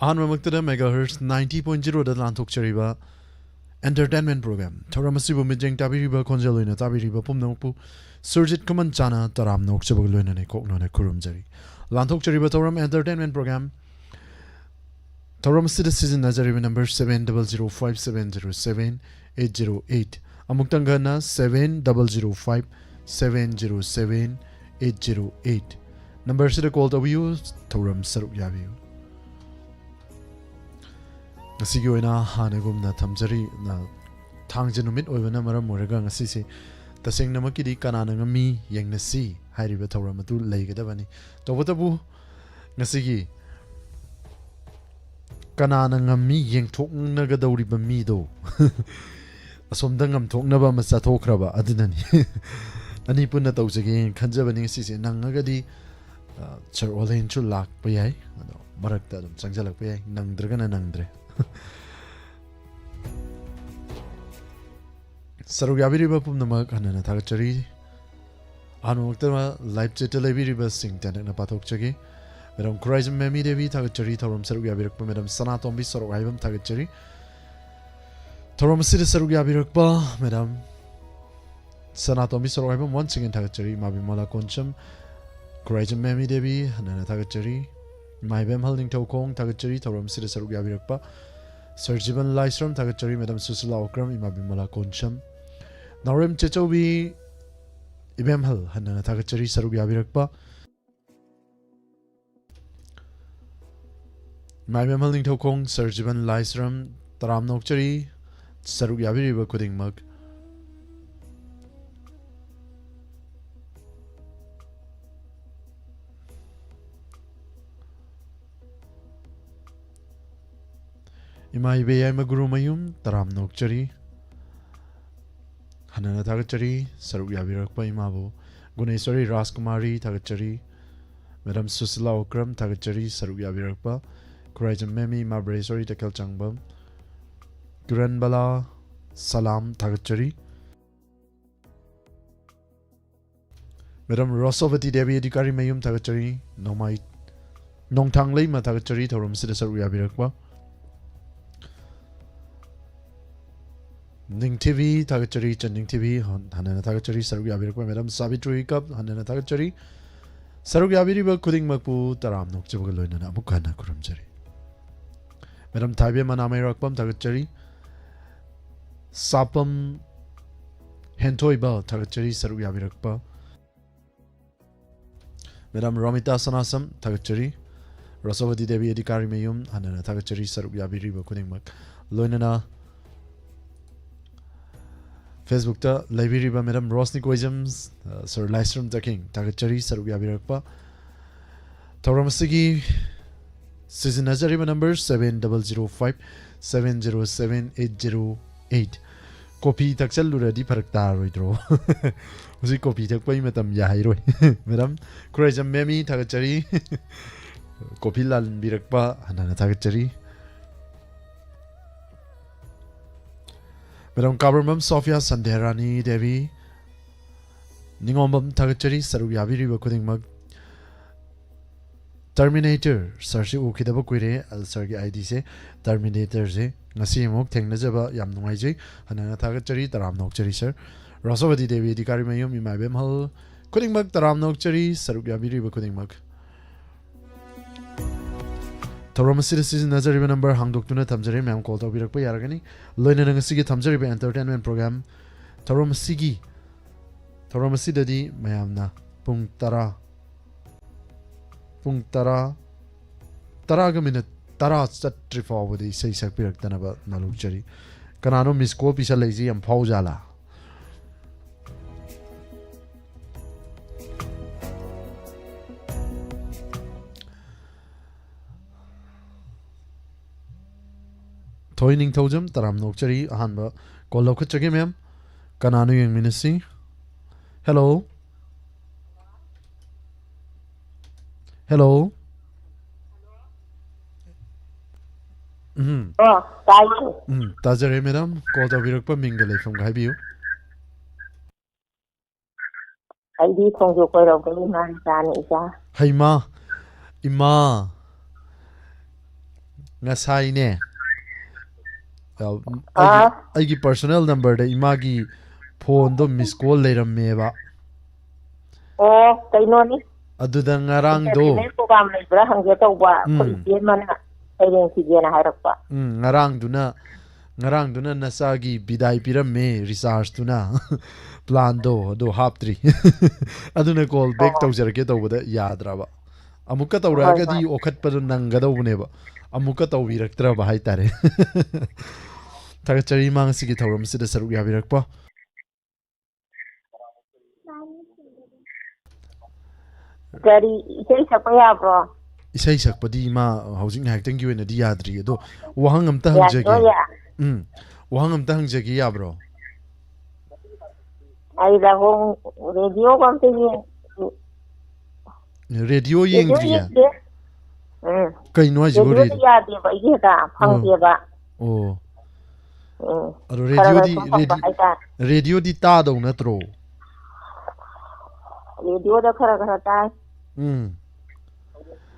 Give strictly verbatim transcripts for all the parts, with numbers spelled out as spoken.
ꯑꯍꯥꯟꯕꯃꯛꯇꯗ megahertz ninety point zero ꯗ ꯂꯥꯟꯊꯣꯛꯆꯔꯤꯕ entertainment program ꯊꯧꯔꯝ ꯑꯁꯤꯕꯨ ꯃꯤꯠꯌꯦꯡ ꯇꯥꯕꯤꯔꯤꯕ, ꯈꯣꯟꯖꯦꯜ ꯑꯣꯏꯅ ꯇꯥꯕꯤꯔꯤꯕ ꯄꯨꯝꯅꯃꯛꯄꯨ ꯁꯨꯔꯖꯤꯠ ꯈꯨꯃꯟ ꯆꯥꯅ ꯇꯔꯥꯝꯅ ꯑꯣꯛꯆꯕꯒ ꯂꯣꯏꯅꯅ ꯀꯣꯛꯅꯣꯅ ꯈꯨꯔꯨꯝꯖꯔꯤ꯫ ꯂꯥꯟꯊꯣꯛꯆꯔꯤꯕ ꯊꯧꯔꯝ entertainment program ꯊꯧꯔꯝ ꯑꯁꯤꯗ ꯁꯤꯖꯤꯟꯅꯖꯔꯤꯕ number seven double zero five seven zero seven eight zero eight꯫ ꯑꯃꯨꯛꯇꯪ ꯍꯟꯅ seven double zero five seven zero seven eight zero eight꯫ Number ꯑꯁꯤꯗ call ꯇꯧꯕꯤꯌꯨ, ꯊꯧꯔꯝ ꯁꯔꯨꯛ ꯌꯥꯕꯤꯌꯨ꯫ ꯉꯁꯤꯒꯤ ꯑꯣꯏꯅ ꯍꯥꯟꯅꯒꯨꯝꯅ ꯊꯝꯖꯔꯤ꯫ ꯅ-, ꯊꯥꯡꯖ ꯅꯨꯃꯤꯠ ꯑꯣꯏꯕꯅ ꯃꯔꯝ ꯑꯣꯏꯔꯒ ꯉꯁꯤꯁꯦ ꯇꯁꯦꯡꯅꯃꯛꯀꯤꯗꯤ ꯀꯅꯥꯅ ꯉꯝꯃꯤ ꯌꯦꯡꯅꯁꯤ ꯍꯥꯏꯔꯤꯕ ꯊꯧꯔꯝ ꯑꯗꯨ ꯂꯩꯒꯗꯕꯅꯤ꯫ ꯇꯧꯕꯇꯕꯨ ꯉꯁꯤꯒꯤ ꯀꯅꯥꯅ ꯉꯝꯃꯤ ꯌꯦꯡꯊꯣꯛꯅꯒꯗꯧꯔꯤꯕ ꯃꯤꯗꯣ ꯑꯁꯣꯝꯗ ꯉꯝꯊꯣꯛꯅꯕ ꯑꯃ ꯆꯠꯊꯣꯛꯈ꯭ꯔꯕ ꯑꯗꯨꯅꯅꯤ꯫ ꯑꯅꯤ ꯄꯨꯟꯅ ꯇꯧꯖꯒꯦꯅ ꯈꯟꯖꯕꯅꯤ ꯉꯁꯤꯁꯦ꯫ ꯅꯪꯉꯒꯗꯤ, ꯑ, ꯁꯥꯔ ꯑꯣꯂꯦꯟꯁꯨ ꯂꯥꯛꯄ ꯌꯥꯏ, ꯑꯗꯣ ꯃꯔꯛꯇ ꯑꯗꯨꯝ ꯆꯪꯁꯤꯜꯂꯛꯄ ꯌꯥꯏ, ꯅꯪꯗ꯭ꯔꯒꯅ ꯅꯪꯗ꯭ꯔꯦ꯫ ꯁꯔꯨꯛ ꯌꯥꯕꯤꯔꯤꯕ ꯄꯨꯝꯅꯃꯛ ꯍꯟꯅ ꯍꯟꯅ ꯊꯥꯒꯠꯆꯔꯤ꯫ ꯑꯍꯥꯟꯕꯃꯛꯇ live chat ꯇ ꯂꯩꯕꯤꯔꯤꯕꯁꯤꯡ ꯇꯦꯟꯇꯛꯅ ꯄꯥꯊꯣꯛꯆꯒꯦ꯫ ꯃꯦꯗꯥꯝ ꯈꯨꯔꯥꯏꯖꯝ ꯃꯦꯃꯤ ꯗꯦꯕꯤ ꯊꯥꯒꯠꯆꯔꯤ꯫ ꯊꯧꯔꯝ ꯁꯔꯨꯛ ꯌꯥꯕꯤꯔꯛꯄ ꯃꯦꯗꯥꯝ ꯁꯅꯥꯇꯣꯝꯕꯤ ꯁꯣꯔꯣꯛꯍꯥꯏꯕꯝ ꯊꯥꯒꯠꯆꯔꯤ꯫ ꯊꯧꯔꯝ ꯑꯁꯤꯗ ꯁꯔꯨꯛ ꯌꯥꯕꯤꯔꯛꯄ ꯃꯦꯗꯥꯝ ꯁꯅꯥꯇꯣꯝꯕꯤ ꯁꯣꯔꯣꯛꯍꯥꯏꯕꯝ once again ꯊꯥꯒꯠꯆꯔꯤ꯫ ꯏꯃꯥ ꯕꯤꯃꯂꯥ ꯀꯣꯟꯁꯝ, ꯈꯨꯔꯥꯏꯖꯝ ꯃꯦꯃꯤ ꯗꯦꯕꯤ ꯍꯟꯅ ꯍꯟꯅ ꯊꯥꯒꯠꯆꯔꯤ꯫ ꯏꯃꯥ ꯏꯕꯦꯝꯍꯜ ꯅꯤꯡꯊꯧꯈꯣꯡ ꯊꯥꯒꯠꯆꯔꯤ꯫ ꯊꯧꯔꯝ ꯑꯁꯤꯗ ꯁꯔꯨꯛ ꯌꯥꯕꯤꯔꯛꯄ ꯁꯔ ꯖꯤꯕꯟ ꯂꯥꯏꯁ꯭ꯔꯝ ꯊꯥꯒꯠꯆꯔꯤ꯫ ꯃꯦꯗꯥꯝ ꯁꯨꯁꯤꯂꯥ ꯑꯣꯀ꯭ꯔꯝ, ꯏꯃꯥ ꯕꯤꯃꯂꯥ ꯀꯣꯟꯁꯝ, ꯅꯥꯎꯔꯦꯝ ꯆꯦꯆꯧꯕꯤ ꯏꯕꯦꯝꯍꯜ ꯍꯟꯅ ꯍꯟꯅ ꯊꯥꯒꯠꯆꯔꯤ ꯁꯔꯨꯛ ꯌꯥꯕꯤꯔꯛꯄ꯫ ꯏꯃꯥ ꯏꯕꯦꯝꯍꯜ ꯅꯤꯡꯊꯧꯈꯣꯡ, ꯁꯔ ꯖꯤꯕꯟ ꯂꯥꯏꯁ꯭ꯔꯝ, ꯇꯔꯥꯝꯅ ꯑꯣꯛꯆꯔꯤ ꯁꯔꯨꯛ ꯌꯥꯕꯤꯔꯤꯕ ꯈꯨꯗꯤꯡꯃꯛ꯫ ꯏꯃꯥ ꯏꯕꯦ ꯌꯥꯏꯃ ꯒꯨꯔꯨꯃꯌꯨꯝ, ꯇꯔꯥꯝꯅ ꯑꯣꯛꯆꯔꯤ꯫ ꯍꯟꯅ ꯍꯟꯅ ꯊꯥꯒꯠꯆꯔꯤ ꯁꯔꯨꯛ ꯌꯥꯕꯤꯔꯛꯄ ꯏꯃꯥꯕꯨ꯫ ꯒꯨꯅꯦꯁ꯭ꯋꯔꯤ ꯔꯥꯖꯀꯨꯃꯥꯔꯤ ꯊꯥꯒꯠꯆꯔꯤ꯫ ꯃꯦꯗꯥꯝ ꯁꯨꯁꯤꯂꯥ ꯑꯣꯀ꯭ꯔꯝ ꯊꯥꯒꯠꯆꯔꯤ ꯁꯔꯨꯛ ꯌꯥꯕꯤꯔꯛꯄ꯫ ꯈꯨꯔꯥꯏꯖꯝ ꯃꯦꯃꯤ, ꯏꯃꯥ ꯕ꯭ꯔꯦꯁ꯭ꯋꯔꯤ ꯇꯈꯦꯜꯆꯥꯡꯕꯝ, ꯀꯤꯔꯟꯕꯂꯥ ꯁꯂꯥꯝ ꯊꯥꯒꯠꯆꯔꯤ꯫ ꯃꯦꯗꯥꯝ ꯔꯣꯁꯣꯕꯇꯤ ꯗꯦꯕꯤ ꯑꯙꯤꯀꯥꯔꯤ ꯃꯌꯨꯝ ꯊꯥꯒꯠꯆꯔꯤ꯫ ꯅꯣꯡꯃꯥꯏ ꯅꯣꯡꯊꯥꯡꯂꯩꯃ ꯊꯥꯒꯠꯆꯔꯤ ꯊꯧꯔꯝꯁꯤꯗ ꯁꯔꯨꯛ ꯌꯥꯕꯤꯔꯛꯄ꯫ ꯅꯤꯡꯊꯤꯕꯤ ꯊꯥꯒꯠꯆꯔꯤ, ꯆꯟ ꯅꯤꯡꯊꯤꯕꯤ ꯍꯟ-, ꯍꯟꯅ ꯍꯟꯅ ꯊꯥꯒꯠꯆꯔꯤ ꯁꯔꯨꯛ ꯌꯥꯕꯤꯔꯛꯄ꯫ ꯃꯦꯗꯥꯝ ꯁꯥꯕꯤꯇ꯭ꯔꯤ ꯀꯞ ꯍꯟꯅ ꯍꯟꯅ ꯊꯥꯒꯠꯆꯔꯤ꯫ ꯁꯔꯨꯛ ꯌꯥꯕꯤꯔꯤꯕ ꯈꯨꯗꯤꯡꯃꯛꯄꯨ ꯇꯔꯥꯝꯅ ꯑꯣꯛꯆꯕꯒ ꯂꯣꯏꯅꯅ ꯑꯃꯨꯛ ꯍꯟꯅ ꯈꯨꯔꯨꯝꯖꯔꯤ꯫ ꯃꯦꯗꯥꯝ ꯊꯥꯏꯕꯦꯝ ꯃꯅꯥꯃꯩꯔꯥꯛꯄꯝ ꯊꯥꯒꯠꯆꯔꯤ꯫ ꯁꯥꯄꯝ ꯍꯦꯟꯊꯣꯏꯕ ꯊꯥꯒꯠꯆꯔꯤ ꯁꯔꯨꯛ ꯌꯥꯕꯤꯔꯛꯄ꯫ ꯃꯦꯗꯥꯝ ꯔꯣꯃꯤꯇꯥ ꯁꯅꯥꯁꯝ ꯊꯥꯒꯠꯆꯔꯤ꯫ ꯔꯣꯁꯣꯕꯇꯤ ꯗꯦꯕꯤ ꯑꯙꯤꯀꯥꯔꯤ ꯃꯌꯨꯝ ꯍꯟꯅ ꯍꯟꯅ ꯊꯥꯒꯠꯆꯔꯤ ꯁꯔꯨꯛ ꯌꯥꯕꯤꯔꯤꯕ ꯈꯨꯗꯤꯡꯃꯛ꯫ ꯂꯣꯏꯅꯅ Facebook ꯇ ꯂꯩꯕꯤꯔꯤꯕ ꯃꯦꯗꯥꯝ ꯔꯣꯁꯅꯤ ꯀꯣꯏꯖꯝ, ꯑ, ꯁꯔ ꯂꯥꯏꯁ꯭ꯔꯝ ꯇꯈꯦꯡ ꯊꯥꯒꯠꯆꯔꯤ ꯁꯔꯨꯛ ꯌꯥꯕꯤꯔꯛꯄ꯫ ꯊꯧꯔꯝ ꯑꯁꯤꯒꯤ ꯁꯤꯖꯤꯟꯅꯖꯔꯤꯕ number seven double zero five seven zero seven eight zero eight꯫ Coffee ꯊꯛꯆꯜꯂꯨꯔꯗꯤ ꯐꯔꯛ ꯇꯥꯔꯣꯏꯗ꯭ꯔꯣ? ꯍꯧꯖꯤꯛ ꯀꯣꯐꯤ ꯊꯛꯄꯒꯤ ꯃꯇꯝ ꯌꯥꯍꯩꯔꯣꯏ꯫ ꯃꯦꯗꯥꯝ ꯈꯨꯔꯥꯏꯖꯝ ꯃꯦꯃꯤ ꯊꯥꯒꯠꯆꯔꯤ꯫ ꯀꯣꯐꯤ ꯂꯥꯟꯕꯤꯔꯛꯄ ꯍꯟꯅ ꯍꯟꯅ ꯊꯥꯒꯠꯆꯔꯤ꯫ ꯃꯦꯗꯥꯝ ꯀꯥꯕꯔꯃꯝ ꯁꯣꯐꯤꯌꯥ ꯁꯟꯙ꯭ꯌꯥꯔꯥꯅꯤ ꯗꯦꯕꯤ ꯅꯤꯉꯣꯝꯕꯝ ꯊꯥꯒꯠꯆꯔꯤ ꯁꯔꯨꯛ ꯌꯥꯕꯤꯔꯤꯕ ꯈꯨꯗꯤꯡꯃꯛ꯫ Terminator ꯁꯔꯁꯤ ꯎꯈꯤꯗꯕ ꯀꯨꯏꯔꯦ꯫ ꯑ, ꯁꯔꯒꯤ ID ꯁꯦ Terminator ꯁꯦ ꯉꯁꯤ ꯑꯃꯨꯛ ꯊꯦꯡꯅꯖꯕ ꯌꯥꯝ ꯅꯨꯡꯉꯥꯏꯖꯩ꯫ ꯍꯟꯅ ꯍꯟꯅ ꯊꯥꯒꯠꯆꯔꯤ, ꯇꯔꯥꯝꯅ ꯑꯣꯛꯆꯔꯤ ꯁꯔ꯫ ꯔꯥꯁꯣꯕꯇꯤ ꯗꯦꯕꯤ ꯑꯙꯤꯀꯥꯔꯤ ꯃꯌꯨꯝ, ꯏꯃꯥ ꯏꯕꯦꯝꯍꯜ ꯈꯨꯗꯤꯡꯃꯛ ꯇꯔꯥꯝꯅ ꯑꯣꯛꯆꯔꯤ ꯁꯔꯨꯛ ꯌꯥꯕꯤꯔꯤꯕ ꯈꯨꯗꯤꯡꯃꯛ꯫ ꯊꯧꯔꯝ ꯑꯁꯤꯗ ꯁꯤꯖꯤꯟꯅꯖꯔꯤꯕ number ꯍꯥꯡꯗꯣꯛꯇꯨꯅ ꯊꯝꯖꯔꯤ, ꯃꯌꯥꯝ call ꯇꯧꯕꯤꯔꯛꯄ ꯌꯥꯔꯒꯅꯤ꯫ ꯂꯣꯏꯅꯅ ꯉꯁꯤꯒꯤ ꯊꯝꯖꯔꯤꯕ entertainment program ꯊꯧꯔꯝ ꯑꯁꯤꯒꯤ, ꯊꯧꯔꯝ ꯑꯁꯤꯗꯗꯤ ꯃꯌꯥꯝꯅ ꯄꯨꯡ ꯇꯔꯥ, ꯄꯨꯡ ꯇꯔꯥ, ꯇꯔꯥꯒ minute ꯇꯔꯥ ꯆꯠꯇ꯭ꯔꯤ ꯐꯥꯎꯕꯗ ꯏꯁꯩ ꯁꯛꯄꯤꯔꯛꯇꯅꯕ ꯅꯥꯂꯣꯛꯆꯔꯤ꯫ ꯀꯅꯥꯅꯣ miss call ꯄꯤꯁꯜꯂꯛꯏꯁꯤ, ꯌꯥꯝ ꯐꯥꯎꯖꯥꯠꯂꯥ? ꯊꯣꯏ ꯅꯤꯡꯊꯧꯖꯝ, ꯇꯔꯥꯝꯅ ꯑꯣꯛꯆꯔꯤ꯫ ꯑꯍꯥꯟꯕ call ꯂꯧꯈꯠꯆꯒꯦ, ma'am꯫ ꯀꯅꯥꯅꯣ ꯌꯦꯡꯃꯤꯟꯅꯁꯤ꯫ Hello? Hello? ꯎꯝ꯫ ꯑꯣ, ꯇꯥꯏꯌꯦ꯫ ꯎꯝ, ꯇꯥꯖꯔꯦ, madam꯫ Call ꯇꯧꯕꯤꯔꯛꯄ ꯃꯤꯡꯒ ꯂꯩꯐꯝꯒ ꯍꯥꯏꯕꯤꯌꯨ꯫ ꯑꯩꯗꯤ ꯈꯣꯡꯖꯣꯝ ꯀꯣꯏꯔꯧꯕꯒꯤ ꯏꯃꯥ ꯃꯆꯥꯅꯤ, ꯏꯆꯥ꯫ ꯍꯩꯃꯥ, ꯏꯃꯥ, ꯉꯁꯥꯏꯅꯦ, ꯑ, ꯑꯩꯒꯤ, ꯑꯥ꯫ ꯑꯩꯒꯤ personal numberꯗ ꯏꯃꯥꯒꯤ phoneꯗꯣ miss call ꯂꯩꯔꯝꯃꯦꯕ꯫ ꯑꯣ, ꯀꯩꯅꯣꯅꯤ꯫ ꯑꯗꯨꯗ ꯉꯔꯥꯡꯗꯣ entertainment program ꯂꯩꯕ꯭ꯔꯥ ꯍꯪꯒꯦ ꯇꯧꯕ꯫ ꯑꯩꯈꯣꯏ ꯎꯝ꯫ ꯏꯆꯦ ꯑꯃꯅ ꯁꯩꯔꯦꯡ ꯁꯤꯒꯦꯅ ꯍꯥꯏꯔꯛꯄ꯫ ꯎꯝ, ꯉꯔꯥꯡꯗꯨꯅ, ꯉꯔꯥꯡꯗꯨꯅ ꯅꯆꯥꯒꯤ ꯕꯤꯗꯥꯏ ꯄꯤꯔꯝꯃꯦ rechargeꯇꯨꯅ꯫ Planꯗꯣ ꯑꯗꯨ ꯍꯥꯞꯇ꯭ꯔꯤ꯫ ꯑꯗꯨꯅ call back ꯑꯣ꯫ ꯇꯧꯖꯔꯛꯀꯦ ꯇꯧꯕꯗ ꯌꯥꯗ꯭ꯔꯕ꯫ ꯑꯃꯨꯛꯀ ꯍꯣꯏ, ꯇꯧꯔꯛꯑꯒꯗꯤ ꯍꯣꯏ꯫ ꯑꯣꯈꯠꯄꯗꯣ ꯅꯪꯒꯗꯧꯕꯅꯦꯕ꯫ ꯑꯃꯨꯛꯀ ꯇꯧꯕꯤꯔꯛꯇ꯭ꯔꯕ ꯍꯥꯏꯇꯥꯔꯦ꯫ ꯊꯥꯒꯠꯆꯔꯤ ꯏꯃꯥ ꯉꯁꯤꯒꯤ ꯊꯧꯔꯝ ꯑꯁꯤꯗ ꯁꯔꯨꯛ ꯌꯥꯕꯤꯔꯛꯄ꯫ ꯀꯔꯤ ꯏꯁꯩ ꯁꯛꯄ ꯌꯥꯕ꯭ꯔꯣ? ꯏꯁꯩ ꯁꯛꯄꯗꯤ ꯏꯃꯥ ꯍꯧꯖꯤꯛ ꯉꯥꯏꯍꯥꯛꯇꯪꯒꯤ ꯑꯣꯏꯅꯗꯤ ꯌꯥꯗ꯭ꯔꯤ, ꯑꯗꯣ ꯋꯥꯍꯪ ꯑꯝꯇ ꯌꯥꯗ꯭ꯔꯣ ꯍꯪꯖꯒꯦ꯫ ꯌꯥ? ꯎꯝ, ꯋꯥꯍꯪ ꯑꯝꯇ ꯍꯪꯖꯒꯦ ꯌꯥꯕ꯭ꯔꯣ? ꯑꯩ ꯂꯥꯍꯣꯡ ꯔꯦꯗꯤꯑꯣꯒ ꯑꯝꯇ ꯌꯦꯡ-, ꯔꯦꯗꯤꯑꯣ ꯔꯦꯗꯤꯑꯣ ꯌꯦꯡꯗ꯭ꯔꯤꯌꯦ? ꯌꯦꯡꯗꯦ꯫ ꯎꯝ꯫ ꯀꯩꯅꯣ ꯍꯥꯏꯁꯤꯕꯣ, ꯔꯦꯗꯤꯑꯣꯗ ꯔꯦꯗꯤꯑꯣ? ꯌꯥꯗꯦꯕ, ꯑꯩꯒꯤ ꯍꯦꯛꯇ ꯑꯣ꯫ ꯐꯪꯗꯦꯕ꯫ ꯑꯣ꯫ ꯎꯝ꯫ ꯑꯗꯣ ꯈꯔ ꯈꯔ ꯔꯦꯗꯤꯑꯣꯗꯤ, ꯁꯨꯝ ꯐꯪꯕ ꯔꯦꯗꯤ-, ꯍꯥꯏꯇꯥꯔꯦ꯫ ꯔꯦꯗꯤꯑꯣꯗꯤ ꯇꯥꯗꯧ ꯅꯠꯇ꯭ꯔꯣ? ꯔꯦꯗꯤꯑꯣꯗ ꯈꯔ ꯈꯔ ꯇꯥꯏ꯫ ꯎꯝ꯫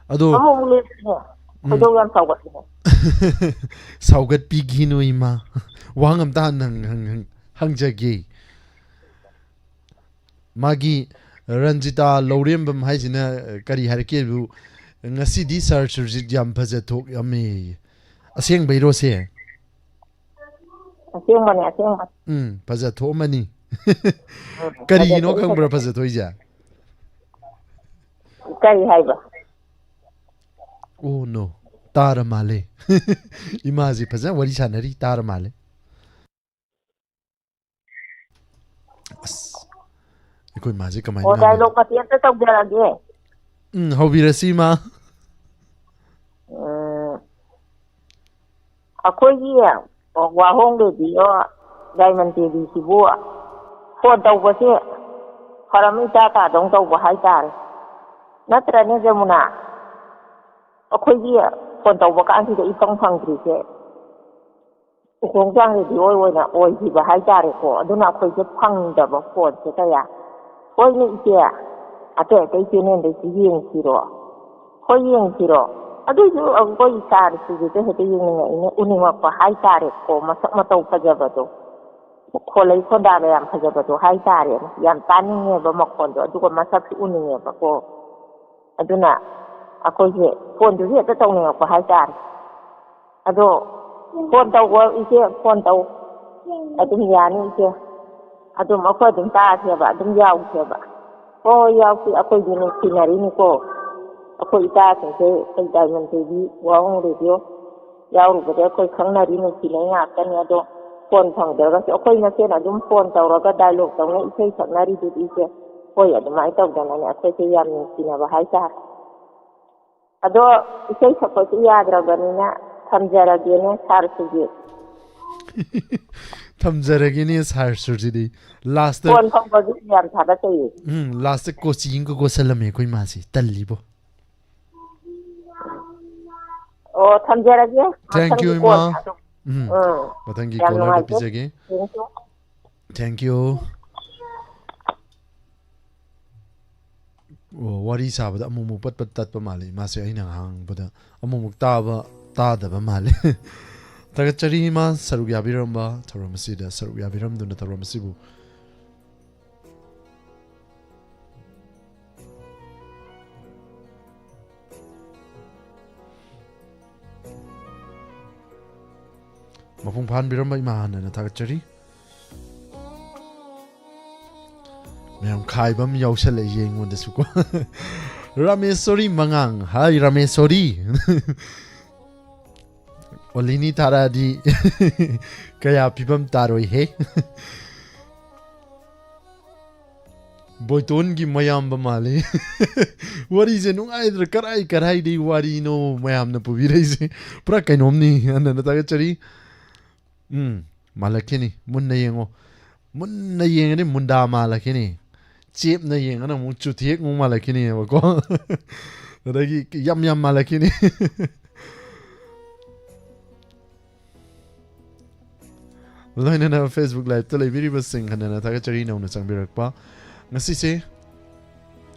ꯑꯗꯣ, ꯑꯃꯨꯛ ꯑꯃꯨꯛ ꯂꯦꯞꯄꯤꯅꯦ꯫ ꯎꯝ꯫ ꯈꯣꯏꯗꯧ ꯌꯥꯝ ꯁꯥꯎꯒꯠꯂꯤꯅꯦ꯫ ꯁꯥꯎꯒꯠꯄꯤꯈꯤꯅꯨ ꯏꯃꯥ꯫ ꯋꯥꯍꯪ ꯑꯝꯇ ꯍꯥꯟꯅ ꯍꯪ-, ꯍꯪ-, ꯍꯪ-, ꯍꯪꯖꯒꯦ꯫ ꯃꯥꯒꯤ ꯔꯟꯖꯤꯇꯥ ꯂꯧꯔꯦꯝꯕꯝ ꯍꯥꯏꯁꯤꯅ ꯀꯔꯤ ꯍꯥꯏꯔꯛꯀꯦꯕꯨ, "ꯉꯁꯤꯗꯤ ꯁꯥꯔ ꯁꯨꯔꯖꯤꯠ ꯌꯥꯝ ꯐꯖꯊꯣꯛꯑꯝꯃꯦ"꯫ ꯑꯁꯦꯡꯕꯩꯔꯣ ꯁꯦ? ꯑꯁꯦꯡꯕꯅꯦ, ꯑꯁꯦꯡꯕ꯫ ꯎꯝ, ꯐꯖꯊꯣꯛꯑꯝꯃꯅꯤ꯫ ꯎꯝ, ꯀꯔꯤꯒꯤꯅꯣ ꯐꯖꯊꯣꯛꯏ, ꯈꯪꯕ꯭ꯔꯥ ꯐꯖꯊꯣꯛꯏ꯫ ꯐꯖꯊꯣꯛꯏꯁꯦ? ꯀꯔꯤ ꯍꯥꯏꯕ? Oh no, ꯇꯥꯔ ꯃꯥꯜꯂꯦ꯫ ꯏꯃꯥꯁꯤ ꯐꯖꯅ ꯋꯥꯔꯤ ꯁꯥꯟꯅꯔꯤ, ꯇꯥꯔ ꯃꯥꯜꯂꯦ꯫ ꯑꯁ, ꯑꯩꯈꯣꯏ ꯃꯥꯁꯦ ꯀꯃꯥꯏꯅ ꯑꯣ, ꯉꯥꯡꯅꯗꯣꯏꯅꯣ? Dialogue ꯃꯇꯦꯛ ꯑꯝꯇ ꯇꯧꯖꯔꯛꯑꯒꯦ꯫ ꯎꯝ, ꯍꯧꯕꯤꯔꯁꯤ, ꯏꯃꯥ꯫ ꯎꯝ, ꯑꯩꯈꯣꯏꯒꯤ ꯋꯥꯍꯣꯡ ꯔꯦꯗꯤꯑꯣ ꯗꯥꯏꯃꯟ ꯇꯤꯚꯤꯁꯤꯕꯨ phone ꯇꯧꯕꯁꯦ ꯐꯔꯛ ꯑꯃ ꯏꯇꯥ ꯇꯥꯗꯧ ꯇꯧꯕ ꯍꯥꯏꯇꯥꯔꯦ꯫ ꯅꯠꯇ꯭ꯔꯅꯦ, ꯖꯃꯨꯅꯥ? ꯑꯩꯈꯣꯏꯒꯤ phone ꯇꯧꯕ ꯀꯥꯟꯁꯤꯗ ꯏꯐꯪ ꯐꯪꯗ꯭ꯔꯤꯁꯦ꯫ ꯎꯈꯣꯡ ꯆꯥꯡ ꯔꯦꯗꯤꯑꯣ ꯑꯣꯏꯅ ꯑꯣꯏꯈꯤꯕ ꯍꯥꯏꯇꯥꯔꯦꯀꯣ꯫ ꯑꯗꯨꯅ ꯑꯩꯈꯣꯏꯁꯦ ꯐꯪꯗꯕ phoneꯁꯦ ꯀꯌꯥ꯫ ꯍꯣꯏꯅꯦ ꯏꯆꯦ, ꯑꯇꯩ ꯑꯇꯩ channelꯗꯩꯁꯨ ꯌꯦꯡꯁꯤꯔꯣ? ꯍꯣꯏ, ꯌꯦꯡꯁꯤꯔꯣ? ꯑꯗꯨꯏꯁꯨ ꯑꯩꯈꯣꯏ ꯁꯥꯔꯁꯤꯡꯁꯤꯗ ꯍꯦꯛꯇ ꯌꯦꯡꯅꯤꯡꯉꯛꯏꯅꯦ, ꯎꯅꯤꯡꯉꯛꯄ ꯍꯥꯏꯇꯥꯔꯦꯀꯣ, ꯃꯁꯛ ꯃꯇꯧ ꯐꯖꯕꯗꯣ, ꯈꯣꯜꯂꯩ ꯈꯣꯟꯗꯥꯕ ꯌꯥꯝ ꯐꯖꯕꯗꯣ ꯍꯥꯏꯇꯥꯔꯦꯅꯦ꯫ ꯌꯥꯝ ꯇꯥꯅꯤꯡꯉꯦꯕ ꯃꯈꯣꯟꯗꯣ, ꯑꯗꯨꯒ ꯃꯁꯛꯁꯨ ꯎꯅꯤꯡꯉꯦꯕꯀꯣ꯫ ꯑꯗꯨꯅ ꯑꯩꯈꯣꯏꯁꯦ ꯐꯣꯟꯗꯨꯁꯨ ꯍꯦꯛꯇ ꯇꯧꯅꯤꯡꯉꯛꯄ ꯍꯥꯏꯇꯥꯔꯦ꯫ ꯑꯗꯣ ꯐꯣꯟ ꯇꯧꯕ, ꯏꯆꯦ, ꯐꯣꯟ ꯇꯧ꯫ ꯑꯗꯨꯝ ꯌꯥꯅꯤ, ꯏꯆꯦ꯫ ꯑꯗꯨꯝ ꯑꯩꯈꯣꯏ ꯑꯗꯨꯝ ꯇꯥꯁꯦꯕ, ꯑꯗꯨꯝ ꯌꯥꯎꯁꯦꯕ꯫ ꯍꯣꯏ, ꯍꯣꯏ, ꯌꯥꯎꯁꯤ꯫ ꯑꯩꯈꯣꯏꯗꯤ ꯅꯨꯡꯁꯤꯅꯔꯤꯅꯤꯀꯣ꯫ ꯑꯩꯈꯣꯏ ꯏꯆꯥꯁꯤꯡꯁꯦ ꯑꯩꯈꯣꯏ ꯗꯥꯏꯃꯟ ꯇꯤ ꯚꯤ, ꯋꯥꯍꯣꯡ ꯔꯦꯗꯤꯑꯣ ꯌꯥꯎꯔꯨꯕꯗ ꯑꯩꯈꯣꯏ ꯈꯪꯅꯔꯤ, ꯅꯨꯡꯁꯤꯅꯩ ꯉꯥꯛꯇꯅꯤ꯫ ꯑꯗꯣ ꯐꯣꯟ ꯐꯪꯗ꯭ꯔꯒꯁꯨ ꯑꯩꯈꯣꯏ ꯃꯁꯦꯟ ꯑꯗꯨꯝ ꯐꯣꯟ ꯇꯧꯔꯒ ꯗꯥꯏꯂꯣꯛ ꯇꯧꯅ ꯏꯁꯩ ꯁꯛꯅꯔꯤꯗꯨꯗꯤ, ꯏꯆꯦ꯫ ꯍꯣꯏ, ꯑꯗꯨꯃꯥꯏꯅ ꯇꯧꯗꯅꯅꯦ ꯑꯩꯈꯣꯏꯁꯦ ꯌꯥꯝ ꯅꯨꯡꯁꯤꯅꯕ ꯍꯥꯏꯇꯥꯔꯦ꯫ ꯑꯗꯣ ꯏꯁꯩ ꯁꯛꯄꯁꯨ ꯌꯥꯗ꯭ꯔꯕꯅꯤꯅ ꯊꯝꯖꯔꯒꯦꯅꯦ, ꯁꯥꯔ ꯁꯨꯔꯖꯤꯠ꯫ ꯊꯝꯖꯔꯒꯦꯅꯦ, ꯁꯥꯔ ꯁꯨꯔꯖꯤꯠ꯫ ꯂꯥꯁꯇ ꯐꯣꯟ ꯐꯪꯕꯁꯨ ꯌꯥꯝ ꯊꯥꯒꯠꯆꯩꯌꯦ꯫ ꯎꯝ, ꯂꯥꯁꯇ ꯀꯣꯆꯤ ꯑꯃꯒ ꯀꯣꯠꯁꯜꯂꯝꯃꯦ ꯑꯩꯈꯣꯏ ꯃꯥꯁꯤ, ꯇꯜꯂꯤꯕꯣ꯫ ꯑꯣ, ꯊꯝꯖꯔꯒꯦ꯫ Thank you, ꯃꯊꯪꯒꯤ ꯏꯃꯥ꯫ call ꯑꯗꯨꯝ꯫ ꯎꯝ, ꯎꯝ, ꯃꯊꯪꯒꯤ ꯌꯥꯝ ꯀꯣꯂꯔꯗ ꯅꯨꯡꯉꯥꯏꯖꯩ꯫ ꯄꯤꯖꯒꯦ꯫ Thank you꯫ Thank you꯫ ꯑꯣ, ꯋꯥꯔꯤ ꯁꯥꯕꯗ ꯑꯃꯨꯛꯃꯨꯛ ꯄꯠ ꯄꯠ ꯇꯠꯄ ꯃꯥꯜꯂꯦ ꯏꯃꯥꯁꯦ, ꯑꯩꯅ ꯉꯥꯡꯕꯗ ꯑꯃꯨꯛꯃꯨꯛ ꯇꯥꯕ ꯇꯥꯗꯕ ꯃꯥꯜꯂꯦ꯫ ꯊꯥꯒꯠꯆꯔꯤ ꯏꯃꯥ, ꯁꯔꯨꯛ ꯌꯥꯕꯤꯔꯝꯕ ꯊꯧꯔꯝ ꯑꯁꯤꯗ, ꯁꯔꯨꯛ ꯌꯥꯕꯤꯔꯝꯗꯨꯅ ꯊꯧꯔꯝ ꯑꯁꯤꯕꯨ ꯃꯄꯨꯡ ꯐꯥꯍꯟꯕꯤꯔꯝꯕ ꯏꯃꯥ ꯍꯥꯟꯅꯅ ꯊꯥꯒꯠꯆꯔꯤ꯫ ꯃꯌꯥꯝ ꯈꯥꯏꯕ ꯑꯃ ꯌꯥꯎꯁꯜꯂꯛꯏ ꯑꯩꯉꯣꯟꯗꯁꯨꯀꯣ꯫ ꯔꯥꯃꯦꯁꯣꯔꯤ ꯃꯉꯥꯡ, ꯍꯥꯏ ꯔꯥꯃꯦꯁꯣꯔꯤ꯫ ꯑꯣꯂꯤꯅꯤ ꯊꯥꯔꯛꯑꯗꯤ ꯀꯌꯥ ꯐꯤꯕꯝ ꯇꯥꯔꯣꯏꯍꯦ꯫ ꯕꯣꯏꯇꯣꯟꯒꯤ ꯃꯌꯥꯝꯕ ꯃꯥꯜꯂꯤ꯫ ꯋꯥꯔꯤꯁꯦ ꯅꯨꯡꯉꯥꯏꯗ꯭ꯔꯥ? ꯀꯔꯥꯏ ꯀꯔꯥꯏꯗꯩ ꯋꯥꯔꯤꯅꯣ ꯃꯌꯥꯝꯅ ꯄꯨꯕꯤꯔꯛꯏꯁꯦ? ꯄꯨꯔꯥ ꯀꯩꯅꯣꯝꯅꯤ꯫ ꯍꯟꯅꯅ ꯊꯥꯒꯠꯆꯔꯤ꯫ ꯎꯝ, ꯃꯥꯜꯂꯛꯈꯤꯅꯤ꯫ ꯃꯨꯟꯅ ꯌꯦꯡꯉꯣ꯫ ꯃꯨꯟꯅ ꯌꯦꯡꯉꯗꯤ ꯃꯨꯟꯗꯥ ꯃꯥꯜꯂꯛꯈꯤꯅꯤ꯫ ꯆꯦꯞꯅ ꯌꯦꯡꯉꯅ ꯑꯃꯨꯛ ꯆꯨꯊꯦꯛ ꯑꯃꯨꯛ ꯃꯥꯜꯂꯛꯈꯤꯅꯦꯕꯀꯣ꯫ ꯑꯗꯒꯤ ꯌꯥꯝ ꯌꯥꯝ ꯃꯥꯜꯂꯛꯈꯤꯅꯤ꯫ ꯂꯣꯏꯅꯅ Facebook Liveꯇ ꯂꯩꯕꯤꯔꯤꯕꯁꯤꯡ ꯍꯟꯅꯅ ꯊꯥꯒꯠꯆꯔꯤ, ꯅꯧꯅ ꯆꯪꯕꯤꯔꯛꯄ꯫ ꯉꯁꯤꯁꯦ,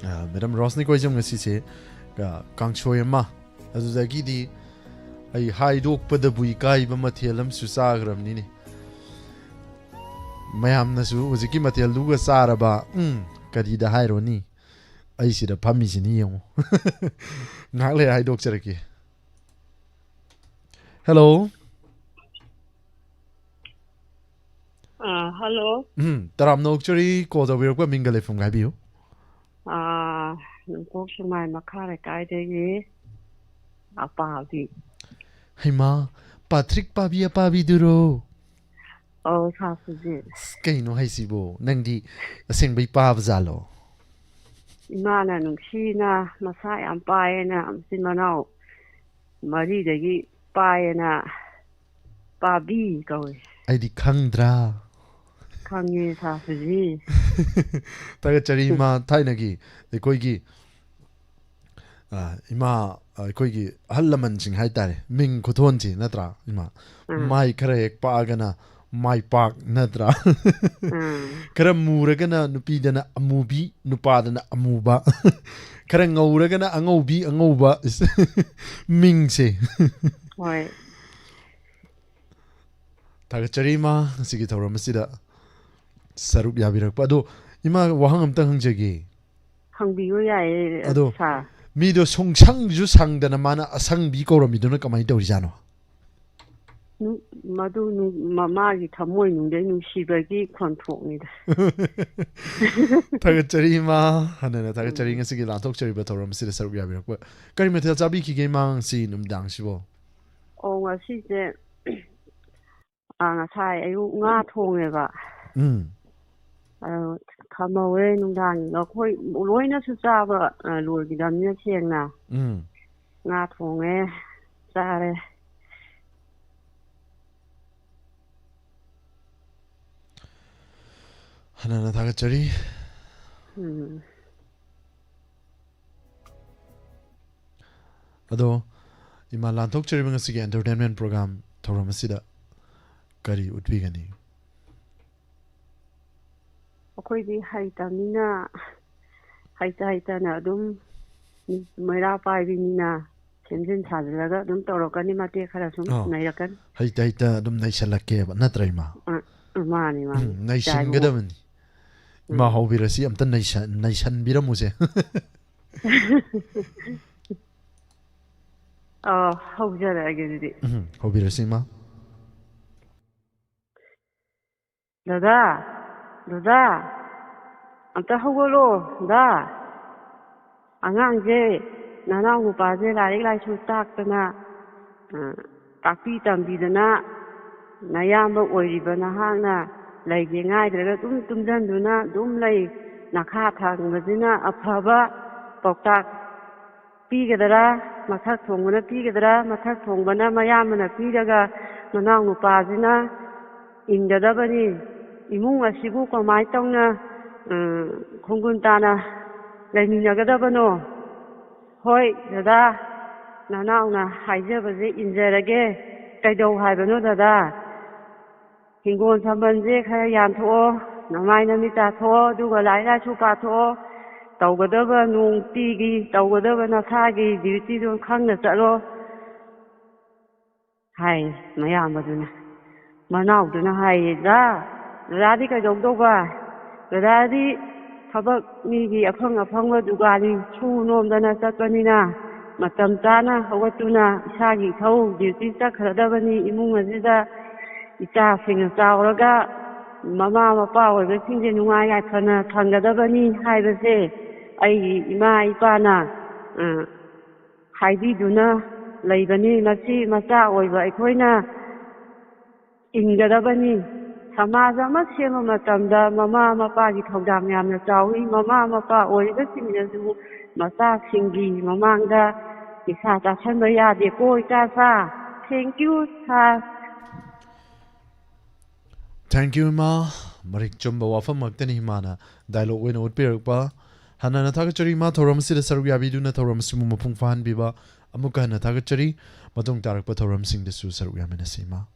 ꯑ, ꯃꯦꯗꯥꯝ ꯔꯣꯁꯅꯤ ꯀꯣꯏꯖꯝ ꯉꯁꯤꯁꯦ ꯀ-, ꯀꯥꯡꯁꯣꯏ ꯑꯃ, ꯑꯗꯨꯗꯒꯤꯗꯤ ꯑꯩ ꯍꯥꯏꯗꯣꯛꯄꯗꯕꯨ ꯏꯀꯥꯏꯕ ꯃꯊꯦꯜ ꯑꯃꯁꯨ ꯆꯥꯈ꯭ꯔꯕꯅꯤꯅꯦ꯫ ꯃꯌꯥꯝꯅꯁꯨ ꯍꯧꯖꯤꯛꯀꯤ ꯃꯊꯦꯜꯗꯨꯒ ꯆꯥꯔꯕ, ꯎꯝ, ꯀꯔꯤꯗ ꯍꯥꯏꯔꯨꯅꯤ? ꯑꯩ ꯁꯤꯗ ꯐꯝꯃꯤꯁꯤꯅꯤ ꯌꯦꯡꯉꯨ꯫ ꯉꯥꯏꯍꯥꯛ ꯂꯩꯔ ꯍꯥꯏꯗꯣꯛꯆꯔꯛꯀꯦ꯫ ꯍꯦꯜꯂꯣ꯫ ꯑꯥ, ꯍꯜꯂꯣ꯫ ꯎꯝ, ꯇꯔꯥꯝꯅ ꯑꯣꯛꯆꯔꯤ, ꯀꯣꯜ ꯇꯧꯕꯤꯔꯛꯄ ꯃꯤꯡꯒ ꯂꯩꯐꯝꯒ ꯍꯥꯏꯕꯤꯌꯨ꯫ ꯑꯥ, ꯅꯣꯡꯄꯣꯛ ꯁꯦꯛꯃꯥꯏ ꯃꯈꯥ ꯂꯩꯀꯥꯏꯗꯒꯤ ꯑꯄꯥꯕꯤ꯫ ꯍꯩꯃꯥ, ꯄꯥꯇ꯭ꯔꯤꯛ ꯄꯥꯕꯤ ꯑꯄꯥꯕꯤꯗꯨꯔꯣ? ꯑꯧ, ꯁꯥꯔ ꯁꯨꯖꯤꯠ꯫ ꯑꯁ, ꯀꯩꯅꯣ ꯍꯥꯏꯁꯤꯕꯣ? ꯅꯪꯗꯤ ꯑꯁꯦꯡꯕꯩ ꯄꯥꯕ ꯖꯥꯠꯂꯣ? ꯏꯃꯥꯅ ꯅꯨꯡꯁꯤꯅ ꯃꯁꯥ ꯌꯥꯝ ꯄꯥꯏꯌꯦꯅ, ꯃꯆꯤꯟ ꯃꯅꯥꯎ ꯃꯔꯤꯗꯒꯤ ꯄꯥꯏꯌꯦꯅ ꯄꯥꯕꯤ ꯀꯧꯏ꯫ ꯑꯩꯗꯤ ꯈꯪꯗ꯭ꯔꯥ? ꯈꯪꯉꯦ, ꯁꯥꯔ ꯁꯨꯖꯤꯠ꯫ ꯊꯥꯒꯠꯆꯔꯤ, ꯏꯃꯥ꯫ ꯊꯥꯏꯅꯒꯤ ꯑꯩꯈꯣꯏꯒꯤ, ꯑ, ꯏꯃꯥ, ꯑ, ꯑꯩꯈꯣꯏꯒꯤ ꯑꯍꯜ ꯂꯃꯟꯁꯤꯡ ꯍꯥꯏꯇꯥꯔꯦ, ꯃꯤꯡ ꯈꯨꯊꯣꯟꯁꯤ ꯅꯠꯇ꯭ꯔꯥ, ꯏꯃꯥ? ꯎꯝ꯫ ꯃꯥꯏ ꯈꯔ ꯍꯦꯛ ꯄꯥꯛꯑꯒꯅ ꯃꯥꯏ ꯄꯥꯛ ꯅꯠꯇ꯭ꯔꯥ? ꯎꯝ꯫ ꯈꯔ ꯃꯨꯔꯒꯅ ꯅꯨꯄꯤꯗꯅ ꯑꯃꯨꯕꯤ, ꯅꯨꯄꯥꯗꯅ ꯑꯃꯨꯕ꯫ ꯈꯔ ꯉꯧꯔꯒꯅ ꯑꯉꯧꯕꯤ, ꯑꯉꯧꯕ꯫ ꯃꯤꯡꯁꯦ꯫ ꯍꯣꯏ꯫ ꯊꯥꯒꯠꯆꯔꯤ, ꯏꯃꯥ, ꯉꯁꯤꯒꯤ ꯊꯧꯔꯝ ꯑꯁꯤꯗ ꯁꯔꯨꯛ ꯌꯥꯕꯤꯔꯛꯄ꯫ ꯑꯗꯣ, ꯏꯃꯥ, ꯋꯥꯍꯪ ꯑꯝꯇꯪ ꯍꯪꯖꯒꯦ꯫ ꯍꯪꯕꯤꯌꯨ, ꯌꯥꯏꯌꯦ, ꯑꯗꯣ, ꯁꯥꯔ꯫ ꯃꯤꯗꯣ ꯁꯨꯡꯁꯪꯁꯨ ꯁꯪꯗꯅ ꯃꯥꯅ ꯑꯁꯪꯕꯤ ꯀꯧꯔꯝꯃꯤꯗꯨꯅ ꯀꯃꯥꯏꯅ ꯇꯧꯔꯤꯖꯥꯠꯅꯣ? ꯅꯨ-, ꯃꯗꯨ ꯅꯨ-, ꯃ-, ꯃꯥꯒꯤ ꯊꯃꯣꯏꯅꯨꯡꯗꯩ ꯅꯨꯡꯁꯤꯕꯒꯤ ꯈꯣꯟꯊꯣꯛꯅꯤꯗ꯫ ꯊꯥꯒꯠꯆꯔꯤ, ꯏꯃꯥ꯫ ꯍꯟꯅ ꯍꯟꯅ ꯊꯥꯒꯠꯆꯔꯤ, ꯎꯝ꯫ ꯉꯁꯤꯒꯤ ꯂꯥꯟꯊꯣꯛꯆꯔꯤꯕ ꯊꯧꯔꯝ ꯑꯁꯤꯗ ꯁꯔꯨꯛ ꯌꯥꯕꯤꯔꯛꯄ꯫ ꯀꯔꯤ ꯃꯊꯦꯜ ꯆꯥꯕꯤꯈꯤꯒꯦ, ꯏꯃꯥ, ꯉꯁꯤ ꯅꯨꯃꯤꯗꯥꯡꯁꯤꯕꯣ? ꯑꯣ, ꯉꯁꯤꯁꯦ ꯑꯥ, ꯉꯁꯥꯏ ꯑꯌꯨꯛ ꯉꯥ ꯊꯣꯡꯉꯦꯕ꯫ ꯎꯝ꯫ ꯑꯗꯣ ꯊꯝꯍꯧꯋꯦ ꯅꯨꯡꯗꯥꯡꯒꯤ꯫ ꯑꯩꯈꯣꯏ ꯂꯣꯏꯅꯁꯨ ꯆꯥꯕ, ꯑ, ꯂꯣꯏꯈꯤꯗꯕꯅꯤꯅ ꯁꯦꯡꯅ꯫ ꯎꯝ꯫ ꯉꯥ ꯊꯣꯡꯉꯦ, ꯆꯥꯔꯦ꯫ ꯍꯟꯅ ꯍꯟꯅ ꯊꯥꯒꯠꯆꯔꯤ꯫ ꯎꯝ꯫ ꯑꯗꯣ, ꯏꯃꯥ, ꯂꯥꯟꯊꯣꯛꯆꯔꯤꯕ ꯉꯁꯤꯒꯤ entertainment program ꯊꯧꯔꯝ ꯑꯁꯤꯗ ꯀꯔꯤ ꯎꯠꯄꯤꯒꯅꯤ? ꯑꯩꯈꯣꯏꯗꯤ ꯍꯩꯇꯕꯅꯤꯅ, ꯍꯩꯇ ꯍꯩꯇꯅ ꯑꯗꯨꯝ ꯃꯩꯔꯥ ꯄꯥꯏꯕꯤꯅꯤꯅ ꯁꯦꯝꯖꯤꯟ ꯁꯥꯖꯤꯜꯂꯒ ꯑꯗꯨꯝ ꯇꯧꯔꯛꯀꯅꯤ, ꯃꯇꯦꯛ ꯈꯔ ꯁꯨꯝ ꯑꯣ꯫ ꯅꯩꯔꯛꯀꯅꯤ꯫ ꯍꯩꯇ ꯍꯩꯇ ꯑꯗꯨꯝ ꯅꯩꯁꯜꯂꯛꯀꯦꯕ, ꯅꯠꯇ꯭ꯔ, ꯏꯃꯥ? ꯑ, ꯑ, ꯃꯥꯅꯤ, ꯃꯥꯅꯤ꯫ ꯎꯝ, ꯅꯩꯁꯤꯟꯒꯗꯕꯅꯤ꯫ ꯏꯃꯥ ꯎꯝ꯫ ꯍꯧꯕꯤꯔꯁꯤ, ꯑꯝꯇ ꯅꯩꯁꯟ-, ꯅꯩꯁꯟꯕꯤꯔꯝꯃꯨꯁꯦ꯫ ꯑ, ꯍꯧꯖꯔꯛꯑꯒꯦ ꯑꯗꯨꯗꯤ꯫ ꯎꯝ, ꯍꯧꯕꯤꯔꯁꯤ, ꯏꯃꯥ꯫ ꯗꯗꯥ, ꯗꯗꯥ, ꯑꯝꯇ ꯍꯧꯒꯠꯂꯣ, ꯗꯥ꯫ ꯑꯉꯥꯡꯁꯦ, ꯅꯅꯥꯎ ꯅꯨꯄꯥꯁꯦ ꯂꯥꯏꯔꯤꯛ ꯂꯥꯏꯁꯨ ꯇꯥꯛꯇꯅ, ꯑ, ꯇꯥꯛꯄꯤ ꯇꯝꯕꯤꯗꯅ, ꯅꯌꯥꯝꯕ ꯑꯣꯏꯔꯤꯕ ꯅꯍꯥꯛꯅ ꯂꯩꯒꯦ ꯉꯥꯏꯗ꯭ꯔꯒ ꯑꯗꯨꯝ ꯇꯨꯝꯁꯤꯟꯗꯨꯅ ꯑꯗꯨꯝ ꯂꯩ꯫ ꯅꯈꯥ ꯊꯪꯕꯁꯤꯅ ꯑꯐꯕ ꯄꯥꯎꯇꯥꯛ ꯄꯤꯒꯗ꯭ꯔꯥ, ꯃꯊꯛ ꯊꯣꯡꯕꯅ ꯄꯤꯒꯗ꯭ꯔꯥ, ꯃꯊꯛ ꯊꯣꯡꯕꯅ ꯃꯌꯥꯝꯕꯅ ꯄꯤꯔꯒ ꯃꯅꯥꯎ ꯅꯨꯄꯥꯁꯤꯅ ꯏꯟꯒꯗꯕꯅꯤ꯫ ꯏꯃꯨꯡ ꯑꯁꯤꯕꯨ ꯀꯃꯥꯏꯅ ꯇꯧꯅ, ꯎꯝ, ꯈꯣꯡꯒꯨꯟ ꯇꯥꯅ ꯂꯩꯃꯤꯟꯅꯒꯗꯕꯅꯣ? ꯍꯣꯏ, ꯗꯗꯥ, ꯅꯅꯥꯎꯅ ꯍꯥꯏꯖꯕꯁꯦ ꯏꯟꯖꯔꯒꯦ꯫ ꯀꯩꯗꯧ ꯍꯥꯏꯕꯅꯣ, ꯗꯗꯥ? ꯍꯤꯡꯒꯣꯜ ꯁꯝꯕꯜꯁꯦ ꯈꯔ ꯌꯥꯟꯊꯣꯛꯑꯣ, ꯅꯃꯥꯏ ꯅꯃꯤꯠ ꯇꯥꯊꯣꯛꯑꯣ, ꯑꯗꯨꯒ ꯂꯥꯏꯔꯤꯛ ꯂꯥꯏꯁꯨ ꯄꯥꯊꯣꯛꯑꯣ, ꯇꯧꯒꯗꯕ ꯅꯨꯡꯇꯤꯒꯤ ꯇꯧꯒꯗꯕ ꯅꯁꯥꯒꯤ ꯗ꯭ꯌꯨꯇꯤꯗꯣ ꯈꯪꯅ ꯆꯠꯂꯣ ꯍꯥꯏ꯫ ꯃꯌꯥꯝꯕꯗꯨꯅ, ꯃꯅꯥꯎꯗꯨꯅ ꯍꯥꯏꯌꯦ, "ꯗꯥ, ꯗꯗꯥꯗꯤ ꯀꯩꯗꯧꯗꯧꯕ? ꯗꯗꯥꯗꯤ ꯊꯕꯛ ꯃꯤꯒꯤ ꯑꯐꯪ ꯑꯐꯪꯕ ꯖꯨꯒꯥꯂꯤ ꯁꯨ ꯅꯣꯝꯗꯅ ꯆꯠꯄꯅꯤꯅ ꯃꯇꯝ ꯆꯥꯅ ꯍꯧꯒꯠꯇꯨꯅ ꯏꯁꯥꯒꯤ ꯏꯊꯧ ꯗ꯭ꯌꯨꯇꯤ ꯆꯠꯈ꯭ꯔꯗꯕꯅꯤ꯫ ꯏꯃꯨꯡ ꯑꯁꯤꯗ ꯏꯆꯥꯁꯤꯡꯅ ꯆꯥꯎꯔꯒ ꯃꯃꯥ ꯃꯄꯥ ꯑꯣꯏꯕꯁꯤꯡꯁꯦ ꯅꯨꯡꯉꯥꯏ ꯌꯥꯏꯐꯅ ꯊꯝꯒꯗꯕꯅꯤ ꯍꯥꯏꯕꯁꯦ ꯑꯩꯒꯤ ꯏꯃꯥ ꯏꯄꯥꯅ, ꯑ, ꯍꯥꯏꯕꯤꯗꯨꯅ ꯂꯩꯕꯅꯤ꯫ ꯃꯁꯤ ꯃꯆꯥ ꯑꯣꯏꯕ ꯑꯩꯈꯣꯏꯅ ꯏꯟꯒꯗꯕꯅꯤ꯫ ꯁꯃꯥꯖ ꯑꯃ ꯁꯦꯝꯕ ꯃꯇꯝꯗ ꯃꯃꯥ ꯃꯄꯥꯒꯤ ꯊꯧꯗꯥꯡ ꯌꯥꯝꯅ ꯆꯥꯎꯏ꯫ ꯃꯃꯥ ꯃꯄꯥ ꯑꯣꯏꯔꯤꯕꯁꯤꯡꯅꯁꯨ ꯃꯆꯥꯁꯤꯡꯒꯤ ꯃꯃꯥꯡꯗ ꯅꯤꯁꯥ ꯆꯥꯁꯟꯕ ꯌꯥꯗꯦꯀꯣ, ꯏꯆꯥꯁꯥ꯫ Thank you, sir꯫ Thank you, ꯏꯃꯥ꯫ ꯃꯔꯤꯛ ꯆꯨꯝꯕ ꯋꯥꯐꯝ ꯉꯥꯛꯇꯅꯤ ꯏꯃꯥꯅ dialogue ꯑꯣꯏꯅ ꯎꯠꯄꯤꯔꯛꯄ꯫ ꯍꯟꯅ ꯍꯟꯅ ꯊꯥꯒꯠꯆꯔꯤ ꯏꯃꯥ, ꯊꯧꯔꯝ ꯑꯁꯤꯗ ꯁꯔꯨꯛ ꯌꯥꯕꯤꯗꯨꯅ ꯊꯧꯔꯝ ꯑꯁꯤꯕꯨ ꯃꯄꯨꯡ ꯐꯥꯍꯟꯕꯤꯕ꯫ ꯑꯃꯨꯛꯀ ꯍꯟꯅ ꯊꯥꯒꯠꯆꯔꯤ꯫ ꯃꯇꯨꯡ ꯇꯥꯔꯛꯄ ꯊꯧꯔꯝꯁꯤꯡꯗꯁꯨ ꯁꯔꯨꯛ ꯌꯥꯃꯤꯟꯅꯁꯤ ꯏꯃꯥ꯫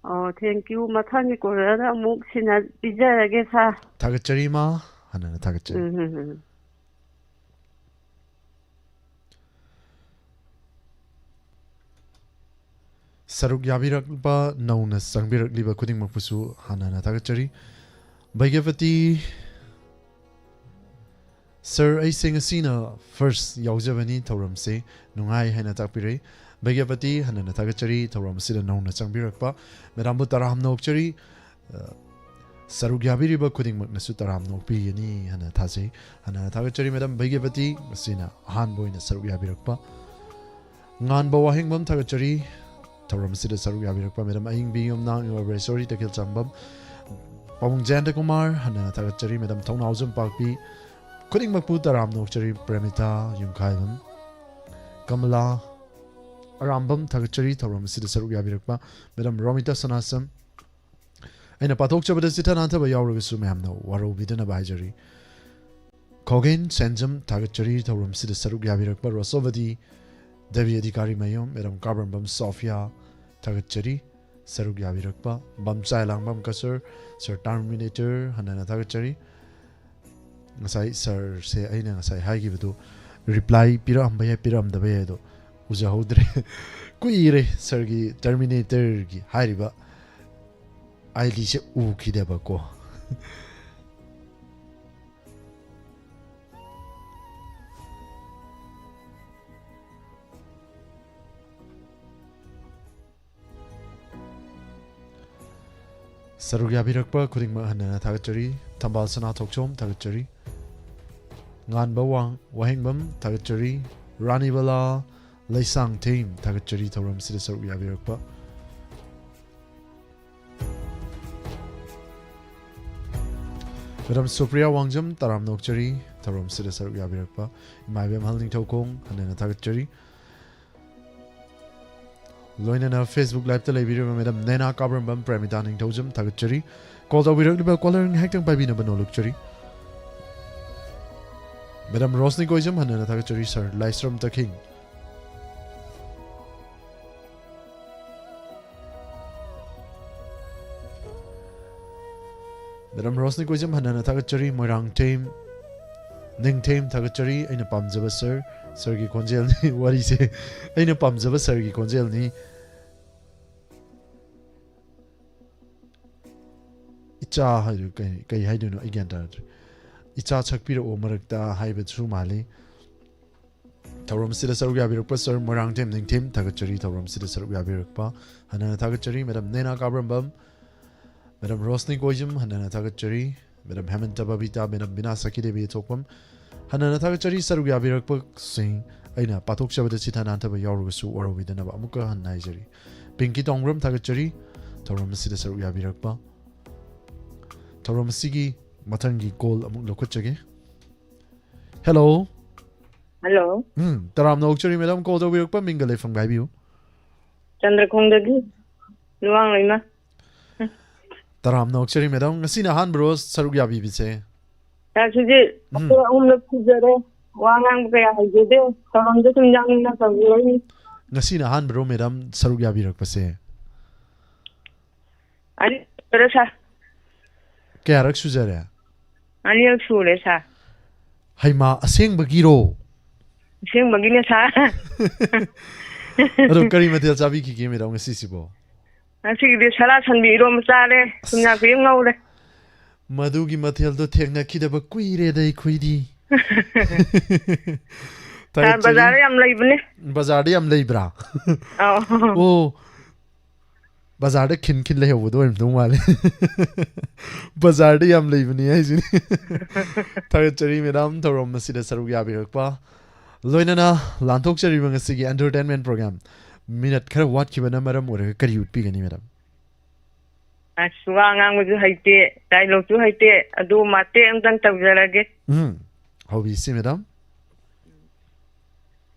ꯑꯣ, thank you꯫ ꯃꯊꯪꯒꯤ ꯀꯣꯂꯔꯗ ꯑꯃꯨꯛ ꯁꯤꯟꯅ ꯄꯤꯖꯔꯒꯦ, sir꯫ ꯊꯥꯒꯠꯆꯔꯤ ꯏꯃꯥ, ꯍꯟꯅ ꯍꯟꯅ ꯊꯥꯒꯠꯆꯔꯤ꯫ ꯎꯝ, ꯎꯝ, ꯎꯝ꯫ ꯁꯔꯨꯛ ꯌꯥꯕꯤꯔꯛꯄ, ꯅꯧꯅ ꯆꯪꯕꯤꯔꯛꯂꯤꯕ ꯈꯨꯗꯤꯡꯃꯛꯄꯨꯁꯨ ꯍꯥꯟꯅ ꯍꯥꯟꯅ ꯊꯥꯒꯠꯆꯔꯤ꯫ ꯚꯩꯒ꯭ꯌꯥꯄꯇꯤ ꯁꯔ, ꯑꯩꯁꯦ ꯉꯁꯤꯅ ꯐꯥꯔꯁ ꯌꯥꯎꯖꯕꯅꯤ, ꯊꯧꯔꯝꯁꯦ ꯅꯨꯡꯉꯥꯏ ꯍꯥꯏꯅ ꯇꯥꯛꯄꯤꯔꯛꯏ꯫ ꯚꯩꯒ꯭ꯌꯥꯄꯇꯤ ꯍꯟꯅ ꯍꯟꯅ ꯊꯥꯒꯠꯆꯔꯤ, ꯊꯧꯔꯝ ꯑꯁꯤꯗ ꯅꯧꯅ ꯆꯪꯕꯤꯔꯛꯄ ꯃꯦꯗꯥꯝꯕꯨ ꯇꯔꯥꯝꯅ ꯑꯣꯛꯆꯔꯤ꯫ ꯑ, ꯁꯔꯨꯛ ꯌꯥꯕꯤꯔꯤꯕ ꯈꯨꯗꯤꯡꯃꯛꯅꯁꯨ ꯇꯔꯥꯝꯅ ꯑꯣꯛꯄꯤꯒꯅꯤ ꯍꯥꯏꯅ ꯊꯥꯖꯩ꯫ ꯍꯟꯅ ꯍꯟꯅ ꯊꯥꯒꯠꯆꯔꯤ ꯃꯦꯗꯥꯝ ꯚꯩꯒ꯭ꯌꯥꯄꯇꯤ, ꯉꯁꯤꯅ ꯑꯍꯥꯟꯕ ꯑꯣꯏꯅ ꯁꯔꯨꯛ ꯌꯥꯕꯤꯔꯛꯄ꯫ ꯉꯥꯟꯕ ꯋꯥꯍꯦꯡꯕꯝ ꯊꯥꯒꯠꯆꯔꯤ, ꯊꯧꯔꯝ ꯑꯁꯤꯗ ꯁꯔꯨꯛ ꯌꯥꯕꯤꯔꯛꯄ ꯃꯦꯗꯥꯝ ꯑꯌꯤꯡꯕꯤ ꯌꯨꯝꯅꯥꯝ, ꯏꯃꯥ ꯕ꯭ꯔꯦꯁꯣꯔꯤ ꯇꯈꯦꯜ ꯆꯥꯡꯕꯝ, ꯄꯥꯕꯨꯡ ꯖꯌꯟꯇ ꯀꯨꯃꯥꯔ, ꯍꯟꯅ ꯍꯟꯅ ꯊꯥꯒꯠꯆꯔꯤ ꯃꯦꯗꯥꯝ ꯊꯧꯅꯥꯎꯖꯝ ꯄꯥꯛꯄꯤ, ꯈꯨꯗꯤꯡꯃꯛꯄꯨ ꯇꯔꯥꯝꯅ ꯑꯣꯛꯆꯔꯤ꯫ ꯄ꯭ꯔꯦꯃꯤꯇꯥ ꯌꯨꯝꯈꯥꯏꯕꯝ, ꯀꯃꯂꯥ ꯑꯔꯥꯝꯕꯝ ꯊꯥꯒꯠꯆꯔꯤ, ꯊꯧꯔꯝ ꯑꯁꯤꯗ ꯁꯔꯨꯛ ꯌꯥꯕꯤꯔꯛꯄ ꯃꯦꯗꯥꯝ ꯔꯣꯃꯤꯇꯥ ꯁꯅꯥꯁꯝ꯫ ꯑꯩꯅ ꯄꯥꯊꯣꯛꯆꯕꯗ ꯆꯤꯊ ꯅꯥꯟꯊꯕ ꯌꯥꯎꯔꯒꯁꯨ ꯃꯌꯥꯝꯅ ꯋꯥꯔꯧꯕꯤꯗꯅꯕ ꯍꯥꯏꯖꯔꯤ꯫ ꯈꯣꯒꯦꯟ ꯁꯦꯟꯖꯝ ꯊꯥꯒꯠꯆꯔꯤ, ꯊꯧꯔꯝꯁꯤꯗ ꯁꯔꯨꯛ ꯌꯥꯕꯤꯔꯛꯄ ꯔꯣꯁꯣꯕꯗꯤ ꯗꯦꯕꯤ ꯑꯙꯤꯀꯥꯔꯤ ꯃꯌꯨꯝ, ꯃꯦꯗꯥꯝ ꯀꯥꯕ꯭ꯔꯝꯕꯝ ꯁꯣꯐꯤꯌꯥ ꯊꯥꯒꯠꯆꯔꯤ, ꯁꯔꯨꯛ ꯌꯥꯕꯤꯔꯛꯄ ꯕꯝꯆꯥꯏ ꯂꯥꯡꯕꯝ ꯀꯁꯔ, ꯁꯔ ꯇꯔꯃꯤꯅꯦꯇꯔ ꯍꯟꯅ ꯍꯟꯅ ꯊꯥꯒꯠꯆꯔꯤ꯫ ꯉꯁꯥꯏ ꯁꯔꯁꯦ ꯑꯩꯅ ꯉꯁꯥꯏ ꯍꯥꯏꯈꯤꯕꯗꯨ ꯔꯤꯄ꯭ꯂꯥꯏ ꯄꯤꯔꯛꯑꯝꯕ ꯌꯥꯏ, ꯄꯤꯔꯛꯑꯝꯗꯕ ꯌꯥꯏ, ꯑꯗꯣ ꯎꯖꯍꯧꯗ꯭ꯔꯦ꯫ ꯀꯨꯏꯔꯦ ꯁꯔꯒꯤ ꯇꯔꯃꯤꯅꯦꯇꯔꯒꯤ ꯍꯥꯏꯔꯤꯕ ꯑꯥꯏ ꯗꯤꯁꯦ ꯎꯈꯤꯗꯕꯀꯣ꯫ ꯁꯔꯨꯛ ꯌꯥꯕꯤꯔꯛꯄ ꯈꯨꯗꯤꯡꯃꯛ ꯍꯟꯅ ꯍꯟꯅ ꯊꯥꯒꯠꯆꯔꯤ꯫ ꯊꯝꯕꯥꯜ ꯁꯅꯥ ꯊꯣꯛꯆꯣꯝ ꯊꯥꯒꯠꯆꯔꯤ꯫ ꯉꯥꯟꯕ ꯋꯥꯡ-, ꯋꯥꯍꯦꯡꯕꯝ ꯊꯥꯒꯠꯆꯔꯤ꯫ ꯔꯥꯅꯤꯕꯂꯥ ꯂꯩꯁꯥꯡꯊꯦꯝ ꯊꯥꯒꯠꯆꯔꯤ, ꯊꯧꯔꯝꯁꯤꯗ ꯁꯔꯨꯛ ꯌꯥꯕꯤꯔꯛꯄ꯫ ꯃꯦꯗꯥꯝ ꯁꯨꯄ꯭ꯔꯤꯌꯥ ꯋꯥꯡꯖꯝ ꯇꯔꯥꯝꯅ ꯑꯣꯛꯆꯔꯤ, ꯊꯧꯔꯝꯁꯤꯗ ꯁꯔꯨꯛ ꯌꯥꯕꯤꯔꯛꯄ꯫ ꯏꯃꯥ ꯏꯕꯦꯝꯍꯜ ꯅꯤꯡꯊꯧꯈꯣꯡ ꯍꯟꯅ ꯍꯟꯅ ꯊꯥꯒꯠꯆꯔꯤ꯫ ꯂꯣꯏꯅꯅ Facebook Liveꯇ ꯂꯩꯕꯤꯔꯤꯕ ꯃꯦꯗꯥꯝ ꯅꯦꯅꯥ ꯀꯥꯕ꯭ꯔꯝꯕꯝ ꯄ꯭ꯔꯦꯃꯤꯇꯥ ꯅꯤꯡꯊꯧꯖꯝ ꯊꯥꯒꯠꯆꯔꯤ꯫ ꯀꯣꯜ ꯇꯧꯕꯤꯔꯛꯂꯤꯕ ꯀꯣꯂꯔ ꯉꯥꯏꯍꯥꯛꯇꯪ ꯄꯥꯏꯕꯤꯅꯕ ꯅꯣꯜꯂꯨꯛꯆꯔꯤ꯫ ꯃꯦꯗꯥꯝ ꯔꯣꯁꯅꯤ ꯀꯣꯏꯖꯝ ꯍꯟꯅ ꯍꯟꯅ ꯊꯥꯒꯠꯆꯔꯤ꯫ ꯁꯔ ꯂꯥꯏꯁ꯭ꯔꯝ ꯇꯈꯤꯡ꯫ ꯃꯦꯗꯥꯝ ꯔꯣꯁꯅꯤ ꯀꯣꯏꯖꯝ ꯍꯟꯅ ꯍꯟꯅ ꯊꯥꯒꯠꯆꯔꯤ꯫ ꯃꯣꯏꯔꯥꯡꯊꯦꯝ, ꯅꯤꯡꯊꯦꯝ ꯊꯥꯒꯠꯆꯔꯤ꯫ ꯑꯩꯅ ꯄꯥꯝꯖꯕ ꯁꯔ, ꯁꯔꯒꯤ ꯈꯣꯟꯖꯦꯜꯅꯤ꯫ ꯋꯥꯔꯤꯁꯦ ꯑꯩꯅ ꯄꯥꯝꯖꯕ ꯁꯔꯒꯤ ꯈꯣꯟꯖꯦꯜꯅꯤ꯫ ꯏꯆꯥ ꯍꯥꯏꯗꯣꯏ ꯀꯩ, ꯀꯩ ꯍꯥꯏꯗꯣꯏꯅꯣ ꯑꯩ ꯒ꯭ꯌꯥꯟ ꯇꯥꯗ꯭ꯔꯦ꯫ "ꯏꯆꯥ ꯁꯛꯄꯤꯔꯛꯑꯣ ꯃꯔꯛꯇ" ꯍꯥꯏꯕꯁꯨ ꯃꯥꯜꯂꯤ꯫ ꯊꯧꯔꯝ ꯑꯁꯤꯗ ꯁꯔꯨꯛ ꯌꯥꯕꯤꯔꯛꯄ ꯁꯔ ꯃꯣꯏꯔꯥꯡꯊꯦꯝ ꯅꯤꯡꯊꯦꯝ ꯊꯥꯒꯠꯆꯔꯤ꯫ ꯊꯧꯔꯝ ꯑꯁꯤꯗ ꯁꯔꯨꯛ ꯌꯥꯕꯤꯔꯛꯄ ꯍꯟꯅ ꯍꯟꯅ ꯊꯥꯒꯠꯆꯔꯤ꯫ ꯃꯦꯗꯥꯝ ꯅꯦꯅꯥ ꯀꯥꯕ꯭ꯔꯝꯕꯝ, ꯃꯦꯗꯥꯝ ꯔꯣꯁꯅꯤ ꯀꯣꯏꯖꯝ ꯍꯟꯅ ꯍꯟꯅ ꯊꯥꯒꯠꯆꯔꯤ꯫ ꯃꯦꯗꯥꯝ ꯍꯦꯃꯟꯇ ꯕꯕꯤꯇꯥ, ꯃꯦꯗꯥꯝ ꯕꯤꯅꯥ ꯁꯈꯤꯗꯦꯕꯤ ꯊꯣꯛꯄꯝ ꯍꯟꯅ ꯍꯟꯅ ꯊꯥꯒꯠꯆꯔꯤ꯫ ꯁꯔꯨꯛ ꯌꯥꯕꯤꯔꯛꯄꯁꯤꯡ ꯑꯩꯅ ꯄꯥꯊꯣꯛꯆꯕꯗ ꯁꯤꯊꯥ ꯅꯥꯟꯊꯕ ꯌꯥꯎꯔꯒꯁꯨ ꯋꯥꯔꯧꯕꯤꯗꯅꯕ ꯑꯃꯨꯛꯀ ꯍꯟꯅ ꯍꯥꯏꯖꯔꯤ꯫ ꯄꯤꯡꯀꯤ ꯇꯣꯡꯕ꯭ꯔꯝ ꯊꯥꯒꯠꯆꯔꯤ꯫ ꯊꯧꯔꯝ ꯑꯁꯤꯗ ꯁꯔꯨꯛ ꯌꯥꯕꯤꯔꯛꯄ ꯊꯧꯔꯝ ꯑꯁꯤꯒꯤ ꯃꯊꯪꯒꯤ ꯀꯣꯜ ꯑꯃꯨꯛ ꯂꯧꯈꯠꯆꯒꯦ꯫ ꯍꯦꯜꯂꯣ꯫ ꯍꯜꯂꯣ꯫ ꯎꯝ, ꯇꯔꯥꯝꯅ ꯑꯣꯛꯆꯔꯤ ꯃꯦꯗꯥꯝ, ꯀꯣꯜ ꯇꯧꯕꯤꯔꯛꯄ ꯃꯤꯡꯒ ꯂꯩꯐꯝꯒ ꯍꯥꯏꯕꯤꯌꯨ꯫ ꯆꯟꯗ꯭ꯔꯈꯣꯡꯗꯒꯤ ꯂꯨꯋꯥꯡ ꯂꯩꯃ꯫ ꯇꯔꯥꯝꯅ ꯑꯣꯛꯆꯔꯤ ꯃꯦꯗꯥꯝ, ꯉꯁꯤꯅ ꯑꯍꯥꯟꯕꯔꯣ ꯁꯔꯨꯛ ꯌꯥꯕꯤꯕꯁꯦ? ꯁꯥꯔ, ꯁꯤꯗꯤ ꯎꯝ꯫ ꯑꯩꯈꯣꯏ ꯑꯍꯨꯝꯂꯛ ꯁꯨꯖꯔꯦ꯫ ꯋꯥ ꯉꯥꯡꯕ ꯀꯌꯥ ꯍꯩꯖꯗꯦ꯫ ꯊꯧꯔꯝꯗ ꯁꯨꯝ ꯌꯥꯎꯅꯤꯡꯅ ꯇꯧꯖꯔꯛꯏꯅꯤ꯫ ꯉꯁꯤꯅ ꯑꯍꯥꯟꯕꯔꯣ ꯃꯦꯗꯥꯝ ꯁꯔꯨꯛ ꯌꯥꯕꯤꯔꯛꯄꯁꯦ? ꯑꯅꯤ ꯁꯨꯔꯦ, ꯁꯥꯔ꯫ ꯀꯌꯥꯔꯛ ꯁꯨꯖꯔꯦ? ꯑꯅꯤꯔꯛ ꯁꯨꯔꯦ, ꯁꯥꯔ꯫ ꯍꯩꯃꯥ, ꯑꯁꯦꯡꯕꯒꯤꯔꯣ? ꯑꯁꯦꯡꯕꯒꯤꯅꯦ, ꯁꯥꯔ꯫ ꯑꯗꯣ ꯀꯔꯤ ꯃꯊꯦꯜ ꯆꯥꯕꯤꯈꯤꯒꯦ ꯃꯦꯗꯥꯝ ꯉꯁꯤꯁꯤꯕꯣ? ꯉꯁꯤꯒꯤꯗꯤ ꯁꯂꯥ ꯁꯟꯕꯤ ꯏꯔꯣꯝꯕ ꯆꯥꯔꯦ, ꯊꯨꯝꯌꯥꯛꯄꯤ ꯑꯃ ꯉꯧꯔꯦ꯫ ꯃꯗꯨꯒꯤ ꯃꯊꯦꯜꯗꯣ ꯊꯦꯡꯅꯈꯤꯗꯕ ꯀꯨꯏꯔꯦꯗ ꯑꯩꯈꯣꯏꯗꯤ꯫ ꯁꯥꯔ, ꯊꯥꯒꯠꯆꯔꯤ꯫ ꯕꯖꯥꯔꯗ ꯌꯥꯝ ꯂꯩꯕꯅꯦ꯫ ꯕꯖꯥꯔꯗ ꯌꯥꯝ ꯂꯩꯕ꯭ꯔꯥ? ꯑꯧ꯫ ꯑꯣ, ꯕꯖꯥꯔꯗ ꯈꯤꯟ ꯈꯤꯟ ꯂꯩꯍꯧꯕꯗꯣ ꯑꯣꯏꯔꯝꯗꯧ ꯃꯥꯜꯂꯦ꯫ ꯕꯖꯥꯔꯗ ꯌꯥꯝ ꯂꯩꯕꯅꯤ ꯍꯥꯏꯁꯤꯅꯤ꯫ ꯊꯥꯒꯠꯆꯔꯤ ꯃꯦꯗꯥꯝ, ꯊꯧꯔꯝ ꯑꯁꯤꯗ ꯁꯔꯨꯛ ꯌꯥꯕꯤꯔꯛꯄ꯫ ꯂꯣꯏꯅꯅ ꯂꯥꯟꯊꯣꯛꯆꯔꯤꯕ ꯉꯁꯤꯒꯤ entertainment program ꯃꯤꯅꯠ ꯈꯔ ꯋꯥꯠꯈꯤꯕꯅ ꯃꯔꯝ ꯑꯣꯏꯔꯒ ꯀꯔꯤ ꯎꯠꯄꯤꯒꯅꯤ ꯃꯦꯗꯥꯝ? ꯑꯁ, ꯋꯥ ꯉꯥꯡꯕꯁꯨ ꯍꯩꯇꯦ, ꯗꯥꯏꯂꯣꯛꯁꯨ ꯍꯩꯇꯦ, ꯑꯗꯨ ꯃꯇꯦꯛ ꯑꯃꯇꯪ ꯇꯧꯖꯔꯒꯦ꯫ ꯎꯝ, ꯍꯧꯕꯤꯁꯤ ꯃꯦꯗꯥꯝ꯫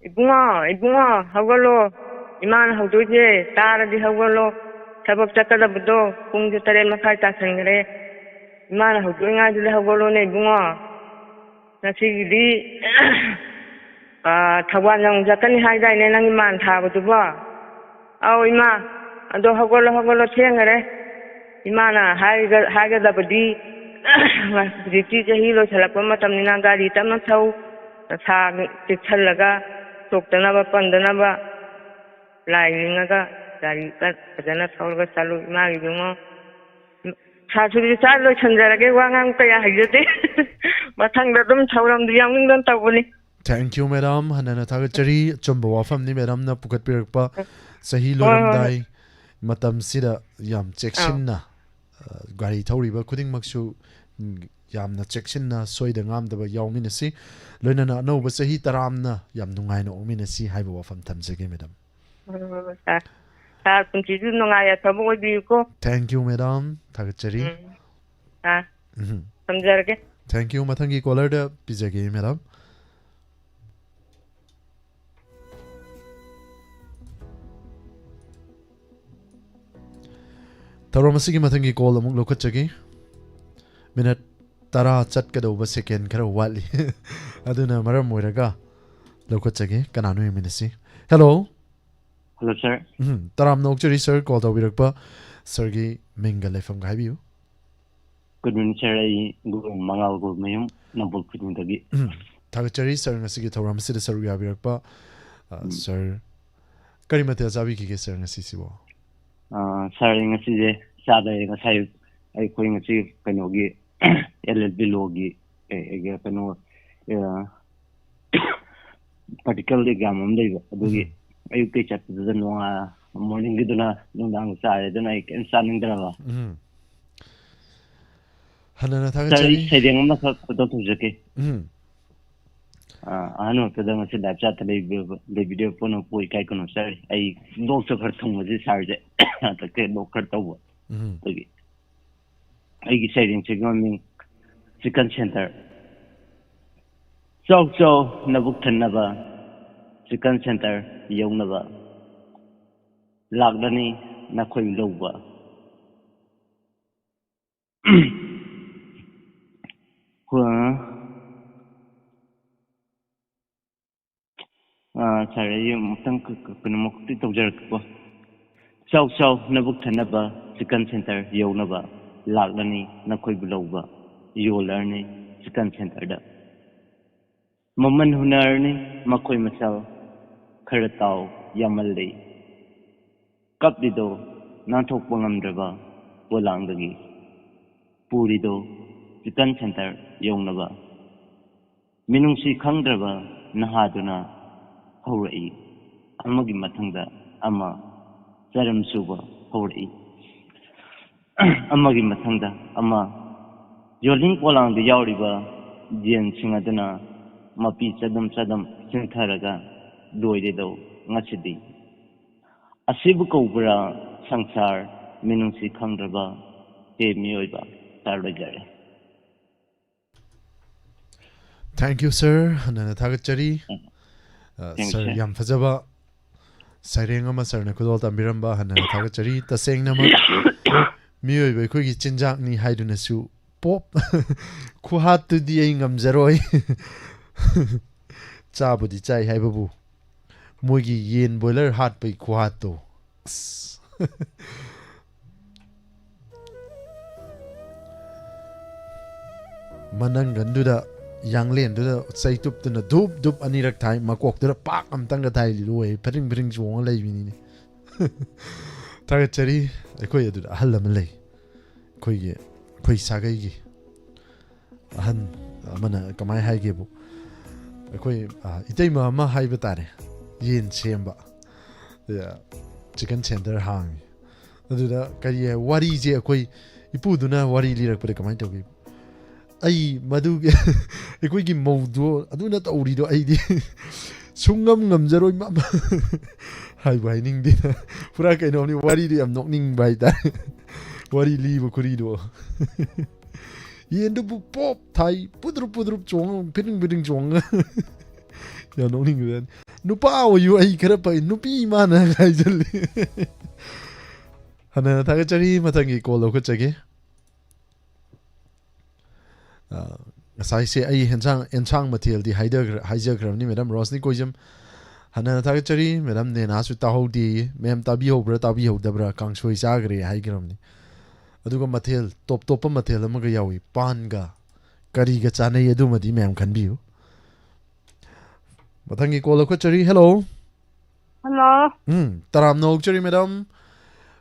"ꯏꯕꯨꯡꯉꯣ, ꯏꯕꯨꯡꯉꯣ, ꯍꯧꯒꯠꯂꯣ꯫ ꯏꯃꯥꯅ ꯍꯧꯗꯣꯏꯁꯦ ꯇꯥꯔꯗꯤ ꯍꯧꯒꯠꯂꯣ꯫ ꯊꯕꯛ ꯆꯠꯀꯗꯕꯗꯣ ꯄꯨꯡꯁꯦ ꯇꯔꯦꯠ ꯃꯈꯥꯏ ꯇꯥꯁꯟꯈ꯭ꯔꯦ꯫ ꯏꯃꯥꯅ ꯍꯧꯗꯣꯛꯏꯉꯥꯏꯗꯨꯗ ꯍꯧꯒꯠꯂꯣꯅꯦ ꯏꯕꯨꯡꯉꯣ꯫ ꯉꯁꯤꯒꯤꯗꯤ, ꯑꯥ, ꯊꯧꯕꯥꯜ ꯌꯧꯅ ꯆꯠꯀꯅꯤ ꯍꯥꯏꯗꯥꯏꯅꯦ ꯅꯪꯒꯤ ꯃꯥꯟ ꯊꯥꯕꯗꯨꯕꯣ?" "ꯑꯧ ꯏꯃꯥ, ꯑꯗꯣ ꯍꯧꯒꯠꯂꯣ, ꯍꯧꯒꯠꯂꯣ, ꯊꯦꯡꯈꯔꯦ꯫ ꯏꯃꯥꯅ ꯍꯥꯏꯒ-, ꯍꯥꯏꯒꯗꯕꯗꯤ, ꯍꯧꯖꯤꯛꯇꯤ ꯆꯍꯤ ꯂꯣꯏꯁꯤꯜꯂꯛꯄ ꯃꯇꯝꯅꯤꯅ ꯒꯥꯔꯤ ꯇꯞꯅ ꯊꯧ, ꯅꯁꯥ ꯆꯦꯛꯁꯤꯜꯂꯒ ꯁꯣꯛꯇꯅꯕ ꯄꯟꯗꯅꯕ ꯂꯥꯏ ꯅꯤꯡꯉꯒ ꯒꯥꯔꯤ ꯀ-, ꯐꯖꯅ ꯊꯧꯔꯒ ꯆꯠꯂꯨ ꯏꯃꯥꯒꯤ ꯏꯕꯨꯡꯉꯣ꯫ ꯁꯥꯔꯁꯤꯡꯁꯦ ꯆꯥ ꯂꯣꯏꯁꯟꯖꯔꯒꯦ, ꯋꯥ ꯉꯥꯡ ꯀꯌꯥ ꯍꯩꯖꯗꯦ꯫ ꯃꯊꯪꯗ ꯑꯗꯨꯝ ꯊꯧꯔꯝꯗꯨ ꯌꯥꯎꯅꯤꯡꯗꯅ ꯇꯧꯕꯅꯤ꯫ Thank you, madam. ꯍꯟꯅꯅ ꯊꯥꯒꯠꯆꯔꯤ꯫ ꯑꯆꯨꯝꯕ ꯋꯥꯐꯝꯅꯤ madamꯅ ꯄꯨꯈꯠꯄꯤꯔꯛꯄ꯫ ꯆꯍꯤ ꯍꯣꯏ, ꯍꯣꯏ, ꯍꯣꯏ꯫ ꯂꯣꯏꯔꯝꯗꯥꯏ ꯃꯇꯝꯁꯤꯗ ꯌꯥꯝ ꯑꯥ꯫ ꯆꯦꯛꯁꯤꯟꯅ, ꯑ, ꯒꯥꯔꯤ ꯊꯧꯔꯤꯕ ꯈꯨꯗꯤꯡꯃꯛꯁꯨ, ꯎꯝ, ꯌꯥꯝꯅ ꯆꯦꯛꯁꯤꯟꯅ, ꯁꯣꯏꯗ ꯉꯥꯝꯗꯕ ꯌꯥꯎꯃꯤꯟꯅꯁꯤ꯫ ꯂꯣꯏꯅꯅ ꯑꯅꯧꯕ ꯆꯍꯤ ꯇꯔꯥꯝꯅ ꯌꯥꯝ ꯅꯨꯡꯉꯥꯏꯅ ꯑꯣꯛꯃꯤꯟꯅꯁꯤ ꯍꯥꯏꯕ ꯋꯥꯐꯝ ꯊꯝꯖꯒꯦ, madam꯫ ꯍꯣꯏ, ꯍꯣꯏ, ꯍꯣꯏ, ꯁꯥꯔ꯫ ꯁꯥꯔ, ꯄꯨꯟꯁꯤꯁꯨ ꯅꯨꯡꯉꯥꯏ ꯌꯥꯏꯐꯕ ꯑꯣꯏꯕꯤꯌꯨꯀꯣ꯫ Thank you, madam. ꯊꯥꯒꯠꯆꯔꯤ꯫ ꯎꯝ꯫ ꯁꯥꯔ, ꯎꯝ꯫ ꯊꯝꯖꯔꯒꯦ꯫ Thank you. ꯃꯊꯪꯒꯤ callerꯗ ꯄꯤꯖꯒꯦ, madam꯫ ꯊꯧꯔꯝ ꯑꯁꯤꯒꯤ ꯃꯊꯪꯒꯤ call ꯑꯃꯨꯛ ꯂꯧꯈꯠꯆꯒꯦ꯫ Minute ꯇꯔꯥ ꯆꯠꯀꯗꯧꯕ second ꯈꯔ ꯋꯥꯠꯂꯤ꯫ ꯑꯗꯨꯅ ꯃꯔꯝ ꯑꯣꯏꯔꯒ ꯂꯧꯈꯠꯆꯒꯦ꯫ ꯀꯅꯥꯅꯣ ꯌꯦꯡꯃꯤꯟꯅꯁꯤ꯫ Hello꯫ Hello, sir꯫ ꯎꯝ, ꯇꯔꯥꯝꯅ ꯑꯣꯛꯆꯔꯤ, sir, call ꯇꯧꯕꯤꯔꯛꯄ꯫ Sirꯒꯤ ꯃꯤꯡꯒ ꯂꯩꯐꯝꯒ ꯍꯥꯏꯕꯤꯌꯨ꯫ Good morning, sir꯫ ꯑꯩ ꯒꯨꯔꯨ ꯃꯉꯥꯜ ꯒꯣꯜꯃꯌꯨꯝ, ꯅꯝꯕꯣꯜ ꯈꯨꯅꯨꯡꯗꯒꯤ꯫ ꯎꯝ, ꯊꯥꯒꯠꯆꯔꯤ, sir, ꯉꯁꯤꯒꯤ ꯊꯧꯔꯝ ꯑꯁꯤꯗ ꯁꯔꯨꯛ ꯌꯥꯕꯤꯔꯛꯄ꯫ ꯑ, ꯎꯝ꯫ Sir, ꯀꯔꯤ ꯃꯊꯦꯜ ꯆꯥꯕꯤꯈꯤꯒꯦ, sir, ꯉꯁꯤꯁꯤꯕꯣ? ꯑ, sir, ꯑꯩ ꯉꯁꯤꯁꯦ ꯆꯥꯗꯔꯦ꯫ ꯉꯁꯥꯏ ꯑꯩꯈꯣꯏ ꯉꯁꯤ ꯀꯩꯅꯣꯒꯤ, LLB lawꯒꯤ, ꯑꯦ, ꯑꯦ, ꯀꯩꯅꯣ, ꯑ, practical exam ꯑꯃ ꯂꯩꯕ, ꯑꯗꯨꯒꯤ ꯎꯝ꯫ ꯑꯌꯨꯛꯇꯩ ꯆꯠꯄꯗꯨꯗ ꯅꯣꯡꯉꯥ-, morningꯒꯤꯗꯨꯅ ꯅꯨꯡꯗꯥꯡ ꯆꯥꯔꯦ, ꯑꯗꯨꯅ ꯑꯩ ꯀꯩꯝ ꯆꯥꯅꯤꯡꯗ꯭ꯔꯕ꯫ ꯎꯝ꯫ ꯍꯟꯅꯅ sir, ꯊꯥꯒꯠꯆꯔꯤ꯫ ꯑꯩ ꯁꯩꯔꯦꯡ ꯑꯃꯈꯛ ꯈꯨꯗꯣꯜ ꯇꯧꯖꯒꯦ꯫ ꯎꯝ꯫ ꯑ, ꯑꯍꯥꯟꯕꯃꯛꯇꯗ ꯉꯁꯤ live chatꯇ ꯂꯩꯕꯤꯔꯕ, ꯂꯩꯕꯤꯔꯤꯕ ꯄꯨꯝꯅꯃꯛꯄꯨ ꯏꯀꯥꯏ ꯈꯨꯝꯅꯕ ꯆꯥꯔꯤ꯫ ꯑꯩ ꯂꯣꯛꯁꯨ ꯈꯔ ꯊꯨꯡꯕꯁꯤ sirꯁꯦ ꯍꯟꯗꯛꯇꯤ ꯂꯣꯛ ꯈꯔ ꯇꯧꯕ꯫ ꯎꯝ꯫ ꯑꯗꯨꯒꯤ ꯑꯩꯒꯤ ꯁꯩꯔꯦꯡꯁꯤꯒꯤ ꯃꯃꯤꯡ Chicken Center꯫ ꯆꯥꯎ ꯆꯥꯎ ꯅꯕꯨꯛ ꯊꯟꯅꯕ, Chicken Center ꯌꯧꯅꯕ ꯂꯥꯛꯂꯅꯤ ꯅꯈꯣꯏ ꯂꯧꯕ꯫ ꯍꯣꯏ꯫ ꯑꯥ, sir, ꯑꯩ ꯑꯃꯨꯛꯇꯪ ꯀ-, ꯀ-, ꯀꯩꯅꯣꯃꯨꯛꯇꯤ ꯇꯧꯖꯔꯛꯀꯦꯀꯣ꯫ ꯆꯥꯎ ꯆꯥꯎ ꯅꯕꯨꯛ ꯊꯟꯅꯕ, Chicken Center ꯌꯧꯅꯕ ꯂꯥꯛꯂꯅꯤ ꯅꯈꯣꯏꯕꯨ ꯂꯧꯕ, ꯌꯣꯜꯂꯔꯅꯤ Chicken Centerꯗ꯫ ꯃꯃꯜ ꯍꯨꯟꯅꯔꯅꯤ ꯃꯈꯣꯏ ꯃꯁꯦꯜ, ꯈꯔ ꯇꯥꯎ, ꯌꯥꯝꯃꯜꯂꯤ꯫ ꯀꯞꯂꯤꯗꯣ ꯅꯥꯟꯊꯣꯛꯄ ꯉꯝꯗ꯭ꯔꯕ ꯄꯣꯂꯥꯡꯗꯒꯤ꯫ ꯄꯨꯔꯤꯗꯣ ꯆꯤꯀꯟ ꯁꯦꯟꯇꯔ ꯌꯧꯅꯕ꯫ ꯃꯤꯅꯨꯡꯁꯤ ꯈꯪꯗ꯭ꯔꯕ ꯅꯍꯥꯗꯨꯅ ꯍꯧꯔꯛꯏ꯫ ꯑꯃꯒꯤ ꯃꯊꯪꯗ ꯑꯃ ꯆꯔꯝ ꯁꯨꯕ ꯍꯧꯔꯛꯏ꯫ ꯑꯃꯒꯤ ꯃꯊꯪꯗ ꯑꯃ꯫ ꯌꯣꯜꯂꯤꯡ ꯄꯣꯂꯥꯡꯗ ꯌꯥꯎꯔꯤꯕ ꯌꯦꯟꯁꯤꯡ ꯑꯗꯨꯅ ꯃꯄꯤ ꯆꯗꯝ ꯆꯗꯝ ꯆꯤꯟꯊꯔꯒ ꯂꯣꯏꯔꯦꯗꯧ ꯉꯁꯤꯗꯤ꯫ ꯑꯁꯤꯕꯨ ꯀꯧꯕ꯭ꯔꯥ ꯁꯪꯁꯥꯔ, ꯃꯤꯅꯨꯡꯁꯤ ꯈꯪꯗ꯭ꯔꯕ ꯍꯦ ꯃꯤꯑꯣꯏꯕ? ꯁꯥꯔ, ꯂꯣꯏꯖꯔꯦ꯫ Thank you, sir. ꯍꯟꯅ ꯍꯟꯅ ꯊꯥꯒꯠꯆꯔꯤ꯫ ꯎꯝ. ꯑ, Thank you, sir, sir. ꯌꯥꯝ ꯐꯖꯕ ꯁꯩꯔꯦꯡ ꯑꯃ ꯁꯥꯔꯅ ꯈꯨꯗꯣꯜ ꯇꯝꯕꯤꯔꯝꯕ ꯍꯟꯅ ꯍꯟꯅ ꯊꯥꯒꯠꯆꯔꯤ꯫ ꯇꯁꯦꯡꯅꯃꯛ ꯃꯤꯑꯣꯏꯕ ꯑꯩꯈꯣꯏꯒꯤ ꯆꯤꯟꯖꯥꯛꯅꯤ ꯍꯥꯏꯗꯨꯅꯁꯨ ꯄꯣꯞ ꯈꯨꯍꯥꯠꯇꯨꯗꯤ ꯑꯩ ꯉꯝꯖꯔꯣꯏ꯫ ꯆꯥꯕꯨꯗꯤ ꯆꯥꯏ ꯍꯥꯏꯕꯕꯨ ꯃꯣꯏꯒꯤ ꯌꯦꯟ ꯕꯣꯏꯂꯔ ꯍꯥꯠꯄꯒꯤ ꯈꯨꯍꯥꯠꯇꯣ꯫ ꯑꯁ꯫ ꯃꯅꯪꯒꯟꯗꯨꯗ, ꯌꯥꯡꯂꯦꯟꯗꯨꯗ ꯆꯩꯇꯨꯞꯇꯨꯅ ꯙꯨꯞ ꯙꯨꯞ ꯑꯅꯤꯔꯛ ꯊꯥꯏ, ꯃꯀꯣꯛꯇꯨꯗ ꯄꯥꯛ ꯑꯝꯇꯪꯒ ꯊꯥꯏ, ꯂꯣꯏ ꯐꯔꯤꯡ ꯐꯔꯤꯡ ꯆꯣꯡꯉ ꯂꯩꯕꯤꯅꯤꯅꯦ꯫ ꯊꯥꯒꯠꯆꯔꯤ꯫ ꯑꯩꯈꯣꯏ ꯑꯗꯨꯗ ꯑꯍꯜ ꯑꯃ ꯂꯩ, ꯑꯩꯈꯣꯏꯒꯤ, ꯑꯩꯈꯣꯏ ꯁꯥꯒꯩꯒꯤ ꯑꯍꯟ ꯑꯃꯅ ꯀꯃꯥꯏ ꯍꯥꯏꯒꯦꯕꯨ, ꯑꯩꯈꯣꯏ, ꯑ, ꯏꯇꯩꯃ ꯑꯃ ꯍꯥꯏꯕ ꯇꯥꯔꯦ, ꯌꯦꯟ ꯁꯦꯝꯕ, ꯆꯤꯀꯟ ꯁꯦꯟꯇꯔ ꯍꯥꯡꯉꯤ꯫ ꯑꯗꯨꯗ ꯀꯔꯤ ꯍꯥꯏ, ꯋꯥꯔꯤꯁꯦ ꯑꯩꯈꯣꯏ ꯏꯄꯨꯗꯨꯅ ꯋꯥꯔꯤ ꯂꯤꯔꯛꯄꯗ ꯀꯃꯥꯏꯅ ꯇꯧꯒꯦ? ꯑꯩ ꯃꯗꯨꯒꯤ ꯑꯩꯈꯣꯏꯒꯤ ꯃꯧꯗꯣ ꯑꯗꯨꯅ ꯇꯧꯔꯤꯗꯣ ꯑꯩꯗꯤ ꯁꯨꯡꯉꯝ ꯉꯝꯖꯔꯣꯏ, ꯃ-, ꯃ-, ꯍꯥꯏꯕꯨ ꯍꯥꯏꯅꯤꯡꯗꯦ꯫ ꯄꯨꯔꯥ ꯀꯩꯅꯣꯅꯤ, ꯋꯥꯔꯤꯗꯣ ꯌꯥꯝ ꯅꯣꯛꯅꯤꯡꯕ ꯍꯥꯏꯇꯥꯔꯦ꯫ ꯋꯥꯔꯤ ꯂꯤꯕ ꯈꯨꯔꯤꯗꯣ꯫ ꯌꯦꯟꯗꯨꯕꯨ ꯄꯣꯞ ꯊꯥꯏ, ꯄꯨꯗ꯭ꯔꯨꯞ ꯄꯨꯗ꯭ꯔꯨꯞ ꯆꯣꯡꯉ, ꯐꯤꯗꯤꯡ ꯐꯤꯗꯤꯡ ꯆꯣꯡꯉ꯫ ꯌꯥꯝ ꯅꯣꯛꯅꯤꯡꯕꯖꯥꯠꯅꯤ꯫ "ꯅꯨꯄꯥ ꯑꯣꯏꯌꯨ, ꯑꯩ ꯈꯔ ꯐꯩ, ꯅꯨꯄꯤ ꯃꯥꯅ" ꯍꯥꯏꯖꯜꯂꯤ꯫ ꯍꯟꯅ ꯍꯟꯅ ꯊꯥꯒꯠꯆꯔꯤ, ꯃꯊꯪꯒꯤ ꯀꯣꯜ ꯂꯧꯈꯠꯆꯒꯦ꯫ ꯑ, ꯉꯁꯥꯏꯁꯦ ꯑꯩ ꯍꯦꯟꯁꯥꯡ, ꯑꯦꯟꯁꯥꯡ ꯃꯊꯦꯜꯗꯤ ꯍꯥꯏꯗꯈ꯭ꯔ-, ꯍꯥꯏꯖꯈ꯭ꯔꯕꯅꯤ, ꯃꯦꯗꯥꯝ ꯔꯣꯁꯅꯤ ꯀꯣꯏꯖꯝ꯫ ꯍꯟꯅ ꯍꯟꯅ ꯊꯥꯒꯠꯆꯔꯤ꯫ ꯃꯦꯗꯥꯝ ꯅꯦꯅꯥꯁꯨ ꯇꯥꯍꯧꯗꯦꯌꯦ꯫ ꯃꯦꯝ ꯇꯥꯕꯤꯍꯧꯕ꯭ꯔꯥ ꯇꯥꯕꯤꯍꯧꯗꯕ꯭ꯔꯥ? ꯀꯥꯡꯁꯣꯏ ꯆꯥꯈ꯭ꯔꯦ ꯍꯥꯏꯈ꯭ꯔꯕꯅꯤ꯫ ꯑꯗꯨꯒ ꯃꯊꯦꯜ, ꯇꯣꯞ ꯇꯣꯞꯄ ꯃꯊꯦꯜ ꯑꯃꯒ ꯌꯥꯎꯏ, ꯄꯥꯟꯒ ꯀꯔꯤꯒ ꯆꯥꯅꯩ, ꯑꯗꯨꯃꯗꯤ ꯃꯌꯥꯝ ꯈꯟꯕꯤꯌꯨ꯫ ꯃꯊꯪꯒꯤ ꯀꯣꯜ ꯂꯧꯈꯠꯆꯔꯤ꯫ ꯍꯦꯜꯂꯣ꯫ ꯍꯜꯂꯣ꯫ ꯎꯝ, ꯇꯔꯥꯝꯅ ꯑꯣꯛꯆꯔꯤ ꯃꯦꯗꯥꯝ꯫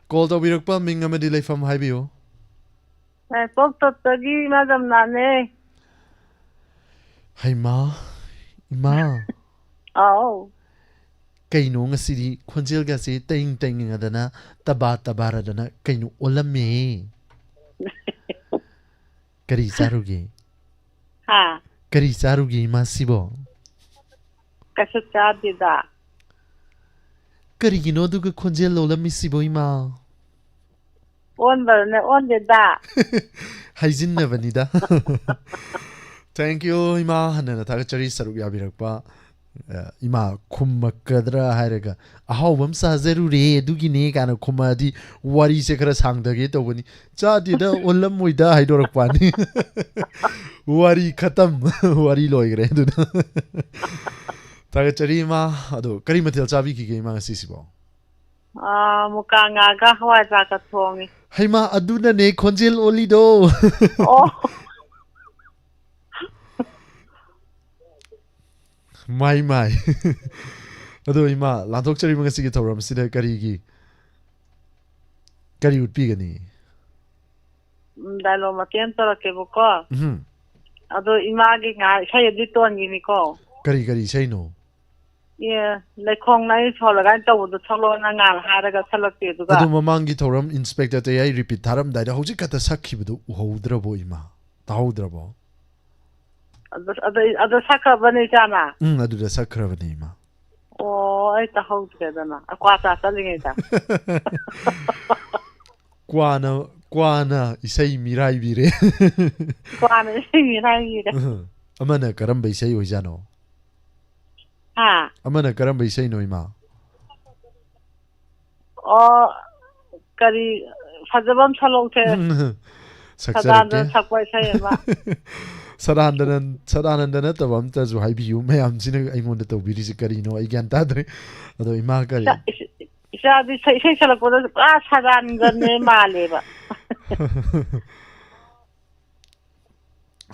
ꯀꯣꯜ ꯇꯧꯕꯤꯔꯛꯄ ꯃꯤꯡ ꯑꯃꯗꯤ ꯂꯩꯐꯝ ꯍꯥꯏꯕꯤꯌꯨ꯫ ꯌꯥꯏꯄꯣꯛ ꯇꯣꯠꯇꯒꯤ ꯏꯃꯥ ꯖꯝꯅꯥꯅꯦ꯫ ꯍꯩꯃꯥ, ꯏꯃꯥ꯫ ꯑꯥꯎ꯫ ꯀꯩꯅꯣ ꯉꯁꯤꯗꯤ ꯈꯣꯟꯖꯦꯜꯒꯁꯦ ꯇꯦꯡ ꯇꯦꯡ ꯉꯗꯅ, ꯇꯕꯥ ꯇꯕꯥꯔꯗꯅ ꯀꯩꯅꯣ ꯑꯣꯜꯂꯝꯃꯦ? ꯀꯔꯤ ꯆꯥꯔꯨꯒꯦ? ꯍꯥ? ꯀꯔꯤ ꯆꯥꯔꯨꯒꯦ ꯏꯃꯥꯁꯤꯕꯣ? ꯀꯩꯁꯨ ꯆꯥꯗꯦꯗ꯫ ꯀꯔꯤꯒꯤꯅꯣ ꯑꯗꯨꯒ ꯈꯣꯟꯖꯦꯜ ꯂꯣꯜꯂꯝꯃꯤꯁꯤꯕꯣ ꯏꯃꯥ? ꯑꯣꯟꯕ꯭ꯔꯅꯦ? ꯑꯣꯟꯗꯦꯗ꯫ ꯍꯥꯏꯖꯤꯟꯅꯕꯅꯤꯗ꯫ Thank you, ꯏꯃꯥ꯫ ꯍꯟꯅꯅ ꯊꯥꯒꯠꯆꯔꯤ ꯁꯔꯨꯛ ꯌꯥꯕꯤꯔꯛꯄ꯫ ꯑ, ꯏꯃꯥ ꯈꯨꯝꯃꯛꯀꯗ꯭ꯔꯥ ꯍꯥꯏꯔꯒ, "ꯑꯍꯥꯎꯕ ꯑꯃ ꯆꯥꯖꯔꯨꯔꯦ, ꯑꯗꯨꯒꯤꯅꯦ" ꯀꯥꯏꯅ ꯈꯨꯝꯃꯛꯑꯗꯤ ꯋꯥꯔꯤꯁꯦ ꯈꯔ ꯁꯥꯡꯊꯒꯦ ꯇꯧꯕꯅꯤ꯫ "ꯆꯥꯗꯦꯗ, ꯑꯣꯜꯂꯝꯃꯣꯏꯗ" ꯍꯥꯏꯗꯣꯔꯛꯄꯅꯤ꯫ ꯋꯥꯔꯤ ꯈꯇꯝ꯫ ꯋꯥꯔꯤ ꯂꯣꯏꯈ꯭ꯔꯦ ꯑꯗꯨꯅ꯫ ꯊꯥꯒꯠꯆꯔꯤ, ꯏꯃꯥ꯫ ꯑꯗꯣ ꯀꯔꯤ ꯃꯊꯦꯜ ꯆꯥꯕꯤꯈꯤꯒꯦ, ꯏꯃꯥ, ꯉꯁꯤꯁꯤꯕꯣ? ꯑꯥ, ꯃꯨꯀꯥ ꯉꯥꯒ ꯍꯋꯥꯏꯖꯥꯔꯒ ꯊꯣꯡꯉꯤ꯫ ꯍꯩꯃꯥ, ꯑꯗꯨꯅꯅꯦ ꯈꯣꯟꯖꯦꯜ ꯑꯣꯜꯂꯤꯗꯣ꯫ ꯑꯣ꯫ ꯃꯥꯏ, ꯃꯥꯏ꯫ ꯑꯗꯣ ꯏꯃꯥ, ꯂꯥꯟꯊꯣꯛꯆꯔꯤꯕ ꯉꯁꯤꯒꯤ ꯊꯧꯔꯝꯁꯤꯗ ꯀꯔꯤꯒꯤ, ꯀꯔꯤ ꯎꯠꯄꯤꯒꯅꯤ? ꯎꯝ, dialogue ꯃꯇꯦꯛ ꯑꯃ ꯇꯧꯔꯛꯀꯦꯕꯀꯣ꯫ ꯎꯝ꯫ ꯑꯗꯣ ꯏꯃꯥꯒꯤ ꯉꯥꯏꯍꯥꯛ ꯏꯁꯩ ꯑꯗꯨ ꯇꯣꯟꯈꯤꯅꯤꯀꯣ꯫ ꯀꯔꯤ, ꯀꯔꯤ ꯏꯁꯩꯅꯣ? ꯑꯦ, "ꯂꯩꯈꯣꯡ ꯂꯩ ꯁꯣꯜꯂꯒ" ꯍꯥꯏꯅ ꯇꯧꯕꯗꯣ ꯁꯛꯂꯛꯑꯣꯅ ꯉꯥꯏꯍꯥꯛ ꯍꯥꯏꯔꯒ ꯁꯛꯂꯛꯇꯦ ꯑꯗꯨꯒ꯫ ꯑꯗꯣ ꯃꯃꯥꯡꯒꯤ ꯊꯧꯔꯝ Inspector ꯇꯌꯥꯏ repeat ꯊꯥꯔꯝꯗꯥꯏꯗ ꯍꯧꯖꯤꯛ ꯈꯛꯇ ꯁꯛꯈꯤꯕꯗꯣ ꯎꯍꯧꯗ꯭ꯔꯕꯣ ꯏꯃꯥ? ꯇꯥꯍꯧꯗ꯭ꯔꯕꯣ? ꯑꯗꯨ, ꯑꯗꯨ, ꯑꯗꯨ ꯁꯛꯈ꯭ꯔꯕꯅꯦ ꯏꯆꯥꯅ? ꯎꯝ, ꯑꯗꯨꯗ ꯁꯛꯈ꯭ꯔꯕꯅꯦ ꯏꯃꯥ꯫ ꯑꯣ, ꯑꯩ ꯇꯥꯍꯧꯗ꯭ꯔꯦꯗꯅ꯫ ꯑ, ꯀ꯭ꯋꯥ ꯆꯥ ꯆꯠꯂꯤꯉꯩꯗ꯫ ꯀ꯭ꯋꯥꯅ, ꯀ꯭ꯋꯥꯅ ꯏꯁꯩ ꯃꯤꯔꯥꯏꯕꯤꯔꯦ꯫ ꯀ꯭ꯋꯥꯅ ꯏꯁꯩ ꯃꯤꯔꯥꯏꯕꯤꯔꯦ꯫ ꯎꯝ꯫ ꯑꯃꯅ ꯀꯔꯝꯕ ꯏꯁꯩ ꯑꯣꯏꯖꯥꯠꯅꯣ? ꯍꯥ? ꯑꯃꯅ ꯀꯔꯝꯕ ꯏꯁꯩꯅꯣ, ꯏꯃꯥ? ꯑꯣ, ꯀꯔꯤ ꯐꯖꯕ ꯑꯃ ꯁꯛꯂꯛꯎꯁꯦ꯫ ꯁꯛꯆꯔꯛꯀꯦ꯫ ꯁꯗꯥꯅꯟꯗꯅ ꯁꯛꯄ ꯏꯁꯩ ꯑꯃ꯫ ꯁꯗꯥꯅꯟꯗꯅ, ꯁꯗꯥꯅꯟꯗ ꯅꯠꯇꯕ ꯑꯝꯇꯁꯨ ꯍꯥꯏꯕꯤꯌꯨ꯫ ꯃꯌꯥꯝꯁꯤꯅ ꯑꯩꯉꯣꯟꯗ ꯇꯧꯕꯤꯔꯤꯁꯦ ꯀꯔꯤꯅꯣ? ꯑꯩ ꯒ꯭ꯌꯥꯟ ꯇꯥꯗ꯭ꯔꯦ꯫ ꯑꯗꯣ ꯏꯃꯥ ꯀꯔꯤ? ꯏꯆꯥ-, ꯏꯆ-, ꯏꯆꯥꯗꯤ ꯏꯁꯩ, ꯏꯁꯩ ꯁꯛꯂꯛꯄꯗ ꯄꯨꯔꯥ ꯁꯗꯥꯅꯟꯗꯅꯦ ꯃꯥꯜꯂꯦꯕ꯫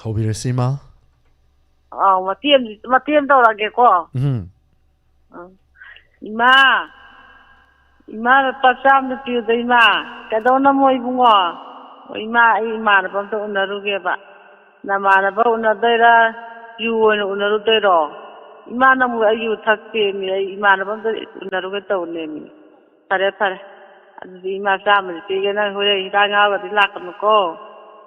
ꯍꯧꯕꯤꯔꯁꯤ, ꯏꯃꯥ꯫ ꯑꯥꯎ, ꯃꯇꯦꯛ ꯑꯃ, ꯃꯇꯦꯛ ꯑꯃ ꯇꯧꯔꯛꯑꯒꯦꯀꯣ꯫ ꯎꯝ꯫ ꯎꯝ꯫ ꯏꯃꯥ, ꯏꯃꯥ, ꯂꯨꯄꯥ ꯆꯥꯝꯗ ꯄꯤꯌꯨꯗ, ꯏꯃꯥ꯫ ꯀꯩꯗꯧꯅꯃꯣ, ꯏꯕꯨꯡꯉꯣ? ꯍꯣꯏ, ꯏꯃꯥ, ꯑꯩ ꯏꯃꯥꯟꯅꯕ ꯑꯝꯇ ꯎꯅꯔꯨꯒꯦꯕ꯫ ꯅꯃꯥꯟꯅꯕ ꯎꯅꯗꯣꯏꯔꯥ? ꯌꯨ ꯑꯣꯏꯅ ꯎꯅꯔꯨꯗꯣꯏꯔꯣ? ꯏꯃꯥ, ꯅꯪꯕꯨ ꯑꯩ ꯌꯨ ꯊꯛꯇꯦꯃꯤ, ꯑꯩ ꯏꯃꯥꯟꯅꯕ ꯑꯝꯇ ꯎꯅꯔꯨꯒꯦ ꯇꯧꯅꯦꯃꯤ꯫ ꯐꯔꯦ, ꯐꯔꯦ꯫ ꯑꯗꯨꯗꯤ ꯏꯃꯥ, ꯆꯥꯝꯃꯗꯤ ꯄꯤꯒꯦ, ꯅꯪ ꯍꯣꯔꯦꯟ ꯍꯤꯗꯥꯛ ꯉꯥꯎꯔꯒꯗꯤ ꯂꯥꯛꯀꯅꯨꯀꯣ꯫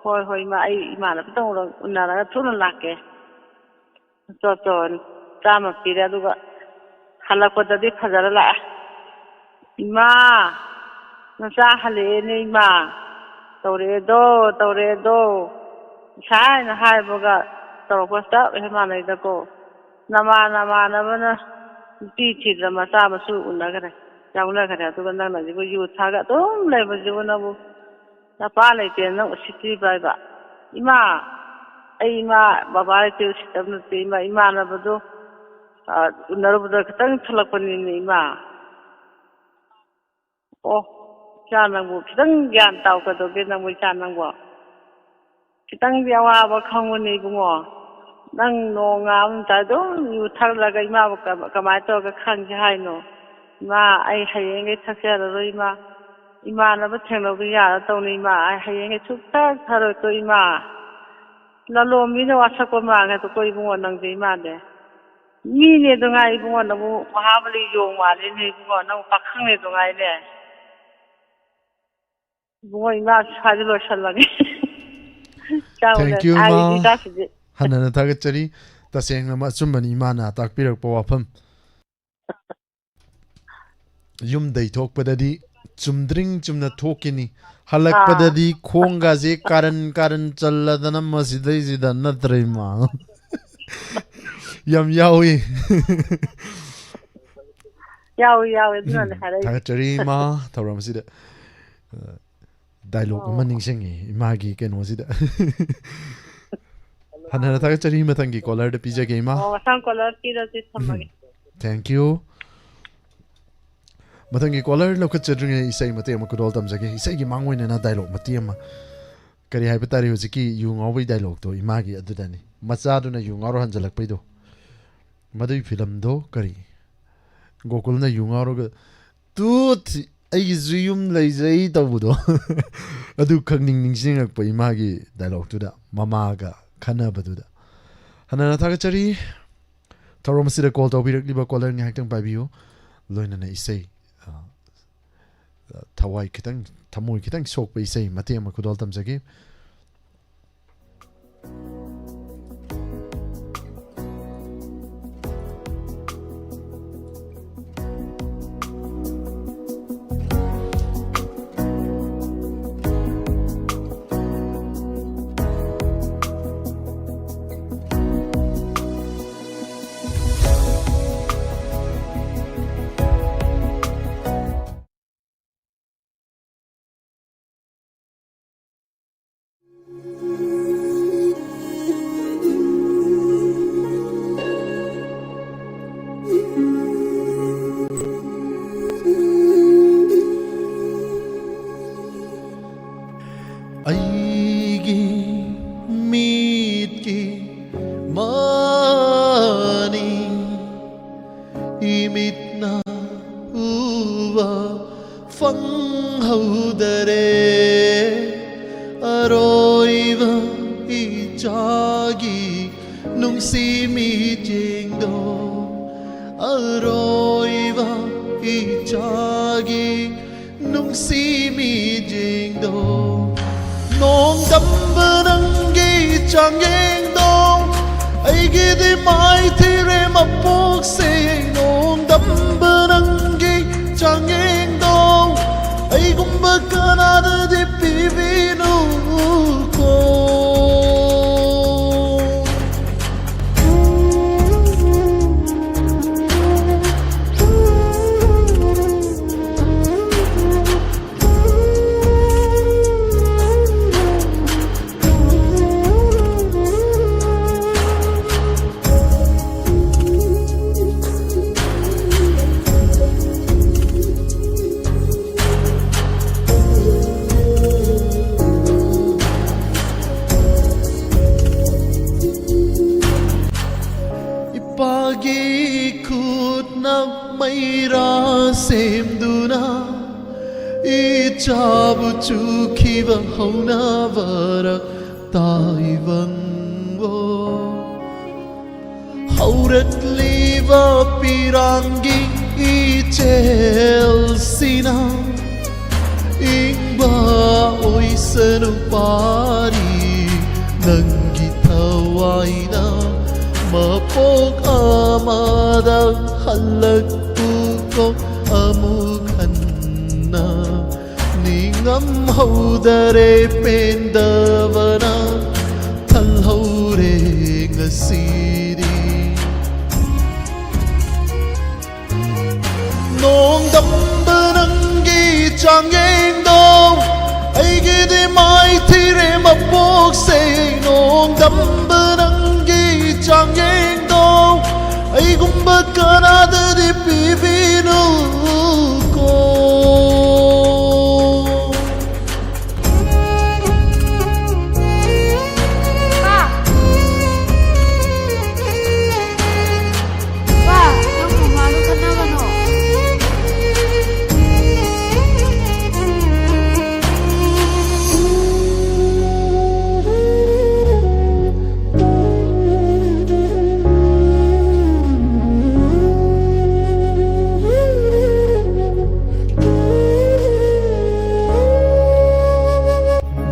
ꯍꯣꯏ, ꯍꯣꯏ, ꯏꯃꯥ, ꯑꯩ ꯏꯃꯥꯟꯅꯕꯗ ꯎꯅꯔꯒ ꯊꯨꯅ ꯂꯥꯛꯀꯦ꯫ ꯆꯣ, ꯆꯣ, ꯆꯥꯝꯃ ꯄꯤꯔꯦ, ꯑꯗꯨꯒ ꯍꯜꯂꯛꯄꯗꯗꯤ ꯐꯖꯔ ꯂꯥꯛꯑꯦ꯫ "ꯏꯃꯥ, ꯅꯆꯥ ꯍꯜꯂꯛꯑꯦꯅꯦ ꯏꯃꯥ, ꯇꯧꯔꯛꯑꯦꯗꯣ, ꯇꯧꯔꯛꯑꯦꯗꯣ", ꯉꯁꯥꯏꯅ ꯍꯥꯏꯕꯒ ꯇꯧꯔꯛꯄ ꯆꯞ ꯍꯦꯛ ꯃꯥꯟꯅꯩꯗꯀꯣ꯫ ꯅꯃꯥꯟ ꯅꯃꯥꯟꯅꯕꯅ ꯅꯨꯄꯤ ꯊꯤꯗꯅ ꯃꯆꯥ ꯃꯁꯨ ꯎꯅꯈ꯭ꯔꯦ, ꯌꯥꯎꯅꯈ꯭ꯔꯦ, ꯑꯗꯨꯒ ꯅꯪꯅ ꯍꯧꯖꯤꯛꯄꯨ ꯌꯨ ꯊꯛꯑꯒ ꯑꯗꯨꯝ ꯂꯩꯕꯁꯤꯕꯨ ꯅꯪꯕꯨ ꯅꯄꯥ ꯂꯩꯇꯦꯅ ꯅꯪ ꯎꯁꯤꯠꯇ꯭ꯔꯤꯕ꯭ꯔꯥ ꯍꯥꯏꯕ? ꯏꯃꯥ, ꯑꯩ ꯏꯃꯥ ꯕꯕꯥ ꯂꯩꯇꯦ ꯎꯁꯤꯠꯇꯕ ꯅꯠꯇꯦ ꯏꯃꯥ, ꯏꯃꯥꯟꯅꯕꯗꯣ, ꯑ, ꯎꯅꯔꯨꯕꯗ ꯈꯤꯇꯪ ꯊꯣꯛꯂꯛꯄꯅꯤꯅꯦ ꯏꯃꯥ꯫ ꯑꯣ, ꯏꯆꯥ ꯅꯪꯕꯨ ꯈꯤꯇꯪ ꯒ꯭ꯌꯥꯟ ꯇꯥꯎ, ꯀꯩꯗꯧꯒꯦ ꯅꯪꯕꯨ ꯏꯆꯥ ꯅꯪꯕꯨ? ꯈꯤꯇꯪꯗꯤ ꯑꯋꯥꯕ ꯈꯪꯉꯨꯅꯦ ꯏꯕꯨꯡꯉꯣ꯫ ꯅꯪ ꯅꯣꯡꯉꯥꯟꯕꯗ ꯑꯗꯨꯝ ꯌꯨ ꯊꯛꯂꯒ ꯏꯃꯥꯕꯨ ꯀ-, ꯀꯃꯥꯏꯅ ꯇꯧꯔꯒ ꯈꯪꯒꯦ ꯍꯥꯏꯅꯣ? "ꯏꯃꯥ, ꯑꯩ ꯍꯌꯦꯡꯈꯩ ꯊꯛꯆꯔꯔꯣꯏ ꯏꯃꯥ꯫ ꯏꯃꯥꯟꯅꯕ ꯊꯦꯡꯅꯕ ꯌꯥꯔ ꯇꯧꯅꯤ ꯏꯃꯥ꯫ ꯑꯩ ꯍꯌꯦꯡꯈꯩ ꯁꯨꯛꯊꯛ ꯊꯛꯑꯔꯣꯏꯀꯣ ꯏꯃꯥ"꯫ ꯂꯂꯣꯟꯕꯤꯅ ꯋꯥꯁꯛꯄ ꯃꯥꯟꯒꯗ꯭ꯔꯣꯀꯣ ꯏꯕꯨꯡꯉꯣ ꯅꯪꯁꯦ ꯏꯃꯥꯅꯦ꯫ ꯃꯤꯅꯦ ꯑꯗꯨ ꯉꯥꯏ ꯏꯕꯨꯡꯉꯣ, ꯅꯪꯕꯨ ꯃꯍꯥꯕꯂꯤ ꯌꯣꯡ ꯃꯥꯜꯂꯦꯅꯦ ꯏꯕꯨꯡꯉꯣ, ꯅꯪ ꯄꯥꯈꯪꯅꯦ ꯑꯗꯨ ꯉꯥꯏꯅꯦ꯫ ꯏꯕꯨꯡꯉꯣ, ꯏꯃꯥ ꯁ꯭ꯋꯥꯏꯗ ꯂꯣꯏꯁꯜꯂꯒꯦ꯫ ꯆꯥꯎꯅ Thank you, ꯏꯃꯥ꯫ ꯍꯥꯏꯔꯤꯁꯤ ꯏꯆꯥꯁꯤꯗꯤ꯫ ꯍꯟꯅꯅ ꯊꯥꯒꯠꯆꯔꯤ꯫ ꯇꯁꯦꯡꯅ ꯑꯆꯨꯝꯕꯅꯤ ꯏꯃꯥꯅ ꯇꯥꯛꯄꯤꯔꯛꯄ ꯋꯥꯐꯝ꯫ ꯌꯨꯝꯗꯩ ꯊꯣꯛꯄꯗꯗꯤ ꯆꯨꯝꯗ꯭ꯔꯤꯡ ꯆꯨꯝꯅ ꯊꯣꯛꯈꯤꯅꯤ꯫ ꯍꯜꯂꯛꯄꯗꯗꯤ ꯈꯣꯡꯒꯁꯦ ꯀꯥꯔꯟ ꯀꯥꯔꯟ ꯆꯜꯂꯗꯅ ꯃꯁꯤꯗꯩꯁꯤꯗ ꯅꯠꯇ꯭ꯔ ꯏꯃꯥ? ꯌꯥꯝ ꯌꯥꯎꯏ꯫ ꯌꯥꯎꯏ, ꯌꯥꯎꯏ, ꯑꯗꯨꯅꯅꯦ ꯎꯝ, ꯍꯥꯏꯔꯛꯏꯁꯦ꯫ ꯊꯥꯒꯠꯆꯔꯤ ꯏꯃꯥ, ꯊꯧꯔꯝ ꯑꯁꯤꯗ꯫ ꯑ, dialogue ꯑꯃ ꯑꯣ꯫ ꯅꯤꯡꯁꯤꯡꯉꯤ ꯏꯃꯥꯒꯤ ꯀꯩꯅꯣꯁꯤꯗ꯫ ꯍꯟꯅ ꯊꯥꯒꯠꯆꯔꯤ, ꯃꯊꯪꯒꯤ caller ꯗ ꯄꯤꯖꯒꯦ ꯏꯃꯥ꯫ ꯑꯣ, ꯃꯊꯪ caller ꯄꯤꯔꯁꯤ, ꯊꯝꯃꯒꯦ꯫ ꯎꯝ, thank you꯫ ꯃꯊꯪꯒꯤ caller ꯂꯧꯈꯠꯆꯗ꯭ꯔꯤꯉꯩ ꯏꯁꯩ ꯃꯇꯦꯛ ꯑꯃ ꯈꯨꯗꯣꯜ ꯇꯝꯖꯒꯦ꯫ ꯏꯁꯩꯒꯤ ꯃꯥꯡꯑꯣꯏꯅꯅ dialogue ꯃꯇꯦꯛ ꯑꯃ꯫ ꯀꯔꯤ ꯍꯥꯏꯕ ꯇꯥꯔꯦ, ꯍꯧꯖꯤꯛꯀꯤ ꯌꯨ ꯉꯥꯎꯕꯒꯤ dialogue ꯇꯣ ꯏꯃꯥꯒꯤ ꯑꯗꯨꯗꯅꯤ꯫ ꯃꯆꯥꯗꯨꯅ ꯌꯨ ꯉꯥꯎꯔ ꯍꯟꯖꯜꯂꯛꯄꯩꯗꯣ꯫ ꯃꯗꯨꯒꯤ film ꯗꯣ ꯀꯔꯤ? ꯒꯣꯀꯨꯜꯅ ꯌꯨ ꯉꯥꯎꯔꯒ, "ꯇꯨꯠ!" "ꯑꯩꯒꯤꯁꯨ ꯌꯨꯝ ꯂꯩꯖꯩ" ꯇꯧꯕꯗꯣ꯫ ꯑꯗꯨ ꯈꯪꯅꯤꯡ ꯅꯤꯡꯁꯤꯡꯉꯛꯄ ꯏꯃꯥꯒꯤ ꯗꯥꯏꯂꯣꯛꯇꯨꯗ, ꯃꯃꯥꯒ ꯈꯟꯅꯕꯗꯨꯗ꯫ ꯍꯟꯅꯅ ꯊꯥꯒꯠꯆꯔꯤ꯫ ꯊꯧꯔꯝ ꯑꯁꯤꯗ ꯀꯣꯜ ꯇꯧꯕꯤꯔꯛꯂꯤꯕ ꯀꯣꯂꯔ ꯉꯥꯏꯍꯥꯛꯇꯪ ꯄꯥꯏꯕꯤꯌꯨ꯫ ꯂꯣꯏꯅꯅ ꯏꯁꯩ, ꯑ, ꯊꯋꯥꯏ ꯈꯤꯇꯪ, ꯊꯃꯣꯏ ꯈꯤꯇꯪ ꯁꯣꯛꯄ ꯏꯁꯩ ꯃꯇꯦꯛ ꯑꯃ ꯈꯨꯗꯣꯜ ꯇꯝꯖꯒꯦ꯫ ꯑꯩꯒꯤ ꯃꯤꯠꯀꯤ ꯃꯅꯤ ꯏꯃꯤꯠꯅ ꯎꯕ ꯐꯪꯍꯧꯗꯔꯦ꯫ ꯑꯔꯣꯏꯕ ꯏꯆꯥꯒꯤ ꯅꯨꯡꯁꯤ ꯃꯤꯠꯌꯦꯡꯗꯣ, ꯑꯔꯣꯏꯕ ꯏꯆꯥꯒꯤ ꯅꯨꯡꯁꯤ ꯃꯤꯠꯌꯦꯡꯗꯣ, ꯅꯣꯡꯗꯝꯕ ꯅꯪꯒꯤ ꯆꯥꯡꯌꯦꯡꯗꯣ, ꯑꯩꯒꯤꯗꯤ ꯃꯥꯏꯊꯤꯔꯦ ꯃꯄꯣꯛꯁꯦ꯫ ꯅꯣꯡꯗꯝꯕ ꯅꯪꯒꯤ ꯆꯥꯡꯌꯦꯡꯗꯣ, ꯑꯩꯒꯨꯝꯕ ꯀꯅꯥꯗꯗꯤ ꯄꯤꯕꯤꯅꯨꯀꯣ꯫ ꯏꯄꯥꯒꯤ ꯈꯨꯠꯅ ꯃꯩꯔꯥ ꯁꯦꯝꯗꯨꯅ, ꯏꯆꯥꯕꯨ ꯆꯨꯈꯤꯕ ꯍꯧꯅꯕꯔ ꯇꯥꯏꯕꯪꯕꯣ꯫ ꯍꯧꯔꯛꯂꯤꯕ ꯄꯤꯔꯥꯡꯒꯤ ꯏꯆꯦꯜꯁꯤꯅ ꯏꯪꯕ ꯑꯣꯏꯁꯅꯨ ꯄꯥꯔꯤ ꯅꯪꯒꯤ ꯊꯋꯥꯏꯅ꯫ ꯃꯄꯣꯛ ꯑꯃꯗ ꯍꯜꯂꯛꯄꯨꯀꯣ ꯑꯃꯨꯛ ꯍꯟꯅ꯫ ꯅꯤꯡꯉꯝꯍꯧꯗꯔꯦ ꯄꯦꯟꯗꯕꯅ ꯊꯜꯍꯧꯔꯦ ꯉꯁꯤꯗꯤ꯫ ꯅꯣꯡꯗꯝꯕ ꯅꯪꯒꯤ ꯆꯥꯡꯌꯦꯡꯗꯣ ꯑꯩꯒꯤꯗꯤ ꯃꯥꯏꯊꯤꯔꯦ ꯃꯄꯣꯛꯁꯦ꯫ ꯅꯣꯡꯗꯝꯕ ꯅꯪꯒꯤ ꯆꯥꯡꯌꯦꯡꯗꯣ ꯑꯩꯒꯨꯝꯕ ꯀꯅꯥꯗꯗꯤ ꯄꯤꯕꯤꯅꯨꯀꯣ꯫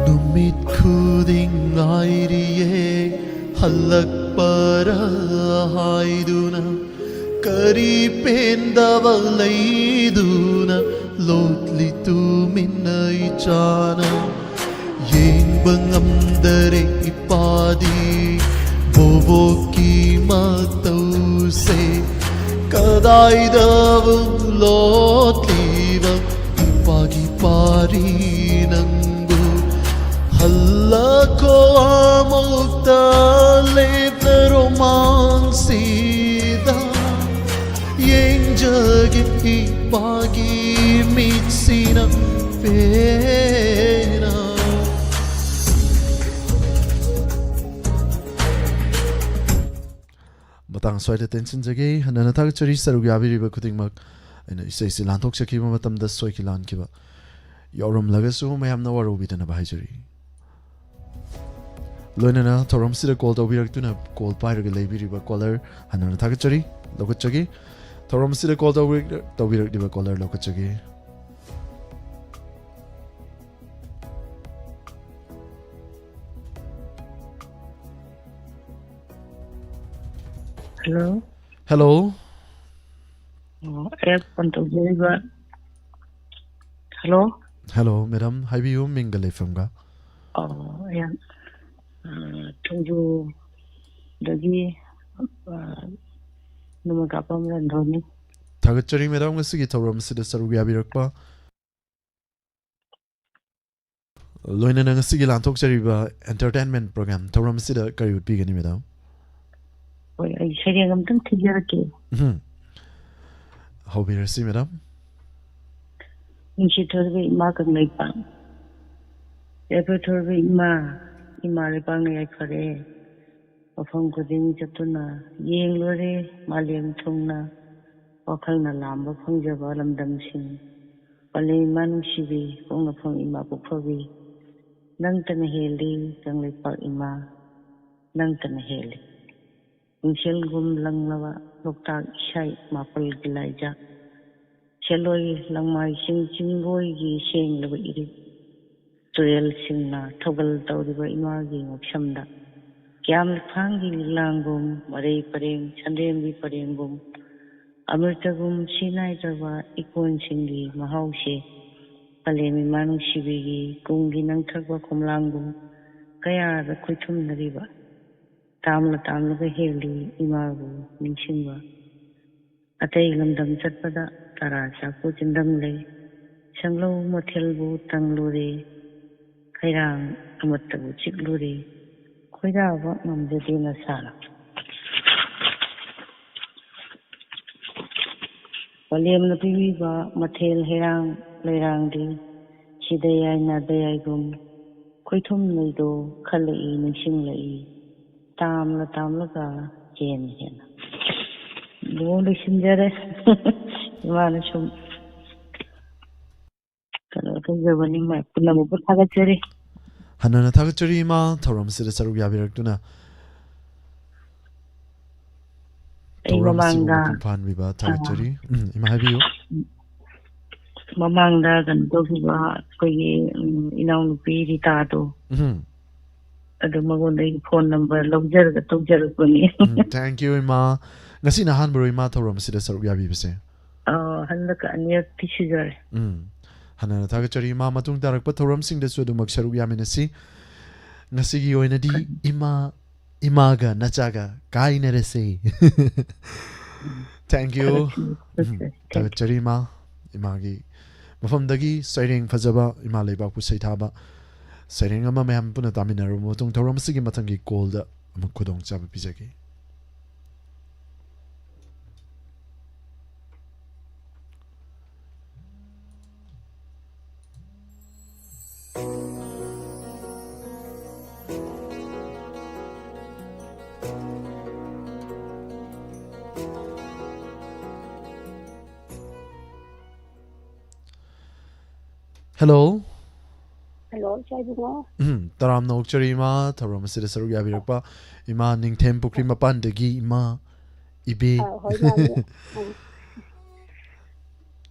ꯅꯨꯃꯤꯠ ꯈꯨꯗꯤꯡ ꯉꯥꯏꯔꯤꯌꯦ ꯍꯜꯂꯛꯄꯔ ꯍꯥꯏꯗꯨꯅ꯫ ꯀꯔꯤ ꯄꯦꯟꯗꯕ ꯂꯩꯗꯨꯅ ꯂꯣꯠꯂꯤ ꯇꯨꯃꯤꯟꯅ ꯏꯆꯥꯅ꯫ ꯌꯦꯡꯕ ꯉꯝꯗꯔꯦ ꯏꯄꯥꯗꯤ ꯕꯣꯕꯣꯛꯀꯤ ꯃꯇꯧꯁꯦ꯫ ꯀꯗꯥꯏꯗꯕꯨ ꯂꯣꯠꯂꯤꯕ ꯏꯄꯥꯒꯤ ꯄꯥꯔꯤ ꯅꯪꯕꯨ? ꯍꯜꯂꯛꯈꯣ ꯑꯃꯨꯛꯇ ꯂꯦꯞꯂꯔꯣ ꯃꯥꯡꯁꯤꯗ꯫ ꯌꯦꯡꯖꯒꯦ ꯏꯄꯥꯒꯤ ꯃꯤꯠꯁꯤꯅ ꯄꯦꯟꯅ꯫ ꯃꯇꯥꯡ ꯑꯁ꯭ꯋꯥꯏꯗ ꯇꯦꯟꯁꯤꯟꯖꯒꯦ꯫ ꯍꯟꯅꯅ ꯊꯥꯒꯠꯆꯔꯤ ꯁꯔꯨꯛ ꯌꯥꯕꯤꯔꯤꯕ ꯈꯨꯗꯤꯡꯃꯛ꯫ ꯑꯩꯅ ꯏꯁꯩꯁꯤ ꯂꯥꯟꯊꯣꯛꯆꯈꯤꯕ ꯃꯇꯝꯗ ꯁꯣꯏꯈꯤ ꯂꯥꯟꯈꯤꯕ ꯌꯥꯎꯔꯝꯂꯒꯁꯨ ꯃꯌꯥꯝꯅ ꯋꯥꯔꯧꯕꯤꯗꯅꯕ ꯍꯥꯏꯖꯔꯤ꯫ ꯂꯣꯏꯅꯅ ꯊꯧꯔꯝꯁꯤꯗ ꯀꯣꯜ ꯇꯧꯕꯤꯔꯛꯇꯨꯅ ꯀꯣꯜ ꯄꯥꯏꯔꯒ ꯂꯩꯕꯤꯔꯤꯕ ꯀꯣꯂꯔ ꯍꯟꯅ ꯊꯥꯒꯠꯆꯔꯤ, ꯂꯧꯈꯠꯆꯒꯦ꯫ ꯊꯧꯔꯝꯁꯤꯗ ꯀꯣꯜ ꯇꯧꯕꯤꯔꯛ-, ꯇꯧꯕꯤꯔꯛꯂꯤꯕ ꯀꯣꯂꯔ ꯂꯧꯈꯠꯆꯒꯦ꯫ ꯍꯜꯂꯣ꯫ ꯍꯜꯂꯣ꯫ ꯑꯣ, ꯑꯩ ꯐꯣꯟ ꯇꯧꯖꯔꯤꯕ꯫ ꯍꯜꯂꯣ꯫ ꯍꯜꯂꯣ, ꯃꯦꯗꯥꯝ, ꯍꯥꯏꯕꯤꯌꯨ, ꯃꯤꯡꯒ ꯂꯩꯐꯝꯒ꯫ ꯑꯣ, ꯑꯩ, ꯑ, ꯊꯣꯡꯖꯨꯗꯒꯤ, ꯑ, ꯅꯣꯡꯃꯩ ꯀꯥꯞꯄꯝ ꯔꯟꯙꯣꯅꯤ꯫ ꯊꯥꯒꯠꯆꯔꯤ, ꯃꯦꯗꯥꯝ, ꯉꯁꯤꯒꯤ ꯊꯧꯔꯝ ꯑꯁꯤꯗ ꯁꯔꯨꯛ ꯌꯥꯕꯤꯔꯛꯄ꯫ ꯂꯣꯏꯅꯅ ꯉꯁꯤꯒꯤ ꯂꯥꯟꯊꯣꯛꯆꯔꯤꯕ entertainment program ꯊꯧꯔꯝ ꯑꯁꯤꯗ ꯀꯔꯤ ꯎꯠꯄꯤꯒꯅꯤ, ꯃꯦꯗꯥꯝ? ꯍꯣꯏ, ꯑꯩ ꯁꯩꯔꯦꯡ ꯑꯝꯇꯪ ꯊꯤꯖꯔꯛꯀꯦ꯫ ꯎꯝ꯫ ꯍꯧꯕꯤꯔꯁꯤ, ꯃꯦꯗꯥꯝ꯫ ꯅꯨꯡꯁꯤꯊꯣꯏꯕ ꯏꯃꯥ ꯀꯪꯂꯩꯄꯥꯛ, ꯌꯥꯏꯐꯊꯣꯏꯕ ꯏꯃꯥ, ꯏꯃꯥ ꯂꯩꯄꯥꯛꯅ ꯌꯥꯏꯐꯔꯦ꯫ ꯃꯐꯝ ꯈꯨꯗꯤꯡ ꯆꯠꯇꯨꯅ ꯌꯦꯡꯂꯨꯔꯦ ꯃꯥꯂꯦꯝ ꯊꯨꯡꯅ꯫ ꯋꯥꯈꯜꯅ ꯂꯥꯝꯕ ꯐꯪꯖꯕ ꯂꯝꯗꯝꯁꯤꯡ꯫ ꯄꯂꯦꯝ ꯏꯃꯥ ꯅꯨꯡꯁꯤꯕꯤ, ꯄꯣꯛꯅꯐꯝ ꯏꯃꯥ ꯄꯣꯛꯐꯕꯤ꯫ ꯅꯪꯇꯅ ꯍꯦꯜꯂꯤ ꯀꯪꯂꯩꯄꯥꯛ ꯏꯃꯥ, ꯅꯪꯇꯅ ꯍꯦꯜꯂꯤ꯫ ꯅꯨꯡꯁꯦꯜꯒꯨꯝ ꯂꯪꯂꯕ ꯂꯣꯛꯇꯥꯛ ꯏꯁꯩ ꯃꯥꯄꯜꯒꯤ ꯂꯥꯏꯖꯥ꯫ ꯁꯦꯜꯂꯣꯏ ꯂꯪꯃꯥꯏꯁꯤꯡ ꯆꯤꯡꯒꯣꯏꯒꯤ ꯁꯦꯡꯂꯕ ꯏꯔꯤꯛ꯫ ꯇꯨꯔꯦꯜꯁꯤꯡꯅ ꯊꯧꯒꯜ ꯇꯧꯔꯤꯕ ꯏꯃꯥꯒꯤ ꯉꯛꯁꯝꯗ꯫ ꯀ꯭ꯌꯥꯝ ꯂꯨꯈꯥꯡꯒꯤ ꯂꯤꯛꯂꯥꯡꯒꯨꯝ, ꯃꯔꯩ ꯄꯔꯦꯡ, ꯁꯟꯗ꯭ꯔꯦꯝꯕꯤ ꯄꯔꯦꯡꯒꯨꯝ꯫ ꯑꯃ꯭ꯔꯤꯇꯒꯨꯝ ꯁꯤ ꯅꯥꯏꯗ꯭ꯔꯕ ꯏꯀꯣꯟꯁꯤꯡꯒꯤ ꯃꯍꯥꯎꯁꯦ꯫ ꯄꯂꯦꯝ ꯏꯃꯥ ꯅꯨꯡꯁꯤꯕꯤꯒꯤ ꯀꯨꯝꯒꯤ ꯅꯪꯊꯛꯄ ꯈꯣꯝꯂꯥꯡꯒꯨꯝ ꯀꯌꯥꯗ ꯈꯣꯏꯊꯨꯝꯅꯔꯤꯕ꯫ ꯇꯥꯝꯂ ꯇꯥꯝꯂꯒ ꯍꯦꯜꯂꯤ ꯏꯃꯥꯕꯨ ꯅꯤꯡꯁꯤꯡꯕ꯫ ꯑꯇꯩ ꯂꯝꯗꯝ ꯆꯠꯄꯗ ꯇꯔꯥ ꯆꯥꯛꯄꯨ ꯆꯤꯟꯗꯝ ꯂꯩ꯫ ꯁꯪꯂꯧ ꯃꯊꯦꯜꯕꯨ ꯇꯪꯂꯨꯔꯦ, ꯈꯩꯔꯥꯡ ꯑꯃꯠꯇꯕꯨ ꯆꯤꯛꯂꯨꯔꯦ, ꯈꯣꯏꯗꯥꯕ ꯉꯝꯖꯗꯦ ꯅꯁꯥꯅ꯫ ꯄꯂꯦꯝꯅ ꯄꯤꯕꯤꯕ ꯃꯊꯦꯜ ꯍꯩꯔꯥꯡ ꯂꯩꯔꯥꯡꯗꯤ ꯁꯤꯗ ꯌꯥꯏ ꯅꯥꯗ ꯌꯥꯏꯒꯨꯝ ꯈꯣꯏꯊꯨꯝꯅꯩꯗꯣ ꯈꯜꯂꯛꯏ ꯅꯤꯡꯁꯤꯡꯂꯛꯏ꯫ ꯇꯥꯝꯂ ꯇꯥꯝꯂꯒ ꯍꯦꯟꯅ ꯍꯦꯟꯅ꯫ ꯂꯣꯏ ꯂꯣꯏꯁꯤꯟꯖꯔꯦ꯫ ꯏꯃꯥꯅ ꯁꯨꯝ ꯀꯩꯅꯣ ꯇꯧꯖꯕꯅꯤ꯫ ꯃ-, ꯄꯨꯝꯅꯃꯛꯄꯨ ꯊꯥꯒꯠꯆꯔꯤ꯫ ꯍꯟꯅꯅ ꯊꯥꯒꯠꯆꯔꯤ, ꯏꯃꯥ, ꯊꯧꯔꯝ ꯑꯁꯤꯗ ꯁꯔꯨꯛ ꯌꯥꯕꯤꯔꯛꯇꯨꯅ꯫ ꯑꯩ ꯊꯧꯔꯝ ꯑꯁꯤꯕꯨ ꯃꯃꯥꯡꯗ, ꯃꯄꯨꯡ ꯐꯥꯍꯟꯕꯤꯕ ꯑꯥ, ꯊꯥꯒꯠꯆꯔꯤ꯫ ꯎꯝ, ꯏꯃꯥ, ꯍꯥꯏꯕꯤꯌꯨ꯫ ꯃꯃꯥꯡꯗ ꯀꯩꯅꯣ ꯇꯧꯈꯤꯕ ꯑꯩꯈꯣꯏꯒꯤ, ꯎꯝ, ꯏꯅꯥꯎꯅꯨꯄꯤ ꯔꯤꯇꯥꯗꯣ, ꯎꯝ꯫ ꯑꯗꯨ ꯃꯉꯣꯟꯗꯒꯤ ꯐꯣꯟ ꯅꯝꯕꯔ ꯂꯧꯖꯔꯒ ꯇꯧꯖꯔꯛꯄꯅꯤ꯫ ꯎꯝ, thank you, ꯏꯃꯥ꯫ ꯉꯁꯤꯅ ꯑꯍꯥꯟꯕꯔꯣ, ꯏꯃꯥ, ꯊꯧꯔꯝ ꯑꯁꯤꯗ ꯁꯔꯨꯛ ꯌꯥꯕꯤꯕꯁꯦ? ꯑꯥ, ꯍꯟꯗꯛꯀ ꯑꯅꯤꯔꯛꯇꯤ ꯁꯨꯖꯔꯦ꯫ ꯎꯝ꯫ ꯍꯟꯅꯅ ꯊꯥꯒꯠꯆꯔꯤ, ꯏꯃꯥ꯫ ꯃꯇꯨꯡ ꯇꯥꯔꯛꯄ ꯊꯧꯔꯝꯁꯤꯡꯗꯁꯨ ꯑꯗꯨꯃꯛ ꯁꯔꯨꯛ ꯌꯥꯃꯤꯟꯅꯁꯤ꯫ ꯉꯁꯤꯒꯤ ꯑꯣꯏꯅꯗꯤ ꯈꯪ- ꯏꯃꯥ, ꯏꯃꯥꯒ ꯅꯆꯥꯒ ꯀꯥꯏꯅꯔꯁꯦ꯫ ꯎꯝ꯫ Thank you꯫ ꯊꯥꯒꯠꯆꯔꯤ, ꯎꯝ, ꯊꯥꯒꯠꯆꯔꯤ꯫ Thank you꯫ ꯊꯥꯒꯠꯆꯔꯤ, ꯏꯃꯥ꯫ ꯏꯃꯥꯒꯤ ꯃꯐꯝꯗꯒꯤ ꯁꯩꯔꯦꯡ ꯐꯖꯕ, ꯏꯃꯥ ꯂꯩꯕꯥꯛꯄꯨ ꯁꯩꯊꯥꯕ ꯁꯩꯔꯦꯡ ꯑꯃ ꯃꯌꯥꯝ ꯄꯨꯟꯅ ꯇꯥꯃꯤꯟꯅꯔꯕ ꯃꯇꯨꯡ, ꯊꯧꯔꯝ ꯑꯁꯤꯒꯤ ꯃꯊꯪꯒꯤ call ꯗ ꯑꯃꯨꯛ ꯈꯨꯗꯣꯡꯆꯥꯕ ꯄꯤꯖꯒꯦ꯫ Hello꯫ Hello, ꯏꯆꯥ ꯏꯕꯨꯡꯉꯣ꯫ ꯎꯝ, ꯇꯔꯥꯝꯅ ꯑꯣꯛꯆꯔꯤ, ꯏꯃꯥ, ꯊꯧꯔꯝ ꯑꯁꯤꯗ ꯁꯔꯨꯛ ꯌꯥꯕꯤꯔꯛꯄ ꯏꯃꯥ ꯅꯤꯡꯊꯦꯝ ꯄꯨꯈ꯭ꯔꯤ ꯃꯄꯥꯟꯗꯒꯤ ꯏꯃꯥ ꯏꯕꯦ꯫ ꯑ, ꯍꯣꯏ, ꯃꯥꯅꯤ꯫ ꯎꯝ꯫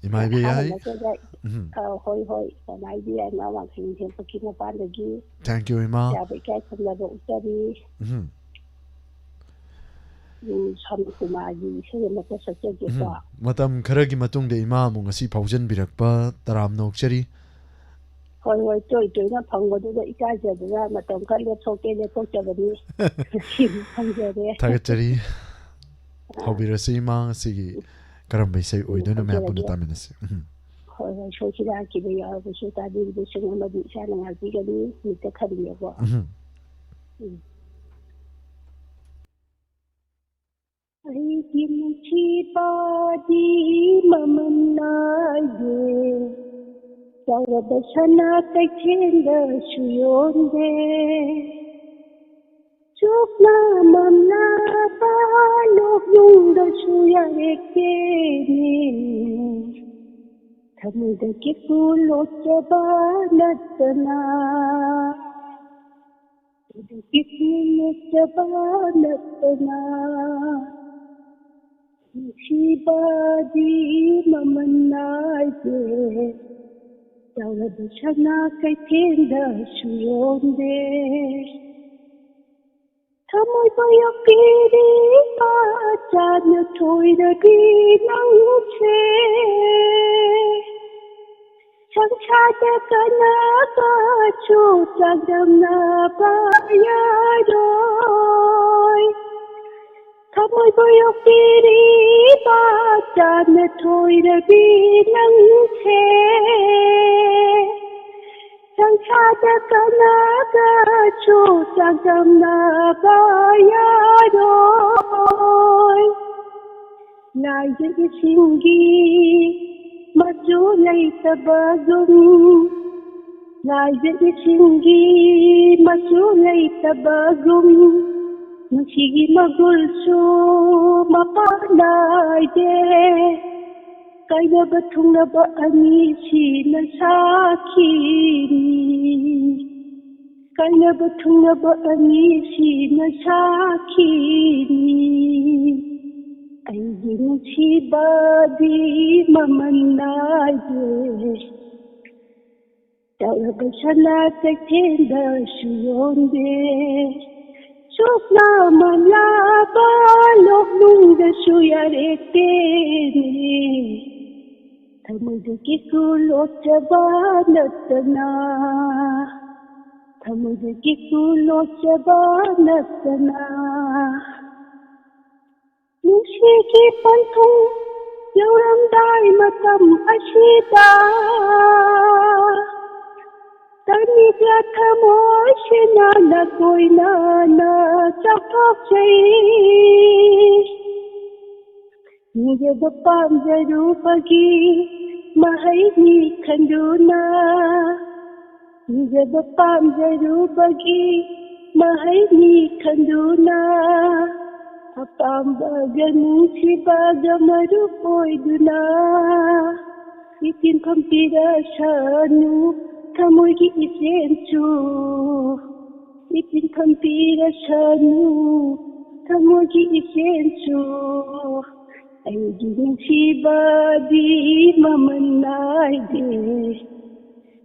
ꯏꯃꯥ ꯏꯕꯦ ꯌꯥꯏ꯫ ꯑꯍꯥꯟꯕ ꯅꯠꯇ꯭ꯔꯒ, ꯎꯝ꯫ ꯑ, ꯍꯣꯏ, ꯍꯣꯏ, ꯏꯃꯥ ꯏꯕꯦ ꯌꯥꯏ, ꯏꯃꯥ ꯋꯥꯡꯈꯩ ꯅꯤꯡꯊꯦꯝ ꯄꯨꯈ꯭ꯔꯤ ꯃꯄꯥꯟꯗꯒꯤ꯫ Thank you, ꯏꯃꯥ꯫ ꯏꯆꯥꯕꯨ ꯏꯀꯥꯏ ꯈꯨꯝꯅꯕ ꯎꯠꯆꯔꯤ꯫ ꯎꯝ꯫ ꯎꯝ, ꯁꯣꯅꯥ ꯀꯨꯃꯥꯔꯒꯤ ꯏꯁꯩ ꯑꯃꯠꯇ ꯁꯛꯆꯒꯦꯀꯣ꯫ ꯎꯝ, ꯃꯇꯝ ꯈꯔꯒꯤ ꯃꯇꯨꯡꯗ ꯏꯃꯥ ꯑꯃꯨꯛ ꯉꯁꯤ ꯐꯥꯎꯖꯟꯕꯤꯔꯛꯄ ꯇꯔꯥꯝꯅ ꯑꯣꯛꯆꯔꯤ꯫ ꯍꯣꯏ, ꯍꯣꯏ, ꯇꯣꯏ ꯇꯣꯏꯅ ꯐꯪꯕꯗꯨꯗ ꯏꯀꯥꯏꯖꯗꯅ ꯃꯇꯝ ꯈꯔ ꯂꯦꯞꯊꯣꯛꯀꯦ, ꯂꯦꯞꯊꯣꯛꯆꯕꯅꯤ꯫ ꯉꯁꯤꯗꯤ ꯐꯪꯖꯔꯦ꯫ ꯊꯥꯒꯠꯆꯔꯤ꯫ ꯑꯥ꯫ ꯍꯧꯕꯤꯔꯁꯤ, ꯏꯃꯥ, ꯉꯁꯤꯒꯤ ꯀꯔꯝꯕ ꯏꯁꯩ ꯎꯝ, ꯑꯣꯏꯗꯣꯏꯅꯣ, ꯃꯌꯥꯝ ꯄꯨꯟꯅ ꯍꯧꯖꯔꯒꯦ꯫ ꯇꯥꯃꯤꯟꯅꯁꯤ꯫ ꯎꯝ꯫ ꯍꯣꯏ, ꯍꯣꯏ, ꯁꯣꯏꯈꯤꯕ ꯂꯥꯛꯈꯤꯕ ꯌꯥꯎꯔꯕꯁꯨ ꯇꯥꯕꯤꯔꯤꯕꯁꯤꯡ ꯑꯃꯗꯤ ꯏꯁꯥꯅ ꯉꯥꯛꯄꯤꯒꯅꯤ, ꯃꯤꯠꯇ ꯈꯟꯕꯤꯌꯨꯀꯣ꯫ ꯎꯝ꯫ ꯎꯝ꯫ ꯑꯩꯒꯤ ꯅꯨꯡꯁꯤꯕꯗꯤ ꯃꯃꯜ ꯅꯥꯏꯗꯦ, ꯆꯥꯎꯔꯕ ꯁꯅꯥ ꯀꯩꯊꯦꯜꯗꯁꯨ ꯌꯣꯟꯗꯦ, ꯆꯨꯞꯅ ꯃꯝꯂꯕ ꯅꯣꯛꯅꯨꯡꯗꯁꯨ ꯌꯥꯔꯦꯛꯇꯦꯅꯦ꯫ ꯊꯃꯣꯏꯗꯒꯤ ꯐꯣꯡꯂꯣꯛꯆꯕ ꯅꯠꯇꯅ, ꯊꯃꯣꯏꯗꯒꯤ ꯐꯣꯡꯂꯣꯛꯆꯕ ꯅꯠꯇꯅ, ꯅꯨꯡꯁꯤꯕꯗꯤ ꯃꯃꯜ ꯅꯥꯏꯗꯦ꯫ ꯆꯥꯎꯔꯕ ꯁꯅꯥ ꯀꯩꯊꯦꯜꯗꯁꯨ ꯌꯣꯟꯗꯦ꯫ ꯊꯃꯣꯏꯕꯨ ꯌꯣꯛꯄꯤꯔꯤꯕ ꯆꯥꯟꯅ ꯊꯣꯏꯔꯕꯤ ꯅꯪꯁꯦ, ꯁꯪꯁꯥꯔꯗ ꯀꯅꯥꯒꯁꯨ ꯆꯥꯡꯗꯝꯅꯕ ꯌꯥꯔꯣꯏ꯫ ꯊꯃꯣꯏꯕꯨ ꯌꯣꯛꯄꯤꯔꯤꯕ ꯆꯥꯟꯅ ꯊꯣꯏꯔꯕꯤ ꯅꯪꯁꯦ, ꯁꯪꯁꯥꯔꯗ ꯀꯅꯥꯒꯁꯨ ꯆꯥꯡꯗꯝꯅꯕ ꯌꯥꯔꯣꯏ꯫ ꯂꯥꯏꯖ ꯏꯁꯤꯡꯒꯤ ꯃꯆꯨ ꯂꯩꯇꯕꯒꯨꯝ, ꯂꯥꯏꯖ ꯏꯁꯤꯡꯒꯤ ꯃꯆꯨ ꯂꯩꯇꯕꯒꯨꯝ, ꯅꯨꯡꯁꯤꯒꯤ ꯃꯒꯨꯜꯁꯨ ꯃꯄꯥ ꯅꯥꯏꯗꯦ꯫ ꯀꯥꯏꯅꯕ ꯊꯨꯡꯅꯕ ꯑꯅꯤꯁꯤꯅ ꯁꯥꯈꯤꯅꯤ꯫ ꯀꯥꯏꯅꯕ ꯊꯨꯡꯅꯕ ꯑꯅꯤꯁꯤꯅ ꯁꯥꯈꯤꯅꯤ꯫ ꯑꯩꯒꯤ ꯅꯨꯡꯁꯤꯕꯗꯤ ꯃꯃꯜ ꯅꯥꯏꯗꯦ꯫ ꯆꯥꯎꯔꯕ ꯁꯅꯥ ꯀꯩꯊꯦꯜꯗꯁꯨ ꯌꯣꯟꯗꯦ꯫ ꯁꯨꯞꯅ ꯃꯥꯟꯅꯕ ꯂꯣꯛꯅꯨꯡꯗꯁꯨ ꯌꯥꯔꯦꯇꯦꯅꯦ꯫ ꯊꯃꯣꯏꯗꯒꯤ ꯐꯣꯡꯂꯣꯛꯆꯕ ꯅꯠꯇꯅ, ꯊꯃꯣꯏꯗꯒꯤ ꯐꯣꯡꯂꯣꯛꯆꯕ ꯅꯠꯇꯅ꯫ ꯅꯨꯡꯁꯤꯒꯤ ꯄꯟꯊꯨꯡ ꯌꯧꯔꯝꯗꯥꯏ ꯃꯇꯝ ꯑꯁꯤꯗ, ꯇꯟꯅꯤꯗ ꯊꯃꯣꯏꯁꯤꯅ ꯅꯀꯣꯏꯅꯅ ꯆꯥꯎꯊꯣꯛꯆꯩ꯫ ꯅꯤꯖꯕ ꯄꯥꯝꯖꯔꯨꯕꯒꯤ ꯃꯍꯩꯅꯤ ꯈꯟꯗꯨꯅ, ꯅꯤꯖꯕ ꯄꯥꯝꯖꯔꯨꯕꯒꯤ ꯃꯍꯩꯅꯤ ꯈꯟꯗꯨꯅ, ꯑꯄꯥꯝꯕꯒ ꯅꯨꯡꯁꯤꯕꯒ ꯃꯔꯨꯞ ꯑꯣꯏꯗꯨꯅ, ꯏꯆꯤꯟ ꯐꯝꯕꯤꯔꯁꯅꯨ ꯊꯃꯣꯏꯒꯤ ꯏꯆꯦꯜꯁꯨ, ꯏꯆꯤꯟ ꯐꯝꯕꯤꯔꯁꯅꯨ ꯊꯃꯣꯏꯒꯤ ꯏꯆꯦꯜꯁꯨ, ꯑꯩꯒꯤ ꯅꯨꯡꯁꯤꯕꯗꯤ ꯃꯃꯜ ꯅꯥꯏꯗꯦ,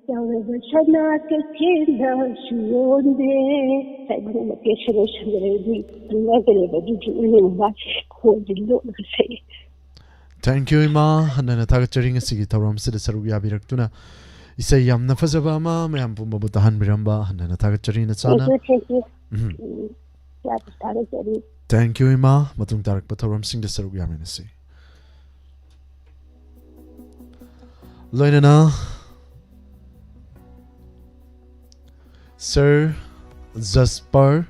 ꯌꯥꯎꯔꯕ ꯁꯅꯥ ꯀꯩꯊꯦꯜꯗꯁꯨ ꯌꯣꯟꯗꯦ꯫ ꯁꯥꯏ ꯃꯔꯛ ꯃꯇꯦꯛ ꯁꯦꯂꯦꯛꯁꯟꯗ ꯂꯩꯔꯗꯤ ꯅꯨꯡꯉꯥꯏꯒꯅꯦꯕ, ꯑꯗꯨꯒꯤ ꯑꯣꯏꯅ ꯃꯥ ꯈꯣꯟꯁꯦ ꯂꯣꯠꯂꯒ ꯁꯛꯑꯦ꯫ Thank you, ꯏꯃꯥ꯫ ꯍꯟꯅ ꯍꯟꯅ ꯊꯥꯒꯠꯆꯔꯤ ꯉꯁꯤꯒꯤ ꯊꯧꯔꯝꯁꯤꯗ ꯁꯔꯨꯛ ꯌꯥꯕꯤꯔꯛꯇꯨꯅ꯫ ꯏꯁꯩ ꯌꯥꯝꯅ ꯐꯖꯕ ꯑꯃ ꯃꯌꯥꯝ ꯄꯨꯝꯕꯕꯨ ꯇꯥꯍꯟꯕꯤꯔꯝꯕ ꯍꯟꯅ ꯍꯟꯅ ꯊꯥꯒꯠꯆꯔꯤ ꯅꯆꯥꯅ꯫ Thank you, thank you. ꯎꯝ꯫ ꯎꯝ, ꯌꯥꯝꯅ ꯊꯥꯒꯠꯆꯔꯤ꯫ Thank you, ꯏꯃꯥ꯫ ꯃꯇꯨꯡ ꯇꯥꯔꯛꯄ ꯊꯧꯔꯝꯁꯤꯡꯗ ꯁꯔꯨꯛ ꯌꯥꯃꯤꯟꯅꯁꯤ꯫ ꯂꯣꯏꯅꯅ Sir Jasper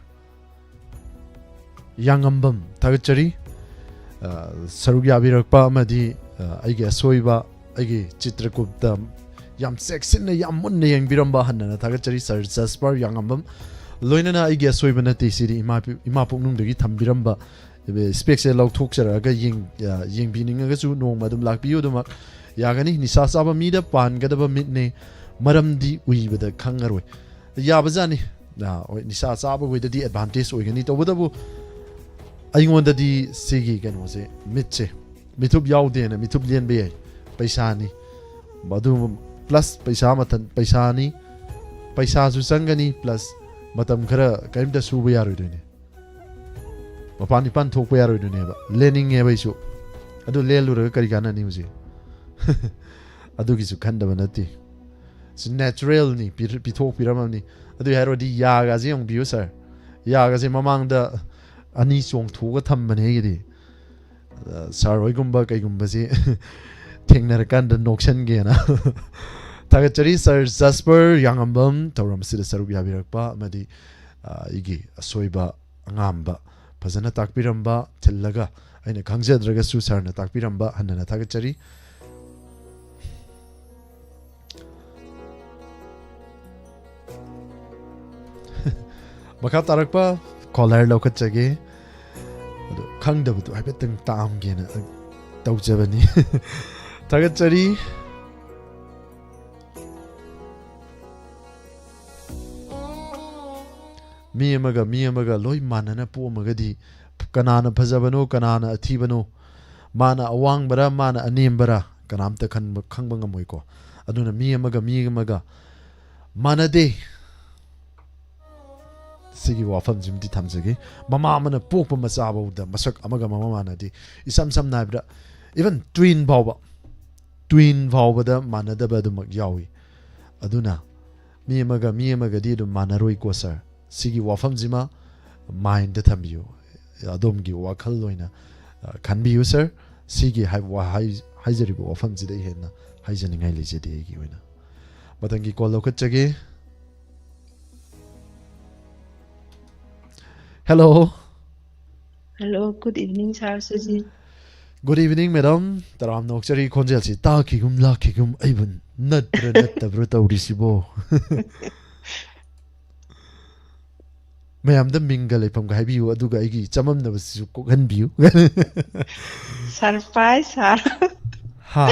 ꯌꯥꯉꯝꯕꯝ, ꯊꯥꯒꯠꯆꯔꯤ꯫ ꯑ, ꯁꯔꯨꯛ ꯌꯥꯕꯤꯔꯛꯄ ꯑꯃꯗꯤ, ꯑ, ꯑꯩꯒꯤ ꯑꯁꯣꯏꯕ, ꯑꯩꯒꯤ ꯆꯤꯇ꯭ꯔꯀꯨꯞꯇ ꯌꯥꯝ ꯆꯦꯛꯁꯤꯟꯅ, ꯌꯥꯝ ꯃꯨꯟꯅ ꯌꯦꯡꯕꯤꯔꯝꯕ ꯍꯟꯅ ꯍꯟꯅ ꯊꯥꯒꯠꯆꯔꯤ, Sir Jasper ꯌꯥꯉꯝꯕꯝ꯫ ꯂꯣꯏꯅꯅ ꯑꯩꯒꯤ ꯑꯁꯣꯏꯕ ꯅꯠꯇꯦ, ꯁꯤꯗꯤ ꯏꯃꯥ ꯄꯤ-, ꯏꯃꯥ ꯄꯨꯛꯅꯨꯡꯗꯒꯤ ꯊꯝꯕꯤꯔꯝꯕ ꯏꯁꯄꯦꯛꯁꯦ ꯂꯧꯊꯣꯛꯆꯔꯛꯑꯒ ꯌꯦꯡ-, ꯑ, ꯌꯦꯡꯕꯤꯅꯤꯡꯉꯒꯁꯨ ꯅꯣꯡꯃ ꯑꯗꯨꯝ ꯂꯥꯛꯄꯤꯌꯨ꯫ ꯑꯗꯨꯃꯛ ꯌꯥꯒꯅꯤ꯫ ꯅꯤꯁꯥ ꯆꯥꯕ ꯃꯤꯗ ꯄꯥꯟꯒꯗꯕ ꯃꯤꯠꯅꯦ, ꯃꯔꯝꯗꯤ ꯎꯏꯕꯗ ꯈꯪꯉꯔꯣꯏ꯫ ꯌꯥꯕꯖꯥꯠꯅꯤ꯫ ꯑ, ꯍꯣꯏ, ꯅꯤꯁꯥ ꯆꯥꯕꯈꯣꯏꯗꯗꯤ advantage ꯑꯣꯏꯒꯅꯤ꯫ ꯇꯧꯕꯇꯕꯨ ꯑꯩꯉꯣꯟꯗꯗꯤ ꯁꯤꯒꯤ ꯀꯩꯅꯣꯁꯦ, ꯃꯤꯠꯁꯦ, ꯃꯤꯊꯨꯞ ꯌꯥꯎꯗꯦꯅ ꯃꯤꯊꯨꯞ ꯂꯦꯟꯕ ꯌꯥꯏ꯫ ꯄꯩꯁꯥꯅꯤ꯫ ꯑꯗꯨ plus ꯄꯩꯁꯥ ꯃꯊꯟ-, ꯄꯩꯁꯥꯅꯤ꯫ ꯄꯩꯁꯥꯁꯨ ꯆꯪꯒꯅꯤ, plus ꯃꯇꯝ ꯈꯔ ꯀꯔꯤꯝꯇ ꯁꯨꯕ ꯌꯥꯔꯣꯏꯗꯣꯏꯅꯤ꯫ ꯃꯄꯥꯟ ꯏꯄꯥꯟ ꯊꯣꯛꯄ ꯌꯥꯔꯣꯏꯗꯣꯏꯅꯦꯕ꯫ ꯂꯦꯟꯅꯤꯡꯉꯦꯕ ꯑꯩꯁꯨ꯫ ꯑꯗꯨ ꯂꯦꯜꯂꯨꯔꯒ ꯀꯔꯤ ꯀꯥꯟꯅꯅꯤ ꯍꯧꯖꯤꯛ? ꯑꯗꯨꯒꯤꯁꯨ ꯈꯟꯗꯕ ꯅꯠꯇꯦ꯫ ꯁꯤ naturalꯅꯤ, ꯄꯤ-, ꯄꯤꯊꯣꯛꯄꯤꯔꯝꯃꯕꯅꯤ꯫ ꯑꯗꯨ ꯍꯥꯏꯔꯨꯔꯗꯤ ꯌꯥꯒꯁꯦ ꯌꯦꯡꯕꯤꯌꯨ sir꯫ ꯌꯥꯒꯁꯦ ꯃꯃꯥꯡꯗ ꯑꯅꯤ ꯆꯣꯡꯊꯣꯛꯑꯒ ꯊꯝꯕꯅꯦ ꯑꯩꯒꯤꯗꯤ꯫ ꯑ, sir ꯍꯣꯏꯒꯨꯝꯕ ꯀꯩꯒꯨꯝꯕꯁꯤ ꯊꯦꯡꯅꯔꯀꯥꯟꯗ ꯅꯣꯛꯁꯟꯒꯦꯅ꯫ ꯊꯥꯒꯠꯆꯔꯤ sir Jasper ꯌꯥꯉꯝꯕꯝ, ꯊꯧꯔꯝ ꯑꯁꯤꯗ ꯁꯔꯨꯛ ꯌꯥꯕꯤꯔꯛꯄ ꯑꯃꯗꯤ, ꯑ, ꯑꯩꯒꯤ ꯑꯁꯣꯏꯕ ꯑꯉꯥꯝꯕ ꯐꯖꯅ ꯇꯥꯛꯄꯤꯔꯝꯕ, ꯊꯤꯜꯂꯒ ꯑꯩꯅ ꯈꯪꯖꯗ꯭ꯔꯒꯁꯨ sirꯅ ꯇꯥꯛꯄꯤꯔꯝꯕ ꯍꯟꯅ ꯍꯟꯅ ꯊꯥꯒꯠꯆꯔꯤ꯫ ꯃꯈꯥ ꯇꯥꯔꯛꯄ caller ꯂꯧꯈꯠꯆꯒꯦ꯫ ꯑꯗꯣ ꯈꯪꯗꯕꯗꯣ ꯍꯥꯏꯐꯦꯠꯇꯪ ꯇꯥꯛꯑꯝꯒꯦꯅ ꯇꯧꯖꯕꯅꯤ꯫ ꯊꯥꯒꯠꯆꯔꯤ꯫ ꯃꯤ ꯑꯃꯒ ꯃꯤ ꯑꯃꯒ ꯂꯣꯏ ꯃꯥꯟꯅꯅ ꯄꯣꯛꯑꯝꯃꯒꯗꯤ ꯀꯅꯥꯅ ꯐꯖꯕꯅꯣ, ꯀꯅꯥꯅ ꯑꯊꯤꯕꯅꯣ, ꯃꯥꯅ ꯑꯋꯥꯡꯕꯔꯥ, ꯃꯥꯅ ꯑꯅꯦꯝꯕꯔꯥ, ꯀꯅꯥꯝꯇ ꯈꯟꯕ, ꯈꯪꯕ ꯉꯝꯃꯣꯏꯀꯣ꯫ ꯑꯗꯨꯅ ꯃꯤ ꯑꯃꯒ ꯃꯤ ꯑꯃꯒ ꯃꯥꯟꯅꯗꯦ꯫ ꯁꯤꯒꯤ ꯋꯥꯐꯝꯁꯤꯃꯗꯤ ꯊꯝꯖꯒꯦ꯫ ꯃꯃꯥ ꯑꯃꯅ ꯄꯣꯛꯄ ꯃꯆꯥꯐꯧꯗ ꯃꯁꯛ ꯑꯃꯒ ꯃꯃ ꯃꯥꯟꯅꯗꯦ꯫ ꯏꯁꯝ ꯁꯝꯅ ꯍꯥꯏꯕꯗ, even twin ꯐꯥꯎꯕ, twin ꯐꯥꯎꯕꯗ ꯃꯥꯟꯅꯗꯕ ꯑꯗꯨꯃꯛ ꯌꯥꯎꯏ꯫ ꯑꯗꯨꯅ ꯃꯤ ꯑꯃꯒ ꯃꯤ ꯑꯃꯒꯗꯤ ꯑꯗꯨꯝ ꯃꯥꯟꯅꯔꯣꯏꯀꯣ, ꯁꯥꯔ꯫ ꯁꯤꯒꯤ ꯋꯥꯐꯝꯁꯤꯃ ꯃꯥꯏꯟꯗ ꯊꯝꯕꯤꯌꯨ, ꯑꯗꯣꯝꯒꯤ ꯋꯥꯈꯜ ꯑꯣꯏꯅ, ꯑ, ꯈꯟꯕꯤꯌꯨ, ꯁꯥꯔ꯫ ꯁꯤꯒꯤ ꯍꯥꯏ-, ꯋꯥꯍꯩ-, ꯍꯥꯏꯖꯔꯤꯕ ꯋꯥꯐꯝꯁꯤꯗꯩ ꯍꯦꯟꯅ ꯍꯥꯏꯖꯅꯤꯡꯉꯥꯏ ꯂꯩꯖꯗꯦ ꯑꯩꯒꯤ ꯑꯣꯏꯅ꯫ ꯃꯊꯪꯒꯤ ꯀꯣꯜ ꯂꯧꯈꯠꯆꯒꯦ꯫ Hello. Hello, good evening, sir, ꯁꯤꯁꯤ꯫ Good evening, madam. ꯇꯔꯥꯝꯅ ꯑꯣꯛꯆꯔꯤ, ꯈꯣꯟꯖꯦꯜꯁꯤ ꯇꯥꯈꯤꯒꯨꯝ ꯂꯥꯛꯈꯤꯒꯨꯝ ꯑꯩꯕꯨ ꯅꯠꯇ꯭ꯔ ꯅꯠꯇꯕ꯭ꯔ ꯇꯧꯔꯤꯁꯤꯕꯣ? ꯃꯌꯥꯝꯗ ꯃꯤꯡꯒ ꯂꯩꯐꯝꯒ ꯍꯥꯏꯕꯤꯌꯨ, ꯑꯗꯨꯒ ꯑꯩꯒꯤ ꯆꯃꯝꯅꯕꯁꯤꯁꯨ ꯀꯣꯛꯍꯟꯕꯤꯌꯨ꯫ Surprise, sir. ꯍꯥ?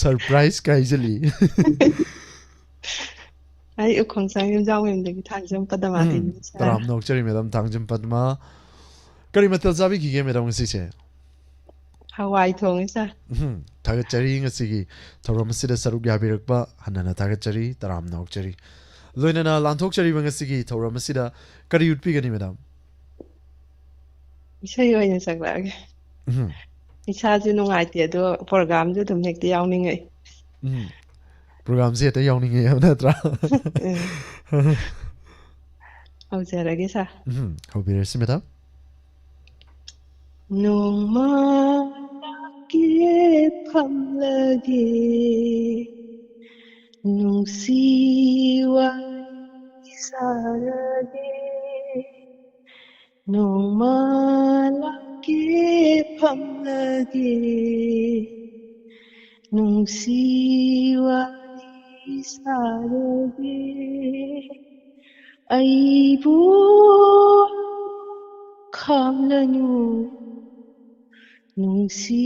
Surprise ꯀ ꯍꯥꯏꯖꯜꯂꯤ꯫ ꯑꯩ ꯎꯈꯣꯡꯁꯥꯡ ꯌꯨꯝꯖꯥꯎ ꯃꯌꯨꯝꯗꯒꯤ ꯊꯥꯡꯖꯝ ꯄꯗꯃꯥ ꯎꯝ, ꯇꯤꯟꯅꯤ, sir꯫ ꯇꯔꯥꯝꯅ ꯑꯣꯛꯆꯔꯤ, madam ꯊꯥꯡꯖꯝ ꯄꯗꯃꯥ꯫ ꯀꯔꯤ ꯃꯊꯦꯜ ꯆꯥꯕꯤꯈꯤꯒꯦ, madam, ꯉꯁꯤꯁꯦ? ꯍꯋꯥꯏ ꯊꯣꯡꯉꯦ, sir꯫ ꯎꯝ, ꯊꯥꯒꯠꯆꯔꯤ, ꯉꯁꯤꯒꯤ ꯊꯧꯔꯝ ꯑꯁꯤꯗ ꯁꯔꯨꯛ ꯌꯥꯕꯤꯔꯛꯄ ꯍꯟꯅ ꯍꯟꯅ ꯊꯥꯒꯠꯆꯔꯤ, ꯇꯔꯥꯝꯅ ꯑꯣꯛꯆꯔꯤ꯫ ꯂꯣꯏꯅꯅ ꯂꯥꯟꯊꯣꯛꯆꯔꯤꯕ ꯉꯁꯤꯒꯤ ꯊꯧꯔꯝ ꯑꯁꯤꯗ ꯀꯔꯤ ꯎꯠꯄꯤꯒꯅꯤ, madam? ꯏꯁꯩ ꯑꯣꯏꯅ ꯁꯛꯂꯛꯑꯒꯦ꯫ ꯎꯝ꯫ ꯏꯁꯥꯁꯨ ꯅꯨꯡꯉꯥꯏꯇꯦ, ꯑꯗꯣ programꯁꯨ ꯑꯗꯨꯝ ꯍꯦꯛꯇ ꯌꯥꯎꯅꯤꯡꯉꯛꯏ꯫ ꯎꯝ꯫ Programꯁꯦ ꯍꯦꯛꯇ ꯌꯥꯎꯅꯤꯡꯉꯦ ꯍꯥꯏꯕ ꯅꯠꯇ꯭ꯔꯥ? ꯎꯝ꯫ ꯍꯧꯖꯔꯒꯦ, sir꯫ ꯎꯝ, ꯍꯧꯕꯤꯔꯁꯤ, madam꯫ ꯅꯣꯡꯃ ꯂꯥꯛꯀꯦ ꯐꯝꯂꯒꯦ, ꯅꯨꯡꯁꯤ ꯋꯥꯔꯤ ꯁꯥꯔꯒꯦ꯫ ꯅꯣꯡꯃ ꯂꯥꯛꯀꯦ ꯐꯝꯂꯒꯦ, ꯅꯨꯡꯁꯤ ꯋꯥꯔꯤ ꯁꯥꯔꯒꯦ꯫ ꯑꯩꯕꯨ ꯈꯥꯝꯂꯅꯨ, ꯅꯨꯡꯁꯤ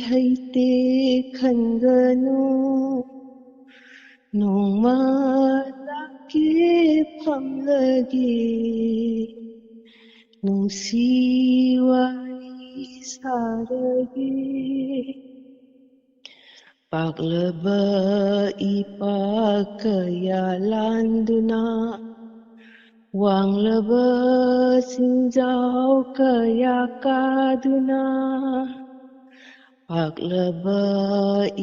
ꯍꯩꯇꯦ ꯈꯟꯒꯅꯨ꯫ ꯅꯣꯡꯃ ꯂꯥꯛꯀꯦ ꯐꯝꯂꯒꯦ, ꯅꯨꯡꯁꯤ ꯋꯥꯔꯤ ꯁꯥꯔꯒꯦ꯫ ꯄꯥꯛꯂꯕ ꯏꯄꯥꯛ ꯀꯌꯥ ꯂꯥꯟꯗꯨꯅ, ꯋꯥꯡꯂꯕ ꯆꯤꯡꯖꯥꯎ ꯀꯌꯥ ꯀꯥꯗꯨꯅ, ꯄꯥꯛꯂꯕ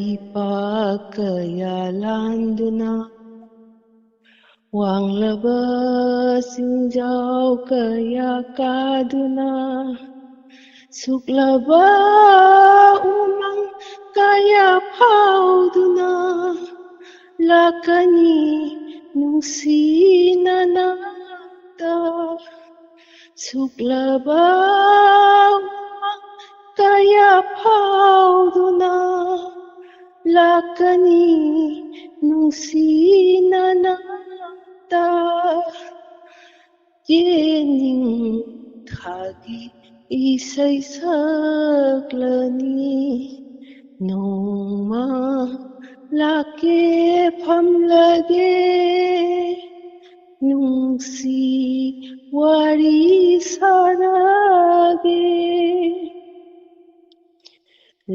ꯏꯄꯥꯛ ꯀꯌꯥ ꯂꯥꯟꯗꯨꯅ, ꯋꯥꯡꯂꯕ ꯆꯤꯡꯖꯥꯎ ꯀꯌꯥ ꯀꯥꯗꯨꯅ, ꯁꯨꯛꯂꯕ ꯎꯃꯪ ꯀꯌꯥ ꯐꯥꯎꯗꯨꯅ ꯂꯥꯛꯀꯅꯤ ꯅꯨꯡꯁꯤ ꯅꯅꯥꯛꯇ꯫ ꯁꯨꯛꯂꯕ ꯎꯃꯪ ꯀꯌꯥ ꯐꯥꯎꯗꯨꯅ ꯂꯥꯛꯀꯅꯤ ꯅꯨꯡꯁꯤ ꯅꯅꯥꯛꯇ꯫ ꯌꯦꯅꯤꯡ ꯊꯥꯒꯤ ꯏꯁꯩ ꯁꯛꯂꯅꯤ, ꯅꯣꯡꯃ ꯂꯥꯛꯀꯦ ꯐꯝꯂꯒꯦ, ꯅꯨꯡꯁꯤ ꯋꯥꯔꯤ ꯁꯥꯔꯒꯦ꯫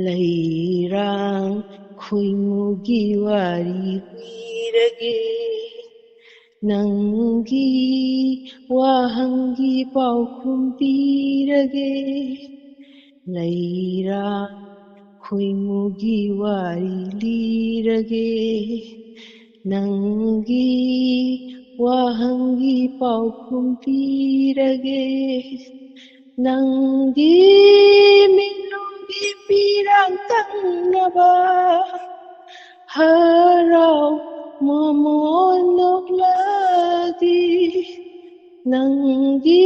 ꯂꯩꯔꯥꯡ ꯈꯣꯏꯃꯨꯒꯤ ꯋꯥꯔꯤ ꯂꯤꯔꯒꯦ, ꯅꯪꯒꯤ ꯋꯥꯍꯪꯒꯤ ꯄꯥꯎꯈꯨꯝ ꯄꯤꯔꯒꯦ꯫ ꯂꯩꯔꯥꯡ ꯈꯣꯏꯃꯨꯒꯤ ꯋꯥꯔꯤ ꯂꯤꯔꯒꯦ, ꯅꯪꯒꯤ ꯋꯥꯍꯪꯒꯤ ꯄꯥꯎꯈꯨꯝ ꯄꯤꯔꯒꯦ꯫ ꯅꯪꯒꯤ ꯃꯤꯠꯂꯨꯝꯒꯤ ꯄꯤꯔꯥꯡ ꯇꯪꯅꯕ ꯍꯔꯥꯎ ꯃꯃꯣꯟ ꯅꯣꯛꯂꯗꯤ, ꯅꯪꯒꯤ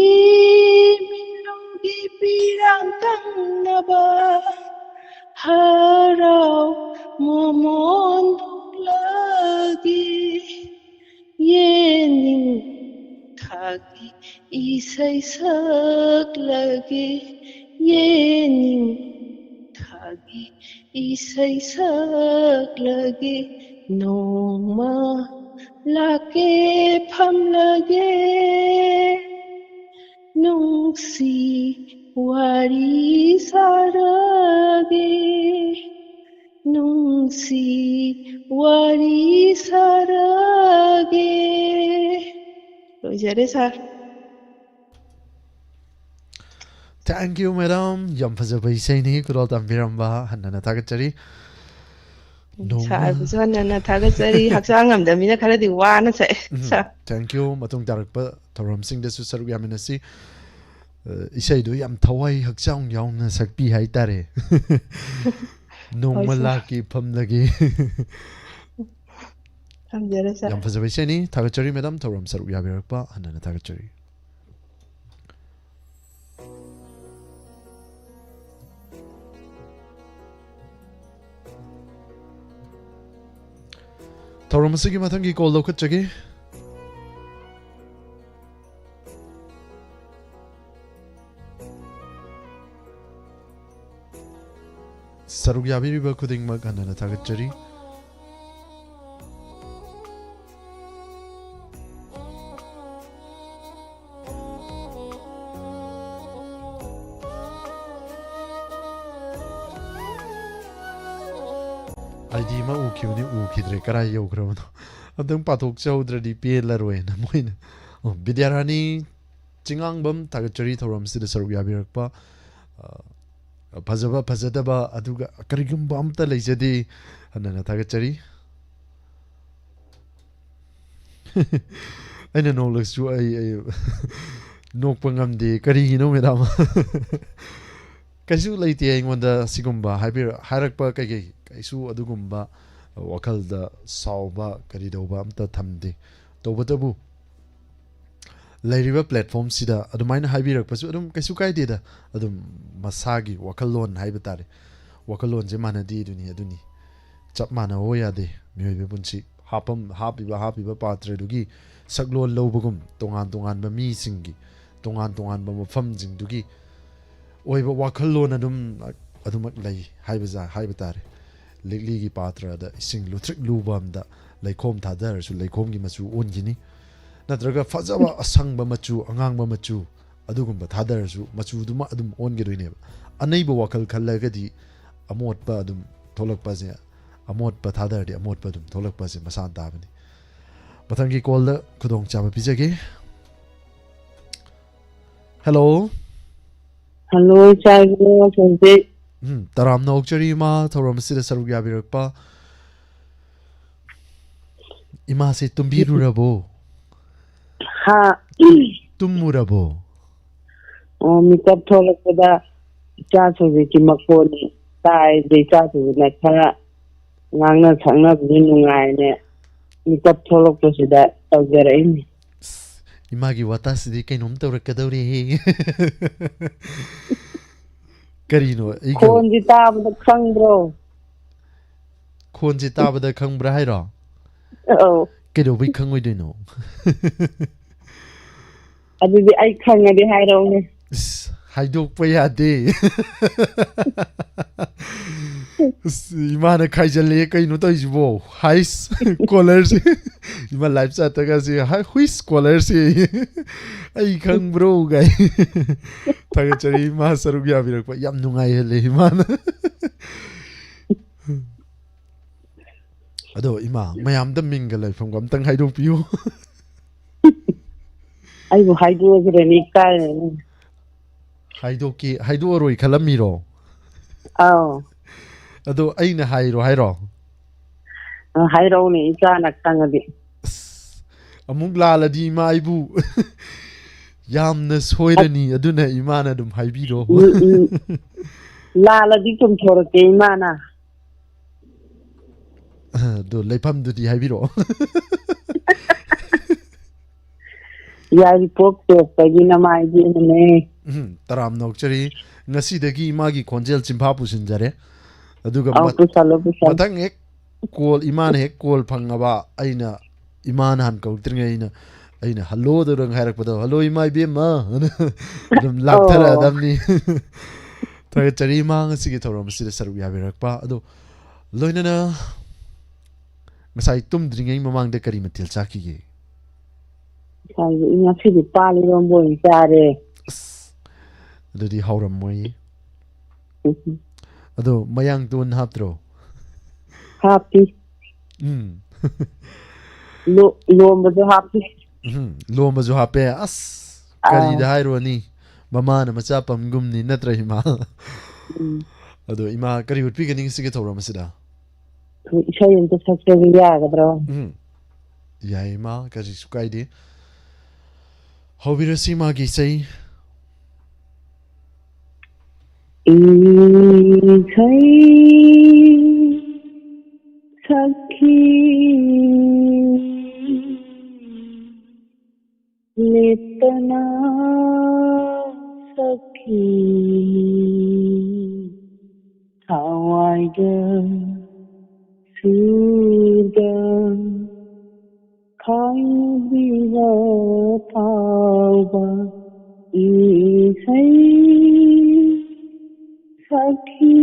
ꯃꯤꯠꯂꯨꯝꯒꯤ ꯄꯤꯔꯥꯡ ꯇꯪꯅꯕ ꯍꯔꯥꯎ ꯃꯃꯣꯟ ꯅꯣꯛꯂꯗꯤ, ꯌꯦꯅꯤꯡ ꯊꯥꯒꯤ ꯏꯁꯩ ꯁꯛꯂꯒꯦ, ꯌꯦꯅꯤꯡ ꯊꯥꯒꯤ ꯏꯁꯩ ꯁꯛꯂꯒꯦ, ꯅꯣꯡꯃ ꯂꯥꯛꯀꯦ ꯐꯝꯂꯒꯦ ꯅꯨꯡꯁꯤ ꯋꯥꯔꯤ ꯁꯥꯔꯒꯦ ꯅꯨꯡꯁꯤ ꯋꯥꯔꯤ ꯁꯥꯔꯒꯦ꯫ ꯂꯣꯏꯖꯔꯦ ꯁꯥꯔ꯫ Thank you, madam. ꯌꯥꯝ ꯐꯖꯕ ꯏꯁꯩꯅꯤ ꯈꯨꯗꯣꯜ ꯇꯝꯕꯤꯔꯝꯕ꯫ ꯍꯟꯅꯅ ꯊꯥꯒꯠꯆꯔꯤ꯫ ꯅꯣꯡꯃ- ꯁꯥꯔꯕꯨꯁꯨ ꯍꯟꯅꯅ ꯊꯥꯒꯠꯆꯔꯤ꯫ ꯍꯛꯆꯥꯡ ꯉꯝꯗꯕꯅꯤꯅ ꯈꯔꯗꯤ ꯋꯥꯅ ꯁꯛꯑꯦ꯫ ꯎꯝ, ꯁꯥꯔ꯫ Thank you. ꯃꯇꯨꯡ ꯇꯥꯔꯛꯄ ꯊꯧꯔꯝꯁꯤꯡꯗꯁꯨ ꯁꯔꯨꯛ ꯌꯥꯃꯤꯟꯅꯁꯤ꯫ ꯑ, ꯏꯁꯩꯗꯨ ꯌꯥꯝ ꯊꯋꯥꯏ ꯍꯛꯆꯥꯡ ꯌꯥꯎꯅ ꯁꯛꯄꯤ ꯍꯥꯏꯇꯥꯔꯦ꯫ ꯅꯣꯡꯃ ꯍꯣꯏ, ꯁꯥꯔ꯫ ꯂꯥꯛꯀꯦ ꯐꯝꯂꯒꯦ꯫ ꯊꯝꯖꯔꯦ, ꯁꯥꯔ꯫ ꯌꯥꯝ ꯐꯖꯕ ꯏꯁꯩꯅꯤ꯫ ꯊꯥꯒꯠꯆꯔꯤ, madam, ꯊꯧꯔꯝ ꯁꯔꯨꯛ ꯌꯥꯕꯤꯔꯛꯄ ꯍꯟꯅꯅ ꯊꯥꯒꯠꯆꯔꯤ꯫ ꯊꯧꯔꯝ ꯑꯁꯤꯒꯤ ꯃꯊꯪꯒꯤ call ꯂꯧꯈꯠꯆꯒꯦ꯫ ꯁꯔꯨꯛ ꯌꯥꯕꯤꯔꯤꯕ ꯈꯨꯗꯤꯡꯃꯛ ꯍꯟꯅꯅ ꯊꯥꯒꯠꯆꯔꯤ꯫ ꯑꯩꯗꯤ ꯑꯃ ꯎꯈꯤꯕꯅꯤ, ꯎꯈꯤꯗ꯭ꯔꯦ, ꯀꯔꯥꯏ ꯌꯧꯈ꯭ꯔꯕꯅꯣ? ꯑꯝꯇꯪ ꯄꯥꯊꯣꯛꯆꯍꯧꯗ꯭ꯔꯗꯤ ꯄꯦꯜꯂꯔꯣꯏꯅ ꯃꯣꯏꯅ꯫ ꯑꯣ, ꯕꯤꯗ꯭ꯌꯥꯔꯥꯅꯤ ꯆꯤꯉꯥꯡꯕꯝ, ꯊꯥꯒꯠꯆꯔꯤ ꯊꯧꯔꯝꯁꯤꯗ ꯁꯔꯨꯛ ꯌꯥꯕꯤꯔꯛꯄ꯫ ꯑ, ꯐꯖꯕ ꯐꯖꯗꯕ ꯑꯗꯨꯒ ꯀꯔꯤꯒꯨꯝꯕ ꯑꯝꯇ ꯂꯩꯖꯗꯦ꯫ ꯍꯟꯅꯅ ꯊꯥꯒꯠꯆꯔꯤ꯫ ꯑꯩꯅ ꯅꯣꯛꯂꯁꯨ ꯑꯩ, ꯑꯩ ꯅꯣꯛꯄ ꯉꯝꯗꯦ꯫ ꯀꯔꯤꯒꯤꯅꯣ, madam? ꯀꯩꯁꯨ ꯂꯩꯇꯦ ꯑꯩꯉꯣꯟꯗ ꯁꯤꯒꯨꯝꯕ ꯍꯥꯏꯕꯤꯔ-, ꯍꯥꯏꯔꯛꯄ ꯀꯩꯀꯩ, ꯀꯩꯁꯨ ꯑꯗꯨꯒꯨꯝꯕ ꯋꯥꯈꯜꯗ ꯁꯥꯎꯕ ꯀꯔꯤ ꯇꯧꯕ ꯑꯝꯇ ꯊꯝꯗꯦ꯫ ꯇꯧꯕꯇꯕꯨ ꯂꯩꯔꯤꯕ platformꯁꯤꯗ ꯑꯗꯨꯃꯥꯏꯅ ꯍꯥꯏꯕꯤꯔꯛꯄꯁꯨ ꯑꯗꯨꯝ ꯀꯩꯁꯨ ꯀꯥꯏꯗꯦꯗ꯫ ꯑꯗꯨꯝ ꯃꯁꯥꯒꯤ ꯋꯥꯈꯜꯂꯣꯟ ꯍꯥꯏꯕ ꯇꯥꯔꯦ꯫ ꯋꯥꯈꯜꯂꯣꯟꯁꯦ ꯃꯥꯟꯅꯗꯦ ꯑꯗꯨꯅꯤ, ꯑꯗꯨꯅꯤ꯫ ꯆꯞ ꯃꯥꯟꯅꯕ ꯌꯥꯗꯦ꯫ ꯃꯤꯑꯣꯏꯕ ꯄꯨꯟꯁꯤ ꯍꯥꯞꯄꯝ-, ꯍꯥꯞꯄꯤꯕ, ꯍꯥꯞꯄꯤꯕ ꯄꯥꯇ꯭ꯔꯗꯨꯒꯤ ꯁꯛꯂꯣꯟ ꯂꯧꯕꯒꯨꯝ, ꯇꯣꯉꯥꯟ ꯇꯣꯉꯥꯟꯕ ꯃꯤꯁꯤꯡꯒꯤ ꯇꯣꯉꯥꯟ ꯇꯣꯉꯥꯟꯕ ꯃꯐꯝꯁꯤꯡꯗꯨꯒꯤ ꯑꯣꯏꯕ ꯋꯥꯈꯜꯂꯣꯟ ꯑꯗꯨꯝ, ꯑꯗꯨꯃꯛ ꯂꯩ ꯍꯥꯏꯕ ꯖꯥ-, ꯍꯥꯏꯕ ꯇꯥꯔꯦ꯫ ꯂꯤꯛꯂꯤꯒꯤ ꯄꯥꯇ꯭ꯔꯗ ꯏꯁꯤꯡ ꯂꯨꯊ꯭ꯔꯤꯛ ꯂꯨꯕ ꯑꯃꯗ ꯂꯩꯈꯣꯝ ꯊꯥꯗꯔꯁꯨ ꯂꯩꯈꯣꯝꯒꯤ ꯃꯆꯨ ꯑꯣꯟꯈꯤꯅꯤ꯫ ꯅꯠꯇ꯭ꯔꯒ ꯐꯖꯕ ꯑꯁꯪꯕ ꯃꯆꯨ, ꯑꯉꯥꯡꯕ ꯃꯆꯨ, ꯑꯗꯨꯒꯨꯝꯕ ꯊꯥꯗꯔꯁꯨ ꯃꯆꯨꯗꯨꯃ ꯑꯗꯨꯝ ꯑꯣꯟꯒꯗꯣꯏꯅꯦꯕ꯫ ꯑꯅꯩꯕ ꯋꯥꯈꯜ ꯈꯜꯂꯒꯗꯤ ꯑꯃꯣꯠꯄ ꯑꯗꯨꯝ ꯊꯣꯛꯂꯛꯄꯁꯦ, ꯑꯃꯣꯠꯄ ꯊꯥꯗꯔꯗꯤ ꯑꯃꯣꯠꯄ ꯑꯗꯨꯝ ꯊꯣꯛꯂꯛꯄꯁꯦ ꯃꯁꯥꯅ ꯇꯥꯕꯅꯤ꯫ ꯃꯊꯪꯒꯤ ꯀꯣꯜꯗ ꯈꯨꯗꯣꯡꯆꯥꯕ ꯄꯤꯖꯒꯦ꯫ ꯍꯦꯜꯂꯣ꯫ ꯍꯜꯂꯣ, ꯏꯆꯥ ꯏꯕꯨꯡꯉꯣ ꯁꯟꯖꯤꯠ꯫ ꯎꯝ, ꯇꯔꯥꯝꯅ ꯑꯣꯛꯆꯔꯤ ꯏꯃꯥ, ꯊꯧꯔꯝ ꯑꯁꯤꯗ ꯁꯔꯨꯛ ꯌꯥꯕꯤꯔꯛꯄ꯫ ꯏꯃꯥꯁꯦ ꯇꯨꯝꯕꯤꯔꯨꯔꯕꯣ? ꯍꯥ? ꯇꯨꯝꯃꯨꯔꯕꯣ? ꯑꯣ, ꯃꯤꯀꯞ ꯊꯣꯛꯂꯛꯄꯗ ꯏꯆꯥ ꯁꯟꯖꯤꯠꯀꯤ ꯃꯈꯣꯟ ꯇꯥꯏ, ꯑꯗꯩ ꯏꯆꯥ ꯁꯟꯖꯤꯠꯅ ꯈꯔ ꯉꯥꯡꯅ ꯁꯛꯅꯕꯗꯤ ꯅꯨꯡꯉꯥꯏꯅꯦ꯫ ꯃꯤꯀꯞ ꯊꯣꯛꯂꯛꯄꯁꯤꯗ ꯇꯧꯖꯔꯛꯏꯅꯤ꯫ ꯑꯁ, ꯏꯃꯥꯒꯤ ꯋꯥꯇꯥꯁꯤꯗꯤ ꯀꯩꯅꯣꯝ ꯇꯧꯔꯛꯀꯗꯧꯔꯦꯍꯦ꯫ ꯀꯔꯤꯅꯣ ꯑꯩꯒ ꯈꯣꯟꯁꯤ ꯇꯥꯕꯗ ꯈꯪꯕ꯭ꯔꯣ? ꯈꯣꯟꯁꯤ ꯇꯥꯕꯗ ꯈꯪꯕ꯭ꯔꯥ ꯍꯥꯏꯔꯣ? ꯑꯧ꯫ ꯀꯩꯗꯧꯕꯩ ꯈꯪꯉꯣꯏꯗꯣꯏꯅꯣ? ꯑꯗꯨꯗꯤ ꯑꯩ ꯈꯪꯉꯗꯤ ꯍꯥꯏꯔꯛꯎꯅꯦ꯫ ꯏꯁ, ꯍꯥꯏꯗꯣꯛꯄ ꯌꯥꯗꯦ꯫ ꯑꯁ, ꯏꯃꯥꯅ ꯈꯥꯏꯖꯜꯂꯛꯑꯦ, ꯀꯩꯅꯣ ꯇꯧꯔꯤꯁꯤꯕꯣ? ꯍꯥꯏꯁ, ꯀꯣꯂꯔꯁꯦ꯫ ꯏꯃꯥ ꯂꯥꯏꯐ ꯆꯥꯠꯇꯒꯁꯦ, "ꯍꯥꯏ, ꯍꯨꯏꯁ ꯀꯣꯂꯔꯁꯦ꯫ ꯑꯩ ꯈꯪꯕ꯭ꯔꯣ?" ꯒꯥꯏ꯫ ꯊꯥꯒꯠꯆꯔꯤ, ꯏꯃꯥ ꯁꯔꯨꯛ ꯌꯥꯕꯤꯔꯛꯄ꯫ ꯌꯥꯝ ꯅꯨꯡꯉꯥꯏꯍꯜꯂꯦ ꯏꯃꯥꯅ꯫ ꯑꯗꯣ ꯏꯃꯥ, ꯃꯌꯥꯝꯗ ꯃꯤꯡꯒ ꯂꯩꯐꯝꯒ ꯑꯝꯇꯪ ꯍꯥꯏꯗꯣꯛꯄꯤꯌꯨ꯫ ꯑꯩꯕꯨ ꯍꯥꯏꯗꯣꯛꯑꯁꯤꯔꯅꯦ, ꯏꯀꯥꯏꯔꯦꯅꯦ꯫ ꯍꯥꯏꯗꯣꯛꯀꯦ, ꯍꯥꯏꯗꯣꯛꯑꯔꯣꯏ ꯈꯜꯂꯝꯃꯤꯔꯣ? ꯑꯥꯎ꯫ ꯑꯗꯣ ꯑꯩꯅ ꯍꯥꯏꯔꯣ ꯍꯥꯏꯔꯣ? ꯑ, ꯍꯥꯏꯔꯛꯎꯅꯦ, ꯏꯆꯥꯅ ꯈꯪꯉꯗꯤ꯫ ꯑꯁ, ꯑꯃꯨꯛ ꯂꯥꯜꯂꯗꯤ ꯏꯃꯥ ꯑꯩꯕꯨ ꯌꯥꯝꯅ ꯁꯣꯏꯔꯅꯤ, ꯑꯗꯨꯅ ꯏꯃꯥꯅ ꯑꯗꯨꯝ ꯍꯥꯏꯕꯤꯔꯣ꯫ ꯎꯝ, ꯎꯝ꯫ ꯂꯥꯜꯂꯗꯤ ꯆꯨꯝꯊꯣꯔꯛꯀꯦ ꯏꯃꯥꯅ꯫ ꯑꯗꯣ ꯂꯩꯐꯝꯗꯨꯗꯤ ꯍꯥꯏꯕꯤꯔꯛꯑꯣ꯫ ꯌꯥꯏꯔꯤꯄꯣꯛ ꯇꯣꯞꯇꯒꯤ ꯅꯃꯥꯏꯕꯤꯅꯅꯦ꯫ ꯎꯝ, ꯇꯔꯥꯝꯅ ꯑꯣꯛꯆꯔꯤ꯫ ꯉꯁꯤꯗꯒꯤ ꯏꯃꯥꯒꯤ ꯈꯣꯟꯖꯦꯜ ꯆꯤꯟꯐꯥ ꯄꯨꯁꯤꯟꯖꯔꯦ꯫ ꯑꯗꯨꯒ ꯑꯧ, ꯃꯠ-, ꯄꯨꯁꯜꯂꯣ, ꯄꯨꯁꯜꯂꯣ꯫ ꯃꯊꯪ ꯍꯦꯛ ꯀꯣꯜ, ꯏꯃꯥꯅ ꯍꯦꯛ ꯀꯣꯜ ꯐꯪꯉꯕ, ꯑꯩꯅ, ꯏꯃꯥꯅ ꯍꯥꯟꯅ ꯀꯧꯔꯛꯇ꯭ꯔꯤꯉꯩ ꯑꯩꯅ, ꯑꯩꯅ "ꯍꯜꯂꯣ" ꯇꯧꯔꯒ ꯍꯥꯏꯔꯛꯄꯗꯣ, "ꯍꯜꯂꯣ ꯏꯃꯥ ꯏꯕꯦꯝꯃ" ꯑꯅ ꯑꯗꯨꯝ ꯑꯣ꯫ ꯂꯥꯛꯊꯔꯛꯑꯗꯕꯅꯤ꯫ ꯊꯥꯒꯠꯆꯔꯤ ꯏꯃꯥ ꯉꯁꯤꯒꯤ ꯊꯧꯔꯝ ꯑꯁꯤꯗ ꯁꯔꯨꯛ ꯌꯥꯕꯤꯔꯛꯄ꯫ ꯑꯗꯣ ꯂꯣꯏꯅꯅ ꯉꯁꯥꯏ ꯇꯨꯝꯗ꯭ꯔꯤꯉꯩ ꯃꯃꯥꯡꯗ ꯀꯔꯤ ꯃꯊꯦꯜ ꯆꯥꯈꯤꯒꯦ? ꯉꯁꯥꯏꯒꯤ ꯉꯁꯤꯗꯤ ꯄꯥꯟ ꯏꯔꯣꯝꯕ ꯑꯣꯏꯅ ꯆꯥꯔꯦ꯫ ꯑꯁ, ꯑꯗꯨꯗꯤ ꯍꯥꯎꯔꯝꯃꯣꯏꯌꯦ꯫ ꯎꯝ, ꯑꯗꯣ ꯃꯌꯥꯡꯇꯣꯟ ꯍꯥꯞꯇ꯭ꯔꯣ? ꯍꯥꯞꯄꯤ꯫ ꯎꯝ. ꯂꯣ- ꯂꯣꯝꯕꯁꯨ ꯍꯥꯞꯄꯤ꯫ ꯎꯝ, ꯂꯣꯝꯕꯁꯨ ꯍꯥꯞꯄꯦ꯫ ꯑꯁ, ꯑꯥ. ꯀꯔꯤꯗ ꯍꯥꯏꯔꯨꯔꯅꯤ? ꯃꯃꯥꯅ ꯃꯆꯥ ꯄꯝꯒꯨꯝꯅꯤ, ꯅꯠꯇ꯭ꯔ, ꯏꯃꯥ? ꯎꯝ. ꯑꯗꯣ ꯏꯃꯥ, ꯀꯔꯤ ꯎꯠꯄꯤꯒꯅꯤ ꯉꯁꯤꯒꯤ ꯊꯧꯔꯝ ꯑꯁꯤꯗ? ꯏꯁꯩ ꯑꯝꯇ ꯁꯛꯆꯒꯦ, ꯌꯥꯒꯗ꯭ꯔꯣ? ꯎꯝ, ꯌꯥꯏ ꯏꯃꯥ, ꯀꯔꯤꯁꯨ ꯀꯥꯏꯗꯦ꯫ ꯍꯧꯕꯤꯔꯁꯤ ꯏꯃꯥꯒꯤ ꯏꯁꯩ꯫ ꯏꯁꯩ ꯁꯛꯈꯤ ꯂꯦꯞꯇꯅ ꯁꯛꯈꯤ, ꯊꯋꯥꯏꯒ ꯁꯨꯔꯒ ꯈꯥꯏꯅꯕꯤꯕ ꯐꯥꯎꯕ ꯏꯁꯩ ꯁꯛꯈꯤ꯫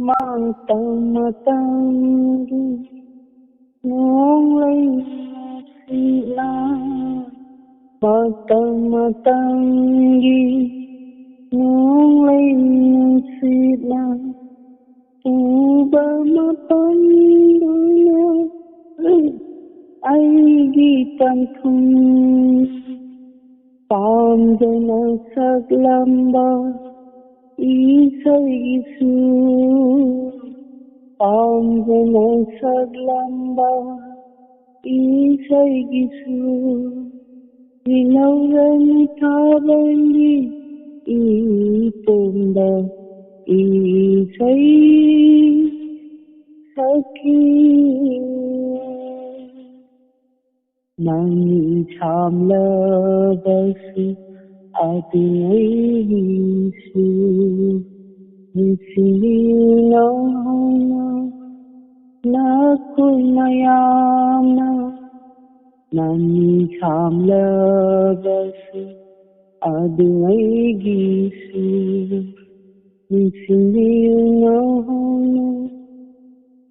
ꯃꯇꯝ ꯃꯇꯝꯒꯤ ꯅꯣꯡꯂꯩ ꯅꯨꯡꯁꯤꯠꯅ, ꯃꯇꯝ ꯃꯇꯝꯒꯤ ꯅꯣꯡꯂꯩ ꯅꯨꯡꯁꯤꯠꯅ ꯄꯨꯕ ꯃꯇꯝꯗꯨꯅ ꯑꯩꯒꯤ ꯄꯟꯊꯨꯡ ꯄꯥꯝꯖꯅ ꯁꯛꯂꯝꯕ ꯏꯁꯩꯒꯤꯁꯨ, ꯄꯥꯝꯖꯅ ꯁꯛꯂꯝꯕ ꯏꯁꯩꯒꯤꯁꯨ, ꯏꯅꯧꯔꯝ ꯊꯥꯕꯜꯒꯤ ꯏꯄꯣꯝꯗ ꯏꯁꯩ ꯁꯛꯈꯤ꯫ ꯅꯪ ꯁꯥꯝꯂꯕꯁꯨ ꯑꯗꯨ ꯑꯩꯒꯤꯁꯨ ꯅꯨꯡꯁꯤꯅꯧ ꯍꯥꯏꯅ ꯅꯈꯣꯏ ꯃꯌꯥꯝꯅ꯫ ꯅꯪ ꯁꯥꯝꯂꯕꯁꯨ ꯑꯗꯨ ꯑꯩꯒꯤꯁꯨ ꯅꯤꯡꯁꯤꯡꯕꯤꯌꯨ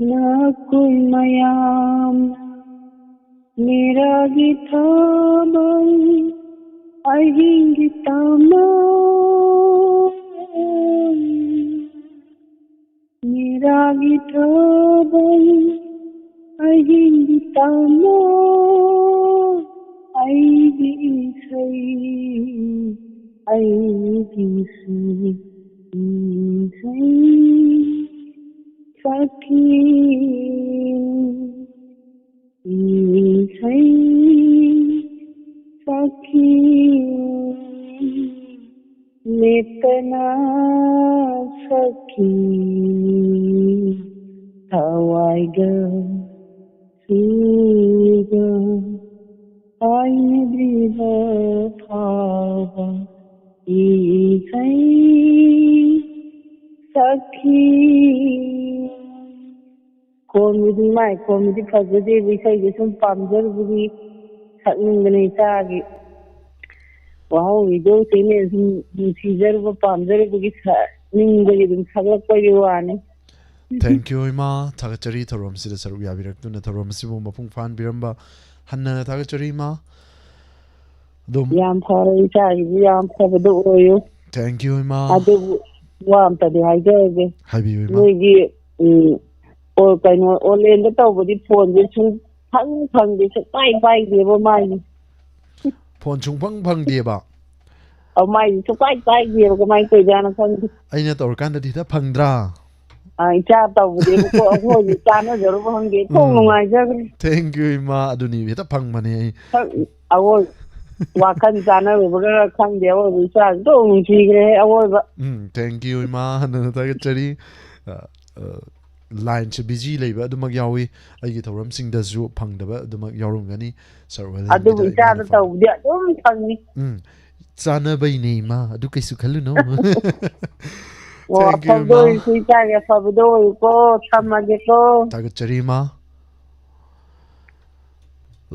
ꯅꯈꯣꯏ ꯃꯌꯥꯝ, ꯃꯤꯔꯥꯒꯤ ꯊꯥꯕꯜ, ꯑꯍꯤꯡꯒꯤ ꯇꯝꯅ, ꯃꯤꯔꯥꯒꯤ ꯊꯥꯕꯜ, ꯑꯍꯤꯡꯒꯤ ꯇꯝꯅ, ꯑꯩꯒꯤ ꯏꯁꯩ, ꯑꯩꯒꯤ ꯏꯁꯩ, ꯏꯁꯩ ꯁꯛꯈꯤ, ꯏꯁꯩ ꯁꯛꯈꯤ, ꯂꯦꯞꯇꯅ ꯁꯛꯈꯤ, ꯊꯋꯥꯏꯒ ꯁꯤꯒ ꯍꯥꯏꯅꯗ꯭ꯔꯤꯕ ꯐꯥꯎꯕ ꯏꯁꯩ ꯁꯛꯈꯤ꯫ ꯈꯣꯟꯕꯨꯗꯤ ꯃꯥꯏ ꯈꯣꯟꯕꯨꯗꯤ ꯐꯖꯗꯦꯕ, ꯏꯁꯩꯁꯦ ꯁꯨꯝ ꯄꯥꯝꯖꯔꯨꯕꯒꯤ ꯁꯛꯅꯤꯡꯕꯅꯦ ꯏꯆꯥꯒꯤ꯫ ꯋꯥꯍꯧꯔꯤꯗꯣ ꯏꯆꯦꯅꯦ ꯁꯨꯝ ꯅꯨꯡꯁꯤꯖꯔꯨꯕ ꯄꯥꯝꯖꯔꯨꯕꯒꯤ ꯁꯛꯅꯤꯡꯕꯒꯤ ꯑꯗꯨꯝ ꯁꯛꯂꯛꯄꯒꯤ ꯋꯥꯅꯤ꯫ Thank you ꯏꯃꯥ, ꯊꯥꯒꯠꯆꯔꯤ ꯊꯧꯔꯝꯁꯤꯗ ꯁꯔꯨꯛ ꯌꯥꯕꯤꯔꯛꯇꯨꯅ ꯊꯧꯔꯝ ꯑꯁꯤꯕꯨ ꯃꯄꯨꯡ ꯐꯥꯍꯟꯕꯤꯔꯝꯕ ꯍꯟꯅ ꯊꯥꯒꯠꯆꯔꯤ ꯏꯃꯥ꯫ ꯑꯗꯨꯝ ꯌꯥꯝ ꯐꯔꯦ ꯏꯆꯥꯒꯤꯁꯨ ꯌꯥꯝ ꯐꯕꯗꯣ ꯑꯣꯏꯌꯨ꯫ Thank you ꯏꯃꯥ꯫ ꯑꯗꯨꯕꯨ ꯋꯥ ꯑꯝꯇꯗꯤ ꯍꯥꯏꯖꯔꯒꯦ꯫ ꯍꯥꯏꯕꯤꯌꯨ ꯏꯃꯥ꯫ ꯅꯣꯏꯒꯤ ꯎꯝ, ꯑꯣ, ꯀꯩꯅꯣ, ꯑꯣꯟꯂꯥꯏꯟꯗ ꯇꯧꯕꯗꯤ ꯐꯣꯟꯁꯦ ꯁꯨꯝ ꯐꯪ ꯐꯪꯗꯦ, ꯁꯨꯡꯄꯥꯏ ꯄꯥꯏꯗꯦꯕ ꯃꯥꯒꯤ꯫ ꯐꯣꯟ ꯁꯨꯡꯐꯪ ꯐꯪꯗꯦꯕ꯫ ꯑꯧ, ꯃꯥꯏꯁꯦ ꯁꯨꯡꯄꯥꯏ ꯄꯥꯏꯗꯦꯕ, ꯀꯃꯥꯏꯅ ꯇꯧꯔꯤꯖꯥꯠꯅꯣ ꯈꯪꯗꯦ꯫ ꯑꯩꯅ ꯇꯧꯔꯀꯥꯟꯗꯗꯤ ꯍꯦꯛꯇ ꯐꯪꯗ꯭ꯔꯥ? ꯑꯥ, ꯏꯆꯥ ꯇꯧꯕꯗꯤꯕꯀꯣ, ꯑꯩꯈꯣꯏꯁꯨ ꯆꯥꯟꯅꯖꯔꯨꯕ ꯈꯪꯗꯦ, ꯊꯣꯛ ꯎꯝ꯫ ꯅꯨꯡꯉꯥꯏꯖꯈ꯭ꯔꯦ꯫ Thank you ꯏꯃꯥ, ꯑꯗꯨꯅꯤ ꯍꯦꯛꯇ ꯐꯪꯕꯅꯦ ꯑꯩ꯫ ꯈꯪ-, ꯑꯋꯣꯏ ꯋꯥꯈꯜ ꯆꯥꯟꯅꯔꯨꯕꯒ ꯈꯪꯗꯦ, ꯑꯋꯣꯏꯕ ꯏꯆꯥꯁꯨ ꯊꯣꯛ ꯅꯨꯡꯁꯤꯈ꯭ꯔꯦ ꯑꯋꯣꯏꯕ꯫ ꯎꯝ, thank you ꯏꯃꯥ, ꯍꯟꯅ ꯊꯥꯒꯠꯆꯔꯤ꯫ ꯑ, ꯑ, ꯂꯥꯏꯟꯁꯦ ꯕꯤꯖꯤ ꯂꯩꯕ ꯑꯗꯨꯃꯛ ꯌꯥꯎꯏ, ꯑꯩꯒꯤ ꯊꯧꯔꯝꯁꯤꯡꯗꯁꯨ ꯐꯪꯗꯕ ꯑꯗꯨꯃꯛ ꯌꯥꯎꯔꯝꯒꯅꯤ꯫ ꯁꯥꯔ ꯋꯦꯜꯍꯦꯟꯒꯤꯗ ꯑꯗꯨꯕꯨ ꯑꯩꯉꯣꯟꯗ ꯏꯆꯥꯗ ꯐꯪ- ꯇꯧꯕꯗꯤ ꯑꯗꯨꯝ ꯐꯪꯉꯤ꯫ ꯎꯝ, ꯆꯥꯅꯕꯩꯅꯦ ꯏꯃꯥ, ꯑꯗꯨ ꯀꯩꯁꯨ ꯈꯜꯂꯨꯅꯨ꯫ ꯑꯣ, Thank you ꯑꯐꯕꯗꯣ ꯏꯃꯥ꯫ ꯑꯣꯏꯔꯁꯨ ꯏꯆꯥꯒꯤ ꯑꯐꯕꯗꯣ ꯑꯣꯏꯌꯨꯀꯣ, ꯊꯝꯃꯒꯦꯀꯣ꯫ ꯊꯥꯒꯠꯆꯔꯤ ꯏꯃꯥ꯫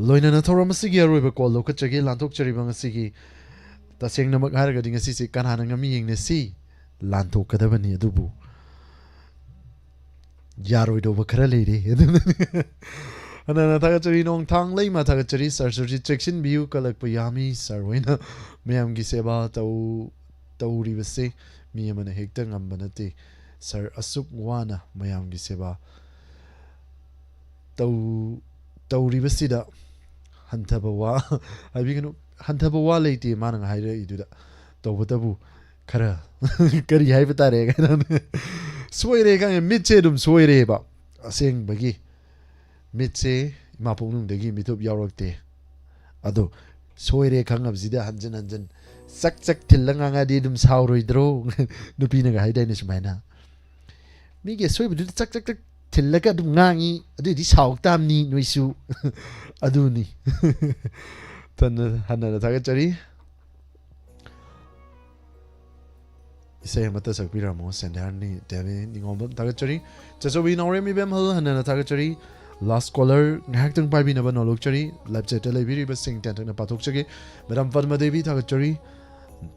ꯂꯣꯏꯅꯅ ꯊꯧꯔꯝ ꯑꯁꯤꯒꯤ ꯑꯔꯣꯏꯕ ꯀꯣꯜ ꯂꯧꯈꯠꯆꯒꯦ꯫ ꯂꯥꯟꯊꯣꯛꯆꯔꯤꯕ ꯉꯁꯤꯒꯤ, ꯇꯁꯦꯡꯅꯃꯛ ꯍꯥꯏꯔꯒꯗꯤ ꯉꯁꯤꯁꯦ ꯀꯅꯥꯅ ꯉꯝꯃꯤ ꯌꯦꯡꯅꯁꯤ꯫ ꯂꯥꯟꯊꯣꯛꯀꯗꯕꯅꯤ, ꯑꯗꯨꯕꯨ ꯌꯥꯔꯣꯏꯗꯧꯕ ꯈꯔ ꯂꯩꯔꯦ꯫ ꯑꯗꯨꯅ ꯍꯟꯅ ꯍꯟꯅ ꯊꯥꯒꯠꯆꯔꯤ꯫ ꯅꯣꯡꯊꯥꯡ ꯂꯩꯃ ꯊꯥꯒꯠꯆꯔꯤ꯫ ꯁꯥꯔ ꯁꯨꯔꯖꯤꯠ, ꯆꯦꯛꯁꯤꯟꯕꯤꯌꯨ, ꯀꯜꯂꯛꯄ ꯌꯥꯝꯃꯤ꯫ ꯁꯥꯔ ꯍꯣꯏꯅ ꯃꯌꯥꯝꯒꯤ ꯁꯦꯕꯥ ꯇꯧ-, ꯇꯧꯔꯤꯕꯁꯦ ꯃꯤ ꯑꯃꯅ ꯍꯦꯛꯇ ꯉꯝꯕ ꯅꯠꯇꯦ꯫ ꯁꯥꯔ, ꯑꯁꯨꯛ ꯋꯥꯅ ꯃꯌꯥꯝꯒꯤ ꯁꯦꯕꯥ ꯇꯧ-, ꯇꯧꯔꯤꯕꯁꯤꯗ ꯍꯟꯊꯕ ꯋꯥ ꯍꯥꯏꯕꯤꯒꯅꯨ꯫ ꯍꯟꯊꯕ ꯋꯥ ꯂꯩꯇꯦ ꯃꯥꯅ ꯍꯥꯏꯔꯛꯏꯗꯨꯗ꯫ ꯇꯧꯕꯇꯕꯨ ꯈꯔ ꯀꯔꯤ ꯍꯥꯏꯕ ꯇꯥꯔꯦ? ꯁꯣꯏꯔꯦ ꯈꯪꯉꯦ, ꯃꯤꯠꯁꯦ ꯑꯗꯨꯝ ꯁꯣꯏꯔꯦꯕ꯫ ꯑꯁꯦꯡꯕꯒꯤ ꯃꯤꯠꯁꯦ ꯏꯃꯥ ꯄꯨꯛꯅꯨꯡꯗꯒꯤ ꯃꯤꯊꯨꯞ ꯌꯥꯎꯔꯛꯇꯦ꯫ ꯑꯗꯣ ꯁꯣꯏꯔꯦ ꯈꯪꯉꯕꯁꯤꯗ ꯍꯟꯖꯤꯟ ꯍꯟꯖꯤꯟ ꯆꯛ ꯆꯛ ꯊꯤꯜꯂ ꯉꯥꯡꯉꯗꯤ ꯑꯗꯨꯝ ꯁꯥꯎꯔꯣꯏꯗ꯭ꯔꯣ? ꯅꯨꯄꯤꯅꯒ ꯍꯥꯏꯗꯥꯏꯅꯦ ꯁꯨꯃꯥꯏꯅ, "ꯃꯤꯒꯤ ꯑꯁꯣꯏꯕꯗꯨꯗ ꯆꯛ ꯆꯛ ꯆꯛ ꯊꯤꯜꯂꯒ ꯑꯗꯨꯝ ꯉꯥꯡꯉꯤ, ꯑꯗꯨꯏꯗꯤ ꯁꯥꯎ ꯇꯥꯕꯅꯤ ꯅꯣꯏꯁꯨ"꯫ ꯑꯗꯨꯅꯤ꯫ ꯍꯟꯅ ꯍꯟꯅ ꯊꯥꯒꯠꯆꯔꯤ꯫ ꯏꯁꯩ ꯑꯃꯠꯇ ꯁꯛꯄꯤꯔꯝꯃꯣ, ꯁꯦꯟꯙꯥꯔꯥꯅꯤ ꯗꯦꯕꯤ ꯅꯤꯉꯣꯝꯕꯝ ꯊꯥꯒꯠꯆꯔꯤ꯫ ꯆꯆꯧꯕꯤ ꯅꯥꯎꯔꯦꯝ ꯏꯕꯦꯝꯍꯜ ꯍꯟꯅ ꯍꯟꯅ ꯊꯥꯒꯠꯆꯔꯤ꯫ Last caller ꯉꯥꯏꯍꯥꯛꯇꯪ ꯄꯥꯏꯕꯤꯅꯕ ꯅꯣꯜꯂꯣꯛꯆꯔꯤ꯫ Live chat ꯇ ꯂꯩꯕꯤꯔꯤꯕꯁꯤꯡ ꯇꯦꯟꯇꯛꯅ ꯄꯥꯊꯣꯛꯆꯒꯦ꯫ ꯃꯦꯗꯥꯝ ꯄꯗꯃ ꯗꯦꯕꯤ ꯊꯥꯒꯠꯆꯔꯤ꯫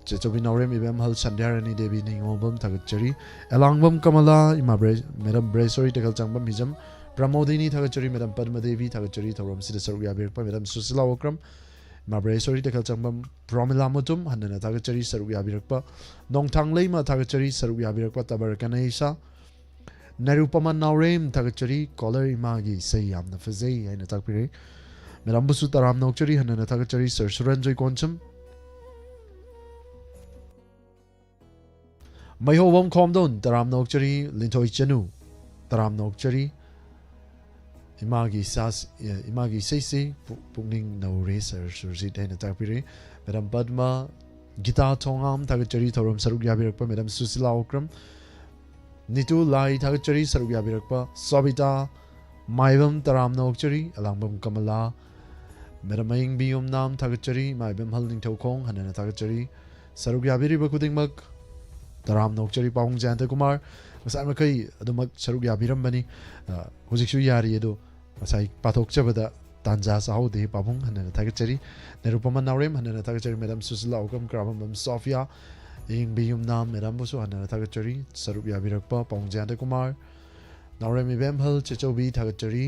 ꯆꯆꯧꯕꯤ ꯅꯥꯎꯔꯦꯝ ꯏꯕꯦꯝꯍꯜ ꯁꯟꯙ꯭ꯌꯥꯔꯥꯅꯤ ꯗꯦꯕꯤ ꯅꯤꯉꯣꯝꯕꯝ ꯊꯥꯒꯠꯆꯔꯤ꯫ ꯑꯦꯂꯥꯡꯕꯝ ꯀꯃꯂꯥ, ꯏꯃꯥ ꯕ꯭ꯔꯦ-, ꯃꯦꯗꯥꯝ ꯕ꯭ꯔꯦꯁꯣꯔꯤ ꯇꯦꯀꯜꯆꯥꯡꯕꯝ ꯍꯤꯖꯝ, ꯄ꯭ꯔꯃꯣꯗꯤꯅꯤ ꯊꯥꯒꯠꯆꯔꯤ꯫ ꯃꯦꯗꯥꯝ ꯄꯗꯃ ꯗꯦꯕꯤ ꯊꯥꯒꯠꯆꯔꯤ꯫ ꯊꯧꯔꯝꯁꯤꯗ ꯁꯔꯨꯛ ꯌꯥꯕꯤꯔꯛꯄ ꯃꯦꯗꯥꯝ ꯁꯨꯁꯤꯂꯥ ꯑꯣꯀ꯭ꯔꯝ, ꯏꯃꯥ ꯕ꯭ꯔꯦꯁꯣꯔꯤ ꯇꯦꯀꯜꯆꯥꯡꯕꯝ, ꯄ꯭ꯔꯣꯃꯤꯂꯥ ꯃꯨꯇꯨꯝ ꯍꯟꯅ ꯍꯟꯅ ꯊꯥꯒꯠꯆꯔꯤ꯫ ꯁꯔꯨꯛ ꯌꯥꯕꯤꯔꯛꯄ ꯅꯣꯡꯊꯥꯡ ꯂꯩꯃ ꯊꯥꯒꯠꯆꯔꯤ꯫ ꯁꯔꯨꯛ ꯌꯥꯕꯤꯔꯛꯄ ꯇꯕꯔ ꯀꯅꯩꯁꯥ, ꯅꯔꯨꯄꯃ ꯅꯥꯎꯔꯦꯝ ꯊꯥꯒꯠꯆꯔꯤ꯫ Caller ꯏꯃꯥꯒꯤ ꯏꯁꯩ ꯌꯥꯝꯅ ꯐꯖꯩ ꯍꯥꯏꯅ ꯇꯥꯛꯄꯤꯔꯦ꯫ ꯃꯦꯗꯥꯝꯕꯨꯁꯨ ꯇꯔꯥꯝꯅ ꯑꯣꯛꯆꯔꯤ, ꯍꯟꯅ ꯍꯟꯅ ꯊꯥꯒꯠꯆꯔꯤ꯫ ꯁꯥꯔ ꯁꯨꯔꯟꯖꯣꯏ ꯀꯣꯟꯁꯝ, ꯃꯩꯍꯧꯕꯝ ꯈꯣꯝꯗꯣꯟ ꯇꯔꯥꯝꯅ ꯑꯣꯛꯆꯔꯤ꯫ ꯂꯤꯟꯊꯣꯏ ꯆꯅꯨ ꯇꯔꯥꯝꯅ ꯑꯣꯛꯆꯔꯤ꯫ ꯏꯃꯥꯒꯤ ꯏꯁꯥ-, ꯏꯃꯥꯒꯤ ꯏꯁꯩꯁꯤ ꯄꯨ-, ꯄꯨꯛꯅꯤꯡ ꯅꯧꯔꯦ, ꯁꯥꯔ ꯁꯨꯔꯖꯤꯠ ꯍꯥꯏꯅ ꯇꯥꯛꯄꯤꯔꯦ꯫ ꯃꯦꯗꯥꯝ ꯄꯗꯃ, ꯒꯤꯇꯥ ꯊꯣꯉꯥꯝ ꯊꯥꯒꯠꯆꯔꯤ꯫ ꯊꯧꯔꯝ ꯁꯔꯨꯛ ꯌꯥꯕꯤꯔꯛꯄ ꯃꯦꯗꯥꯝ ꯁꯨꯁꯤꯂꯥ ꯑꯣꯀ꯭ꯔꯝ, ꯅꯤꯇꯨ ꯂꯥꯏ ꯊꯥꯒꯠꯆꯔꯤ꯫ ꯁꯔꯨꯛ ꯌꯥꯕꯤꯔꯛꯄ ꯁꯣꯕꯤꯇꯥ ꯃꯥꯏꯕꯝ ꯇꯔꯥꯝꯅ ꯑꯣꯛꯆꯔꯤ꯫ ꯑꯂꯥꯡꯕꯝ ꯀꯃꯂꯥ, ꯃꯦꯗꯥꯝ ꯑꯌꯤꯡꯕꯤ ꯌꯨꯝꯅꯥꯝ ꯊꯥꯒꯠꯆꯔꯤ꯫ ꯃꯥꯏꯕꯝ ꯍꯜ ꯅꯤꯡꯊꯧꯈꯣꯡ ꯍꯟꯅ ꯍꯟꯅ ꯊꯥꯒꯠꯆꯔꯤ꯫ ꯁꯔꯨꯛ ꯌꯥꯕꯤꯔꯤꯕ ꯈꯨꯗꯤꯡꯃꯛ ꯇꯔꯥꯝꯅ ꯑꯣꯛꯆꯔꯤ꯫ ꯄꯥꯕꯨꯡ ꯖꯌꯟꯇ ꯀꯨꯃꯥꯔ ꯉꯁꯥꯏ ꯃꯈꯩ ꯑꯗꯨꯃꯛ ꯁꯔꯨꯛ ꯌꯥꯕꯤꯔꯝꯕꯅꯤ꯫ ꯑ, ꯍꯧꯖꯤꯛꯁꯨ ꯌꯥꯔꯤ, ꯑꯗꯣ ꯉꯁꯥꯏ ꯄꯥꯊꯣꯛꯆꯕꯗ ꯇꯥꯟꯖꯥ ꯆꯥꯍꯧꯗꯦ꯫ ꯄꯥꯕꯨꯡ ꯍꯟꯅ ꯍꯟꯅ ꯊꯥꯒꯠꯆꯔꯤ꯫ ꯅꯤꯔꯨꯄꯃ ꯅꯥꯎꯔꯦꯝ ꯍꯟꯅ ꯍꯟꯅ ꯊꯥꯒꯠꯆꯔꯤ꯫ ꯃꯦꯗꯥꯝ ꯁꯨꯁꯤꯂꯥ ꯑꯣꯀ꯭ꯔꯝ, ꯀ꯭ꯔꯥꯕꯝꯕꯝ ꯁꯣꯐꯤꯌꯥ, ꯑꯌꯤꯡꯕꯤ ꯌꯨꯝꯅꯥꯝ ꯃꯦꯗꯥꯝꯕꯨꯁꯨ ꯍꯟꯅ ꯊꯥꯒꯠꯆꯔꯤ꯫ ꯁꯔꯨꯛ ꯌꯥꯕꯤꯔꯛꯄ ꯄꯥꯎꯡ ꯖꯌꯟꯇ ꯀꯨꯃꯥꯔ, ꯅꯥꯎꯔꯦꯝ ꯏꯕꯦꯝꯍꯜ ꯆꯦꯆꯧꯕꯤ ꯊꯥꯒꯠꯆꯔꯤ꯫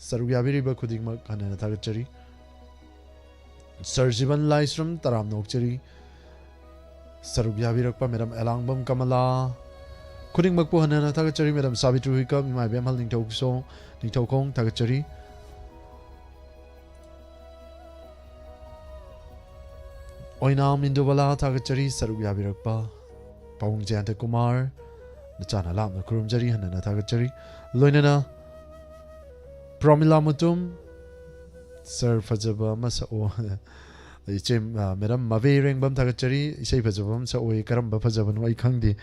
ꯁꯔꯨꯛ ꯌꯥꯕꯤꯔꯤꯕ ꯈꯨꯗꯤꯡꯃꯛ ꯍꯟꯅ ꯊꯥꯒꯠꯆꯔꯤ꯫ ꯁꯔ ꯖꯤꯕꯟ ꯂꯥꯏꯁ꯭ꯔꯝ ꯇꯔꯥꯝꯅ ꯑꯣꯛꯆꯔꯤ꯫ ꯁꯔꯨꯛ ꯌꯥꯕꯤꯔꯛꯄ ꯃꯦꯗꯥꯝ ꯑꯦꯂꯥꯡꯕꯝ ꯀꯃꯂꯥ, ꯈꯨꯗꯤꯡꯃꯛꯄꯨ ꯍꯟꯅ ꯍꯟꯅ ꯊꯥꯒꯠꯆꯔꯤ꯫ ꯃꯦꯗꯥꯝ ꯁꯥꯕꯤꯇ꯭ꯔꯤ ꯍꯨꯏꯀꯞ, ꯏꯃꯥ ꯏꯕꯦꯝꯍꯜ ꯅꯤꯡꯊꯧꯁꯣꯡ, ꯅꯤꯡꯊꯧꯈꯣꯡ ꯊꯥꯒꯠꯆꯔꯤ꯫ ꯑꯣꯏꯅꯥꯝ ꯏꯟꯗꯨꯕꯂꯥ ꯊꯥꯒꯠꯆꯔꯤ꯫ ꯁꯔꯨꯛ ꯌꯥꯕꯤꯔꯛꯄ ꯄꯥꯕꯨꯡ ꯖꯌꯟꯇ ꯀꯨꯃꯥꯔ, ꯅꯆꯥꯅ ꯂꯥꯞꯅ ꯈꯨꯔꯨꯝꯖꯔꯤ, ꯍꯟꯅ ꯍꯟꯅ ꯊꯥꯒꯠꯆꯔꯤ꯫ ꯂꯣꯏꯅꯅ ꯄ꯭ꯔꯃꯤꯂꯥ ꯃꯨꯇꯨꯝ, ꯁꯔ ꯐꯖꯕ ꯑꯃ ꯁꯛꯑꯣ꯫ ꯏꯆꯦ, ꯑ, ꯃꯦꯗꯥꯝ ꯃꯕꯦ ꯔꯦꯡꯕꯝ ꯊꯥꯒꯠꯆꯔꯤ꯫ ꯏꯁꯩ ꯐꯖꯕ ꯑꯃ ꯁꯛꯑꯣꯏ, ꯀꯔꯝꯕ ꯐꯖꯕꯅꯣ ꯑꯩ ꯈꯪꯗꯦ꯫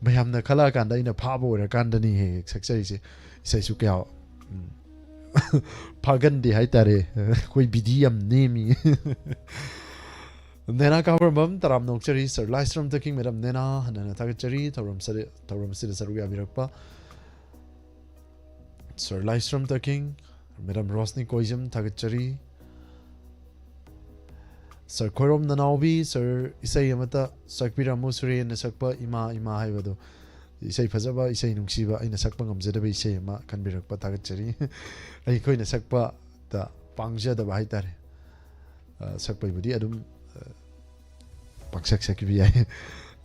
ꯃꯌꯥꯝꯅ ꯈꯜꯂꯛꯑꯀꯥꯟꯗ ꯑꯩꯅ ꯐꯥꯕ ꯑꯣꯏꯔꯀꯥꯟꯗꯅꯤ ꯍꯦꯛ ꯍꯦꯛ ꯁꯛꯆꯔꯤꯁꯦ꯫ ꯏꯁꯩꯁꯨ ꯀꯌꯥ, ꯎꯝ, ꯐꯥꯒꯟꯗꯦ ꯍꯥꯏꯇꯥꯔꯦ꯫ ꯑꯩꯈꯣꯏ ꯕꯤꯗꯤ ꯌꯥꯝ ꯅꯦꯝꯃꯤ꯫ ꯅꯦꯅꯥ ꯀꯥꯕꯔꯝꯕꯝ ꯇꯔꯥꯝꯅ ꯑꯣꯛꯆꯔꯤ꯫ ꯁꯔ ꯂꯥꯏꯁ꯭ꯔꯝ ꯇꯈꯤꯡ ꯃꯦꯗꯥꯝ ꯅꯦꯅꯥ ꯍꯟꯅ ꯍꯟꯅ ꯊꯥꯒꯠꯆꯔꯤ꯫ ꯊꯧꯔꯝ ꯁꯔꯤ-, ꯊꯧꯔꯝ ꯑꯁꯤꯗ ꯁꯔꯨꯛ ꯌꯥꯕꯤꯔꯛꯄ ꯁꯔ ꯂꯥꯏꯁ꯭ꯔꯝ ꯇꯈꯤꯡ, ꯃꯦꯗꯥꯝ ꯔꯣꯁꯅꯤ ꯀꯣꯏꯖꯝ ꯊꯥꯒꯠꯆꯔꯤ꯫ ꯁꯔ ꯈꯣꯏꯔꯣꯝ ꯅꯅꯥꯎꯕꯤ, ꯁꯔ ꯏꯁꯩ ꯑꯃꯇ ꯁꯛꯄꯤꯔꯝꯃꯨ, ꯁꯨꯔꯦꯟꯅ ꯁꯛꯄ ꯏꯃꯥ ꯏꯃꯥ ꯍꯥꯏꯕꯗꯣ꯫ ꯏꯁꯩ ꯐꯖꯕ, ꯏꯁꯩ ꯅꯨꯡꯁꯤꯕ, ꯑꯩꯅ ꯁꯛꯄ ꯉꯝꯖꯗꯕ ꯏꯁꯩ ꯑꯃ ꯈꯟꯕꯤꯔꯛꯄ ꯊꯥꯒꯠꯆꯔꯤ꯫ ꯑꯩꯈꯣꯏꯅ ꯁꯛꯄꯗ ꯄꯥꯡꯖꯗꯕ ꯍꯥꯏꯇꯥꯔꯦ꯫ ꯑ, ꯁꯛꯄꯩꯕꯨꯗꯤ ꯑꯗꯨꯝ, ꯑ, ꯄꯪꯁꯛ ꯁꯛꯈꯤꯕ ꯌꯥꯏ꯫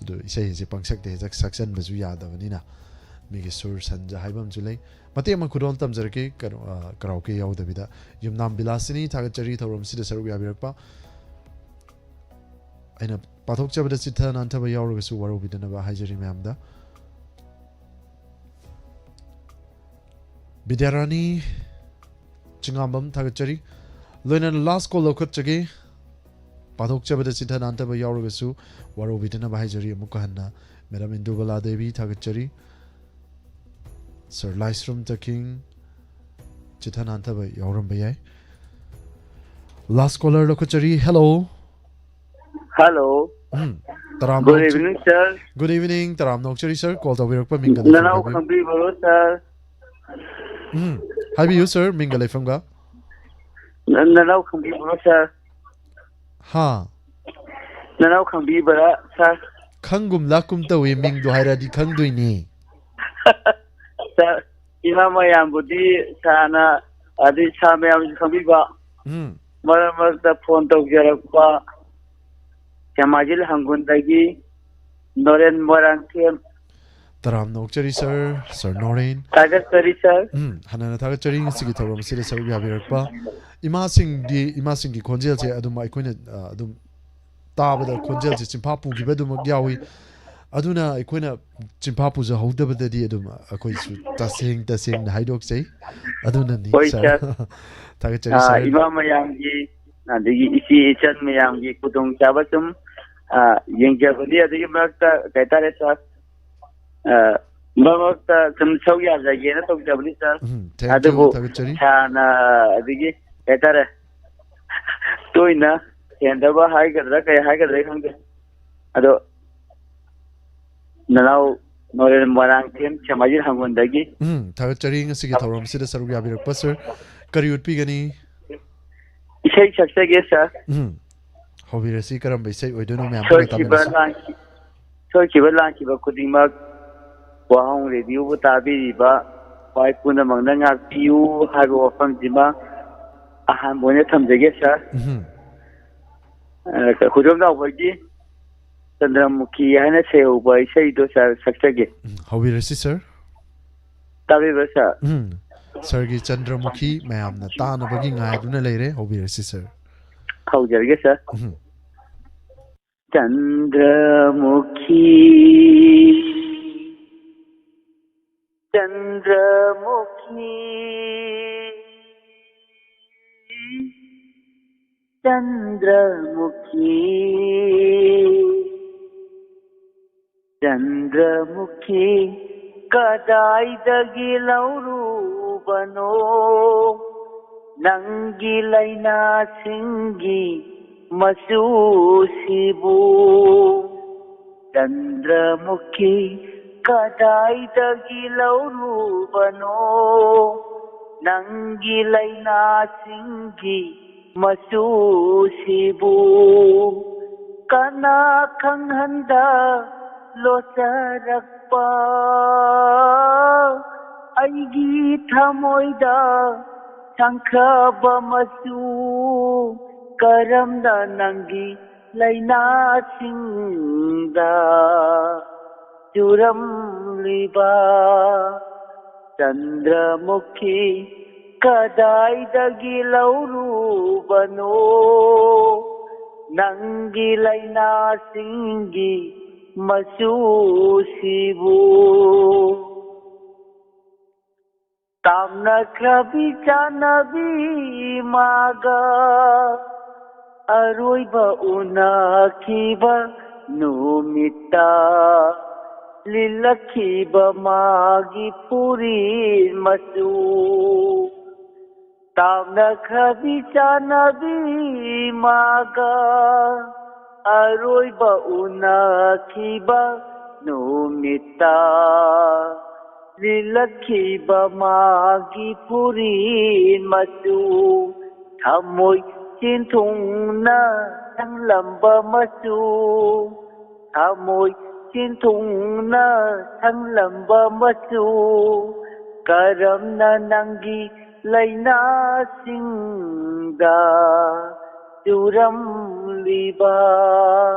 ꯑꯗꯨ ꯏꯁꯩ ꯑꯁꯤ ꯄꯪꯁꯛꯇ ꯍꯦꯛꯇ ꯁꯛꯆꯟꯕꯁꯨ ꯌꯥꯗꯕꯅꯤꯅ ꯃꯤꯒꯤ ꯁꯨꯔ ꯁꯟꯖ ꯍꯥꯏꯕ ꯑꯃꯁꯨ ꯂꯩ꯫ ꯃꯇꯦꯛ ꯑꯃ ꯈꯨꯗꯣꯜ ꯇꯝꯖꯔꯛꯀꯦ, ꯀꯩꯅꯣ, ꯑ, ꯀꯔꯥꯎꯀꯦ ꯌꯥꯎꯗꯕꯤꯗ꯫ ꯌꯨꯝꯅꯥꯝ ꯕꯤꯂꯥꯁꯤꯅꯤ ꯊꯥꯒꯠꯆꯔꯤ ꯊꯧꯔꯝꯁꯤꯗ ꯁꯔꯨꯛ ꯌꯥꯕꯤꯔꯛꯄ꯫ ꯑꯩꯅ ꯄꯥꯊꯣꯛꯆꯕꯗ ꯆꯤꯠꯊ ꯅꯥꯟꯊꯕ ꯌꯥꯎꯔꯒꯁꯨ ꯋꯥꯔꯧꯕꯤꯗꯅꯕ ꯍꯥꯏꯖꯔꯤ ꯃꯌꯥꯝꯗ꯫ ꯕꯤꯗ꯭ꯌꯥꯔꯥꯅꯤ ꯆꯤꯉꯥꯝꯕꯝ ꯊꯥꯒꯠꯆꯔꯤ꯫ ꯂꯣꯏꯅꯅ ꯂꯥꯁ ꯀꯣꯜ ꯂꯧꯈꯠꯆꯒꯦ꯫ ꯄꯥꯊꯣꯛꯆꯕꯗ ꯆꯤꯠꯊ ꯅꯥꯟꯊꯕ ꯌꯥꯎꯔꯒꯁꯨ ꯋꯥꯔꯧꯕꯤꯗꯅꯕ ꯍꯥꯏꯖꯔꯤ꯫ ꯑꯃꯨꯛꯀ ꯍꯟꯅ ꯃꯦꯗꯥꯝ ꯏꯟꯗꯨꯕꯂꯥ ꯗꯦꯕꯤ ꯊꯥꯒꯠꯆꯔꯤ꯫ ꯁꯔ ꯂꯥꯏꯁ꯭ꯔꯝ ꯇꯈꯤꯡ ꯆꯤꯠꯊ ꯅꯥꯟꯊꯕ ꯌꯥꯎꯔꯝꯕ ꯌꯥꯏ꯫ ꯂꯥꯁ ꯀꯣꯂꯔ ꯂꯧꯈꯠꯆꯔꯤ꯫ ꯍꯦꯜꯂꯣ꯫ ꯍꯜꯂꯣ꯫ ꯎꯝ, ꯇꯔꯥꯝ ꯒꯨꯗ ꯅꯣꯛꯆ- ꯏꯚꯤꯅꯤꯡ ꯁꯥꯔ꯫ ꯒꯨꯗ ꯏꯚꯤꯅꯤꯡ, ꯇꯔꯥꯝ ꯅꯣꯛꯆꯔꯤ ꯁꯥꯔ, ꯀꯣꯜ ꯇꯧꯕꯤꯔꯛꯄ ꯃꯤꯡꯒ ꯅꯅꯥꯎ ꯂꯩꯐꯝꯒ ꯍꯥꯏꯕꯤꯌꯨ꯫ ꯈꯪꯕꯤꯕ꯭ꯔꯣ ꯁꯥꯔ? ꯎꯝ, ꯍꯥꯏꯕꯤꯌꯨ ꯁꯥꯔ, ꯃꯤꯡꯒ ꯂꯩꯐꯝꯒ꯫ ꯅ- ꯅꯅꯥꯎ ꯈꯪꯕꯤꯕ꯭ꯔꯣ ꯁꯥꯔ? ꯍꯥ? ꯅꯅꯥꯎ ꯈꯪꯕꯤꯕ꯭ꯔꯥ ꯁꯥꯔ? ꯈꯪꯒꯨꯝ ꯂꯥꯛꯀꯨꯝ ꯇꯧꯏ, ꯃꯤꯡꯗꯣ ꯍꯥꯏꯔꯛꯑꯗꯤ ꯈꯪꯗꯣꯏꯅꯤ꯫ ꯁꯥꯔ, ꯏꯃꯥ ꯃꯌꯥꯝꯕꯨꯗꯤ ꯁꯥꯔꯅ, ꯑꯗꯩ ꯁꯥꯔ ꯃꯌꯥꯝꯁꯨ ꯈꯪꯕꯤꯕ, ꯎꯝ꯫ ꯃꯔꯛ ꯃꯔꯛꯇ ꯐꯣꯟ ꯇꯧꯖꯔꯛꯄ ꯁꯦꯃꯥꯏꯖꯤꯜ ꯍꯪꯒꯨꯟꯗꯒꯤ ꯅꯣꯔꯦꯟ ꯃꯣꯏꯔꯥꯡꯊꯦꯝ꯫ ꯇꯔꯥꯝꯅ ꯑꯣꯛꯆꯔꯤ ꯁꯥꯔ, ꯁꯥꯔ ꯅꯣꯔꯦꯟ꯫ ꯊꯥꯒꯠꯆꯔꯤ ꯁꯥꯔ꯫ ꯎꯝ, ꯍꯟꯅ ꯍꯟꯅ ꯊꯥꯒꯠꯆꯔꯤ ꯉꯁꯤꯒꯤ ꯊꯧꯔꯝ ꯑꯁꯤꯗ ꯁꯔꯨꯛ ꯌꯥꯕꯤꯔꯛꯄ꯫ ꯏꯃꯥꯁꯤꯡꯗꯤ, ꯏꯃꯥꯁꯤꯡꯒꯤ ꯈꯣꯟꯖꯦꯜꯁꯦ ꯑꯗꯨꯝ ꯑꯩꯈꯣꯏꯅ, ꯑ, ꯑꯗꯨꯝ ꯇꯥꯕꯗ ꯈꯣꯟꯖꯦꯜꯁꯦ ꯆꯤꯟꯐꯥ ꯄꯨꯈꯤꯕ ꯑꯗꯨꯃꯛ ꯌꯥꯎꯏ꯫ ꯑꯗꯨꯅ ꯑꯩꯈꯣꯏꯅ ꯆꯤꯟꯐꯥ ꯄꯨꯖꯍꯧꯗꯕꯗꯗꯤ ꯑꯗꯨꯝ ꯑꯩꯈꯣꯏꯁꯨ ꯇꯁꯦꯡ ꯇꯁꯦꯡꯅ ꯍꯥꯏꯗꯣꯛꯆꯩ꯫ ꯑꯗꯨꯅꯅꯤ ꯍꯣꯏ ꯁꯥꯔ꯫ ꯁꯥꯔ꯫ ꯊꯥꯒꯠꯆꯔꯤ ꯑꯥ, ꯁꯥꯔ꯫ ꯏꯃꯥ ꯃꯌꯥꯝꯒꯤ, ꯑꯗꯒꯤ ꯏꯆꯦ ꯏꯆꯟ ꯃꯌꯥꯝꯒꯤ ꯈꯨꯗꯣꯡꯆꯥꯕ ꯁꯨꯝ, ꯑꯥ, ꯌꯦꯡꯖꯕꯅꯤ꯫ ꯑꯗꯨꯒꯤ ꯃꯔꯛꯇ ꯀꯩ ꯍꯥꯏꯇꯥꯔꯦ ꯁꯥꯔ, ꯑꯥ, ꯃꯔꯛ ꯃꯔꯛꯇ ꯁꯨꯝ ꯁꯔꯨꯛ ꯌꯥꯖꯒꯦꯅ ꯇꯧꯖꯕꯅꯤ ꯁꯥꯔ꯫ ꯎꯝ, thank you, ꯑꯗꯨꯕꯨ ꯊꯥꯒꯠꯆꯔꯤ꯫ ꯁꯥꯔꯅ ꯑꯗꯒꯤ ꯀꯩ ꯍꯥꯏꯇꯥꯔꯦ, ꯇꯣꯏꯅ ꯍꯦꯟꯗꯕ ꯍꯥꯏꯒꯗ꯭ꯔꯥ ꯀꯩ ꯍꯥꯏꯒꯗ꯭ꯔꯥ ꯈꯪꯗꯦ꯫ ꯑꯗꯣ ꯅꯅꯥꯎ ꯅꯣꯔꯦꯟ ꯃꯣꯏꯔꯥꯡꯊꯦꯝ ꯁꯦꯃꯥꯏꯖꯤꯜ ꯍꯪꯒꯣꯟꯗꯒꯤ꯫ ꯎꯝ, ꯊꯥꯒꯠꯆꯔꯤ ꯉꯁꯤꯒꯤ ꯊꯧꯔꯝ ꯑꯁꯤꯗ ꯁꯔꯨꯛ ꯌꯥꯕꯤꯔꯛꯄ ꯁꯥꯔ꯫ ꯀꯔꯤ ꯎꯠꯄꯤꯒꯅꯤ? ꯏꯁꯩ ꯁꯛꯆꯒꯦ ꯁꯥꯔ꯫ ꯎꯝ, ꯍꯧꯕꯤꯔꯁꯤ, ꯀꯔꯝꯕ ꯏꯁꯩ ꯑꯣꯏꯗꯣꯏꯅꯣ ꯃꯌꯥꯝ ꯄꯨꯟꯅ ꯁꯣꯏꯈꯤꯕ ꯇꯥꯃꯤꯟꯅꯁꯤ꯫ ꯂꯥꯟꯈꯤ-, ꯁꯣꯏꯈꯤꯕ ꯂꯥꯟꯈꯤꯕ ꯈꯨꯗꯤꯡꯃꯛ ꯋꯥꯍꯪ ꯔꯦꯗꯤꯑꯣꯕꯨ ꯇꯥꯕꯤꯔꯤꯕ ꯈ꯭ꯋꯥꯏ ꯄꯨꯝꯅꯃꯛꯅ ꯉꯥꯛꯄꯤꯌꯨ ꯍꯥꯏꯕ ꯋꯥꯐꯝꯁꯤꯃ ꯑꯍꯥꯟꯕ ꯑꯣꯏꯅ ꯊꯝꯖꯒꯦ ꯁꯥꯔ꯫ ꯎꯝ, ꯑ, ꯈꯨꯗꯣꯝ ꯅꯥꯎꯕꯒꯤ ꯆꯟꯗ꯭ꯔꯃꯨꯈꯤ ꯍꯥꯏꯅ ꯁꯩꯍꯧꯕ ꯏꯁꯩꯗꯣ ꯁꯥꯔ ꯁꯛꯆꯒꯦ꯫ ꯎꯝ, ꯍꯧꯕꯤꯔꯁꯤ ꯁꯥꯔ꯫ ꯇꯥꯕꯤꯕ꯭ꯔꯥ ꯁꯥꯔ? ꯎꯝ, ꯁꯥꯔꯒꯤ ꯆꯟꯗ꯭ꯔꯃꯨꯈꯤ ꯃꯌꯥꯝꯅ ꯇꯥꯅꯕꯒꯤ ꯉꯥꯏꯗꯨꯅ ꯂꯩꯔꯦ, ꯍꯧꯕꯤꯔꯁꯤ ꯁꯥꯔ꯫ ꯍꯧꯖꯔꯒꯦ ꯁꯥꯔ꯫ ꯎꯝ꯫ ꯆꯟꯗ꯭ꯔꯃꯨꯈꯤ, ꯆꯟꯗ꯭ꯔꯃꯨꯈꯤ, ꯆꯟꯗ꯭ꯔꯃꯨꯈꯤ, ꯆꯟꯗ꯭ꯔꯃꯨꯈꯤ, ꯀꯗꯥꯏꯗꯒꯤ ꯂꯧꯔꯨꯕꯅꯣ ꯅꯪꯒꯤ ꯂꯩꯅꯥꯁꯤꯡꯒꯤ ꯃꯆꯨꯁꯤꯕꯨ? ꯆꯟꯗ꯭ꯔꯃꯨꯈꯤ, ꯀꯗꯥꯏꯗꯒꯤ ꯂꯧꯔꯨꯕꯅꯣ ꯅꯪꯒꯤ ꯂꯩꯅꯥꯁꯤꯡꯒꯤ ꯃꯆꯨꯁꯤꯕꯨ? ꯀꯅꯥ ꯈꯪꯍꯟꯗ ꯂꯣꯠꯆꯔꯛꯄ ꯑꯩꯒꯤ ꯊꯃꯣꯏꯗ ꯁꯪꯈ꯭ꯔꯕ ꯃꯆꯨ, ꯀꯔꯝꯅ ꯅꯪꯒꯤ ꯂꯩꯅꯥꯁꯤꯡꯗ ꯆꯨꯔꯝꯂꯤꯕ ꯆꯟꯗ꯭ꯔꯃꯨꯈꯤ ꯀꯗꯥꯏꯗꯒꯤ ꯂꯧꯔꯨꯕꯅꯣ? ꯅꯪꯒꯤ ꯂꯩꯅꯥꯁꯤꯡꯒꯤ ꯃꯆꯨꯁꯤꯕꯨ ꯇꯥꯝꯅꯈ꯭ꯔꯕꯤ ꯆꯥꯟꯅꯕꯤ ꯃꯥꯒ ꯑꯔꯣꯏꯕ ꯎꯅꯈꯤꯕ ꯅꯨꯃꯤꯠꯇ ꯂꯤꯜꯂꯛꯈꯤꯕ ꯃꯥꯒꯤ ꯐꯨꯔꯤꯠ ꯃꯆꯨ꯫ ꯇꯥꯝꯅꯈ꯭ꯔꯕꯤ ꯆꯥꯟꯅꯕꯤ ꯃꯥꯒ ꯑꯔꯣꯏꯕ ꯎꯅꯈꯤꯕ ꯅꯨꯃꯤꯠꯇ ꯂꯤꯜꯂꯛꯈꯤꯕ ꯃꯥꯒꯤ ꯐꯨꯔꯤꯠ ꯃꯆꯨ, ꯊꯃꯣꯏ ꯆꯤꯟꯊꯨꯡꯅ ꯁꯪꯂꯝꯕ ꯃꯆꯨ, ꯊꯃꯣꯏ ꯆꯤꯟꯊꯨꯡꯅ ꯁꯪꯂꯝꯕ ꯃꯆꯨ, ꯀꯔꯝꯅ ꯅꯪꯒꯤ ꯂꯩꯅꯥꯁꯤꯡꯗ ꯆꯨꯔꯝꯂꯤꯕ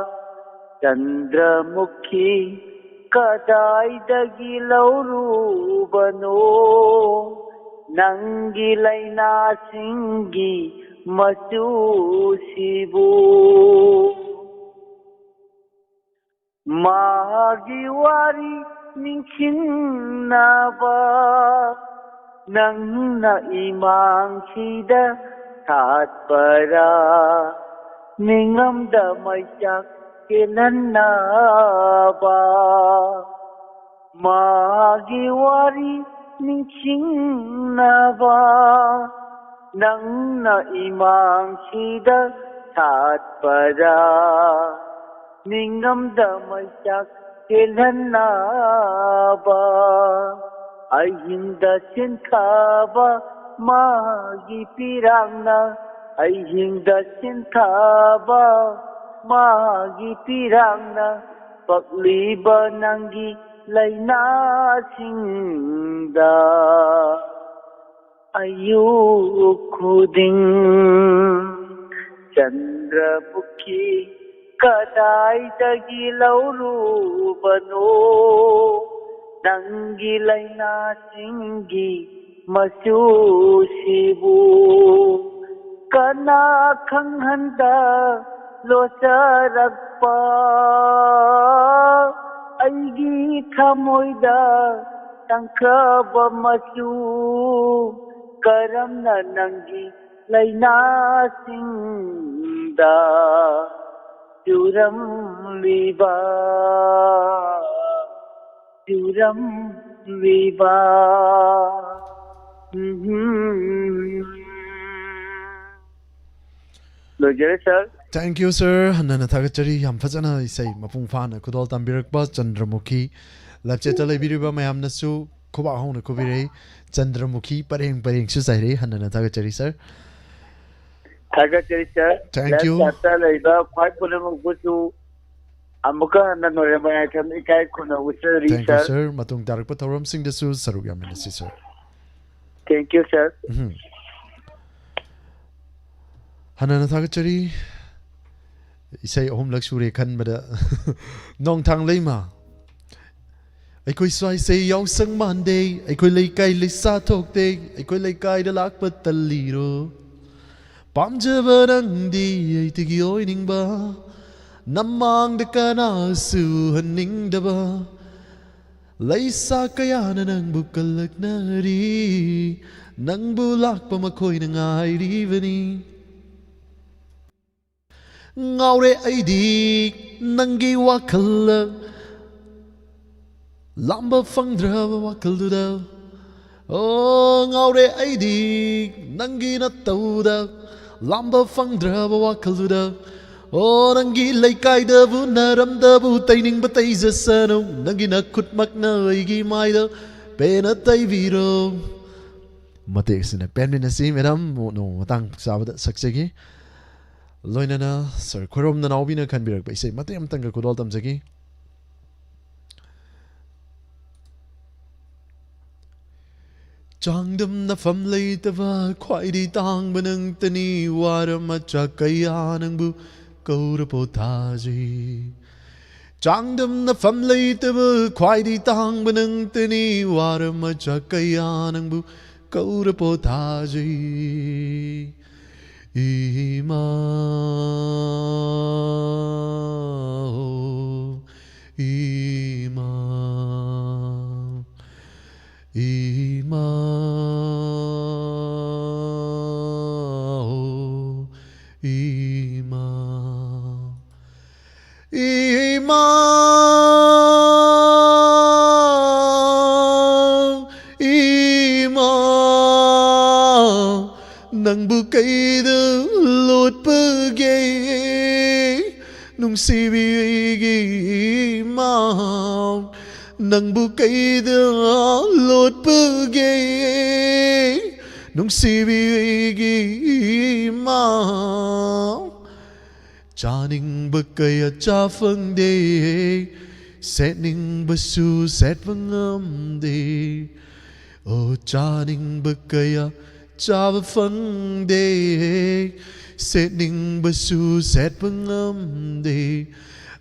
ꯆꯟꯗ꯭ꯔꯃꯨꯈꯤ ꯀꯗꯥꯏꯗꯒꯤ ꯂꯧꯔꯨꯕꯅꯣ? ꯅꯪꯒꯤ ꯂꯩꯅꯥꯁꯤꯡꯒꯤ ꯃꯆꯨꯁꯤꯕꯨ꯫ ꯃꯥꯒꯤ ꯋꯥꯔꯤ ꯅꯤꯡꯁꯤꯡꯅꯕ ꯅꯪꯅ ꯏꯃꯥꯡꯁꯤꯗ ꯁꯥꯠꯄꯔꯥ? ꯅꯤꯡꯉꯝꯗ ꯃꯩꯆꯥꯛ ꯀꯦꯜꯍꯟꯅꯕ ꯃꯥꯒꯤ ꯋꯥꯔꯤ ꯅꯤꯡꯁꯤꯡꯅꯕ ꯅꯪꯅ ꯏꯃꯥꯡꯁꯤꯗ ꯁꯥꯠꯄꯔꯥ? ꯅꯤꯡꯉꯝꯗ ꯃꯩꯆꯥꯛ ꯀꯦꯜꯍꯟꯅꯕ ꯑꯍꯤꯡꯗ ꯆꯦꯟꯊꯕ ꯃꯥꯒꯤ ꯄꯤꯔꯥꯡꯅ ꯑꯍꯤꯡꯗ ꯆꯦꯟꯊꯕ ꯃꯥꯒꯤ ꯄꯤꯔꯥꯡꯅ ꯄꯛꯂꯤꯕ ꯅꯪꯒꯤ ꯂꯥꯏꯅꯥꯁꯤꯡꯗ꯫ ꯑꯌꯨꯛ ꯈꯨꯗꯤꯡ ꯆꯟꯗ꯭ꯔꯃꯨꯈꯤ ꯀꯗꯥꯏꯗꯒꯤ ꯂꯧꯔꯨꯕꯅꯣ? ꯅꯪꯒꯤ ꯂꯥꯏꯅꯥꯁꯤꯡꯒꯤ ꯃꯆꯨꯁꯤꯕꯨ ꯀꯅꯥ ꯈꯪꯍꯟꯗ ꯂꯣꯆꯔꯛꯄ? ꯑꯩꯒꯤ ꯊꯃꯣꯏꯗ ꯇꯪꯈ꯭ꯔꯕ ꯃꯆꯨ ꯀꯔꯝꯅ ꯅꯪꯒꯤ ꯂꯥꯏꯅꯥꯁꯤꯡꯗ ꯆꯨꯔꯝꯂꯤꯕ, ꯆꯨꯔꯝꯂꯤꯕ? ꯎꯝ꯫ ꯂꯣꯏꯖꯔꯦ, ꯁꯥꯔ꯫ Thank you, sir. ꯍꯟꯅꯅ ꯊꯥꯒꯠꯆꯔꯤ꯫ ꯌꯥꯝ ꯐꯖꯅ ꯏꯁꯩ ꯃꯄꯨꯡ ꯐꯥꯅ ꯈꯨꯗꯣꯜ ꯇꯝꯕꯤꯔꯛꯄ ꯆꯟꯗ꯭ꯔꯃꯨꯈꯤ꯫ ꯂꯞꯆꯦꯠꯇ ꯂꯩꯕꯤꯔꯤꯕ ꯃꯌꯥꯝꯅꯁꯨ ꯈꯨꯕꯥꯛ ꯍꯧꯅ ꯈꯨꯕꯤꯔꯛꯏ꯫ ꯆꯟꯗ꯭ꯔꯃꯨꯈꯤ ꯄꯔꯦꯡ ꯄꯔꯦꯡꯁꯨ ꯆꯥꯏꯔꯛꯏ꯫ ꯍꯟꯅꯅ ꯊꯥꯒꯠꯆꯔꯤ, sir꯫ ꯊꯥꯒꯠꯆꯔꯤ, ꯁꯥꯔ꯫ Thank you. ꯂꯥꯏꯐ ꯁꯥꯇ ꯂꯩꯕ ꯈ꯭ꯋꯥꯏ ꯄꯨꯝꯅꯃꯛꯄꯨꯁꯨ ꯑꯃꯨꯛꯀ ꯍꯟꯅ ꯅꯣꯂꯦꯝꯕ ꯉꯥꯏꯊꯟ ꯏꯀꯥꯏ ꯈꯨꯝꯅꯕ ꯎꯠꯆꯔꯤ, Thank you, ꯁꯥꯔ꯫ sir. ꯃꯇꯨꯡ ꯇꯥꯔꯛꯄ ꯊꯧꯔꯝꯁꯤꯡꯗꯁꯨ ꯁꯔꯨꯛ ꯌꯥꯃꯤꯟꯅꯁꯤ, sir꯫ Thank you, ꯁꯥꯔ꯫ ꯎꯝ꯫ ꯍꯟꯅꯅ ꯊꯥꯒꯠꯆꯔꯤ꯫ ꯏꯁꯩ ꯑꯍꯨꯝꯂꯛ ꯁꯨꯔꯦ ꯈꯟꯕꯗ ꯅꯣꯡꯊꯥꯡ ꯂꯩꯃ꯫ ꯑꯩꯈꯣꯏ ꯁ꯭ꯋꯥꯏꯁꯦ ꯌꯥꯎꯁꯪ ꯃꯥꯟꯗꯦ, ꯑꯩꯈꯣꯏ ꯂꯩꯀꯥꯏ ꯂꯩꯁꯥ ꯊꯣꯛꯇꯦ, ꯑꯩꯈꯣꯏ ꯂꯩꯀꯥꯏꯗ ꯂꯥꯛꯄ ꯇꯜꯂꯤꯔꯣ? ꯄꯥꯝꯖꯕ ꯅꯪꯗꯤ ꯑꯩꯗꯒꯤ ꯑꯣꯏꯅꯤꯡꯕ, ꯅꯃꯥꯡꯗ ꯀꯅꯥꯁꯨ ꯍꯟꯅꯤꯡꯗꯕ, ꯂꯩꯁꯥ ꯀꯌꯥꯅ ꯅꯪꯕꯨ ꯀꯜꯂꯛꯅꯔꯤ, ꯅꯪꯕꯨ ꯂꯥꯛꯄ ꯃꯈꯣꯏꯅ ꯉꯥꯏꯔꯤꯕꯅꯤ꯫ ꯉꯥꯎꯔꯦ ꯑꯩꯗꯤ ꯅꯪꯒꯤ ꯋꯥꯈꯜꯗ, ꯂꯥꯝꯕ ꯐꯪꯗ꯭ꯔꯕ ꯋꯥꯈꯜꯗꯨꯗ꯫ ꯑꯣ, ꯉꯥꯎꯔꯦ ꯑꯩꯗꯤ ꯅꯪꯒꯤ ꯅꯇꯧꯗ, ꯂꯥꯝꯕ ꯐꯪꯗ꯭ꯔꯕ ꯋꯥꯈꯜꯗꯨꯗ꯫ ꯑꯣ, ꯅꯪꯒꯤ ꯂꯩꯀꯥꯏꯗꯕꯨ ꯅꯔꯝꯗꯕꯨ ꯇꯩꯅꯤꯡꯕ ꯇꯩꯖꯁꯅꯨ, ꯅꯪꯒꯤ ꯅꯈꯨꯠꯃꯛꯅ ꯑꯩꯒꯤ ꯃꯥꯏꯗ ꯄꯦꯟꯅ ꯇꯩꯕꯤꯔꯣ꯫ ꯃꯇꯦꯛ ꯑꯁꯤꯅ ꯄꯦꯟꯃꯤꯟꯅꯁꯤ, ꯃꯦꯗꯥꯝ꯫ ꯅꯣꯡꯃ ꯃꯇꯥꯡ ꯆꯥꯕꯗ ꯁꯛꯆꯒꯦ꯫ ꯂꯣꯏꯅꯅ ꯁꯥꯔ ꯈꯣꯏꯔꯣꯝ ꯅꯅꯥꯎꯕꯤꯅ ꯈꯟꯕꯤꯔꯛꯄ ꯏꯁꯩ ꯃꯇꯦꯛ ꯑꯃꯇꯪꯒ ꯈꯨꯗꯣꯜ ꯇꯝꯖꯒꯦ꯫ ꯆꯥꯡꯗꯝꯅꯐꯝ ꯂꯩꯇꯕ ꯈ꯭ꯋꯥꯏꯗꯒꯤ ꯇꯥꯡꯕ ꯅꯪꯇꯅꯤ, ꯋꯥꯔ ꯃꯆꯥ ꯀꯌꯥ ꯅꯪꯕꯨ ꯀꯧꯔ ꯄꯣꯊꯥꯖꯩ꯫ ꯆꯥꯡꯗꯝꯅꯐꯝ ꯂꯩꯇꯕ ꯈ꯭ꯋꯥꯏꯗꯒꯤ ꯇꯥꯡꯕ ꯅꯪꯇꯅꯤ, ꯋꯥꯔ ꯃꯆꯥ ꯀꯌꯥ ꯅꯪꯕꯨ ꯀꯧꯔ ꯄꯣꯊꯥꯖꯩ꯫ ꯏꯃꯥ, ꯏꯃꯥ, ꯏꯃꯥ, ꯏꯃꯥ꯫ ꯏꯃꯥ, ꯏꯃꯥ, ꯅꯪꯕꯨ ꯀꯩꯗ ꯂꯣꯠꯄꯒꯦ, ꯅꯨꯡꯁꯤꯕꯤ ꯑꯩꯒꯤ ꯏꯃꯥ? ꯅꯪꯕꯨ ꯀꯩꯗ ꯂꯣꯠꯄꯒꯦ, ꯅꯨꯡꯁꯤꯕꯤ ꯑꯩꯒꯤ ꯏꯃꯥ? ꯆꯥꯅꯤꯡꯕ ꯀꯌꯥ ꯆꯥ ꯐꯪꯗꯦ, ꯁꯦꯠꯅꯤꯡꯕꯁꯨ ꯁꯦꯠꯄ ꯉꯝꯗꯦ꯫ ꯑꯣ, ꯆꯥꯅꯤꯡꯕ ꯀꯌꯥ ꯆꯥꯕ ꯐꯪꯗꯦ, ꯁꯦꯠꯅꯤꯡꯕꯁꯨ ꯁꯦꯠꯄ ꯉꯝꯗꯦ꯫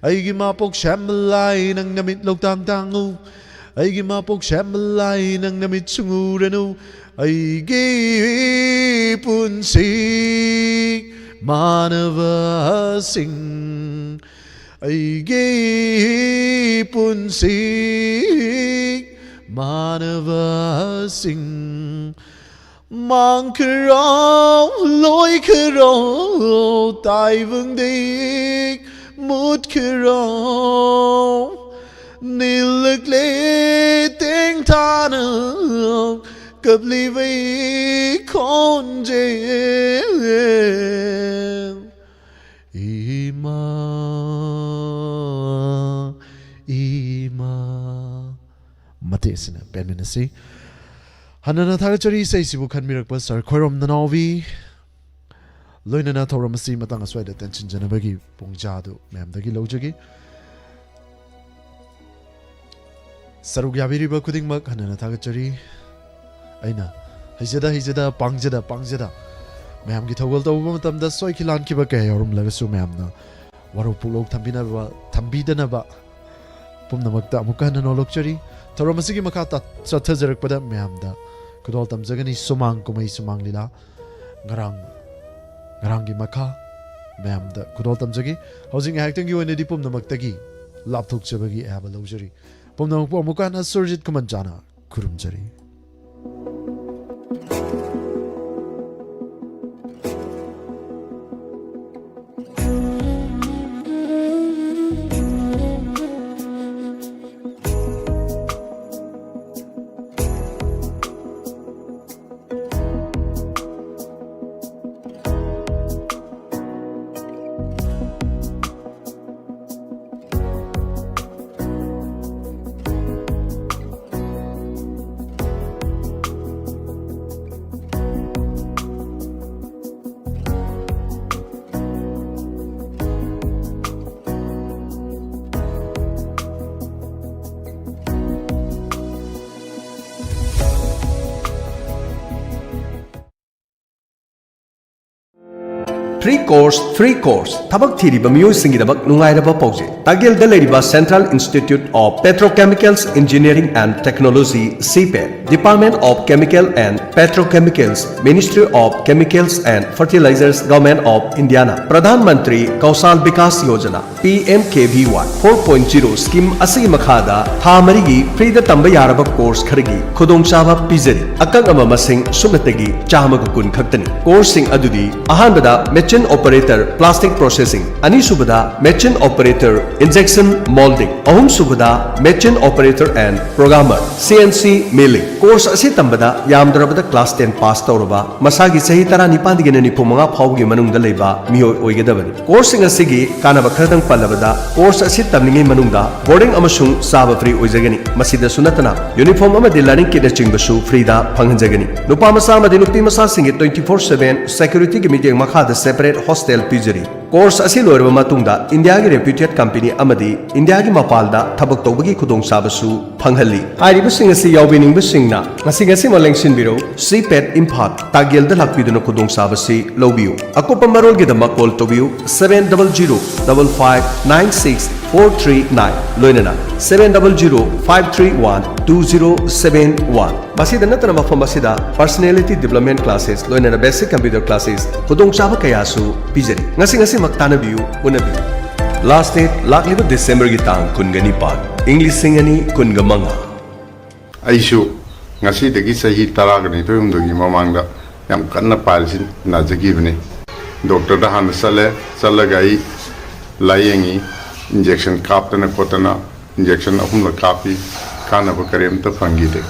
ꯑꯩꯒꯤ ꯃꯄꯣꯛ ꯁꯦꯝꯕ ꯂꯥꯏ, ꯅꯪ ꯅꯃꯤꯠ ꯂꯧꯇꯥꯡ ꯇꯥꯡꯉꯨ꯫ ꯑꯩꯒꯤ ꯃꯄꯣꯛ ꯁꯦꯝꯕ ꯂꯥꯏ, ꯅꯪ ꯅꯃꯤꯠ ꯁꯨꯡꯎꯔꯅꯨ꯫ ꯑꯩꯒꯤ ꯄꯨꯟꯁꯤ ꯃꯥꯟꯅꯕꯁꯤꯡ, ꯑꯩꯒꯤ ꯄꯨꯟꯁꯤ ꯃꯥꯟꯅꯕꯁꯤꯡ, ꯃꯥꯡꯈ꯭ꯔꯣ, ꯂꯣꯏꯈ꯭ꯔꯣ, ꯇꯥꯏꯕꯪꯗꯒꯤ ꯃꯨꯠꯈ꯭ꯔꯣ꯫ ꯅꯤꯜꯂꯛꯂꯦ ꯇꯦꯡꯊꯥꯅ ꯀꯞꯂꯤꯕꯩ ꯈꯣꯟꯖꯦꯜ꯫ ꯏꯃꯥ, ꯏꯃꯥ꯫ ꯃꯇꯦꯛ ꯑꯁꯤꯅ ꯄꯦꯟꯃꯤꯟꯅꯁꯤ꯫ ꯍꯟꯅꯅ ꯊꯥꯒꯠꯆꯔꯤ ꯏꯁꯩꯁꯤꯕꯨ ꯈꯟꯕꯤꯔꯛꯄ ꯁꯥꯔ ꯈꯣꯏꯔꯣꯝ ꯅꯅꯥꯎꯕꯤ꯫ ꯂꯣꯏꯅꯅ ꯊꯧꯔꯝ ꯑꯁꯤ ꯃꯇꯥꯡ ꯑꯁ꯭ꯋꯥꯏꯗ ꯇꯦꯟꯁꯤꯟꯖꯅꯕꯒꯤ ꯄꯨꯡꯖꯥꯗꯨ ꯃꯌꯥꯝꯗꯒꯤ ꯂꯧꯖꯒꯦ꯫ ꯁꯔꯨꯛ ꯌꯥꯕꯤꯔꯤꯕ ꯈꯨꯗꯤꯡꯃꯛ ꯍꯟꯅꯅ ꯊꯥꯒꯠꯆꯔꯤ꯫ ꯑꯩꯅ ꯍꯩꯖꯗ ꯍꯩꯖꯗ, ꯄꯥꯡꯖꯗ ꯄꯥꯡꯖꯗ, ꯃꯌꯥꯝꯒꯤ ꯊꯧꯒꯜ ꯇꯧꯕ ꯃꯇꯝꯗ ꯁꯣꯏꯈꯤ ꯂꯥꯟꯈꯤꯕ ꯀꯌꯥ ꯌꯥꯎꯔꯝꯂꯒꯁꯨ, ꯃꯌꯥꯝꯅ ꯋꯥꯔꯧ ꯄꯨꯛꯂꯧ ꯊꯝꯕꯤꯅꯕ, ꯊꯝꯕꯤꯗꯅꯕ ꯄꯨꯝꯅꯃꯛꯇ ꯑꯃꯨꯛꯀ ꯍꯟꯅ ꯅꯣꯂꯣꯛꯆꯔꯤ꯫ ꯊꯧꯔꯝ ꯑꯁꯤꯒꯤ ꯃꯈꯥ ꯇꯥ-, ꯆꯠꯊꯖꯔꯛꯄꯗ ꯃꯌꯥꯝꯗ ꯈꯨꯗꯣꯜ ꯇꯝꯖꯒꯅꯤ ꯁꯨꯃꯥꯡ ꯀꯨꯝꯍꯩ, ꯁꯨꯃꯥꯡ ꯂꯤꯂꯥ, ꯉꯔꯥꯡ, ꯉꯔꯥꯡꯒꯤ ꯃꯈꯥ ꯃꯌꯥꯝꯗ ꯈꯨꯗꯣꯜ ꯇꯝꯖꯒꯦ꯫ ꯍꯧꯖꯤꯛ ꯉꯥꯏꯍꯥꯛꯇꯪꯒꯤ ꯑꯣꯏꯅꯗꯤ ꯄꯨꯝꯅꯃꯛꯇꯒꯤ ꯂꯥꯞꯊꯣꯛꯆꯕꯒꯤ ꯑꯌꯥꯕ ꯂꯧꯖꯔꯤ꯫ ꯄꯨꯝꯅꯃꯛꯄꯨ ꯑꯃꯨꯛꯀ ꯍꯟꯅ Surjit ꯈꯨꯃꯟꯖꯥꯅ ꯈꯨꯔꯨꯝꯖꯔꯤ꯫ Three course, three course. ꯊꯕꯛ ꯊꯤꯔꯤꯕ ꯃꯤꯑꯣꯏꯁꯤꯡꯒꯤꯗꯃꯛ ꯅꯨꯡꯉꯥꯏꯔꯕ ꯄꯥꯎꯖꯦꯜ꯫ ꯇꯥꯒꯦꯜꯗ ꯂꯩꯔꯤꯕ Central Institute of Petrochemicals Engineering and Technology, CPET, Department of Chemical and Petrochemicals, Ministry of Chemicals and Fertilizers, Government of Indiana, Pradhan Mantri Kaushal Vikas Yojana, P M K V Y four point zero scheme ꯑꯁꯤꯒꯤ ꯃꯈꯥꯗ ꯊꯥ ꯃꯔꯤꯒꯤ free ꯗ ꯇꯝꯕ ꯌꯥꯔꯕ course ꯈꯔꯒꯤ ꯈꯨꯗꯣꯡꯆꯥꯕ ꯄꯤꯖꯔꯤ꯫ ꯑꯀꯛꯅꯕ ꯃꯁꯤꯡ ꯁꯨꯞꯅꯇꯒꯤ ꯆꯥꯝꯃꯒ ꯀꯨꯟ ꯈꯛꯇꯅꯤ꯫ Course ꯁꯤꯡ ꯑꯗꯨꯗꯤ: ꯑꯍꯥꯟꯕꯗ, Machine Operator Plastic Processing, ꯑꯅꯤꯁꯨꯕꯗ, Machine Operator Injection Molding, ꯑꯍꯨꯝꯁꯨꯕꯗ, Machine Operator and Programmer, C N C Milling. Course ꯑꯁꯤ ꯇꯝꯕꯗ ꯌꯥꯝꯗ꯭ꯔꯕꯗ ꯀ꯭ꯂꯥꯁ ꯇꯦꯟ ꯄꯥꯁ ꯇꯧꯔꯕ, ꯃꯁꯥꯒꯤ ꯆꯍꯤ ꯇꯔꯥꯅꯤꯄꯥꯟꯗꯒꯤꯅ ꯅꯤꯐꯨ ꯃꯉꯥ ꯐꯥꯎꯕꯒꯤ ꯃꯅꯨꯡꯗ ꯂꯩꯕ ꯃꯤꯑꯣꯏ ꯑꯣꯏꯒꯗꯕꯅꯤ꯫ ꯀꯣꯔꯁꯁꯤꯡ ꯑꯁꯤꯒꯤ ꯀꯥꯟꯅꯕ ꯈꯔꯗꯪ ꯄꯜꯂꯕꯗ, ꯀꯣꯔꯁ ꯑꯁꯤ ꯇꯝꯂꯤꯉꯩ ꯃꯅꯨꯡꯗ ꯕꯣꯔꯗꯤꯡ ꯑꯃꯁꯨꯡ ꯆꯥꯕ ꯐ꯭ꯔꯤ ꯑꯣꯏꯖꯒꯅꯤ꯫ ꯃꯁꯤꯗꯁꯨ ꯅꯠꯇꯅ, ꯌꯨꯅꯤꯐꯣꯔꯝ ꯑꯃꯗꯤ ꯂꯔꯅꯤꯡ ꯀꯤꯠꯅꯆꯤꯡꯕꯁꯨ ꯐ꯭ꯔꯤꯗ ꯐꯪꯍꯟꯖꯒꯅꯤ꯫ ꯅꯨꯄꯥ ꯃꯆꯥ ꯑꯃꯗꯤ ꯅꯨꯄꯤ ꯃꯆꯥꯁꯤꯡꯒꯤ twenty four seven security ꯒꯤ ꯃꯤꯠꯌꯦꯡ ꯃꯈꯥꯗ ꯁꯦꯄꯔꯦꯠ ꯍꯣꯁꯇꯦꯜ ꯄꯤꯖꯔꯤ꯫ ꯀꯣꯔꯁ ꯑꯁꯤ ꯂꯣꯏꯔꯕ ꯃꯇꯨꯡꯗ ꯏꯟꯗꯤꯌꯥꯒꯤ ꯔꯦꯄ꯭ꯌꯨꯇꯦꯠ ꯀꯝꯄꯦꯅꯤ ꯑꯃꯗꯤ ꯏꯟꯗꯤꯌꯥꯒꯤ ꯃꯄꯥꯟꯗ ꯊꯕꯛ ꯇꯧꯕꯒꯤ ꯈꯨꯗꯣꯡꯆꯥꯕꯁꯨ ꯐꯪꯍꯜꯂꯤ꯫ ꯍꯥꯏꯔꯤꯕꯁꯤꯡ ꯑꯁꯤ ꯌꯥꯎꯕꯤꯅꯤꯡꯕꯁꯤꯡꯅ ꯉꯁꯤ ꯉꯁꯤꯃꯛ ꯂꯦꯡꯁꯤꯟꯕꯤꯔꯧ, ꯁꯤ ꯄꯦꯠ ꯏꯝꯐꯥꯜ, ꯇꯥꯒꯦꯜꯗ ꯂꯥꯛꯄꯤꯗꯨꯅ ꯈꯨꯗꯣꯡꯆꯥꯕꯁꯤ ꯂꯧꯕꯤꯌꯨ꯫ ꯑꯀꯨꯞꯄ ꯃꯔꯣꯜꯒꯤꯗꯃꯛ ꯀꯣꯜ ꯇꯧꯕꯤꯌꯨ, seven double zero double five nine six four three nine, ꯂꯣꯏꯅꯅ seven double zero five three one two zero seven one꯫ ꯃꯁꯤꯗ ꯅꯠꯇꯅ, ꯃꯐꯝ ꯑꯁꯤꯗ personality development classes, ꯂꯣꯏꯅꯅ basic computer classes, ꯈꯨꯗꯣꯡꯆꯥꯕ ꯀꯌꯥꯁꯨ ꯄꯤꯖꯔꯤ꯫ ꯉꯁꯤ ꯉꯁꯤꯃꯛ ꯇꯥꯟꯅꯕꯤꯌꯨ, ꯎꯅꯕꯤꯌꯨ꯫ ꯂꯥꯁ ꯗꯦꯠ ꯂꯥꯛꯂꯤꯕ ꯗꯤꯁꯦꯝꯕꯔꯒꯤ ꯇꯥꯡ ꯀꯨꯟꯒ ꯅꯤꯄꯥꯟ, ꯏꯪ ꯂꯤꯁꯤꯡ ꯑꯅꯤ ꯀꯨꯟꯒ ꯃꯉꯥ꯫ ꯑꯩꯁꯨ ꯉꯁꯤꯗꯒꯤ ꯆꯍꯤ ꯇꯔꯥꯒ ꯅꯤꯊꯣꯏ ꯍꯨꯝꯗꯣꯏꯒꯤ ꯃꯃꯥꯡꯗ ꯌꯥꯝ ꯀꯟꯅ ꯄꯥꯏꯜꯁꯤ ꯅꯥꯖꯈꯤꯕꯅꯤ꯫ ꯗꯣꯛꯇꯔꯗ ꯍꯥꯟꯅ ꯆꯠꯂꯦ, ꯆꯠꯂꯒ ꯑꯩ ꯂꯥꯏꯌꯦꯡꯉꯤ, ꯏꯟꯖꯦꯛꯁꯟ ꯀꯥꯞꯇꯅ ꯈꯣꯠꯇꯅ, ꯏꯟꯖꯦꯛꯁꯟ ꯑꯍꯨꯝꯂꯛ ꯀꯥꯞꯄꯤ, ꯀꯥꯟꯅꯕ ꯀꯔꯤꯝꯇ ꯐꯪꯈꯤꯗꯦ꯫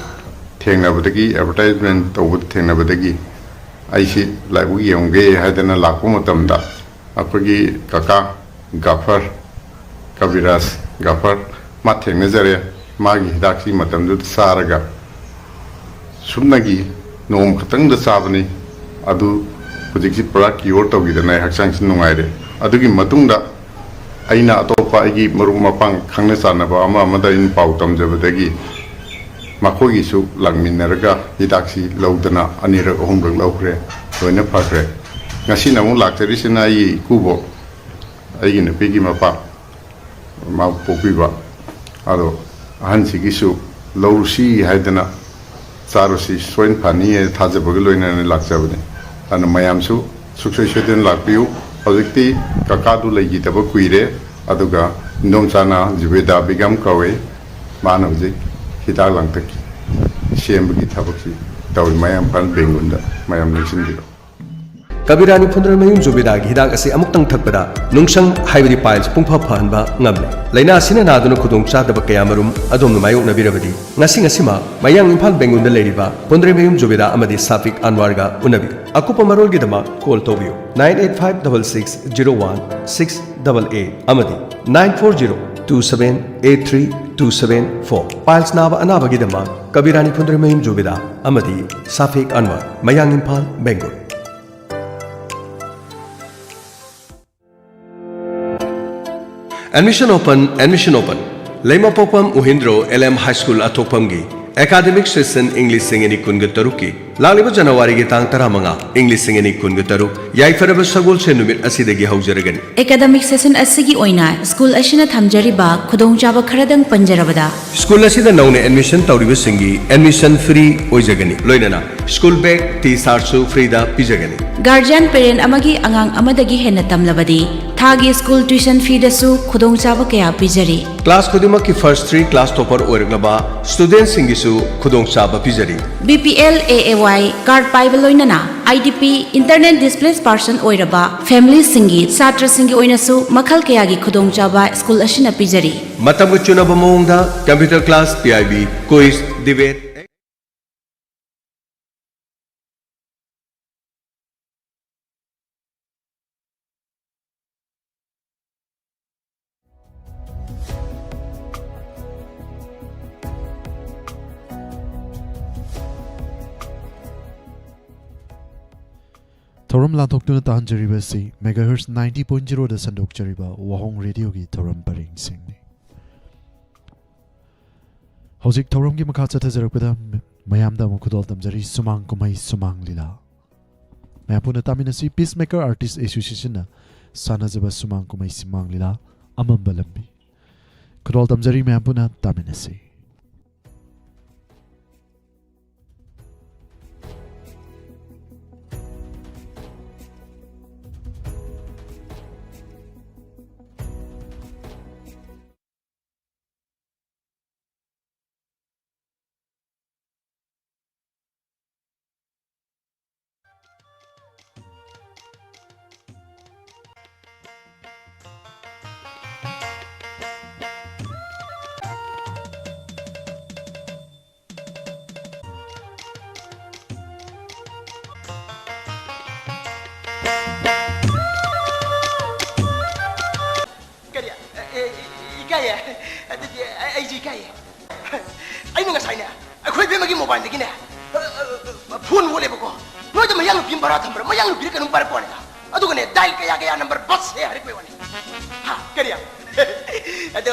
ꯊꯦꯡꯅꯕꯗꯒꯤ, ꯑꯦꯗꯚꯔꯇꯥꯏꯖꯃꯦꯟ ꯇꯧꯕꯗ ꯊꯦꯡꯅꯕꯗꯒꯤ ꯑꯩꯁꯤ ꯂꯥꯏꯕꯛ ꯌꯦꯡꯒꯦ ꯍꯥꯏꯗꯅ ꯂꯥꯛꯄ ꯃꯇꯝꯗ, ꯑꯩꯈꯣꯏꯒꯤ ꯀꯀꯥ ꯒꯥꯐꯔ, ꯀꯕꯤꯔꯥꯖ ꯒꯥꯐꯔ, ꯃꯥ ꯊꯦꯡꯅꯖꯔꯦ꯫ ꯃꯥꯒꯤ ꯍꯤꯗꯥꯛꯁꯤ ꯃꯇꯝꯗꯨꯗ ꯆꯥꯔꯒ ꯁꯨꯞꯅꯒꯤ ꯅꯣꯡꯃ ꯈꯛꯇꯪꯗ ꯆꯥꯕꯅꯤ꯫ ꯑꯗꯨ ꯍꯧꯖꯤꯛꯁꯤ ꯄꯨꯔꯥ ꯀ꯭ꯌꯣꯔ ꯇꯧꯈꯤꯗꯅ ꯑꯩ ꯍꯛꯆꯥꯡꯁꯤ ꯅꯨꯡꯉꯥꯏꯔꯦ꯫ ꯑꯗꯨꯒꯤ ꯃꯇꯨꯡꯗ ꯑꯩꯅ ꯑꯇꯣꯞꯄ ꯑꯩꯒꯤ ꯃꯔꯨꯞ ꯃꯄꯥꯡ, ꯈꯪꯅ ꯆꯥꯟꯅꯕ ꯑꯃ ꯑꯃꯗ ꯑꯩꯅ ꯄꯥꯎ ꯇꯝꯖꯕꯗꯒꯤ ꯃꯈꯣꯏꯒꯤꯁꯨ ꯂꯥꯛꯃꯤꯟꯅꯔꯒ ꯍꯤꯗꯥꯛꯁꯤ ꯂꯧꯗꯅ ꯑꯅꯤꯔꯛ ꯑꯍꯨꯝꯔꯛ ꯂꯧꯈ꯭ꯔꯦ, ꯂꯣꯏꯅ ꯐꯈ꯭ꯔꯦ꯫ ꯉꯁꯤꯅ ꯑꯃꯨꯛ ꯂꯥꯛꯆꯔꯤꯁꯤꯅ ꯑꯩꯒꯤ ꯏꯀꯨꯕꯣꯛ, ꯑꯩꯒꯤ ꯅꯨꯄꯤꯒꯤ ꯃꯄꯥ, ꯃꯥ ꯄꯣꯛꯄꯤꯕ꯫ ꯑꯗꯣ ꯑꯍꯟꯁꯤꯒꯤꯁꯨ ꯂꯧꯔꯨꯁꯤ ꯍꯥꯏꯗꯅ, ꯆꯥꯔꯨꯁꯤ, ꯁꯣꯏꯅ ꯐꯅꯤ ꯍꯥꯏꯅ ꯊꯥꯖꯕꯒ ꯂꯣꯏꯅꯅ ꯂꯥꯛꯆꯕꯅꯤ꯫ ꯑꯗꯨꯅ ꯃꯌꯥꯝꯁꯨ ꯁꯨꯡꯁꯣꯏ ꯁꯣꯏꯗꯅ ꯂꯥꯛꯄꯤꯌꯨ꯫ ꯍꯧꯖꯤꯛꯇꯤ ꯀꯀꯥꯗꯨ ꯂꯩꯈꯤꯗꯕ ꯀꯨꯏꯔꯦ, ꯑꯗꯨꯒ ꯏꯟꯗꯣꯝꯆꯥꯅ ꯖꯨꯕꯦꯗꯥ ꯕꯤꯒꯝ ꯀꯧꯋꯦ, ꯃꯥꯅ ꯍꯧꯖꯤꯛ ꯍꯤꯗꯥꯛ ꯂꯥꯡꯊꯛ ꯁꯦꯝꯕꯒꯤ ꯊꯕꯛꯁꯤ ꯇꯧꯔꯤ꯫ ꯃꯌꯥꯝ ꯏꯝꯐꯥꯜ ꯕꯦꯡꯒꯨꯟꯗ ꯃꯌꯥꯝ ꯅꯤꯡꯁꯤꯡꯕꯤꯔꯣ꯫ ꯀꯕꯤꯔꯥꯅꯤ ꯐꯨꯟꯗ꯭ꯔꯩꯃꯌꯨꯝ ꯖꯣꯕꯦꯗꯥꯒꯤ ꯍꯤꯗꯥꯛ ꯑꯁꯤ ꯑꯃꯨꯛꯇꯪ ꯊꯛꯄꯗ ꯅꯨꯡꯁꯪ, ꯍꯥꯏꯕꯗꯤ piles, ꯄꯨꯡꯐ ꯐꯍꯟꯕ ꯉꯝꯂꯦ꯫ ꯂꯥꯏꯅꯥ ꯑꯁꯤꯅ ꯅꯥꯗꯨꯅ ꯈꯨꯗꯣꯡ ꯆꯥꯗꯕ ꯀꯌꯥꯃꯔꯨꯝ ꯑꯗꯣꯝꯅ ꯃꯥꯌꯣꯛꯅꯕꯤꯔꯕꯗꯤ, ꯉꯁꯤ ꯉꯁꯤꯃꯛ ꯃꯌꯥꯡ ꯏꯝꯐꯥꯜ ꯕꯦꯡꯒꯨꯜꯗ ꯂꯩꯔꯤꯕ ꯐꯨꯟꯗ꯭ꯔꯩꯃꯌꯨꯝ ꯖꯣꯕꯦꯗꯥ ꯑꯃꯗꯤ ꯁꯥꯐꯤꯛ ꯑꯟꯋꯥꯔꯒ ꯎꯅꯕꯤꯌꯨ꯫ ꯑꯀꯨꯞꯄ ꯃꯔꯣꯜꯒꯤꯗꯃꯛ call ꯇꯧꯕꯤꯌꯨ nine eight five double six zero one six double eight ꯑꯃꯗꯤ nine four zero two seven eight three two seven four꯫ Piles ꯅꯥꯕ ꯑꯅꯥꯕꯒꯤꯗꯃꯛ ꯀꯕꯤꯔꯥꯅꯤ ꯐꯨꯟꯗ꯭ꯔꯩꯃꯌꯨꯝ ꯖꯣꯕꯦꯗꯥ ꯑꯃꯗꯤ ꯁꯥꯐꯤꯛ ꯑꯟꯋꯥꯔ, ꯃꯌꯥꯡ Imphal, ꯕꯦꯡꯒꯨꯜ꯫ Admission open, admission open꯫ ꯂꯩꯃꯄꯣꯛꯄꯝ ꯎꯍꯤꯟꯗ꯭ꯔꯣ L M High School ꯑꯊꯣꯛꯐꯝꯒꯤ academic session ꯏꯪ ꯂꯤꯁꯤꯡ ꯑꯅꯤ ꯀꯨꯟꯒ ꯇꯔꯨꯛꯀꯤ ꯂꯥꯛꯂꯤꯕ ꯖꯅꯋꯥꯔꯤꯒꯤ ꯇꯥꯡ ꯇꯔꯥꯃꯉꯥ, ꯏꯪ ꯂꯤꯁꯤꯡ ꯑꯅꯤ ꯀꯨꯟꯒ ꯇꯔꯨꯛ, ꯌꯥꯏꯐꯔꯕ ꯁꯒꯣꯜꯁꯦꯟ ꯅꯨꯃꯤꯠ ꯑꯁꯤꯗꯒꯤ ꯍꯧꯖꯔꯒꯅꯤ꯫ Academic session ꯑꯁꯤꯒꯤ ꯑꯣꯏꯅ school ꯑꯁꯤꯅ ꯊꯝꯖꯔꯤꯕ ꯈꯨꯗꯣꯡꯆꯥꯕ ꯈꯔꯗꯪ ꯄꯟꯖꯔꯕꯗ, School ꯑꯁꯤꯗ ꯅꯧꯅ admission ꯇꯧꯔꯤꯕꯁꯤꯡꯒꯤ admission free ꯑꯣꯏꯖꯒꯅꯤ, ꯂꯣꯏꯅꯅ school bag, tea shirtꯁꯨ freeꯗ ꯄꯤꯖꯒꯅꯤ꯫ Guardian parent ꯑꯃꯒꯤ ꯑꯉꯥꯡ ꯑꯃꯗꯒꯤ ꯍꯦꯟꯅ ꯇꯝꯂꯕꯗꯤ, ꯊꯥꯒꯤ school tuition feeꯗꯁꯨ ꯈꯨꯗꯣꯡꯆꯥꯕ ꯀꯌꯥ ꯄꯤꯖꯔꯤ꯫ Class ꯈꯨꯗꯤꯡꯃꯛꯀꯤ first three class topper ꯑꯣꯏꯔꯛꯂꯕ studentꯁꯤꯡꯒꯤꯁꯨ ꯈꯨꯗꯣꯡꯆꯥꯕ ꯄꯤꯖꯔꯤ꯫ B P L A A Y card ꯄꯥꯏꯕ, ꯂꯣꯏꯅꯅ I D P, internally displaced person ꯑꯣꯏꯔꯕ familyꯁꯤꯡꯒꯤ ꯁꯥꯇ꯭ꯔꯁꯤꯡꯒꯤ ꯑꯣꯏꯅꯁꯨ ꯃꯈꯜ ꯀꯌꯥꯒꯤ ꯈꯨꯗꯣꯡꯆꯥꯕ school ꯑꯁꯤꯅ ꯄꯤꯖꯔꯤ꯫ ꯃꯇꯝꯒ ꯆꯨꯅꯕ ꯃꯑꯣꯡꯗ computer class, P I B, quiz, debate, ꯊꯧꯔꯝ ꯂꯥꯟꯊꯣꯛꯇꯨꯅ ꯇꯥꯍꯟꯖꯔꯤꯕ ꯑꯁꯤ megahertz ninety point zeroꯗ ꯁꯟꯗꯣꯛꯆꯔꯤꯕ ꯋꯥꯍꯣꯡ radioꯒꯤ ꯊꯧꯔꯝ ꯄꯔꯦꯡꯁꯤꯡꯅꯤ꯫ ꯍꯧꯖꯤꯛ ꯊꯧꯔꯝꯒꯤ ꯃꯈꯥ ꯆꯠꯊꯖꯔꯛꯄꯗ ꯃ-, ꯃꯌꯥꯝꯗ ꯑꯃꯨꯛ ꯈꯨꯗꯣꯜ ꯇꯝꯖꯔꯤ ꯁꯨꯃꯥꯡ ꯀꯨꯝꯍꯩ ꯁꯨꯃꯥꯡ ꯂꯤꯂꯥ꯫ ꯃꯌꯥꯝ ꯄꯨꯟꯅ ꯇꯥꯃꯤꯟꯅꯁꯤ꯫ Peacemaker Artist Associationꯅ ꯁꯥꯟꯅꯖꯕ ꯁꯨꯃꯥꯡ ꯀꯨꯝꯍꯩ ꯁꯨꯃꯥꯡ ꯂꯤꯂꯥ ꯑꯃꯝꯕ ꯂꯝꯕꯤ꯫ ꯈꯨꯗꯣꯜ ꯇꯝꯖꯔꯤ, ꯃꯌꯥꯝ ꯄꯨꯟꯅ ꯇꯥꯃꯤꯟꯅꯁꯤ꯫ ꯉꯁꯥꯏꯅꯦ, ꯑꯩꯈꯣꯏ ꯏꯕꯦꯝꯃꯒꯤ ꯃꯣꯕꯥꯏꯜꯗꯒꯤꯅꯦ, ꯑ, ꯑ, ꯑ, ꯐꯣꯟ ꯑꯣꯜꯂꯦꯕꯀꯣ꯫ ꯅꯣꯏꯗ ꯃꯌꯥꯡ ꯅꯨꯄꯤ ꯑꯃ ꯚꯔꯥ ꯊꯝꯕ꯭ꯔꯥ? ꯃꯌꯥꯡ ꯅꯨꯄꯤꯔ ꯀꯩꯅꯣꯝ ꯄꯥꯏꯔꯛꯄ ꯋꯥꯅꯤꯗ꯫ ꯑꯗꯨꯒꯅꯦ, ꯗꯥꯏꯜ ꯀꯌꯥ ꯀꯌꯥ ꯅꯝꯕꯔ ꯕꯁ ꯍꯦ ꯍꯥꯏꯔꯛꯄꯩ ꯋꯥꯅꯤ꯫ ꯍꯥ, ꯀꯔꯤ? ꯑꯗꯣ,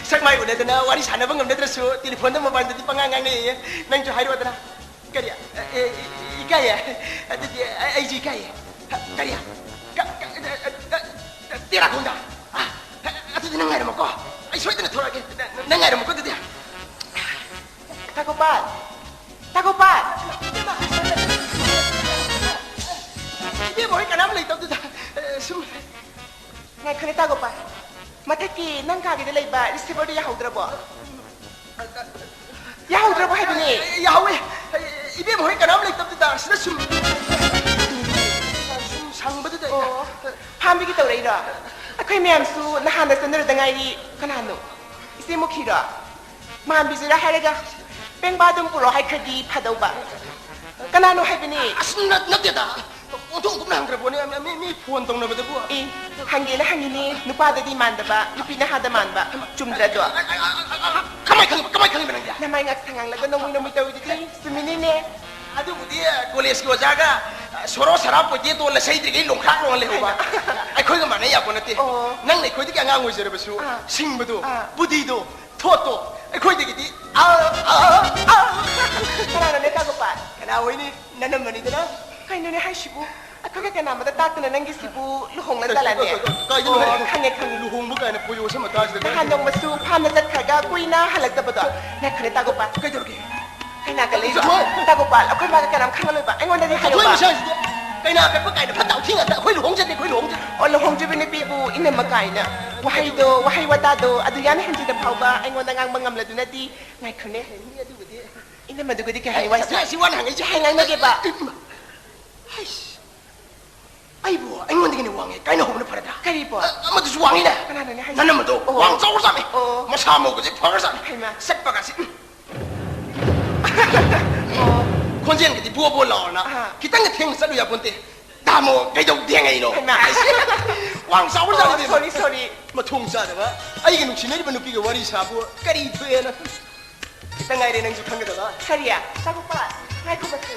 ꯁꯛ ꯃꯥꯏ ꯎꯅꯗꯅ ꯋꯥꯔꯤ ꯁꯥꯟꯅꯕ ꯉꯝꯅꯗ꯭ꯔꯁꯨ, ꯇꯦꯂꯤꯐꯣꯟꯗ ꯃꯣꯕꯥꯏꯜꯗꯗꯤ ꯄꯉꯥꯡ ꯉꯥꯡꯅꯩꯌꯦ꯫ ꯅꯪꯁꯨ ꯍꯥꯏꯔꯛꯑꯣꯗꯅ꯫ ꯀꯔꯤ? ꯑꯦ, ꯑꯦ, ꯏꯀꯥꯏꯌꯦ? ꯑꯗꯨꯗꯤ ꯑꯩ, ꯑꯩꯁꯨ ꯏꯀꯥꯏꯌꯦ꯫ ꯀꯔꯤ? ꯀ-, ꯀ-, ꯀ-, ꯀ-, ꯀ-, ꯇꯦꯔꯥꯈꯣꯡꯗ? ꯑ, ꯑꯗꯨꯗꯤ ꯅꯪ ꯉꯥꯏꯔꯝꯃꯣꯀꯣ꯫ ꯑꯩ ꯁꯣꯏꯗꯅ ꯊꯣꯔꯛꯑꯒꯦ꯫ ꯅꯪ, ꯅꯪ ꯉꯥꯏꯔꯝꯃꯣꯀꯣ ꯑꯗꯨꯗꯤ꯫ ꯇꯥꯒꯣꯄꯥꯜ! ꯇꯥꯒꯣꯄꯥꯜ! ꯏꯕꯦꯝꯃ ꯍꯣꯏ ꯀꯅꯥꯝ ꯂꯩꯇꯕꯗꯨꯗ, ꯑ, ꯁꯨꯝ ꯉꯥꯏꯈꯣꯅꯦ, ꯇꯥꯒꯣꯄꯥꯜ꯫ ꯃꯊꯛꯀꯤ ꯅꯪ ꯀꯥꯒꯤꯗ ꯂꯩꯕ receiverꯗꯨ ꯌꯥꯍꯧꯗ꯭ꯔꯕꯣ? ꯌꯥꯍꯧꯗ꯭ꯔꯕꯣ ꯍꯥꯏꯕꯅꯦ? ꯌꯥꯍꯧꯋꯦ꯫ ꯏꯕꯦꯝꯃ ꯍꯣꯏ ꯀꯅꯥꯝ ꯂꯩꯇꯕꯗꯨꯗ ꯁꯤꯗ ꯁꯨꯝ, ꯁꯨꯝ ꯁꯪꯕꯗꯨꯗ꯫ ꯑꯣ, ꯐꯥꯝꯗꯒꯤ ꯇꯧꯔꯛꯏꯔꯣ? ꯑꯩꯈꯣꯏ ꯃꯌꯥꯝꯁꯨ ꯅꯍꯥꯟꯗ ꯆꯠꯅꯔꯨꯗ ꯉꯥꯏꯔꯤ꯫ ꯀꯅꯥꯅꯣ? ꯏꯆꯦ ꯃꯨꯈꯤꯔꯣ? ꯃꯥꯟꯕꯤꯁꯤꯔ ꯍꯥꯏꯔꯒ ꯄꯦꯡꯕꯥ ꯑꯗꯨꯝ ꯄꯨꯔꯛꯑꯣ ꯍꯥꯏꯈ꯭ꯔꯗꯤ ꯐꯗꯧꯕ꯫ ꯀꯅꯥꯅꯣ ꯍꯥꯏꯕꯅꯤ? ꯑꯁ, ꯅꯠ-, ꯅꯠꯇꯦꯗ꯫ ꯑꯣꯟꯊꯣꯛ ꯑꯣꯟꯊꯣꯛꯅ ꯍꯪꯈ꯭ꯔꯕꯣꯅꯦ꯫ ꯃꯤ, ꯃꯤ ꯐꯣꯟ ꯇꯧꯅꯕꯗꯕꯨ꯫ ꯑꯦ, ꯍꯪꯒꯦꯅ ꯍꯪꯉꯤꯅꯦ꯫ ꯅꯨꯄꯥꯗꯗꯤ ꯃꯥꯟꯗꯕ, ꯅꯨꯄꯤ ꯅꯍꯥꯗ ꯃꯥꯟꯕ꯫ ꯆꯨꯝꯗ꯭ꯔꯗꯣ? ꯀꯃꯥꯏ ꯈꯪꯉꯤꯕ? ꯀꯃꯥꯏ ꯈꯪꯉꯤꯕ ꯅꯪꯗꯤ? ꯅꯃꯥꯏ ꯉꯥꯛ ꯁꯉꯥꯡꯂꯒ ꯅꯣꯡꯃꯩ ꯅꯣꯡꯃꯩ ꯇꯧꯔꯤꯗꯨꯗꯤ꯫ ꯆꯨꯝꯃꯤꯅꯤꯅꯦ꯫ ꯑꯗꯨꯕꯨꯗꯤ ꯀꯣꯂꯦꯖꯀꯤ ꯑꯣꯖꯥꯒ, ꯑ, ꯁꯣꯔꯣ ꯁꯔꯥ ꯄꯣꯏꯇꯦ ꯇꯣꯜꯂ ꯁꯩꯗ꯭ꯔꯤꯉꯩ ꯂꯣꯡꯈ꯭ꯔꯥꯛ ꯂꯣꯡꯉ ꯂꯩꯍꯧꯕ꯫ ꯍꯩꯃꯥ꯫ ꯑꯩꯈꯣꯏꯒ ꯃꯥꯟꯅ ꯌꯥꯄꯣ ꯅꯠꯇꯦ꯫ ꯑꯣ꯫ ꯅꯪꯅ ꯑꯩꯈꯣꯏꯗꯒꯤ ꯑꯉꯥꯡ ꯑꯣꯏꯖꯔꯕꯁꯨ, ꯑꯥ꯫ ꯁꯤꯡꯕꯗꯣ, ꯑꯥ꯫ ꯕꯨꯙꯤꯗꯣ, ꯑꯩꯈꯣꯏꯗꯒꯤꯗꯤ, ꯑꯥ, ꯑꯥ, ꯑꯥ꯫ ꯀꯅꯥꯅꯣꯅꯦ, ꯇꯥꯒꯣꯄꯥꯜ? ꯀꯅꯥ ꯑꯣꯏꯅꯤ? ꯅꯅꯝꯃꯅꯤꯗꯅ꯫ ꯀꯩꯅꯣꯅꯦ ꯍꯥꯏꯁꯤꯕꯨ? ꯑꯩꯈꯣꯏꯒ ꯀꯅꯥꯃꯗ ꯇꯥꯛꯇꯅ ꯅꯪꯒꯤꯁꯤꯕꯨ ꯂꯨꯍꯣꯡꯂ ꯖꯥꯠꯂꯅꯦ? ꯀꯩ-, ꯀꯩ-, ꯀꯩ-, ꯀꯩꯅꯣ ꯑꯣ, ꯍꯥꯏ-, ꯈꯪꯉꯦ, ꯈꯪꯉꯦ꯫ ꯂꯨꯍꯣꯡꯕ ꯀꯥꯏꯅ ꯄꯣꯌꯣꯁ ꯃꯇꯥꯁꯤꯗ ꯅꯍꯥꯟ ꯅꯪ ꯅꯣꯡꯃꯁꯨ ꯐꯥꯝꯗ ꯆꯠꯈ꯭ꯔꯒ ꯀꯨꯏꯅ ꯍꯜꯂꯛꯇꯕꯗꯣ꯫ ꯉꯥꯏꯈꯣꯅꯦ, ꯇꯥꯒꯣꯄꯥꯜ꯫ ꯀꯩꯗꯧꯔꯒꯦ? ꯀꯩꯅꯥꯒ ꯂꯩꯔꯣ? ꯆꯠꯂꯣ꯫ ꯇꯥꯒꯣꯄꯥꯜ, ꯑꯩꯈꯣꯏ ꯃꯥꯒ ꯀꯅꯥꯝ ꯈꯪꯍꯜꯂꯣꯏꯕ꯫ ꯑꯩꯉꯣꯟꯗꯗꯤ ꯆꯠꯂꯣ, ꯍꯥꯏꯌꯣꯕ꯫ ꯃꯁꯤ ꯍꯥꯏꯁꯤꯗꯤ ꯀꯩꯅꯥ ꯀꯠꯄ ꯀꯥꯏꯅ ꯐꯠꯇ ꯍꯥꯎꯊꯤ ꯉꯥꯛꯇ꯫ ꯑꯩꯈꯣꯏ ꯂꯨꯍꯣꯡꯖꯗꯦ, ꯑꯩꯈꯣꯏ ꯂꯨꯍꯣꯡꯖꯗꯦ꯫ ꯑꯣ, ꯂꯨꯍꯣꯡꯗ꯭ꯔꯤꯕ ꯅꯨꯄꯤꯕꯨ ꯏꯅꯝꯃ ꯀꯥꯏꯅ꯫ ꯋꯥꯍꯩꯗꯣ, ꯋꯥꯍꯩ ꯋꯥꯇꯥꯗꯣ ꯑꯗꯨ ꯌꯥꯝ ꯍꯦꯟꯖꯤꯟꯅ ꯐꯥꯎꯕ ꯑꯩꯉꯣꯟꯗ ꯉꯥꯡꯕ ꯉꯝꯂꯗꯨꯅꯗꯤ꯫ ꯉꯥꯏꯈꯣꯅꯦ꯫ ꯍꯩꯅꯤ ꯑꯗꯨꯕꯨꯗꯤ꯫ ꯏꯅꯝꯃꯗꯨꯒꯗꯤ ꯀꯩ ꯍꯥꯏ ꯋꯥꯏ ꯑꯁꯤ, ꯁꯥ-, ꯑꯁꯤ ꯋꯥꯅ ꯍꯪꯉꯛꯏꯁꯦ꯫ ꯀꯩ ꯉꯥꯡꯅꯒꯦꯕ? ꯏꯃꯥ꯫ ꯍꯩꯁ꯫ ꯑꯩꯕꯨ ꯑꯩꯉꯣꯟꯗꯒꯤꯅꯦ ꯋꯥꯡꯉꯦ ꯀꯥꯏꯅ ꯍꯧꯕꯅ ꯐꯔꯗ꯫ ꯀꯔꯤꯕꯣ? ꯑ, ꯑꯃꯗꯨꯁꯨ ꯋꯥꯡꯉꯤꯅꯦ꯫ ꯀꯅꯥꯅꯣꯅꯦ ꯍꯥꯏꯁꯦ? ꯅꯅꯝꯃꯗꯣ ꯑꯣ꯫ ꯋꯥꯡ ꯆꯥꯎꯔꯖꯥꯠꯅꯤ꯫ ꯑꯣ꯫ ꯃꯁꯥ ꯃꯎꯒꯁꯦ ꯐꯔꯖꯥꯠꯅꯤ꯫ ꯍꯩꯃꯥ꯫ ꯆꯠꯄꯒꯁꯤ, ꯎꯝ꯫ ꯑꯣ꯫ ꯈꯣꯟꯖꯦꯜꯒꯗꯤ ꯕꯣ ꯕꯣ ꯂꯥꯎꯔꯅ ꯑꯍꯥ꯫ ꯈꯤꯇꯪꯒ ꯊꯦꯡꯅ ꯆꯠꯂꯨ ꯌꯥꯄꯣꯟꯇꯦ꯫ ꯇꯥꯃꯣ, ꯀꯩꯗꯧ ꯊꯦꯡꯉꯛꯏꯅꯣ? ꯍꯩꯃꯥ꯫ ꯋꯥꯡ ꯆꯥꯎꯔꯖꯥꯠꯅꯤ ꯑꯣ, ꯏꯕꯦꯝꯃ꯫ Sorry, sorry꯫ ꯃꯊꯣꯡ ꯆꯥꯗꯕ꯫ ꯑꯩꯒꯤ ꯅꯨꯡꯁꯤꯅꯔꯤꯕ ꯅꯨꯄꯤꯒ ꯋꯥꯔꯤ ꯁꯥꯕꯨ ꯀꯔꯤ ꯊꯣꯛꯑꯦꯅ? ꯇ ꯉꯥꯏꯔꯦ ꯅꯪꯁꯨ ꯈꯪꯒꯗꯕ꯫ ꯀꯔꯤ? ꯇꯥꯒꯣꯄꯥꯜ, ꯉꯥꯏꯈꯣ ꯃꯁꯦ꯫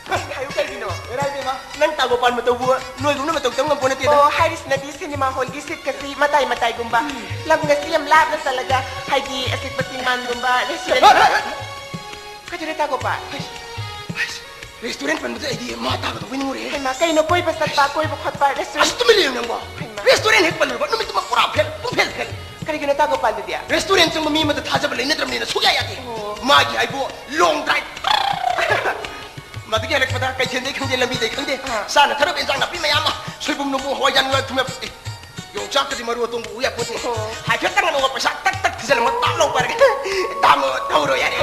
ꯀꯔꯤ ꯍꯥꯏꯌꯨ ꯀꯩꯒꯤꯅꯣ? ꯍꯦꯔꯥ ꯏꯕꯦꯝꯃ, ꯅꯪ ꯇꯥꯒꯣꯄꯥꯜ ꯃꯇꯧꯕꯨ ꯅꯣꯏꯒꯨꯝꯅ ꯃꯇꯧ ꯇꯝ ꯉꯝꯄꯣ ꯅꯠꯇꯦꯗ꯫ ꯑꯣ, ꯍꯥꯏꯔꯤꯁꯤꯅꯗꯤ ꯁꯤꯅꯦꯃꯥ ꯍꯣꯜꯒꯤ ꯁꯤꯠꯀꯁꯤ ꯃꯇꯥꯏ ꯃꯇꯥꯏꯒꯨꯝꯕ, ꯎꯝ꯫ ꯂꯝꯒꯁꯤ ꯌꯥꯝ ꯂꯥꯞꯅ ꯆꯠꯂꯒ, ꯍꯥꯏꯗꯤ ꯑꯁꯤꯛꯄ ꯆꯤꯡꯃꯥꯟꯒꯨꯝꯕ, ꯔꯦꯁꯇꯨꯔꯦꯟ ꯍꯣꯏ, ꯍꯣꯏ, ꯍꯣꯏ꯫ ꯀꯩꯗꯧꯔꯦ ꯇꯥꯒꯣꯄꯥꯜ? ꯍꯩꯁ, ꯍꯩꯁ, ꯔꯦꯁꯇꯨꯔꯦꯟ ꯄꯟꯕꯗ ꯑꯩꯗꯤ ꯃꯥ ꯇꯥꯒꯗꯧꯕꯩ ꯅꯤꯡꯉꯨꯔꯦ꯫ ꯍꯩꯃꯥ, ꯀꯩꯅꯣ ꯀꯣꯏꯕ ꯆꯠꯄ, ꯀꯣꯏꯕ ꯈꯣꯠꯄ, ꯑꯁ, ꯔꯦꯁꯇꯨꯔꯦꯟ? ꯇꯨꯃꯤꯟ ꯂꯩꯌꯨ ꯅꯪꯕꯣ꯫ ꯍꯩꯃꯥ꯫ ꯔꯦꯁꯇꯨꯔꯦꯟ ꯍꯦꯛ ꯄꯜꯂꯨꯔꯕ ꯅꯨꯃꯤꯠꯇꯨꯃ ꯄꯨꯔꯥ ꯐꯦꯜ, ꯄꯨꯡ ꯐꯦꯜ ꯐꯦꯜ꯫ ꯀꯔꯤꯒꯤꯅꯣ ꯇꯥꯒꯣꯄꯥꯜ ꯑꯗꯨꯗꯤ? ꯔꯦꯁꯇꯨꯔꯦꯟ ꯆꯪꯕ ꯃꯤ ꯑꯃꯗ ꯊꯥꯖꯕ ꯂꯩꯅꯗ꯭ꯔꯕꯅꯤꯅ ꯁꯨꯛꯌꯥ ꯌꯥꯗꯦ꯫ ꯑꯣ꯫ ꯃꯥꯒꯤ ꯍꯥꯏꯕꯨ ꯂꯣꯡ ꯗ꯭ꯔꯥꯏꯚ꯫ ꯃꯗꯨꯒꯤ ꯍꯜꯂꯛꯄꯗ ꯀꯩꯊꯦꯜꯗꯩ ꯈꯪꯗꯦ, ꯂꯝꯕꯤꯗꯩ ꯈꯪꯗꯦ, ꯑꯥ꯫ ꯆꯥꯅ ꯊꯛꯅꯕ ꯏꯟꯖꯥꯡ ꯅꯥꯄꯤ ꯃꯌꯥꯝ ꯑꯃ, ꯁꯣꯏꯕꯨꯝ ꯅꯨꯡꯕꯨꯝ, ꯍꯋꯥꯏꯖꯥꯔ ꯅꯨꯡꯖꯥꯔ ꯊꯨꯝꯌꯥꯛ-, ꯑꯦ, ꯌꯣꯡꯆꯥꯛꯀꯗꯤ ꯃꯔꯨ ꯑꯇꯣꯡꯕ ꯎ ꯌꯥꯄꯣꯠꯇꯦ꯫ ꯑꯣ꯫ ꯍꯥꯏꯐꯦꯠꯇꯪ ꯉꯥꯅꯨꯒ ꯄꯩꯁꯥ ꯇꯛ ꯇꯛ ꯊꯤꯖꯤꯜꯂꯝꯃ ꯇꯥꯞ ꯂꯥꯎ ꯄꯥꯏꯔꯒ, "ꯇꯥꯃꯣ, ꯊꯧꯔꯣ ꯌꯥꯔꯦ"꯫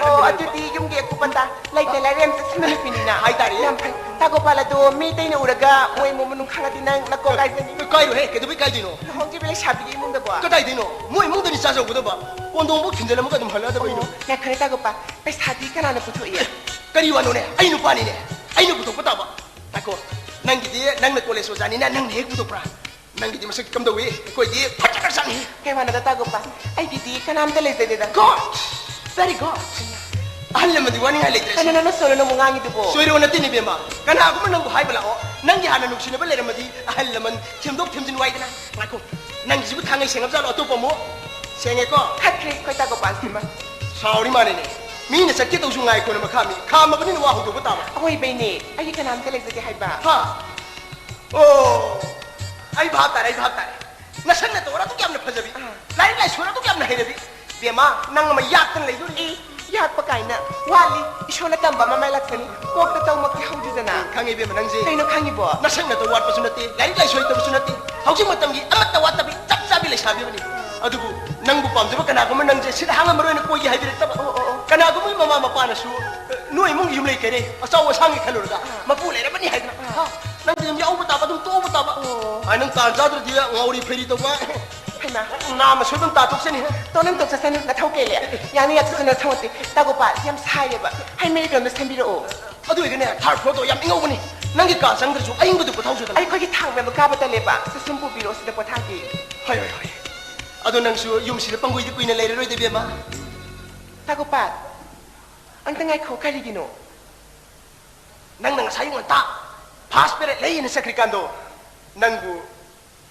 ꯑꯣ, ꯑꯗꯨꯗꯤ ꯌꯨꯝꯒꯤ ꯑꯀꯨꯞ ꯑꯇꯥ ꯂꯩꯇ ꯂꯥꯏꯔ ꯌꯥꯝ ꯆꯦꯛꯁꯤꯟꯕ ꯅꯨꯄꯤꯅꯤꯅ꯫ ꯍꯥꯏꯇꯥꯔꯦ꯫ ꯌꯥꯝ ꯐꯩ꯫ ꯇꯥꯒꯣꯄꯥꯜ ꯑꯗꯣ ꯃꯤ ꯑꯇꯩꯅ ꯎꯔꯒ ꯃꯣꯏ ꯏꯃꯨꯡ ꯃꯅꯨꯡ ꯈꯪꯉꯗꯤ ꯅꯪ ꯅꯀꯣꯛ ꯀꯥꯏꯖꯅꯤ꯫ ꯀꯥꯏꯔꯣꯏꯍꯦ, ꯀꯩꯗꯧꯕꯩ ꯀꯥꯏꯗꯣꯏꯅꯣ? ꯂꯨꯍꯣꯡꯗ꯭ꯔꯤꯕ ꯂꯩꯁꯥꯕꯤꯒꯤ ꯏꯃꯨꯡꯗꯕꯣ? ꯀꯗꯥꯏꯗꯩꯅꯣ? ꯃꯣꯏ ꯏꯃꯨꯡꯗꯅꯤ ꯆꯥꯖꯧꯒꯗꯕ꯫ ꯀꯣꯟꯗꯣꯡꯕꯧ ꯊꯤꯟꯖꯤꯜꯂꯝꯃꯒ ꯑꯗꯨꯝ ꯍꯜꯂꯛꯑꯗꯕ ꯑꯩꯅ꯫ ꯑꯣ, ꯌꯥꯈꯔꯦ ꯇꯥꯒꯣꯄꯥꯜ, ꯄꯩꯁꯥꯗꯤ ꯀꯅꯥꯅ ꯄꯨꯊꯣꯛꯏ? ꯀꯔꯤ ꯋꯥꯅꯣꯅꯦ? ꯑꯩ ꯅꯨꯄꯥꯅꯤꯅꯦ, ꯑꯩꯅ ꯄꯨꯊꯣꯛꯄ ꯇꯥꯕ꯫ ꯉꯥꯏꯈꯣ, ꯅꯪꯒꯤꯗꯤ ꯅꯪꯅ ꯀꯣꯂꯦꯖ ꯑꯣꯖꯥꯅꯤꯅ ꯅꯪꯅ ꯍꯦꯛ ꯄꯨꯊꯣꯛꯄ꯭ꯔꯥ? ꯅꯪꯒꯤꯗꯤ ꯃꯁꯛ ꯀꯝꯗꯧꯏ? ꯑꯩꯈꯣꯏꯗꯤ ꯐꯖꯈ꯭ꯔꯖꯥꯠꯅꯤ꯫ ꯀꯩ ꯋꯥꯅꯣꯗ ꯇꯥꯒꯣꯄꯥꯜ? ꯑꯩꯒꯤꯗꯤ ꯀꯅꯥꯝꯇ ꯂꯩꯖꯗꯦꯗ꯫ Good! Very good! ꯑꯍꯜ ꯂꯃꯟꯗꯤ ꯋꯥꯅꯤꯡꯉꯥꯏ ꯂꯩꯇ꯭ꯔꯦ꯫ ꯀꯩꯅꯣ ꯅꯪꯅ ꯁꯣꯏꯔꯣ ꯅꯪꯕꯨ ꯉꯥꯡꯉꯤꯗꯨꯕꯣ? ꯁꯣꯏꯔꯣ ꯅꯠꯇꯦꯅꯦ ꯏꯕꯦꯝꯃ꯫ ꯀꯅꯥꯒꯨꯝꯕ ꯅꯪꯕꯨ ꯍꯥꯏꯕ ꯂꯥꯛꯑꯣ꯫ ꯅꯪꯒꯤ ꯍꯥꯟꯅ ꯅꯨꯡꯁꯤꯅꯕ ꯂꯩꯔꯝꯃꯗꯤ ꯑꯍꯜ ꯂꯃꯟ ꯊꯦꯝꯗꯣꯛ ꯊꯦꯝꯖꯤꯟ ꯋꯥꯏꯗꯅ꯫ ꯉꯥꯏꯈꯣ, ꯅꯪꯒꯤꯁꯤꯕꯨ ꯊꯥꯡꯉꯩ ꯁꯦꯡꯉꯕ ꯖꯥꯠꯂꯣ? ꯑꯇꯣꯞꯄ ꯑꯃꯨꯛ? ꯁꯦꯡꯉꯦꯀꯣ? ꯈꯠꯈ꯭ꯔꯦ ꯑꯩꯈꯣꯏ ꯇꯥꯒꯣꯄꯥꯜꯁꯤꯃ꯫ ꯁꯥꯎꯔꯤ ꯃꯥꯜꯂꯦꯅꯦ꯫ ꯃꯤꯅ ꯆꯠꯀꯦ ꯇꯧꯁꯨ ꯉꯥꯏꯈꯣꯅ ꯃꯈꯥ ꯃꯤ ꯈꯥꯝꯃꯕꯅꯤꯅ ꯋꯥ ꯍꯧꯗꯣꯛꯄ ꯇꯥꯕ꯫ ꯑꯋꯣꯏꯕꯩꯅꯦ, ꯑꯩꯒꯤ ꯀꯅꯥꯝꯇ ꯂꯩꯖꯗꯦ ꯍꯥꯏꯕ꯫ ꯍꯥ? ꯑꯣ, ꯑꯩ ꯚꯥꯞ ꯇꯥꯔꯦ, ꯑꯩ ꯚꯥꯞ ꯇꯥꯔꯦ꯫ ꯅꯁꯛ ꯅꯇꯧ ꯑꯗꯨꯛ ꯌꯥꯝꯅ ꯐꯖꯕꯤ, ꯑꯥ꯫ ꯂꯥꯏꯔꯤꯛ ꯂꯥꯏꯁꯣꯟ ꯑꯗꯨꯛ ꯌꯥꯝꯅ ꯍꯩꯔꯕꯤ, ꯕꯦꯝꯃ, ꯅꯪ ꯑꯃ ꯌꯥꯠꯇꯅ ꯂꯩꯗꯣꯔꯤ꯫ ꯑꯦ, ꯌꯥꯠꯄ ꯀꯥꯏꯅ ꯋꯥꯠꯂꯤ꯫ ꯏꯁꯣꯔꯅ ꯇꯝꯕ ꯑꯃ ꯃꯥꯏ ꯂꯥꯛꯆꯅꯤ꯫ ꯀꯣꯛꯇ ꯇꯧꯃꯛꯇꯤ ꯍꯧꯗ꯭ꯔꯤꯗꯅ꯫ ꯎꯝ, ꯈꯪꯉꯦ ꯏꯕꯦꯝꯃ ꯅꯪꯁꯦ꯫ ꯀꯩꯅꯣ ꯈꯪꯉꯤꯕꯣ? ꯅꯁꯛ ꯅꯇꯧ ꯋꯥꯠꯄꯁꯨ ꯅꯠꯇꯦ, ꯂꯥꯏꯔꯤꯛ ꯂꯥꯏꯁꯣꯟ ꯍꯩꯇꯕꯁꯨ ꯅꯠꯇꯦ꯫ ꯍꯧꯖꯤꯛ ꯃꯇꯝꯒꯤ ꯑꯃꯠꯇ ꯋꯥꯠꯇꯕꯤ ꯆꯞ ꯆꯥꯕꯤ ꯂꯩꯁꯥꯕꯤ ꯑꯃꯅꯤ꯫ ꯑꯗꯨꯕꯨ ꯅꯪꯕꯨ ꯄꯥꯝꯖꯕ ꯀꯅꯥꯒꯨꯝꯕ ꯅꯪꯁꯦ ꯁꯤꯗ ꯍꯥꯡꯉꯝꯃꯔꯣꯏꯅ ꯀꯣꯏꯒꯦ ꯍꯥꯏꯕꯤꯔꯛꯇꯕ꯫ ꯑꯣ, ꯑꯣ, ꯑꯣ꯫ ꯀꯅꯥꯒꯨꯝꯕꯒꯤ ꯃꯃꯥ ꯃꯄꯥꯅꯁꯨ, ꯑ, ꯅꯣꯏ ꯏꯃꯨꯡꯒꯤ ꯌꯨꯝ ꯂꯩ ꯀꯩꯔꯦ ꯑꯆꯧ ꯑꯁꯥꯡꯒꯤ ꯈꯜꯂꯨꯔꯒ ꯑꯥ꯫ ꯃꯄꯨ ꯂꯩꯔꯕꯅꯤ ꯍꯥꯏꯗꯅ꯫ ꯑꯥ꯫ ꯍꯥ? ꯅꯪꯗꯤ ꯑꯗꯨꯝ ꯌꯥꯎꯕ ꯇꯥꯕ, ꯑꯗꯨꯝ ꯇꯣꯛꯎꯕ ꯇꯥꯕ꯫ ꯑꯣ꯫ ꯑ, ꯅꯪ ꯇꯥꯟ ꯆꯥꯗ꯭ꯔꯗꯤ ꯉꯥꯎꯔꯤ ꯐꯩꯔꯤ ꯇꯧꯕ꯫ ꯍꯩꯃꯥ꯫ ꯅꯥꯝꯃ ꯁꯣꯏꯗꯅ ꯇꯥꯊꯣꯛꯆꯅꯤ꯫ ꯇꯣ ꯅꯪ ꯇꯣꯛꯆꯁꯅꯨ, ꯅꯊꯧ ꯀꯩ ꯂꯩ? ꯌꯥꯅꯤ ꯌꯥꯊꯣꯛꯆꯅꯨ, ꯅꯊꯧ ꯅꯠꯇꯦ꯫ ꯇꯥꯒꯣꯄꯥꯜ, ꯌꯥꯝ ꯁꯥꯏꯌꯦꯕ꯫ ꯍꯩ ꯃꯍꯤꯗꯣ ꯑꯝꯇ ꯁꯦꯝꯕꯤꯔꯛꯑꯣ꯫ ꯑꯗꯨ ꯑꯣꯏꯔꯒꯅꯦ, third floorꯗꯣ ꯌꯥꯝ ꯏꯪꯍꯧꯕꯅꯤ꯫ ꯅꯪꯒꯤ ꯀꯥ ꯆꯪꯗ꯭ꯔꯁꯨ ꯑꯌꯤꯡꯕꯗꯨ ꯄꯣꯊꯥꯎꯁꯤꯗꯅ꯫ ꯑꯩꯈꯣꯏꯒꯤ ꯊꯥꯡ ꯃꯌꯥꯝꯗꯣ ꯀꯥꯕ ꯇꯜꯂꯦꯕ꯫ ꯁꯤ ꯁꯨꯝ ꯄꯨꯕꯤꯔꯛꯑꯣ, ꯁꯤꯗ ꯄꯣꯊꯥꯒꯦ꯫ ꯍꯣꯏ, ꯍꯣꯏ, ꯍꯣꯏ꯫ ꯑꯗꯣ ꯅꯪꯁꯨ ꯌꯨꯝꯁꯤꯗ ꯄꯪꯒꯣꯏꯗ ꯀꯨꯏꯅ ꯂꯩꯔꯔꯣꯏꯗ, ꯏꯕꯦꯝꯃ꯫ ꯇꯥꯒꯣꯄꯥꯜ, ꯑꯝꯇ ꯉꯥꯏꯈꯣ, ꯀꯔꯤꯒꯤꯅꯣ? ꯅꯪꯅ ꯉꯁꯥꯏ ꯉꯟꯇꯥ first period ꯂꯩꯌꯦꯅ ꯆꯠꯈ꯭ꯔꯤꯀꯥꯟꯗꯣ, ꯅꯪꯕꯨ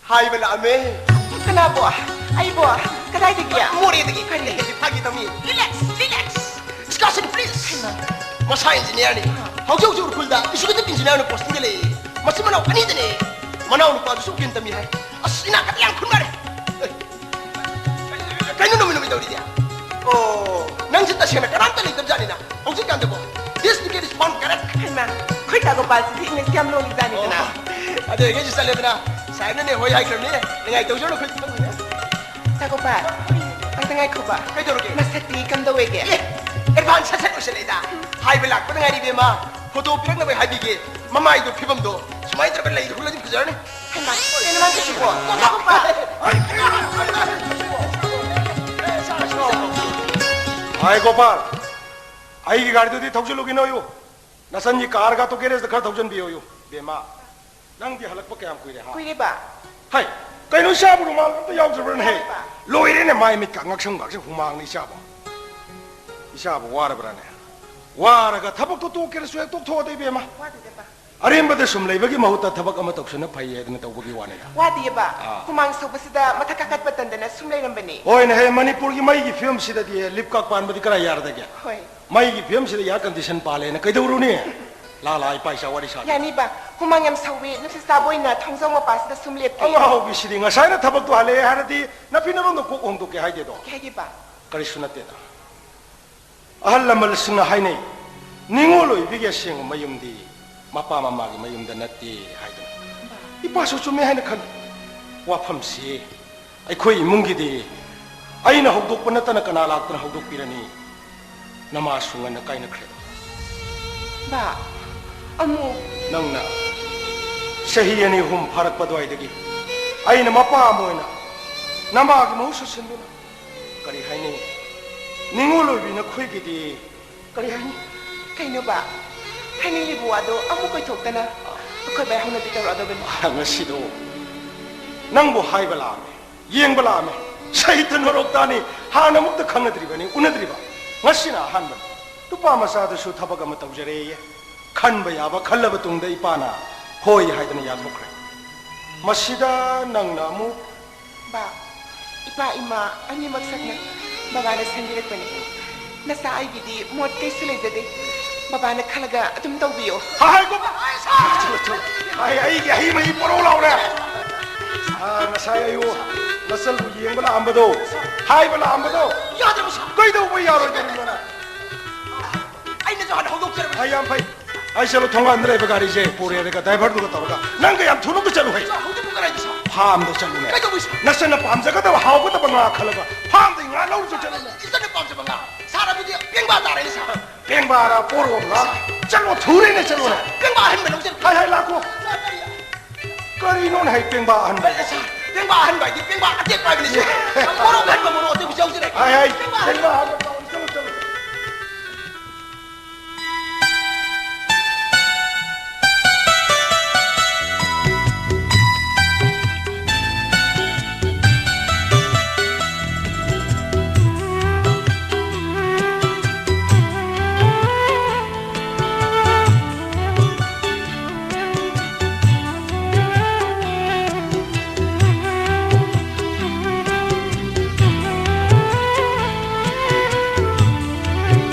ꯍꯥꯏꯕ ꯂꯥꯛꯑꯝꯃꯦ꯫ ꯀꯅꯥꯕꯣ? ꯑꯩꯕꯣ? ꯀꯗꯥꯏꯗꯒꯤ? ꯃꯣꯔꯦꯗꯒꯤ꯫ ꯀꯔꯤ? ꯐꯥꯒꯤ ꯇꯧꯅꯤ꯫ Relax, relax. Discussion, please. ꯍꯩꯃꯥ꯫ ꯃꯁꯥ engineer ꯅꯤ꯫ ꯑꯥ꯫ ꯍꯧꯖꯤꯛ ꯍꯧꯖꯤꯛ ꯎꯈ꯭ꯔꯨꯜꯗ executive engineer ꯑꯣꯏꯅ posting ꯗ ꯂꯩꯌꯦ꯫ ꯃꯆꯤꯟ ꯃꯅꯥꯎ ꯑꯅꯤꯗꯅꯦ꯫ ꯃꯅꯥꯎ ꯅꯨꯄꯥꯗꯨꯁꯨ ꯎꯀꯤꯜ ꯇꯝꯃꯤ ꯍꯥꯏ꯫ ꯑꯁ, ꯏꯅꯥꯛ ꯀꯟꯅ ꯌꯥꯝ ꯈꯨꯟꯕꯅꯦ꯫ ꯀꯩꯅꯣ ꯅꯨꯃꯤꯠ ꯅꯨꯃꯤꯠ ꯇꯧꯔꯤꯗꯤ? ꯑꯣ, ꯅꯪꯁꯦ ꯇꯁꯦꯡꯅ ꯀꯅꯥꯝꯇ ꯂꯩꯇꯕ ꯖꯥꯠꯅꯤꯅ꯫ ꯍꯧꯖꯤꯛꯀꯥꯟꯗꯀꯣ, this ticket is found correct. ꯍꯩꯃꯥ, ꯑꯩꯈꯣꯏ ꯇꯥꯒꯣꯄꯥꯜꯁꯤꯗꯤ English ꯌꯥꯝ ꯂꯣꯜꯂꯤ ꯖꯥꯠꯅꯤꯗꯅ꯫ ꯑꯣ, ꯑꯗꯨ ꯑꯣꯏꯔꯒꯗꯤ ꯆꯠꯂꯦꯗꯅ, ꯁꯥꯍꯦꯕꯅꯅꯦ ꯍꯣꯏ ꯍꯥꯏꯈ꯭ꯔꯕꯅꯤ, ꯅꯤꯡꯉꯥꯏ ꯇꯧꯖꯔꯣ, ꯑꯩꯈꯣꯏ ꯊꯕꯛꯅꯤꯅꯦ꯫ ꯇꯥꯒꯣꯄꯥꯜ, ꯑꯝꯇ ꯉꯥꯏꯈꯣꯕ꯫ ꯀꯩꯗꯧꯔꯒꯦ? ꯃꯁꯛꯇꯤ ꯀꯝꯗꯧꯋꯦꯒꯦ? ꯑꯦ, advance ꯁꯠ ꯁꯠ ꯂꯣꯏꯁꯤꯜꯂꯛꯏꯗ꯫ ꯍꯥꯏꯕ ꯂꯥꯛꯄꯗ ꯉꯥꯏꯔꯤ, ꯏꯕꯦꯝꯃ꯫ Photo ꯄꯤꯔꯛꯅꯕ ꯍꯥꯏꯕꯤꯒꯦ꯫ ꯃꯃꯥꯏꯗꯣ ꯐꯤꯕꯝꯗꯣ ꯁꯨꯃꯥꯏꯅ ꯇꯧꯔꯒ ꯂꯩꯗ ꯍꯨꯜꯂꯗꯤ ꯐꯖꯔꯅꯤ꯫ ꯍꯩꯃꯥ, ꯀꯩꯅꯣ ꯃꯥ ꯇꯧꯏꯁꯤꯕꯣ? ꯇꯥꯒꯣꯄꯥꯜ! ꯍꯥꯏ ꯒꯣꯄꯥꯜ, ꯑꯩꯒꯤ ꯒꯥꯔꯤꯗꯨꯗꯤ ꯊꯧꯖꯤꯜꯂꯨꯈꯤꯅꯣꯌꯨ꯫ ꯅꯆꯟꯒꯤ ꯀꯥꯔꯒ ꯑꯣꯇꯣ ꯒꯦꯔꯦꯖꯇ ꯈꯔ ꯊꯧꯖꯤꯟꯕꯤꯌꯣꯌꯨ꯫ ꯕꯦꯝꯃ, ꯅꯪꯗꯤ ꯍꯜꯂꯛꯄ ꯀꯌꯥꯝ ꯀꯨꯏꯔꯦ, ꯍꯥ? ꯀꯨꯏꯔꯦꯕ꯫ ꯍꯩ, ꯀꯩꯅꯣ ꯏꯆꯥꯕꯨ ꯔꯨꯃꯥꯜ ꯑꯝꯇ ꯌꯥꯎꯗ꯭ꯔꯕ꯭ꯔꯅꯦ? ꯍꯦ? ꯌꯥꯎꯋꯦꯕ꯫ ꯂꯣꯏꯔꯦꯅꯦ, ꯃꯥꯏ ꯃꯤꯠꯀ ꯉꯛꯁꯝꯒꯁꯦ ꯍꯨꯃꯥꯡꯅ ꯏꯆꯥꯕꯨ꯫ ꯏꯆꯥꯕꯨ ꯋꯥꯔꯕ꯭ꯔꯥꯅꯦ? ꯋꯥꯔꯒ ꯊꯕꯛꯇꯣ ꯇꯣꯛꯀꯦꯔꯁꯨ ꯍꯦꯛ ꯇꯣꯛꯊꯣꯛꯑꯗ, ꯏꯕꯦꯝꯃ꯫ ꯋꯥꯗꯦꯗ, ꯕꯥ꯫ ꯑꯔꯦꯝꯕꯗ ꯁꯨꯝ ꯂꯩꯕꯒꯤ ꯃꯍꯨꯠꯇ ꯊꯕꯛ ꯑꯃ ꯇꯧꯁꯟꯅ ꯐꯩ ꯍꯥꯏꯗꯅ ꯇꯧꯕꯒꯤ ꯋꯥꯅꯤꯗ꯫ ꯋꯥꯗꯤꯌꯦꯕ꯫ ꯑꯥ꯫ ꯍꯨꯃꯥꯡ ꯁꯧꯕꯁꯤꯗ ꯃꯊꯛ ꯀꯥꯈꯠꯄ ꯇꯟꯗꯅ ꯁꯨꯝ ꯂꯩꯔꯝꯕꯅꯦ꯫ ꯍꯣꯏꯅꯦ, ꯍꯦ, ꯃꯅꯤꯄꯨꯔꯒꯤ ꯃꯩꯒꯤ ꯐꯤꯕꯝꯁꯤꯗꯗꯤ ꯂꯤꯞ ꯀꯥꯛ ꯄꯥꯟꯕꯗꯤ ꯀꯔꯥꯏ ꯌꯥꯔꯗꯒꯦ? ꯍꯣꯏ꯫ ꯃꯩꯒꯤ ꯐꯤꯕꯝꯁꯤꯗ air condition ꯄꯥꯜꯂꯦꯅ ꯀꯩꯗꯧꯔꯨꯅꯤ? ꯂꯥ ꯂꯥ ꯏꯄꯥ ꯏꯆꯥ ꯋꯥꯔꯤ ꯁꯥꯒꯦ꯫ ꯌꯥꯅꯤꯕ, ꯍꯨꯃꯥꯡ ꯌꯥꯝ ꯁꯧꯋꯤ, ꯅꯨꯡꯁꯤꯠ ꯆꯥꯕ ꯑꯣꯏꯅ ꯊꯣꯡꯖꯥꯎ ꯃꯄꯥꯁꯤꯗ ꯁꯨꯝ ꯂꯦꯞꯀꯦ꯫ ꯑꯉꯥꯎꯕꯤꯁꯤꯗꯤ ꯉꯁꯥꯏꯅ ꯊꯕꯛꯇꯣ ꯍꯜꯂꯛꯑꯦ ꯍꯥꯏꯔꯗꯤ ꯅꯐꯤ ꯅꯔꯣꯟꯗꯣ ꯀꯣꯛ ꯍꯣꯡꯗꯣꯛꯀꯦ ꯍꯥꯏꯗꯦꯗꯣ꯫ ꯀꯩ ꯍꯥꯏꯒꯦꯕ? ꯀꯔꯤꯁꯨ ꯅꯠꯇꯦꯗ꯫ ꯑꯍꯜ ꯂꯃꯟꯁꯤꯡꯅ ꯍꯥꯏꯅꯩ, ꯅꯤꯉꯣꯜ ꯑꯣꯏꯕꯤꯒꯤ ꯑꯁꯦꯡꯕ ꯃꯌꯨꯝꯗꯤ ꯃꯄꯥ ꯃꯃꯥꯒꯤ ꯃꯌꯨꯝꯗ ꯅꯠꯇꯦ ꯍꯥꯏꯗꯅ꯫ ꯏꯄꯥꯁꯨ ꯆꯨꯝꯃꯦ ꯍꯥꯏꯅ ꯈꯜꯂꯤ꯫ ꯋꯥꯐꯝꯁꯤ ꯑꯩꯈꯣꯏ ꯏꯃꯨꯡꯒꯤꯗꯤ ꯑꯩꯅ ꯍꯧꯗꯣꯛꯄ ꯅꯠꯇꯅ ꯀꯅꯥ ꯂꯥꯛꯇꯅ ꯍꯧꯗꯣꯛꯄꯤꯔꯅꯤ? ꯅꯃꯥꯁꯨ ꯉꯟꯅ ꯀꯥꯏꯅꯈ꯭ꯔꯦ꯫ ꯕꯥ, ꯑꯃꯨꯛ ꯅꯪꯅ ꯆꯍꯤ ꯑꯅꯤ ꯑꯍꯨꯝ ꯐꯥꯔꯛꯄ ꯑꯗꯨꯋꯥꯏꯗꯒꯤ ꯑꯩꯅ ꯃꯄꯥ ꯑꯃ ꯑꯣꯏꯅ ꯅꯃꯥꯒꯤ ꯃꯍꯨꯠ ꯁꯤꯟꯗꯨꯅ ꯀꯔꯤ ꯍꯥꯏꯅꯤ? ꯅꯤꯉꯣꯜ ꯑꯣꯏꯕꯤ ꯅꯈꯣꯏꯒꯤꯗꯤ ꯀꯔꯤ ꯍꯥꯏꯅꯤ? ꯀꯩꯅꯣꯕ? ꯍꯥꯏꯅꯤꯡꯂꯤꯕ ꯋꯥꯗꯣ ꯑꯃꯨꯛ ꯀꯣꯏꯊꯣꯛꯇꯅ ꯑꯩꯈꯣꯏ ꯕꯥꯏ ꯍꯧꯅꯕꯤ ꯇꯧꯔꯛꯑꯗꯕꯅꯤ꯫ ꯉꯁꯤꯗꯣ ꯅꯪꯕꯨ ꯍꯥꯏꯕ ꯂꯥꯛꯑꯝꯃꯦ, ꯌꯦꯡꯕ ꯂꯥꯛꯑꯝꯃꯦ꯫ ꯁꯍꯤꯇ ꯅꯣꯔꯣꯛꯇꯥꯅꯤ꯫ ꯍꯥꯟꯅ ꯑꯃꯨꯛꯇ ꯈꯪꯅꯗ꯭ꯔꯤꯕꯅꯤ, ꯎꯅꯗ꯭ꯔꯤꯕ꯫ ꯉꯁꯤꯅ ꯑꯍꯥꯟꯕꯅꯤ꯫ ꯅꯨꯄꯥ ꯃꯆꯥꯗꯨꯁꯨ ꯊꯕꯛ ꯑꯃ ꯇꯧꯖꯔꯦꯌꯦ꯫ ꯈꯟꯕ ꯌꯥꯕ ꯈꯜꯂꯕ ꯇꯨꯡꯗ ꯏꯄꯥꯅ ꯍꯣꯏ ꯍꯥꯏꯗꯅ ꯌꯥꯊꯣꯛꯈ꯭ꯔꯦ꯫ ꯃꯁꯤꯗ ꯅꯪꯅ ꯑꯃꯨꯛ ꯕꯥ, ꯏꯄꯥ ꯏꯃꯥ ꯑꯅꯤꯃꯛ ꯁꯛꯅ ꯕꯕꯥꯅ ꯁꯦꯝꯕꯤꯔꯛꯄꯅꯤ꯫ ꯅꯆꯥ ꯑꯩꯒꯤꯗꯤ ꯃꯣꯠ ꯀꯩꯁꯨ ꯂꯩꯖꯗꯦ꯫ ꯕꯕꯥꯅ ꯈꯜꯂꯒ ꯑꯗꯨꯝ ꯇꯧꯕꯤꯌꯣ꯫ ꯍꯥꯏ, ꯒꯣ-, ꯍꯥꯏ, ꯑꯩꯒꯤ ꯍꯩ ꯃꯍꯤ ꯄꯣꯔꯧ ꯂꯥꯎꯔꯦ꯫ ꯑꯥ, ꯉꯁꯥꯏ ꯑꯌꯨꯛ ꯅꯆꯜꯕꯨ ꯌꯦꯡꯕ ꯂꯥꯛꯑꯝꯕꯗꯣ, ꯍꯥꯏꯕ ꯂꯥꯛꯑꯝꯕꯗꯣ, ꯌꯥꯗ꯭ꯔꯕ ꯁꯥ-, ꯀꯩꯗꯧꯕ ꯌꯥꯔꯣꯏꯗꯣꯔꯤꯅꯣ ꯅꯪ? ꯑꯩꯅꯁꯨ ꯍꯥꯟꯅ ꯍꯧꯗꯣꯛꯆꯔꯕꯅꯤ꯫ ꯑꯩ ꯌꯥꯝ ꯐꯩ꯫ ꯑꯩ ꯆꯠꯂꯣ, ꯊꯣꯡꯒꯥꯟꯗ ꯂꯩꯕ ꯒꯥꯔꯤꯁꯦ ꯄꯨꯔꯦꯔꯒ ꯗ꯭ꯔꯥꯏꯚꯔꯗꯨꯒ ꯇꯧꯔꯒ ꯅꯪꯒ ꯌꯥꯝ ꯊꯨꯅ ꯑꯝꯇ ꯆꯠꯂꯨꯍꯦ꯫ ꯁꯥ, ꯍꯧꯖꯤꯛꯄꯨ ꯀꯗꯥꯏꯗ ꯁꯥ? ꯐꯥꯝꯗ ꯆꯠꯂꯨꯅꯦ꯫ ꯀꯩꯗꯧꯕꯩ ꯁꯥ? ꯅꯆꯟꯅ ꯄꯥꯝꯖꯒꯗꯕ ꯍꯥꯎꯒꯗꯕ ꯉꯥ ꯈꯜꯂꯒ ꯐꯥꯝꯗꯒꯤ ꯉꯥ ꯂꯧꯔꯨꯆꯣ, ꯆꯠꯂꯨꯅꯦ꯫ ꯏꯆꯟꯅ ꯄꯥꯝꯖꯕ ꯉꯥ? ꯁꯥꯔ, ꯑꯗꯨꯗꯤ ꯄꯦꯡꯕꯥ ꯇꯥꯔꯦꯅꯦ ꯁꯥꯔ꯫ ꯄꯦꯡꯕꯥꯔ ꯄꯣꯔꯣꯝꯂ? ꯆꯠꯂꯣ, ꯊꯨꯔꯦꯅꯦ, ꯆꯠꯂꯣꯅꯦ꯫ ꯄꯦꯡꯕꯥ ꯑꯍꯟꯕ ꯂꯧꯖꯔꯒꯦ꯫ ꯍꯥꯏ, ꯍꯥꯏ, ꯂꯥꯛꯈꯣ꯫ ꯁꯥꯔ, ꯀꯔꯤ? ꯀꯔꯤꯅꯣꯅꯦ ꯍꯥꯏ, ꯄꯦꯡꯕꯥ ꯑꯍꯟꯕ? ꯑꯦ, ꯁꯥꯔ, ꯄꯦꯡꯕꯥ ꯑꯍꯟꯕ ꯍꯥꯏꯗꯤ ꯄꯦꯡꯕꯥ ꯑꯇꯦꯛꯄ ꯍꯥꯏꯕꯅꯤ, ꯁꯥꯔ꯫ ꯃꯣꯔꯣꯛ ꯑꯍꯟꯕ, ꯃꯣꯔꯣꯛ ꯑꯇꯦꯛꯄꯁꯨ ꯌꯥꯎꯖꯔꯒꯦ꯫ ꯍꯥꯏ, ꯍꯥꯏ, ꯄꯦꯡꯕꯥ ꯑꯍꯟꯕ꯫ ꯄꯦꯡꯕꯥ ꯑꯍꯟꯕ ꯂꯧꯔꯣ, ꯆꯠꯂꯣ, ꯆꯠꯂꯣ꯫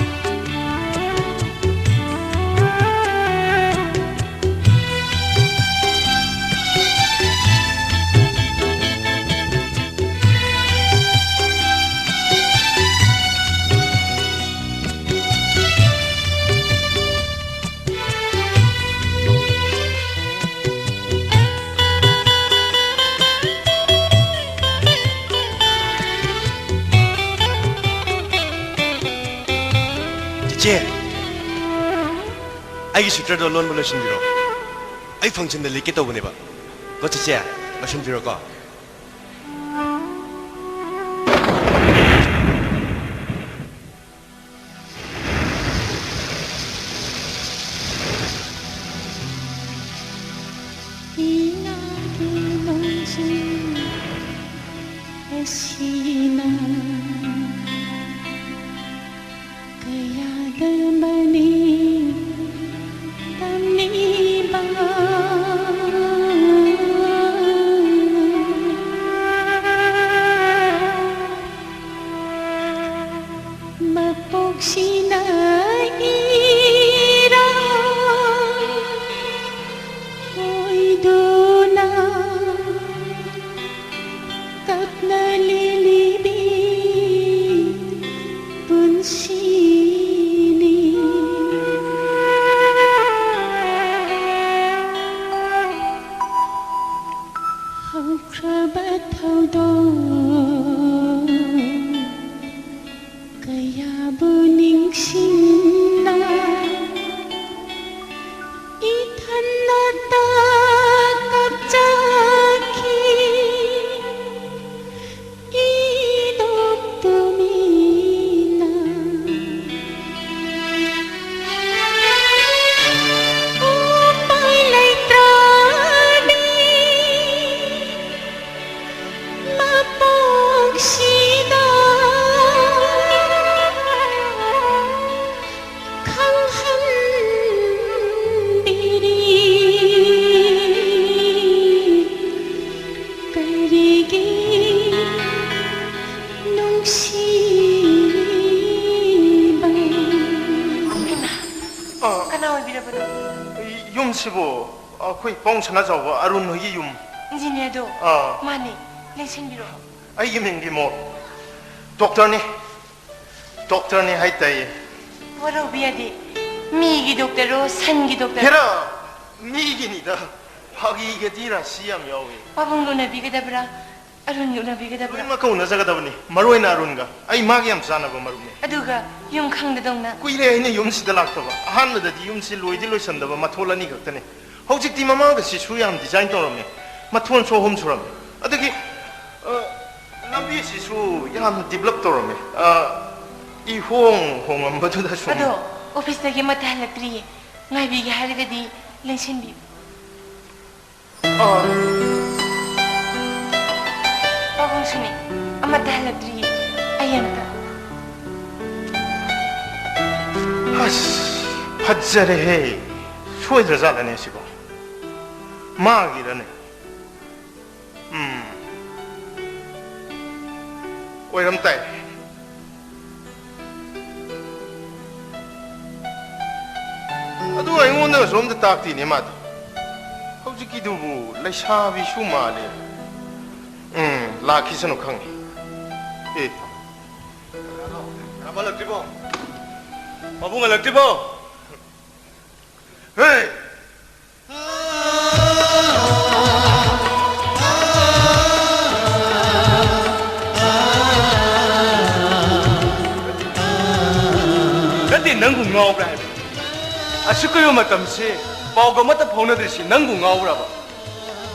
ꯆꯦꯆꯦ, ꯑꯩꯒꯤ ꯁ꯭ꯋꯦꯇꯔꯗꯣ ꯂꯣꯟꯕ ꯂꯣꯏꯁꯤꯟꯕꯤꯔꯣ꯫ ꯑꯩ ꯐꯪꯁꯟꯗ ꯂꯤꯠꯀꯦ ꯇꯧꯕꯅꯦꯕ꯫ ꯀꯣ ꯆꯦꯆꯦ, ꯂꯣꯏꯁꯤꯟꯕꯤꯔꯣꯀꯣ꯫ ꯏꯅꯥꯛꯀꯤ ꯅꯣꯡꯖꯨ ꯑꯁꯤ ꯑ꯫ ꯀꯅꯥ ꯑꯣꯏꯕꯤꯔꯕꯅꯣ? ꯑꯩ ꯌꯨꯝꯁꯤꯕꯨ ꯑꯩꯈꯣꯏ ꯄꯥꯎꯡ ꯁꯅꯥꯖꯥꯎꯕ ꯑꯔꯨꯟ ꯍꯣꯏꯒꯤ ꯌꯨꯝ꯫ ꯏꯟꯖꯤꯅꯤꯌꯔꯗꯣ? ꯑꯥ꯫ ꯃꯥꯅꯤ, ꯂꯦꯡꯁꯤꯟꯕꯤꯔꯣ꯫ ꯑꯩꯒꯤ ꯃꯤꯡꯗꯤ ꯃꯣ-, ꯗꯣꯛꯇꯔꯅꯤ꯫ ꯗꯣꯛꯇꯔꯅꯤ ꯍꯥꯏ ꯇꯥꯏꯌꯦ꯫ ꯋꯥꯔꯧꯕꯤ ꯌꯥꯗꯦ꯫ ꯃꯤꯒꯤ ꯗꯣꯛꯇꯔꯔꯣ, ꯁꯟꯒꯤ ꯗꯣꯛꯇꯔ? ꯍꯦꯔꯥ, ꯃꯤꯒꯤꯅꯤꯗ꯫ ꯐꯥꯒꯤꯒꯗꯤ ꯔꯥꯁꯤ ꯌꯥꯝ ꯌꯥꯎꯏ꯫ ꯄꯥꯕꯨꯡꯒ ꯎꯅꯕꯤꯒꯗꯕ꯭ꯔꯥ? ꯑꯔꯨꯟꯒ ꯎꯅꯕꯤꯒꯗꯕ꯭ꯔꯥ? ꯂꯣꯏꯅꯃꯛꯀ ꯎꯅꯖꯒꯗꯕꯅꯤ, ꯃꯔꯨ ꯑꯣꯏꯅ ꯑꯔꯨꯟꯒ꯫ ꯑꯩ ꯃꯥꯒ ꯌꯥꯝ ꯆꯥꯟꯅꯕ ꯃꯔꯨꯞꯅꯤ꯫ ꯑꯗꯨꯒ ꯌꯨꯝ ꯈꯪꯗꯗꯧꯅ? ꯀꯨꯏꯔꯦ ꯑꯩꯅ ꯌꯨꯝꯁꯤꯗ ꯂꯥꯛꯇꯕ꯫ ꯑꯍꯥꯟꯕꯗꯗꯤ ꯌꯨꯝꯁꯤ ꯂꯣꯏꯗꯤ ꯂꯣꯏꯁꯟꯗꯕ, ꯃꯊꯣꯜ ꯑꯅꯤ ꯈꯛꯇꯅꯤ꯫ ꯍꯧꯖꯤꯛꯇꯤ ꯃꯃꯥꯡꯗꯁꯤꯁꯨ ꯌꯥꯝ ꯗꯤꯖꯥꯏꯟ ꯇꯧꯔꯝꯃꯦ, ꯃꯊꯣꯟꯁꯨ ꯑꯍꯨꯝ ꯁꯨꯔꯝꯃꯦ꯫ ꯑꯗꯒꯤ, ꯑ, ꯂꯝꯕꯤꯁꯤꯁꯨ ꯌꯥꯝ ꯗꯤꯕꯂꯞ ꯇꯧꯔꯝꯃꯦ꯫ ꯑ, ꯏꯍꯣꯡ ꯍꯣꯡꯉꯝꯕꯗꯨꯗ ꯁꯨꯝ꯫ ꯑꯗꯣ ꯑꯣꯐꯤꯁꯇꯒꯤ ꯑꯃꯠꯇ ꯍꯜꯂꯛꯇ꯭ꯔꯤꯌꯦ, ꯉꯥꯏꯕꯤꯒꯦ ꯍꯥꯏꯔꯒꯗꯤ ꯂꯦꯡꯁꯤꯟꯕꯤꯌꯨ꯫ ꯑꯥ꯫ ꯄꯥꯕꯨꯡꯁꯨꯅꯤ, ꯑꯃꯠꯇ ꯍꯜꯂꯛꯇ꯭ꯔꯤꯌꯦ꯫ ꯑꯩ ꯑꯝꯇ꯫ ꯑꯁ, ꯐꯠꯖꯔꯦꯍꯦ꯫ ꯁꯣꯏꯗ꯭ꯔꯖꯥꯠꯂꯅꯦ ꯁꯤꯕꯣ? ꯃꯥꯒꯤꯔꯅꯦ? ꯎꯝ꯫ ꯑꯣꯏꯔꯝ ꯇꯥꯏ꯫ ꯑꯗꯨ ꯑꯩꯉꯣꯟꯗꯒꯁꯨ ꯑꯝꯇ ꯇꯥꯛꯇꯦꯅꯦ ꯃꯥꯗꯤ꯫ ꯍꯧꯖꯤꯛꯀꯤꯗꯨꯕꯨ ꯂꯩꯁꯥꯕꯤꯁꯨ ꯃꯥꯜꯂꯦ꯫ ꯎꯝ, ꯂꯥꯛꯈꯤꯁꯅꯨ ꯈꯪꯉꯤ꯫ ꯑꯦ꯫ ꯀꯅꯥꯅꯣ? ꯀꯅꯥ ꯍꯜꯂꯛꯇ꯭ꯔꯤꯕꯣ? ꯄꯥꯕꯨꯡ ꯍꯜꯂꯛꯇ꯭ꯔꯤꯕꯣ? ꯍꯦ! ꯅꯠꯇꯦ, ꯅꯪꯕꯨ ꯉꯥꯎꯕ꯭ꯔꯥ ꯍꯥꯏꯕꯅꯤ꯫ ꯑꯁꯨꯛ ꯀꯨꯏꯕ ꯃꯇꯝꯁꯤ ꯄꯥꯎꯒ ꯑꯃꯠꯇ ꯐꯥꯎꯅꯗ꯭ꯔꯤꯁꯤ ꯅꯪꯕꯨ ꯉꯥꯎꯕ꯭ꯔꯕ?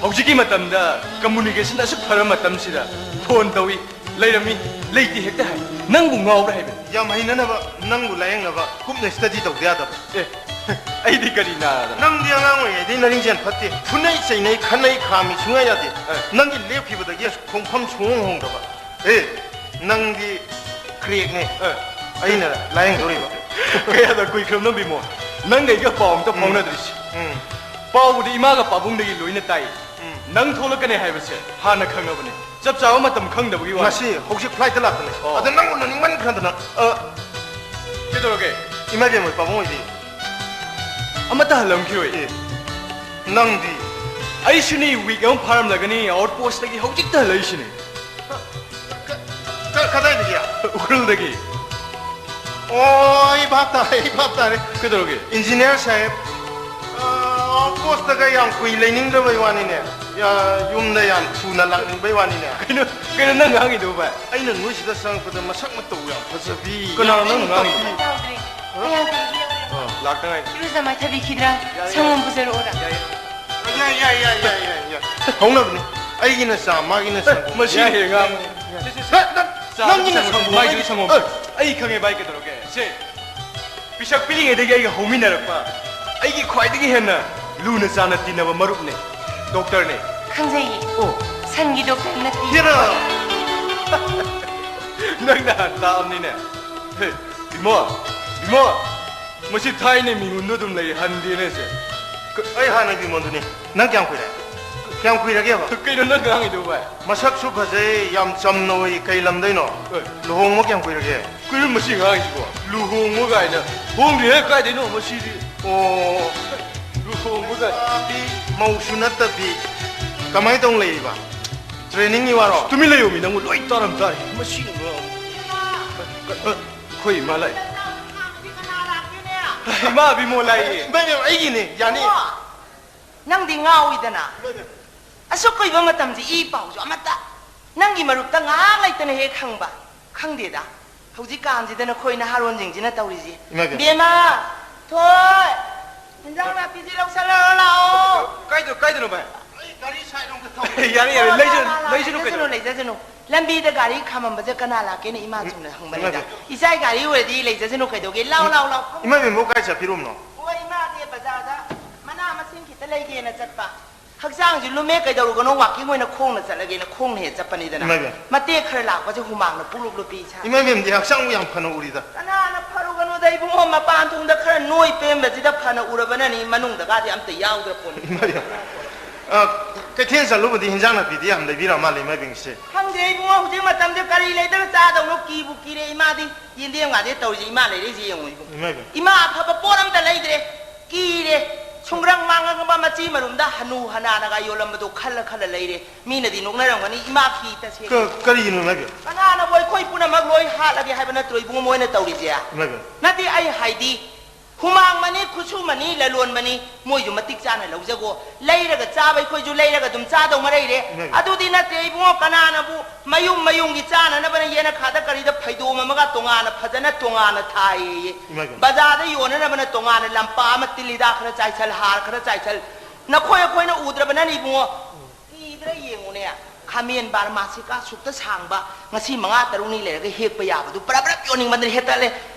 ꯍꯧꯖꯤꯛꯀꯤ ꯃꯇꯝꯗ ꯀꯝꯃꯨꯅꯤꯀꯦꯁꯟ ꯑꯁꯨꯛ ꯐꯔꯕ ꯃꯇꯝꯁꯤꯗ ꯐꯣꯟ ꯇꯧꯏ, ꯂꯩꯔꯝꯃꯤ, ꯂꯩꯇꯦ ꯍꯦꯛꯇ ꯍꯥꯏ꯫ ꯅꯪꯕꯨ ꯉꯥꯎꯕ꯭ꯔꯥ ꯍꯥꯏꯕꯅꯤ꯫ ꯌꯥꯝ ꯍꯩꯅꯅꯕ ꯅꯪꯕꯨ ꯂꯥꯌꯦꯡꯅꯕ ꯀꯨꯞꯅ ꯁ꯭ꯇꯗꯤ ꯇꯧꯗ ꯌꯥꯗꯕ꯫ ꯑꯦ, ꯑꯩꯗꯤ ꯀꯔꯤ ꯅꯥꯗꯅ? ꯅꯪꯗꯤ ꯑꯉꯥꯡ ꯑꯣꯏꯔꯤꯉꯩꯗꯩ ꯅꯔꯤꯡꯖꯦꯜ ꯐꯠꯇꯦ꯫ ꯐꯨꯅꯩ, ꯆꯩꯅꯩ, ꯈꯠꯅꯩ, ꯈꯥꯝꯃꯤ ꯁꯨꯡꯌꯥ ꯌꯥꯗꯦ꯫ ꯑꯦ꯫ ꯅꯪꯒꯤ ꯂꯦꯞꯈꯤꯕꯗꯒꯤ ꯈꯣꯡꯐꯝ ꯁꯨꯡꯍꯣꯡ ꯍꯣꯡꯗꯕ꯫ ꯑꯦ, ꯅꯪꯗꯤ ꯀ꯭ꯔꯦꯛꯅꯦ꯫ ꯑꯦ꯫ ꯑꯩꯅ ꯂꯥꯌꯦꯡꯗꯧꯔꯤꯕ꯫ ꯀꯌꯥꯗ ꯀꯨꯏꯈ꯭ꯔꯕꯅꯣ ꯕꯤꯃꯣ? ꯅꯪꯒ ꯑꯩꯒ ꯄꯥꯎ ꯑꯝꯇ ꯎꯝ꯫ ꯐꯥꯎꯅꯗ꯭ꯔꯤꯁꯤ꯫ ꯎꯝ꯫ ꯄꯥꯎꯕꯨꯗꯤ ꯏꯃꯥꯒ ꯄꯥꯕꯨꯡꯗꯒꯤ ꯂꯣꯏꯅ ꯇꯥꯏ꯫ ꯎꯝ꯫ ꯅꯪ ꯊꯣꯛꯂꯛꯀꯅꯤ ꯍꯥꯏꯕꯁꯦ ꯍꯥꯟꯅ ꯈꯪꯉꯕꯅꯦ꯫ ꯆꯞ ꯆꯥꯕ ꯃꯇꯝ ꯈꯪꯗꯕꯒꯤ ꯋꯥꯅꯤ꯫ ꯉꯁꯤ ꯍꯧꯖꯤꯛ ꯐ꯭ꯂꯥꯏꯠꯇ ꯂꯥꯛꯄꯅꯦ꯫ ꯑꯣ꯫ ꯑꯗ ꯅꯪ ꯎꯅꯅꯤꯡꯃꯟꯈ꯭ꯔꯗꯅ꯫ ꯑ, ꯀꯩꯗꯧꯔꯒꯦ? ꯏꯃꯥ ꯏꯕꯦꯝꯃ ꯄꯥꯕꯨꯡ ꯍꯣꯏꯗꯤ꯫ ꯑꯃꯠꯇ ꯍꯜꯂꯝꯈꯤꯔꯣꯏ꯫ ꯑꯦ, ꯅꯪꯗꯤ? ꯑꯩꯁꯨꯅꯤ, ꯋꯤꯛ ꯑꯃ ꯐꯥꯔꯝꯂꯒꯅꯤ ꯑꯥꯎꯠ ꯄꯣꯁꯇꯒꯤ ꯍꯧꯖꯤꯛꯇ ꯍꯜꯂꯛꯏꯁꯤꯅꯤ꯫ ꯀ-, ꯀ-, ꯀꯗꯥꯏꯗꯒꯤ? ꯎꯈ꯭ꯔꯨꯜꯗꯒꯤ꯫ ꯑꯣ, ꯑꯩ ꯚꯥꯞ ꯇꯥꯔꯦ, ꯑꯩ ꯚꯥꯞ ꯇꯥꯔꯦ꯫ ꯀꯩꯗꯧꯔꯒꯦ? ꯏꯟꯖꯤꯅꯤꯌꯥꯔ ꯁꯥꯍꯦꯕ, ꯑ, ꯑꯥꯎꯠ ꯄꯣꯁꯇꯒ ꯌꯥꯝ ꯀꯨꯏ ꯂꯩꯅꯤꯡꯗꯕꯩ ꯋꯥꯅꯤꯅꯦ꯫ ꯌꯥ-, ꯌꯨꯝꯗ ꯌꯥꯝ ꯊꯨꯅ ꯂꯥꯛꯅꯤꯡꯕꯩ ꯋꯥꯅꯤꯅꯦ꯫ ꯀꯩꯅꯣ, ꯀꯩꯅꯣ ꯅꯪ ꯉꯥꯡꯉꯤꯗꯨꯕꯣ, ꯚꯥꯏ? ꯑꯩꯅ ꯅꯣꯏꯁꯤꯗ ꯆꯪꯉꯛꯄꯗ ꯃꯁꯛ ꯃꯇꯧ ꯌꯥꯝ ꯐꯖꯕꯤ, ꯀꯅꯥꯅꯣ ꯌꯥꯝ ꯅꯪ ꯉꯥꯡꯉꯤꯗꯣ? ꯏꯪ ꯇꯞꯄꯤ꯫ ꯌꯥꯎꯗ꯭ꯔꯤ꯫ ꯑ, ꯂꯥꯛꯇ ꯉꯥꯏꯔꯤ꯫ ꯏꯔꯨꯖ ꯃꯥꯏꯊꯕꯤꯈꯤꯗ꯭ꯔꯥ? ꯌꯥꯏ, ꯌꯥꯏ꯫ ꯁꯪꯒꯣꯝ ꯄꯨꯖꯔꯛꯑꯣꯔꯥ? ꯌꯥꯏ, ꯌꯥꯏ, ꯌꯥꯏ, ꯌꯥꯏ, ꯌꯥꯏ, ꯌꯥꯏ꯫ ꯍꯧꯅꯕꯅꯤ꯫ ꯑꯩꯒꯤꯅ ꯆꯥ, ꯃꯥꯒꯤꯅ ꯁꯪꯒꯣꯝ꯫ ꯃꯁꯤ ꯌꯥꯏ, ꯍꯦꯛ ꯉꯥꯡꯉꯤ꯫ ꯌꯥꯏ, ꯌꯥꯏ꯫ ꯁꯦ, ꯁꯦ, ꯁꯦ꯫ ꯅꯪ, ꯅꯪ, ꯆꯥꯗꯨꯗꯤ ꯅꯪꯒꯤꯅ ꯁꯪꯒꯣꯝ, ꯁꯪꯒꯣꯝ, ꯃꯥꯏꯗꯨꯗꯤ ꯑꯩꯒꯤꯗꯤ ꯁꯪꯒꯣꯝ꯫ ꯑ, ꯑꯩ ꯈꯪꯉꯦ, ꯚꯥꯏ, ꯀꯩꯗꯧꯔꯒꯦ? ꯁꯦ, ꯄꯤꯁꯛ ꯄꯤꯛꯂꯤꯉꯩꯗꯒꯤ ꯑꯩꯒ ꯍꯧꯃꯤꯟꯅꯔꯛꯄ, ꯑꯩꯒꯤ ꯈ꯭ꯋꯥꯏꯗꯒꯤ ꯍꯦꯟꯅ ꯂꯨꯅ ꯆꯥꯟꯅ ꯇꯤꯟꯅꯕ ꯃꯔꯨꯞꯅꯦ, ꯗꯣꯛꯇꯔꯅꯦ꯫ ꯈꯪꯖꯩꯌꯦ꯫ ꯑꯣ꯫ ꯁꯟꯒꯤ ꯗꯣꯛꯇꯔ ꯅꯠꯇꯦ꯫ ꯍꯦꯔꯥ! ꯅꯪ ꯅꯍꯥꯟ ꯇꯥꯛꯑꯝꯅꯤꯅꯦ꯫ ꯍꯦ, ꯏꯃꯣ, ꯏꯃꯣ, ꯃꯁꯤ ꯊꯥꯏꯅ ꯃꯤꯉꯣꯟꯗ ꯑꯗꯨꯝ ꯂꯩ, ꯍꯟꯗꯦꯅꯦ ꯁꯦ꯫ ꯀ-, ꯑꯩ ꯍꯥꯟꯅꯒꯤ ꯃꯤꯉꯣꯟꯗꯨꯅꯤ꯫ ꯅꯪ ꯀꯌꯥꯝ ꯀꯨꯏꯔꯦ? ꯀꯌꯥꯝ ꯀꯨꯏꯔꯒꯦꯕ? ꯀꯩꯅꯣ ꯅꯪ ꯉꯥꯡꯉꯤꯗꯨ, ꯚꯥꯏ? ꯃꯁꯛꯁꯨ ꯐꯖꯩ, ꯌꯥꯝ ꯆꯝꯅ ꯎꯏ꯫ ꯀꯩ ꯂꯝꯗꯩꯅꯣ? ꯍꯣꯏ꯫ ꯂꯨꯍꯣꯡꯕ ꯀꯌꯥꯝ ꯀꯨꯏꯔꯒꯦ? ꯀꯩꯅꯣ ꯃꯁꯤ ꯉꯥꯡꯉꯤꯁꯤꯕꯣ? ꯂꯨꯍꯣꯡꯕ ꯀꯥꯏꯅ꯫ ꯍꯣꯡꯗ꯭ꯔꯤꯍꯦ, ꯀꯥꯏꯗꯩꯅꯣ ꯃꯁꯤꯗꯤ? ꯑꯣ꯫ ꯂꯨꯍꯣꯡꯕ ꯀꯥꯏꯅ꯫ ꯅꯨꯄꯤ ꯃꯧꯁꯨ ꯅꯠꯇꯕꯤ ꯀꯃꯥꯏ ꯇꯧꯅ ꯂꯩꯔꯤꯕ? ꯇ꯭ꯔꯦꯅꯤꯡꯒꯤ ꯋꯥꯔꯣ? ꯇꯨꯃꯤꯟ ꯂꯩꯌꯣ ꯃꯤ, ꯅꯪꯕꯨ ꯂꯣꯏ ꯇꯥꯔꯝ ꯇꯥꯔꯦ꯫ ꯃꯁꯤꯅ ꯃꯔꯣꯜ ꯑꯃ꯫ ꯑꯩꯈꯣꯏ ꯏꯃꯥ ꯂꯥꯛꯏ꯫ ꯏꯃꯥ ꯕꯤꯃꯣ ꯂꯥꯛꯏ꯫ ꯏꯃꯥ ꯏꯕꯦꯝꯃ, ꯑꯩꯒꯤꯅꯦ, ꯌꯥꯅꯤ꯫ ꯅꯪꯗꯤ ꯉꯥꯎꯏꯗꯅ꯫ ꯏꯃꯥ ꯏꯕꯦꯝꯃ꯫ ꯑꯁꯨꯛ ꯀꯨꯏꯕ ꯃꯇꯝꯁꯤ ꯏ ꯄꯥꯎꯁꯨ ꯑꯃꯠꯇ꯫ ꯅꯪꯒꯤ ꯃꯔꯨꯞꯇ ꯉꯥꯏꯍꯥꯛ ꯂꯩꯇꯅ ꯍꯦꯛ ꯍꯪꯕ꯫ ꯈꯪꯗꯦꯗ꯫ ꯍꯧꯖꯤꯛꯀꯥꯟꯁꯤꯗ ꯅꯈꯣꯏ ꯅꯍꯥꯔꯣꯟꯁꯤꯡꯁꯤꯅ ꯇꯧꯔꯤꯁꯤ꯫ ꯏꯃꯥ ꯏꯕꯦꯝꯃ꯫ ꯕꯦꯝꯃ! ꯊꯣꯏ! ꯏꯟꯖꯥꯡ ꯅꯥꯄꯤꯁꯤ ꯂꯧꯁꯜꯂꯛꯑꯣ ꯂꯥꯛꯑꯣ꯫ ꯀꯥꯏꯗ-, ꯀꯥꯏꯗꯅꯣ ꯚꯥꯏ? ꯑꯩ ꯒꯥꯔꯤ ꯁꯥꯏꯠ ꯂꯣꯝꯗ ꯊꯝꯃꯦ꯫ ꯌꯥꯔꯦ, ꯌꯥꯔꯦ, ꯂꯥꯛꯑꯣ, ꯂꯩꯖ-, ꯂꯥꯛꯑꯣ, ꯂꯥꯛꯑꯣ, ꯂꯩꯖꯅꯨ ꯂꯩꯖꯁꯅꯨ, ꯀꯩꯅꯣ꯫ ꯂꯩꯖꯁꯅꯨ꯫ ꯂꯝꯕꯤꯗ ꯒꯥꯔꯤ ꯈꯥꯝꯃꯝꯕꯁꯦ ꯀꯅꯥ ꯂꯥꯛꯀꯦꯅ ꯏꯃꯥ ꯎꯝ꯫ ꯆꯨꯝꯅ ꯍꯪꯕꯅꯤꯗ꯫ ꯏꯃꯥ ꯏꯕꯦꯝꯃ꯫ ꯏꯆꯥꯒꯤ ꯒꯥꯔꯤ ꯑꯣꯏꯔꯗꯤ ꯂꯩꯖꯁꯅꯨ ꯀꯩꯗꯧꯒꯦ? ꯂꯥꯎ, ꯂꯥꯎ, ꯂꯥꯎ꯫ ꯏꯃꯥ ꯏꯕꯦꯝꯃ, ꯀꯥꯏ ꯆꯠꯄꯤꯔꯨꯝꯅꯣ? ꯑꯣ, ꯏꯃꯥꯁꯦ ꯕꯖꯥꯔꯗ ꯃꯅꯥ ꯃꯁꯤꯡ ꯈꯤꯇ ꯂꯩꯒꯦꯅ ꯆꯠꯄ꯫ ꯍꯛꯆꯥꯡꯁꯤ ꯂꯨꯝꯃꯦ, ꯀꯩꯗꯧꯔꯨꯒꯅꯣ, ꯋꯥꯀꯤꯡ ꯑꯣꯏꯅ ꯈꯣꯡꯅ ꯆꯠꯂꯒꯦꯅ ꯈꯣꯡꯅ ꯍꯦꯛ ꯆꯠꯄꯅꯤꯗꯅ꯫ ꯏꯃꯥ ꯏꯕꯦꯝꯃ꯫ ꯃꯇꯦꯛ ꯈꯔ ꯂꯥꯛꯄꯁꯦ ꯍꯨꯃꯥꯡꯅ ꯄꯨꯡꯂꯨꯞ ꯂꯨꯞꯄꯤ ꯏꯁꯥ꯫ ꯏꯃꯥ ꯏꯕꯦꯝꯃꯗꯤ ꯍꯛꯆꯥꯡꯕꯨ ꯌꯥꯝ ꯐꯅ ꯎꯔꯤꯗ꯫ ꯀꯅꯥꯅ ꯐꯔꯨꯒꯅꯣꯗ ꯏꯕꯨꯡꯉꯣ, ꯃꯄꯥꯟ ꯊꯣꯡꯗ ꯈꯔ ꯅꯣꯏ ꯄꯦꯟꯕꯁꯤꯗ ꯐꯅ ꯎꯔꯕꯅꯅꯤ, ꯃꯅꯨꯡꯗꯒꯗꯤ ꯑꯝꯇ ꯌꯥꯎꯗ꯭ꯔ ꯄꯣꯠꯅꯤ꯫ ꯏꯃꯥ ꯏꯕꯦꯝꯃ꯫ ꯑ, ꯀꯩꯊꯦꯜ ꯆꯠꯂꯨꯕꯗꯤ ꯍꯤꯟꯖꯥꯡ ꯅꯥꯄꯤꯗꯤ ꯌꯥꯝ ꯂꯩꯕꯤꯔ ꯃꯥꯜꯂꯦ ꯏꯃꯥ ꯏꯕꯦꯝꯃꯁꯦ꯫ ꯈꯪꯗꯦ ꯏꯕꯨꯡꯉꯣ, ꯍꯧꯖꯤꯛ ꯃꯇꯝꯁꯦ ꯀꯔꯤ ꯂꯩꯗꯅ ꯆꯥꯗꯧꯅꯣ ꯀꯤꯕꯨ ꯀꯤꯔꯦ ꯏꯃꯥꯗꯤ꯫ ꯌꯦꯟꯗꯦꯝꯒꯗꯤ ꯇꯧꯔꯤꯁꯦ ꯏꯃꯥ ꯂꯩꯔꯛꯏꯁꯦ ꯌꯦꯡꯉꯨ ꯏꯕꯨꯡꯉꯣ꯫ ꯏꯃꯥ ꯏꯕꯦꯝꯃ꯫ ꯏꯃꯥ ꯑꯐꯕ ꯄꯣꯠ ꯑꯝꯇ ꯂꯩꯗ꯭ꯔꯦ꯫ ꯀꯤ ꯈꯥꯡꯉꯒ ꯃꯆꯤ ꯃꯔꯨꯝꯗ ꯍꯅꯨ ꯍꯅꯥꯅꯒ ꯌꯣꯜꯂꯝꯕꯗꯣ ꯈꯜꯂ ꯈꯜꯂ ꯂꯩꯔꯦ꯫ ꯃꯤꯅꯗꯤ ꯅꯣꯛꯅꯔꯝꯒꯅꯤ, ꯏꯃꯥ ꯈꯤ ꯇꯁꯦꯡꯅ꯫ ꯀ-, ꯀꯔꯤꯒꯤꯅꯣ ꯏꯃꯥꯏꯕꯦꯝ? ꯀꯅꯥꯅꯕꯨ ꯑꯩꯈꯣꯏ ꯄꯨꯝꯅꯃꯛ ꯂꯣꯏ ꯍꯥꯠꯂꯒꯦ ꯍꯥꯏꯕ ꯅꯠꯇ꯭ꯔꯣ ꯏꯕꯨꯡꯉꯣ ꯃꯣꯏꯅ ꯇꯧꯔꯤꯁꯦ? ꯏꯃꯥꯏꯕꯦꯝ꯫ ꯅꯠꯇꯦ, ꯑꯩ ꯍꯥꯏꯗꯤ, ꯍꯨꯃꯥꯡ ꯃꯅꯤ, ꯈꯨꯠꯁꯨ ꯃꯅꯤ, ꯂꯂꯣꯟ ꯃꯅꯤ, ꯃꯣꯏꯁꯨ ꯃꯇꯤꯛ ꯆꯥꯅ ꯂꯧꯖꯒꯣ꯫ ꯂꯩꯔꯒ ꯆꯥꯕ ꯑꯩꯈꯣꯏꯁꯨ ꯂꯩꯔꯒ ꯑꯗꯨꯝ ꯆꯥꯗꯧ ꯃꯔꯩꯔꯦ꯫ ꯏꯃꯥꯏꯕꯦꯝ꯫ ꯑꯗꯨꯗꯤ ꯅꯠꯇꯦ ꯏꯕꯨꯡꯉꯣ, ꯀꯅꯥꯅꯕꯨ ꯃꯌꯨꯝ ꯃꯌꯨꯝꯒꯤ ꯆꯥꯅꯅꯕꯅ ꯌꯦꯅꯈꯥꯗ ꯀꯔꯤꯗ ꯐꯩꯗꯣꯝ ꯑꯃꯒ ꯇꯣꯉꯥꯟꯅ ꯐꯖꯅ ꯇꯣꯉꯥꯟꯅ ꯊꯥꯏꯌꯦ꯫ ꯏꯃꯥꯏꯕꯦꯝ꯫ ꯕꯖꯥꯔꯗ ꯌꯣꯟꯅꯅꯕꯅ ꯇꯣꯉꯥꯟꯅ ꯂꯝꯄꯥꯛ ꯑꯃ, ꯇꯤꯜ ꯍꯤꯗꯥꯛ ꯈꯔ ꯆꯥꯏꯁꯜ, ꯍꯥꯔ ꯈꯔ ꯆꯥꯏꯁꯜ, ꯅꯈꯣꯏ ꯑꯩꯈꯣꯏꯅ ꯎꯗ꯭ꯔꯕꯅꯅꯤ ꯏꯕꯨꯡꯉꯣ꯫ ꯀꯤꯗ꯭ꯔꯥ ꯌꯦꯡꯉꯨꯅꯦ, ꯈꯥꯃꯦꯟ ꯕꯥꯔꯃꯥꯁꯤꯀꯥ ꯁꯨꯛꯇ ꯁꯥꯡꯕ, ꯉꯁꯤ ꯃꯉꯥ ꯇꯔꯨꯛꯅꯤ ꯂꯩꯔꯒ ꯍꯦꯛꯄ ꯌꯥꯕꯗꯨ ꯄꯔꯞ ꯄꯔꯞ ꯌꯣꯟꯅꯤꯡꯃꯟꯗꯅ ꯍꯦꯛꯇꯠꯂꯦ꯫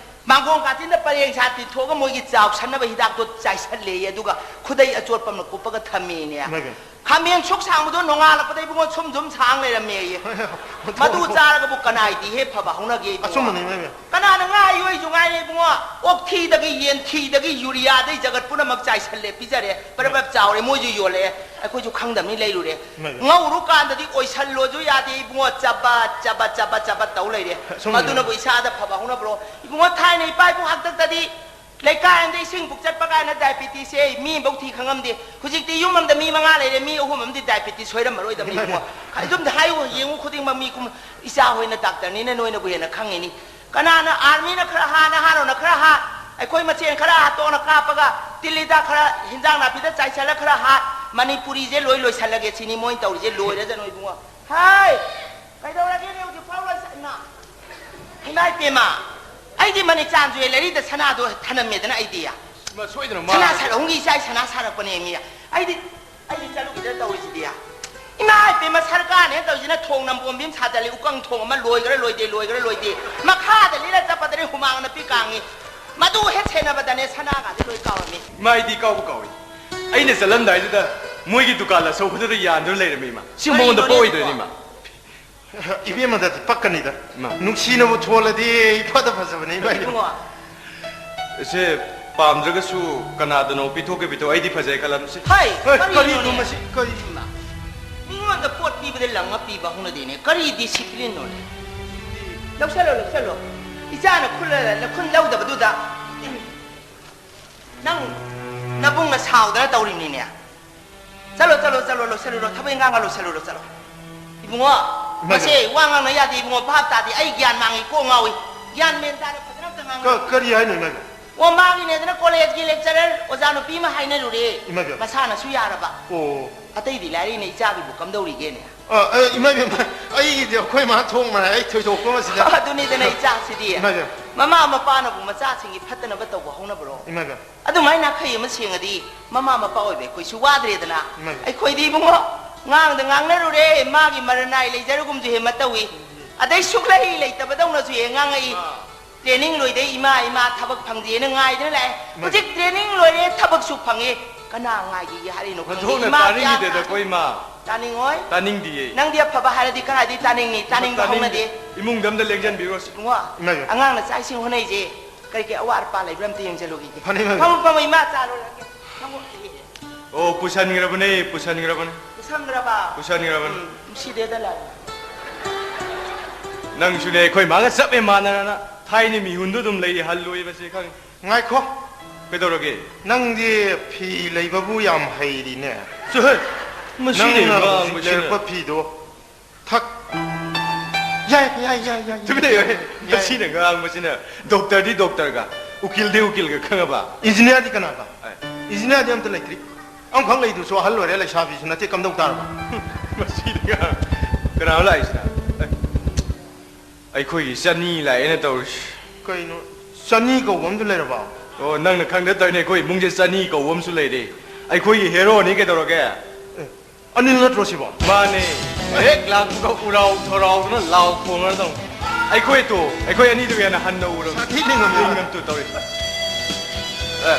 ꯃꯥꯡꯒꯣꯟ ꯀꯥꯆꯤꯟꯗ ꯄꯔꯦꯡ ꯁꯥ ꯇꯤꯟꯊꯣꯛꯑꯒ ꯃꯣꯏꯒꯤ ꯆꯥꯎꯁꯟꯅꯕ ꯍꯤꯗꯥꯛꯇꯣ ꯆꯥꯏꯁꯜꯂꯦꯌꯦ, ꯑꯗꯨꯒ ꯈꯨꯗꯩ ꯑꯆꯣꯠꯄ ꯑꯃꯅ ꯀꯨꯞꯄꯒ ꯊꯝꯃꯦꯅꯦ꯫ ꯏꯃꯥꯏꯕꯦꯝ꯫ ꯈꯥꯃꯦꯟ ꯁꯨꯛ ꯁꯥꯡꯕꯗꯣ ꯅꯣꯡꯉꯥꯜꯂꯛꯄꯗ ꯏꯕꯨꯡꯉꯣ ꯁꯨꯝ ꯁꯨꯝ ꯁꯥꯡ ꯂꯩꯔꯝꯃꯦꯌꯦ꯫ ꯃꯗꯨ ꯆꯥꯔꯒꯕꯨ ꯀꯅꯥꯏꯗꯤ ꯍꯦ ꯐꯕ ꯍꯧꯅꯒꯦ ꯏꯕꯨꯡꯉꯣ? ꯑꯆꯨꯝꯕꯅꯤ ꯏꯃꯥꯏꯕꯦꯝ꯫ ꯀꯅꯥꯅ ꯉꯥ ꯌꯣꯛꯏꯁꯨ ꯉꯥꯏꯔꯦ ꯏꯕꯨꯡꯉꯣ, ꯑꯣꯛꯊꯤꯗꯒꯤ ꯌꯦꯟꯊꯤꯗꯒꯤ ꯌꯨꯔꯤꯌꯥꯗꯩ ꯖꯒꯠ ꯄꯨꯝꯅꯃꯛ ꯆꯥꯏꯁꯜꯂꯦ, ꯄꯤꯖꯔꯦ, ꯄꯔꯞ ꯄꯔꯞ ꯆꯥꯎꯔꯦ, ꯃꯣꯏꯁꯨ ꯌꯣꯜꯂꯛꯑꯦ, ꯑꯩꯈꯣꯏꯁꯨ ꯈꯪꯗꯕꯅꯤ ꯂꯩꯔꯨꯔꯦ꯫ ꯏꯃꯥꯏꯕꯦꯝ꯫ ꯉꯧꯔꯨ ꯀꯥꯟꯗꯗꯤ ꯑꯣꯏꯁꯜꯂꯣꯁꯨ ꯌꯥꯗꯦ ꯏꯕꯨꯡꯉꯣ, ꯆꯕꯠ ꯆꯕꯠ ꯆꯕꯠ ꯆꯕꯠ ꯇꯧ ꯂꯩꯔꯦ꯫ ꯑꯆꯨꯝꯕꯅꯤ꯫ ꯃꯗꯨꯅꯕꯨ ꯏꯁꯥꯗ ꯐꯕ ꯍꯧꯅꯕ꯭ꯔꯣ? ꯏꯕꯨꯡꯉꯣ, ꯊꯥꯏꯅ ꯏꯄꯥ ꯏꯄꯨ ꯍꯥꯛꯇꯛꯇꯗꯤ ꯂꯩꯀꯥꯏ ꯑꯃꯗ ꯏꯁꯤꯡ ꯄꯨꯛꯆꯠꯄ ꯀꯥꯏꯅ ꯗꯥꯏꯕꯤꯇꯤꯁꯁꯦ ꯃꯤ ꯑꯃꯐꯧ ꯊꯤ ꯈꯪꯉꯝꯗꯦ꯫ ꯍꯧꯖꯤꯛꯇꯤ ꯌꯨꯝ ꯑꯃꯗ ꯃꯤ ꯃꯉꯥ ꯂꯩꯔꯦ, ꯃꯤ ꯑꯍꯨꯝ ꯑꯃꯗꯤ ꯗꯥꯏꯕꯤꯇꯤꯁ ꯁꯣꯏꯔꯝꯃꯔꯣꯏꯗꯕꯅꯤ ꯏꯕꯨꯡꯉꯣ꯫ ꯑꯗꯨꯝꯗ ꯍꯥꯏꯌꯨ, ꯌꯦꯡꯉꯨ ꯈꯨꯗꯤꯡꯃꯛ ꯃꯤ ꯀꯨꯝ-, ꯏꯆꯥ ꯍꯣꯏꯅ ꯗꯥꯛꯇꯔꯅꯤꯅ ꯅꯣꯏꯅꯕꯨ ꯍꯦꯟꯅ ꯈꯪꯉꯤꯅꯤ꯫ ꯀꯅꯥꯅ ꯑꯥꯔꯃꯤꯅ ꯈꯔ ꯍꯥ, ꯅꯍꯥꯔꯣꯟꯅ ꯈꯔ ꯍꯥ, ꯑꯩꯈꯣꯏ ꯃꯁꯦꯟ ꯈꯔ ꯍꯥꯠꯇꯣꯛꯅ ꯀꯥꯞꯄꯒ ꯇꯤꯜ ꯍꯤꯗꯥꯛ ꯈꯔ ꯍꯤꯟꯖꯥꯡ ꯅꯥꯄꯤꯗ ꯆꯥꯏꯁꯜꯂ ꯈꯔ ꯍꯥꯠ, ꯃꯅꯤꯄꯨꯔꯤꯁꯦ ꯂꯣꯏ ꯂꯣꯏꯁꯜꯂꯒꯦ ꯁꯤꯅꯤ ꯃꯣꯏꯅ ꯇꯧꯔꯤꯁꯦ꯫ ꯂꯣꯏꯔꯖꯅꯨ ꯏꯕꯨꯡꯉꯣ꯫ ꯍꯥꯏ! ꯀꯩꯗꯧꯔꯒꯦꯅꯦ ꯍꯧꯖꯤꯛ ꯐꯥꯎ ꯂꯣꯏꯁ-, ꯏꯃꯥ! ꯏꯃꯥ ꯏꯄꯦꯝꯃ! ꯑꯩꯗꯤ ꯃꯅꯤꯛ ꯆꯥꯟꯁꯨ ꯂꯩꯔꯤꯗ ꯁꯅꯥꯗꯣ ꯊꯅꯝꯃꯦꯗꯅ ꯑꯩꯗꯤ꯫ ꯏꯃꯥ, ꯁꯣꯏꯗꯅ ꯃꯥ ꯁꯅꯥ ꯁꯥꯠꯍꯧꯝꯒꯤ ꯏꯆꯥ ꯁꯅꯥ ꯁꯥꯔꯛꯄꯅꯦ ꯃꯤ꯫ ꯑꯩꯗꯤ, ꯑꯩꯗꯤ ꯆꯠꯂꯨꯈꯤꯗ ꯇꯧꯔꯤꯁꯤꯗꯤ꯫ ꯏꯃꯥ ꯏꯄꯦꯝꯃ, ꯁꯔꯀꯥꯔꯅꯦ ꯇꯧꯔꯤꯁꯤꯅ ꯊꯣꯡ ꯅꯝꯕꯣꯝꯕꯤ ꯑꯃ ꯁꯥꯖꯜꯂꯤ, ꯎꯀꯪ ꯊꯣꯡ ꯑꯃ ꯂꯣꯏꯈ꯭ꯔꯦ ꯂꯣꯏꯗꯦ, ꯂꯣꯏꯈ꯭ꯔꯦ ꯂꯣꯏꯗꯦ꯫ ꯃꯈꯥꯗ ꯂꯤꯠꯂ ꯆꯠꯄꯗꯅꯦ ꯍꯨꯃꯥꯡ ꯅꯄꯤ ꯀꯥꯡꯉꯤ꯫ ꯃꯗꯨ ꯍꯦꯛ ꯁꯦꯟꯅꯕꯗꯅꯦ ꯁꯅꯥꯒꯥꯁꯦ ꯂꯣꯏ ꯀꯥꯎꯔꯝꯃꯤ꯫ ꯏꯃꯥ, ꯑꯩꯗꯤ ꯀꯥꯎꯕ ꯀꯥꯎꯏ꯫ ꯑꯩꯅ ꯆꯠꯂꯝꯗꯥꯏꯗꯨꯗ ꯃꯣꯏꯒꯤ ꯗꯨꯀꯥꯟ ꯑꯆꯧꯕꯗꯨꯗ ꯌꯥꯟꯗꯨꯅ ꯂꯩꯔꯝꯃꯤ, ꯏꯃꯥ꯫ ꯁꯤ ꯃꯉꯣꯟꯗ ꯀꯔꯤꯅꯣꯅꯦ ꯄꯣꯛꯑꯣꯏꯗꯣꯏꯅꯤ, ꯑꯗꯨꯕꯣ? ꯏꯃꯥ꯫ ꯏꯕꯦꯝꯃꯗꯗꯤ ꯄꯛꯀꯅꯤꯗ꯫ ꯏꯃꯥ꯫ ꯅꯨꯡꯁꯤꯅꯕꯨ ꯊꯣꯜꯂꯗꯤ ꯏꯐꯗ ꯐꯖꯕꯅꯦ ꯏꯃꯥ꯫ ꯏꯕꯨꯡꯉꯣ꯫ ꯏꯆꯦ, ꯄꯥꯝꯗ꯭ꯔꯒꯁꯨ ꯀꯅꯥꯗꯅꯣ ꯄꯤꯊꯣꯛꯀꯦ ꯄꯤꯊꯣꯛ, ꯑꯩꯗꯤ ꯐꯖꯩ ꯈꯜꯂꯝꯁꯤ꯫ ꯍꯩ, ꯍꯣꯏ, ꯀꯔꯤꯅꯣꯅꯦ? ꯀꯔꯤꯅꯣ ꯃꯁꯤ? ꯀꯔꯤ? ꯏꯃꯥ꯫ ꯃꯤꯉꯣꯟꯗ ꯄꯣꯠ ꯄꯤꯕꯗ ꯂꯪꯉ ꯄꯤꯕ ꯍꯧꯅꯗꯦꯅꯦ꯫ ꯀꯔꯤ ꯗꯤꯁꯤꯄ꯭ꯂꯤꯟꯅꯣꯅꯦ? ꯂꯧꯁꯜꯂꯣ, ꯂꯧꯁꯜꯂꯣ꯫ ꯏꯆꯥꯅ ꯈꯨꯜꯂ, ꯈꯨꯟ ꯂꯧꯗꯕꯗꯨꯗ꯫ ꯅꯪ ꯅꯕꯨꯡꯅ ꯁꯥꯎꯗꯅ ꯇꯧꯔꯤꯕꯅꯤꯅꯦ꯫ ꯆꯠꯂꯣ, ꯆꯠꯂꯣ, ꯆꯠꯂꯣ, ꯂꯣꯏꯁꯜꯂꯨꯔꯣ, ꯊꯕꯛ ꯏꯪꯈꯥꯡꯒ ꯂꯣꯏꯁꯜꯂꯨꯔꯣ, ꯆꯠꯂꯣ꯫ ꯏꯕꯨꯡꯉꯣ, ꯏꯃꯥꯏꯕꯦꯝꯃ꯫ ꯃꯁꯦ ꯋꯥ ꯉꯥꯡꯅ ꯌꯥꯗꯦ ꯏꯕꯨꯡꯉꯣ, ꯚꯥꯞ ꯇꯥꯗꯦ, ꯑꯩ ꯒ꯭ꯌꯥꯟ ꯃꯥꯡꯉꯤ, ꯀꯣꯛ ꯉꯥꯎꯏ, ꯒ꯭ꯌꯥꯟ ꯃꯦꯟ ꯇꯥꯅ ꯐꯖꯅ ꯑꯝꯇ ꯉꯥꯡꯉꯨ꯫ ꯀ-, ꯀꯔꯤ ꯍꯥꯏꯅꯣ ꯏꯃꯥꯏꯕꯦꯝꯃ? ꯑꯣ, ꯃꯥꯒꯤꯅꯦꯗꯅ ꯀꯣꯂꯦꯖꯀꯤ lecturer ꯑꯣꯖꯥ ꯅꯨꯄꯤ ꯑꯃ ꯍꯥꯏꯅꯔꯨꯔꯦ꯫ ꯏꯃꯥꯏꯕꯦꯝꯃ꯫ ꯃꯁꯥꯅꯁꯨ ꯌꯥꯔꯕ꯫ ꯑꯣ꯫ ꯑꯇꯩꯗꯤ ꯂꯥꯏꯔꯤꯅꯦ, ꯏꯆꯥꯒꯤꯕꯨ ꯀꯝꯗꯧꯔꯤꯒꯦꯅꯦ? ꯑ, ꯑ, ꯏꯃꯥꯏꯕꯦꯝꯃ, ꯑꯩꯒꯤꯗꯤ ꯑꯩꯈꯣꯏ ꯃꯥ ꯊꯣꯡ ꯃꯔꯥꯏ, ꯑꯩ ꯊꯣꯏꯗꯣꯛꯄ ꯑꯃ ꯁꯤꯗ꯫ ꯑꯗꯨꯅꯤꯗꯅ ꯏꯆꯥꯁꯤꯗꯤ꯫ ꯏꯃꯥꯏꯕꯦꯝꯃ꯫ ꯃꯃꯥ ꯃꯄꯥꯅꯕꯨ ꯃꯆꯥꯁꯤꯡꯒꯤ ꯐꯠꯇꯅꯕ ꯇꯧꯕ ꯍꯧꯅꯕ꯭ꯔꯣ? ꯏꯃꯥꯏꯕꯦꯝꯃ꯫ ꯑꯗꯨꯃꯥꯏꯅ ꯑꯈꯩ ꯑꯃ ꯁꯦꯡꯉꯗꯤ ꯃꯃꯥ ꯃꯄꯥ ꯑꯣꯏꯕ ꯑꯩꯈꯣꯏꯁꯨ ꯋꯥꯗ꯭ꯔꯦꯗꯅ꯫ ꯏꯃꯥꯏꯕꯦꯝꯃ꯫ ꯑꯩꯈꯣꯏꯗꯤ ꯏꯕꯨꯡꯉꯣ, ꯉꯥꯡꯗ ꯉꯥꯡꯅꯔꯨꯔꯦ, ꯃꯥꯒꯤ ꯃꯔꯟ ꯅꯥꯏ ꯂꯩꯖꯔꯒꯨꯝꯁꯨ ꯍꯦꯛ ꯃꯇꯧꯏ꯫ ꯑꯗꯩ ꯁꯨꯛꯂꯩ ꯂꯩꯇꯕꯗꯧꯅꯁꯨ ꯍꯦꯛ ꯉꯥꯡꯉꯛꯏ꯫ ꯑꯥ꯫ Training ꯂꯣꯏꯗꯩ ꯏꯃꯥ, ꯏꯃꯥ ꯊꯕꯛ ꯐꯪꯗꯦꯅ ꯉꯥꯏꯗꯅ ꯂꯥꯛꯑꯦ꯫ ꯏꯃꯥꯏ꯫ ꯍꯧꯖꯤꯛ training ꯂꯣꯏꯔꯦ, ꯊꯕꯛꯁꯨ ꯐꯪꯉꯦ꯫ ꯀꯅꯥ ꯉꯥꯏꯈꯤꯒꯦ ꯍꯥꯏꯔꯤꯅꯣ ꯈꯪꯗꯦ꯫ ꯑꯣꯟꯊꯣꯛꯅ ꯏꯃꯥ ꯒ꯭ꯌꯥꯟ ꯇꯥꯅꯤꯡꯗꯦꯗ ꯇꯥꯗꯦ꯫ ꯑꯩꯈꯣꯏ ꯏꯃꯥ꯫ ꯇꯥꯅꯤꯡꯉꯣꯏ꯫ ꯇꯥꯅꯤꯡꯗꯤꯌꯦ꯫ ꯅꯪꯗꯤ ꯑꯐꯕ ꯍꯥꯏꯔꯗꯤ ꯀꯗꯥꯏꯗꯒꯤ ꯇꯥꯅꯤꯡꯅꯤ? ꯇꯥꯅꯤꯡꯕ ꯇꯥꯅꯤꯡꯗꯦ꯫ ꯍꯧꯅꯗꯦ꯫ ꯏꯃꯨꯡꯗ ꯑꯝꯇ ꯂꯦꯡꯖꯟꯕꯤꯔꯣ꯫ ꯏꯕꯨꯡꯉꯣ, ꯏꯃꯥꯏ꯫ ꯑꯉꯥꯡꯅ ꯆꯥꯛ ꯏꯁꯤꯡ ꯍꯣꯠꯅꯩꯁꯦ ꯀꯔꯤ ꯀꯔꯤ ꯑꯋꯥꯠ ꯑꯄꯥ ꯂꯩꯕ꯭ꯔꯥ ꯑꯝꯇ ꯌꯦꯡꯁꯤꯜꯂꯨꯈꯤꯒꯦ꯫ ꯐꯅꯤ, ꯐꯅꯤ꯫ ꯐꯝꯃꯨ, ꯐꯝꯃꯨ, ꯏꯃꯥ ꯆꯥ ꯂꯣꯜꯂꯒꯦ꯫ ꯐꯝꯃꯨ꯫ ꯑꯣ, ꯄꯨꯁꯟꯈ꯭ꯔꯕꯅꯦ, ꯄꯨꯁꯟꯈ꯭ꯔꯕꯅꯦ꯫ ꯄꯨꯁꯟꯈ꯭ꯔꯕ? ꯄꯨꯁꯟꯈ꯭ꯔꯕꯅꯦ꯫ ꯎꯝ, ꯅꯨꯡꯁꯤꯗꯦꯗ ꯂꯥꯏ꯫ ꯅꯪꯁꯨꯅꯦ ꯑꯩꯈꯣꯏ ꯃꯥꯒ ꯆꯞ ꯍꯦꯛ ꯃꯥꯟꯅꯔꯅ ꯊꯥꯏꯅ ꯃꯤꯍꯨꯟꯗꯣ ꯑꯗꯨꯝ ꯂꯩꯔꯤ, ꯍꯜꯂꯣꯏꯕꯁꯦ ꯈꯪꯉꯤ꯫ ꯉꯥꯏꯈꯣ꯫ ꯀꯩꯗꯧꯔꯒꯦ? ꯅꯪꯗꯤ ꯐꯤ ꯂꯩꯕꯕꯨ ꯌꯥꯝ ꯍꯩꯔꯤꯅꯦ꯫ ꯆꯠꯍꯦ! ꯃꯁꯤꯅ ꯅꯪꯅ ꯍꯧꯖꯤꯛ ꯉꯥꯡꯕꯁꯤꯅ꯫ ꯂꯩꯔꯛꯄ ꯐꯤꯗꯣ ꯊꯛ꯫ ꯌꯥꯏ, ꯌꯥꯏ, ꯌꯥꯏ, ꯌꯥꯏ, ꯌꯥꯏ꯫ ꯇꯨꯃꯤꯟ ꯂꯩꯌꯨꯍꯦ꯫ ꯌꯥꯏ꯫ ꯃꯁꯤꯅ ꯉꯥꯡꯕꯁꯤꯅ꯫ ꯗꯣꯛꯇꯔꯗꯤ ꯗꯣꯛꯇꯔꯒ, ꯎꯀꯤꯜꯗꯤ ꯎꯀꯤꯜꯒ ꯈꯪꯉꯕ? ꯏꯟꯖꯤꯅꯤꯌꯥꯔꯗꯤ ꯀꯅꯥꯒ? ꯑꯦ꯫ ꯏꯟꯖꯤꯅꯤꯌꯥꯔꯗꯤ ꯑꯝꯇ ꯂꯩꯇ꯭ꯔꯤ꯫ ꯑꯃꯈꯛ ꯂꯩꯗꯨꯁꯨ ꯑꯍꯜ ꯑꯣꯏꯔꯦ, ꯂꯩꯁꯥꯕꯤꯁꯨ ꯅꯠꯇꯦ, ꯀꯝꯗꯧ ꯇꯥꯔꯕ? ꯃꯁꯤꯗꯤ ꯉꯥꯡ-, ꯀꯅꯥꯅꯣ ꯂꯥꯛꯏꯁꯤꯅ? ꯑꯦ꯫ ꯑꯩꯈꯣꯏꯒꯤ ꯆꯅꯤ ꯂꯥꯛꯑꯦꯅ ꯇꯧꯔꯤꯁꯤ꯫ ꯀꯩꯅꯣ, ꯆꯅꯤ ꯀꯧꯕ ꯑꯃꯁꯨ ꯂꯩꯔꯕ? ꯑꯣ, ꯅꯪꯅ ꯈꯪꯗ ꯇꯧꯔꯤꯅꯦ, ꯑꯩꯈꯣꯏ ꯏꯃꯨꯡꯁꯦ ꯆꯅꯤ ꯀꯧꯕ ꯑꯃꯁꯨ ꯂꯩꯔꯦ꯫ ꯑꯩꯈꯣꯏꯒꯤ ꯍꯦꯔꯣꯅꯤ ꯀꯩꯗꯧꯔꯒꯦ? ꯑꯦ, ꯑꯅꯤꯜ ꯅꯠꯇ꯭ꯔꯣ ꯁꯤꯕꯣ? ꯃꯥꯅꯦ꯫ ꯍꯦꯛ ꯂꯥꯛꯄꯒ ꯎꯔꯥꯎ ꯊꯔꯥꯎꯗꯅ ꯂꯥꯎ ꯈꯣꯡꯉꯗꯧꯅꯤ꯫ ꯑꯩꯈꯣꯏ ꯇꯣ, ꯑꯩꯈꯣꯏ ꯑꯅꯤꯗꯨ ꯍꯦꯟꯅ ꯍꯟꯅ ꯎꯔꯝꯃꯤ꯫ ꯁꯥꯊꯤ ꯂꯤꯡꯉꯝꯃꯤ꯫ ꯂꯤꯡꯉꯝꯇꯨ ꯇꯧꯔꯤ꯫ ꯑꯦ,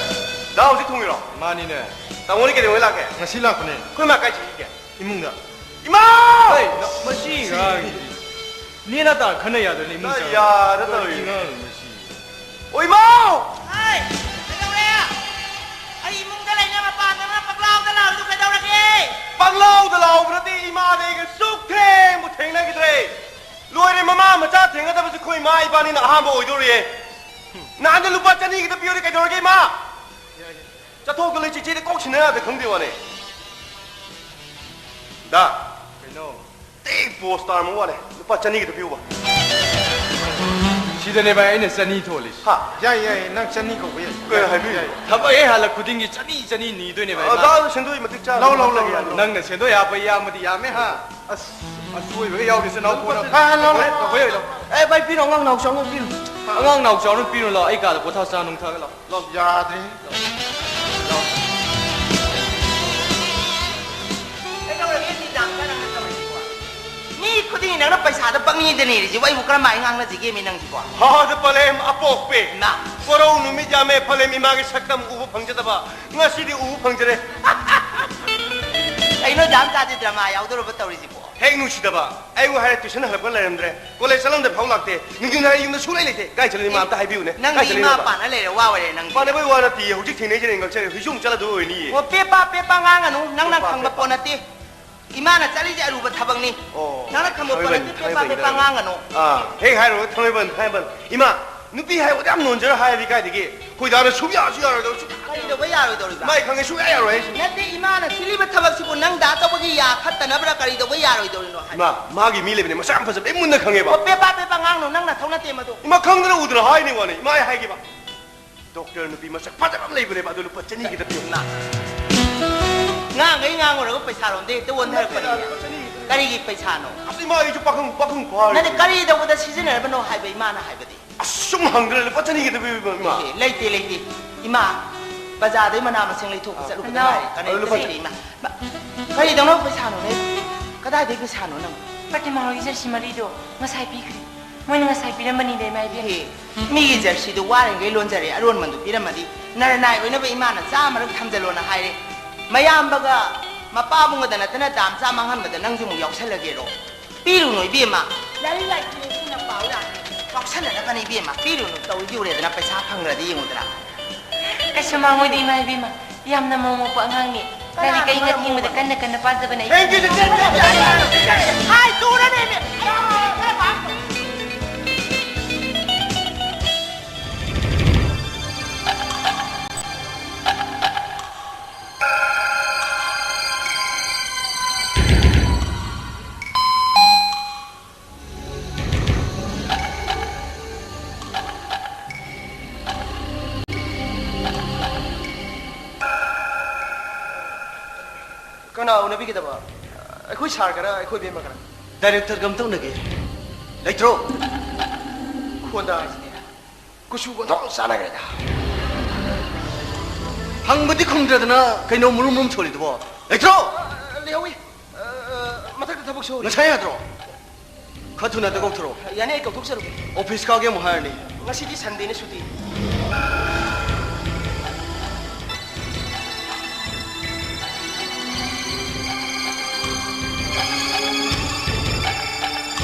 ꯗꯥ ꯍꯧꯖꯤꯛ ꯊꯨꯡꯉꯤꯔꯣ? ꯃꯥꯅꯤꯅꯦ꯫ ꯇꯥꯃꯣꯗꯤ ꯀꯩꯗꯧꯉꯩ ꯂꯥꯛꯀꯦ? ꯉꯁꯤ ꯂꯥꯛꯄꯅꯦ꯫ ꯑꯩꯈꯣꯏ ꯃꯥ ꯀꯥꯏ ꯆꯠꯈꯤꯒꯦ? ꯏꯃꯨꯡꯗ꯫ ꯏꯃꯥ! ꯍꯩ, ꯃꯁꯤ ꯑꯉꯥꯡꯁꯤꯗꯤ꯫ ꯅꯦꯅ ꯇꯥ ꯈꯟꯅ ꯌꯥꯗ꯭ꯔꯅꯤ ꯏꯃꯨꯡ ꯆꯪꯉꯒ꯫ ꯌꯥꯔ ꯀꯔꯤ ꯇꯧꯔꯤ? ꯑꯉꯥꯡ ꯃꯁꯤ꯫ ꯑꯣ, ꯏꯃꯥꯎ! ꯍꯥꯏ! ꯀꯩꯗꯧꯔꯦ? ꯑꯩ ꯏꯃꯨꯡꯗ ꯂꯩꯅ ꯃꯄꯥꯟꯗꯅ ꯄꯛꯂꯥꯎꯗ ꯂꯥꯎꯔꯤꯗꯨ ꯀꯩꯗꯧꯔꯒꯦ? ꯄꯛꯂꯥꯎꯗ ꯂꯥꯎꯕ ꯅꯠꯇꯦ, ꯏꯃꯥꯗꯤ ꯑꯩꯒ ꯁꯨꯛ ꯊꯦꯡꯕꯨ ꯊꯦꯡꯅꯈꯤꯗ꯭ꯔꯦ꯫ ꯂꯣꯏꯔꯦ, ꯃꯃꯥ ꯃꯆꯥ ꯊꯦꯡꯅꯗꯕꯁꯦ ꯑꯩꯈꯣꯏ ꯏꯃꯥ ꯏꯕꯥꯅꯤꯅ ꯑꯍꯥꯟꯕ ꯑꯣꯏꯗꯣꯔꯤꯌꯦ꯫ ꯅꯍꯥꯟꯗ ꯂꯨꯄꯥ ꯆꯅꯤ ꯈꯤꯇ ꯄꯤꯌꯨꯅꯦ, ꯀꯩꯗꯧꯔꯒꯦ, ꯏꯃꯥ? ꯀꯣꯛꯀ ꯂꯩ ꯆꯤꯆꯦꯗ ꯀꯣꯛ ꯁꯤꯟꯅ ꯌꯥꯗꯦ ꯈꯪꯗꯦ ꯋꯥꯅꯦ꯫ ꯗꯥ꯫ ꯀꯩꯅꯣ? ꯇꯦꯛ ꯄꯣꯁ ꯇꯥꯔꯝꯃ ꯋꯥꯅꯦ꯫ ꯂꯨꯄꯥ ꯆꯅꯤ ꯈꯛꯇ ꯄꯤꯌꯨꯕ꯫ ꯁꯤꯗꯅꯦ ꯚꯥꯏ ꯑꯩꯅ ꯆꯅꯤ ꯊꯣꯜꯂꯤꯁꯦ꯫ ꯍꯥ? ꯌꯥꯏ, ꯌꯥꯏ, ꯅꯪ ꯆꯅꯤ ꯀꯧꯕ ꯌꯥꯏ꯫ ꯀꯩ ꯍꯥꯏꯕꯤꯔꯤ? ꯌꯥꯏ꯫ ꯊꯕꯛ ꯍꯦꯛ ꯍꯜꯂꯛ ꯈꯨꯗꯤꯡꯒꯤ ꯆꯅꯤ, ꯆꯅꯤ ꯅꯤꯗꯣꯏꯅꯦ ꯚꯥꯏ꯫ ꯑ, ꯗꯥ, ꯁꯦꯟꯗꯣꯏ ꯃꯇꯤꯛ ꯆꯥꯅ ꯂꯧ, ꯂꯧ, ꯂꯧ, ꯂꯧ, ꯂꯧ꯫ ꯅꯪꯅ ꯁꯦꯟꯗꯣꯏ ꯍꯥꯞꯄ ꯏꯌꯥꯝꯕꯗꯤ ꯌꯥꯝꯃꯦ, ꯍꯥ? ꯑꯁ, ꯑꯁꯣꯏꯕꯒ ꯌꯥꯎꯗꯦ, ꯏꯆꯤꯟ ꯏꯅꯥꯎ ꯄꯨꯝꯅꯃꯛ꯫ ꯍꯥ, ꯍꯥ, ꯂꯧ, ꯂꯧ, ꯂꯧ, ꯂꯧ, ꯂꯧ꯫ ꯑꯦ, ꯚꯥꯏ, ꯄꯤꯔꯣ, ꯑꯉꯥꯡ ꯅꯥꯎ ꯆꯥꯎꯅ ꯄꯤꯔꯣ꯫ ꯑꯉꯥꯡ ꯅꯥꯎ ꯆꯥꯎꯅ ꯄꯤꯔꯣ, ꯂꯥꯎ, ꯑꯩ ꯀꯥꯗ ꯄꯣꯊꯥ ꯆꯥ ꯅꯨꯡ ꯊꯛꯑꯒ ꯂꯥꯎ꯫ ꯂꯥꯎ꯫ ꯌꯥꯗ꯭ꯔꯦ꯫ ꯂꯥꯎ꯫ ꯀꯩꯗꯧꯔꯒꯦ, ꯃꯤ ꯌꯥꯝ ꯀꯟꯅ ꯇꯧꯔꯤꯁꯤꯕꯣ? ꯃꯤ ꯈꯨꯗꯤꯡꯒꯤ ꯅꯪꯅ ꯄꯩꯁꯥꯗ ꯄꯪꯅꯤꯗ ꯅꯤꯔꯤꯁꯤꯕꯨ ꯑꯩꯕꯨ ꯀꯔꯝꯍꯥꯏꯅ ꯉꯥꯡꯅꯁꯤꯒꯦ, ꯃꯤ ꯅꯪꯁꯤꯕꯣ? ꯍꯥꯗ ꯄꯂꯦꯝ ꯑꯄꯣꯛꯄꯤ꯫ ꯅ꯫ ꯀꯣꯔꯧ ꯅꯨꯃꯤꯠ ꯌꯥꯝꯃꯦ ꯄꯂꯦꯝ ꯏꯃꯥꯒꯤ ꯁꯛꯇꯝ ꯎꯕ ꯐꯪꯖꯗꯕ꯫ ꯉꯁꯤꯗꯤ ꯎꯕ ꯐꯪꯖꯔꯦ꯫ ꯀꯩꯅꯣ, ꯗꯥꯝꯆꯥꯁꯦ ꯗ꯭ꯔꯃꯥ ꯌꯥꯎꯗꯣꯔꯕ ꯇꯧꯔꯤꯁꯤꯕꯣ? ꯍꯦꯛ ꯅꯨꯡꯁꯤꯗꯕ, ꯑꯩꯕꯨ ꯍꯥꯏꯔꯦ ꯇ꯭ꯌꯨꯁꯟ ꯍꯜꯂꯛꯄ ꯂꯩꯔꯝꯗ꯭ꯔꯦ, ꯀꯣꯂꯦꯖ ꯆꯠꯂꯝꯗ ꯐꯥꯎ ꯂꯥꯛꯇꯦ, ꯅꯨꯡꯊꯤꯟ ꯍꯥꯏꯔꯦ ꯌꯨꯝꯗ ꯁꯨꯡꯂꯩ ꯂꯩꯇꯦ, ꯀꯥꯏ ꯆꯠꯂꯤꯅꯣ ꯏꯃꯥ ꯑꯝꯇ ꯍꯥꯏꯕꯤꯌꯨꯅꯦ, ꯅꯪꯗꯤ ꯀꯥꯏ ꯏꯃꯥ ꯆꯠꯂꯤꯅꯣꯕ? ꯄꯥꯟꯅ ꯂꯩꯔꯦ, ꯋꯥ ꯑꯣꯏꯔꯦ ꯅꯪꯗꯤ꯫ ꯄꯥꯟꯅꯕꯩ ꯋꯥ ꯅꯠꯇꯤꯌꯦ, ꯍꯧꯖꯤꯛ ꯊꯦꯡꯅꯩꯁꯤꯅꯦ ꯉꯛꯆꯔꯦ, ꯍꯧꯖꯤꯛꯁꯨ ꯑꯃꯨꯛ ꯆꯠꯂꯗꯣꯏ ꯑꯣꯏꯅꯤꯌꯦ꯫ ꯑꯣ, ꯄꯦꯄꯥ ꯄꯦꯄꯥ ꯉꯥꯡꯒꯅꯨ, ꯅꯪꯅ ꯄꯦꯄꯥ ꯈꯪꯕ ꯄꯦꯄꯥ꯫ ꯄꯣꯠ ꯅꯠꯇꯦ꯫ ꯏꯃꯥꯅ ꯆꯠꯂꯤꯁꯦ ꯑꯔꯨꯕ ꯊꯕꯛꯅꯤ꯫ ꯑꯣ, ꯅꯪꯅ ꯈꯪꯕ ꯄꯣꯠ ꯊꯥꯡꯃꯩꯕꯟ, ꯅꯠꯇꯦ, ꯄꯦꯄꯥ ꯊꯥꯡꯃꯩꯕꯟꯒꯤꯗ ꯄꯦꯄꯥ ꯅꯠꯇ꯭ꯔꯣ? ꯉꯥꯡꯒꯅꯨ꯫ ꯑꯥ, ꯍꯦꯛ ꯍꯥꯏꯔꯨꯔꯒ ꯊꯥꯡꯃꯩꯕꯟ, ꯊꯥꯡꯃꯩꯕꯟ꯫ ꯏꯃꯥ, ꯅꯨꯄꯤ ꯍꯥꯏꯕꯗ ꯌꯥꯝ ꯅꯣꯟꯖꯔ ꯍꯥꯏꯔꯗꯤ ꯀꯥꯏꯗꯒꯤ? ꯑꯩꯈꯣꯏ ꯗꯥꯅ ꯁꯨꯡꯌꯥꯁꯨ ꯌꯥꯔꯣꯏꯗꯧ, ꯁꯨꯡꯌꯥ ꯀꯔꯤꯗꯧꯕ ꯌꯥꯔꯣꯏꯗꯧꯔꯤꯕ? ꯃꯥꯏ ꯈꯪꯉꯦ, ꯁꯨꯡꯌꯥ ꯌꯥꯔꯣꯏ ꯍꯥꯏꯁꯤꯅꯤ꯫ ꯅꯠꯇꯦ, ꯏꯃꯥꯅ ꯁꯤꯜꯂꯤꯕ ꯊꯕꯛꯁꯤꯕꯨ ꯅꯪ ꯗꯥ ꯇꯧꯕꯒꯤ ꯌꯥ ꯈꯠꯇꯅꯕ꯭ꯔꯥ ꯀꯔꯤꯗꯧꯕ ꯌꯥꯔꯣꯏꯗꯧꯔꯤꯅꯣ ꯍꯥꯏꯕ? ꯏꯃꯥ, ꯃꯥꯒꯤ ꯃꯤ ꯂꯩꯕꯅꯦ, ꯃꯁꯛ ꯌꯥꯝ ꯐꯖꯕ, ꯑꯩ ꯃꯨꯟꯅ ꯈꯪꯉꯦꯕ꯫ ꯑꯣ, ꯄꯦꯄꯥ ꯄꯦꯄꯥ ꯉꯥꯡꯅꯨ, ꯅꯪ ꯅꯊꯧ ꯅꯠꯇꯦ ꯃꯗꯨ꯫ ꯏꯃꯥ, ꯈꯪꯗꯅ ꯎꯗꯅ ꯍꯥꯏꯅꯤ ꯋꯥꯅꯤ, ꯏꯃꯥ ꯑꯩ ꯍꯥꯏꯒꯦꯕ꯫ ꯗꯣꯛꯇꯔ ꯅꯨꯄꯤ ꯃꯁꯛ ꯐꯖꯕ ꯑꯃ ꯂꯩꯕꯅꯦꯕ, ꯑꯗꯨ ꯂꯨꯄꯥ ꯆꯅꯤꯒꯤꯗ ꯄꯤꯌꯨ꯫ ꯏꯃꯥ, ꯉꯥꯡꯉꯩ ꯉꯥꯡꯉꯨꯔꯒ ꯄꯩꯁꯥꯔꯣꯝꯗ ꯍꯦꯛꯇ ꯑꯣꯟꯊꯔꯛꯄꯅꯤ꯫ ꯅꯠꯇꯦꯗ, ꯂꯨꯄꯥ ꯆꯅꯤꯒꯤꯗ ꯄꯤꯌꯨ꯫ ꯀꯔꯤꯒꯤ ꯄꯩꯁꯥꯅꯣ? ꯑꯁ, ꯏꯃꯥ, ꯑꯩꯁꯨ ꯄꯥꯈꯪ, ꯄꯥꯈꯪ ꯐꯥꯔꯦ꯫ ꯅꯠꯇꯦ, ꯀꯔꯤ ꯇꯧꯕꯗ ꯁꯤꯖꯤꯟꯅꯔꯕꯅꯣ ꯍꯥꯏꯕ ꯏꯃꯥꯅ ꯍꯥꯏꯕꯗꯤ꯫ ꯑꯁ, ꯁꯨꯝ ꯍꯪꯗ꯭ꯔꯦ, ꯂꯨꯄꯥ ꯆꯅꯤꯒꯤꯗ ꯄꯤꯕꯤꯕ, ꯏꯃꯥ꯫ ꯂꯩꯇꯦ, ꯂꯩꯇꯦ, ꯂꯩꯇꯦ꯫ ꯏꯃꯥ, ꯕꯖꯥꯔꯗꯩ ꯃꯅꯥ ꯃꯁꯤꯡ ꯂꯩꯊꯣꯛꯄ ꯑꯥ꯫ ꯆꯠꯂꯨꯕꯗ ꯅꯅꯥꯎ꯫ ꯉꯥꯏꯔꯤ꯫ ꯀꯔꯤ ꯑꯗꯨ ꯂꯨꯄꯥ ꯂꯩꯇꯦ, ꯏꯃꯥ꯫ ꯕ-, ꯀꯔꯤꯗꯧꯅꯕ ꯄꯩꯁꯥꯅꯣꯅꯦ? ꯀꯗꯥꯏꯗꯩ ꯄꯩꯁꯥꯅꯣ ꯅꯪ? ꯄ꯭ꯔꯇꯤꯃꯥ ꯍꯣꯏꯒꯤ ꯖꯔꯁꯤ ꯃꯔꯤꯗꯣ ꯉꯁꯥꯏ ꯄꯤꯈ꯭ꯔꯦ꯫ ꯃꯣꯏꯅ ꯉꯁꯥꯏ ꯄꯤꯔꯝꯕꯅꯤꯗ, ꯏꯃꯥ ꯏꯕꯦꯝꯃ꯫ ꯏꯍꯦ, ꯃꯤꯒꯤ ꯖꯔꯁꯤꯗꯣ ꯋꯥꯔꯤꯉꯩ ꯂꯣꯟꯖꯔꯦ, ꯑꯔꯣꯟꯕꯗꯨ ꯄꯤꯔꯝꯃꯗꯤ ꯅꯔꯅꯥꯏ ꯑꯣꯏꯅꯕ ꯏꯃꯥꯅ ꯆꯥꯝꯃꯔꯛ ꯊꯝꯖꯜꯂꯣꯅ ꯍꯥꯏꯔꯦ꯫ ꯃꯌꯥꯝꯕꯒ ꯃꯄꯥꯕꯨꯡꯒꯗ ꯅꯠꯇꯅ ꯗꯥꯝꯆꯥ ꯃꯥꯡꯍꯟꯕꯗ ꯅꯪꯁꯨ ꯑꯃꯨꯛ ꯌꯥꯎꯁꯜꯂꯒꯦꯔꯣ? ꯄꯤꯔꯨꯅꯨ ꯏꯕꯦꯝꯃ꯫ ꯂꯥꯏꯔꯤꯛ ꯂꯥꯏꯁꯨ ꯅꯤꯡꯊꯤꯅ ꯄꯥꯎ ꯌꯥꯗꯦ꯫ ꯉꯥꯎꯁꯟꯅꯅꯕꯅꯤ ꯏꯕꯦꯝꯃ꯫ ꯄꯤꯔꯨꯅꯨ ꯇꯧꯔꯤꯗꯤ ꯎꯔꯦꯗꯅ, ꯄꯩꯁꯥ ꯐꯪꯈ꯭ꯔꯗꯤ ꯌꯦꯡꯉꯨꯗꯅ꯫ ꯀꯩꯁꯨ ꯃꯥꯡꯉꯣꯏꯗꯦ ꯏꯃꯥ ꯏꯕꯦꯝꯃ꯫ ꯌꯥꯝꯅ ꯃꯑꯣꯡ ꯃꯣꯛꯄ ꯑꯉꯥꯡꯅꯤ꯫ ꯀꯅꯥꯅ ꯂꯥꯏꯔꯤꯛ ꯑꯩꯅ ꯃꯔꯝ ꯊꯤꯡꯕꯗ ꯃꯣꯛꯄꯅꯣ? ꯀꯟꯅ ꯀꯟꯅ ꯄꯥꯖꯕꯅꯦ꯫ ꯊꯦꯡꯀ꯭ꯌꯨ, ꯆꯦꯆꯦ꯫ ꯍꯥꯏ, ꯇꯨꯔꯅꯦꯃꯤ꯫ ꯈꯔ ꯄꯥꯎ꯫ ꯀꯅꯥ ꯎꯅꯕꯤꯒꯗꯕ? ꯑꯩꯈꯣꯏ ꯁꯥꯔꯒꯔ, ꯑꯩꯈꯣꯏ ꯕꯦꯝꯃꯒꯔ? ꯗꯥꯏꯔꯦꯛꯇꯔꯒ ꯑꯝꯇ ꯎꯅꯒꯦ꯫ ꯂꯩꯇ꯭ꯔꯣ? ꯈꯣꯟꯗꯥ ꯍꯥꯏꯁꯤꯗꯤ ꯀꯨꯆꯨꯒ ꯑꯣꯟꯊꯣꯛ ꯆꯥꯟꯅꯈ꯭ꯔꯦꯗ꯫ ꯍꯪꯕꯗꯤ ꯈꯨꯝꯗ꯭ꯔꯗꯅ ꯀꯩꯅꯣ ꯃꯨꯔꯨꯝ ꯃꯨꯔꯨꯝ ꯁꯣꯜꯂꯤꯗꯨꯕꯣ? ꯂꯩꯇ꯭ꯔꯣ? ꯑ, ꯂꯩꯍꯧꯋꯤ꯫ ꯑ, ꯑ, ꯃꯊꯛꯇ ꯊꯕꯛ ꯁꯨꯍꯧꯔꯤ꯫ ꯉꯁꯥꯏ ꯌꯥꯗ꯭ꯔꯣ? ꯈꯔ ꯊꯨꯅ ꯑꯗꯨ ꯀꯧꯊꯣꯔꯛꯑꯣ꯫ ꯌꯥꯅꯤ, ꯑꯩ ꯀꯧꯊꯣꯛꯆꯔꯛꯀꯦ꯫ ꯑꯣꯐꯤꯁ ꯀꯥꯒꯦ ꯑꯃꯨꯛ ꯍꯥꯏꯔꯅꯤ꯫ ꯉꯁꯤꯗꯤ ꯁꯟꯗꯦꯅꯤ, ꯁꯨꯇꯤ꯫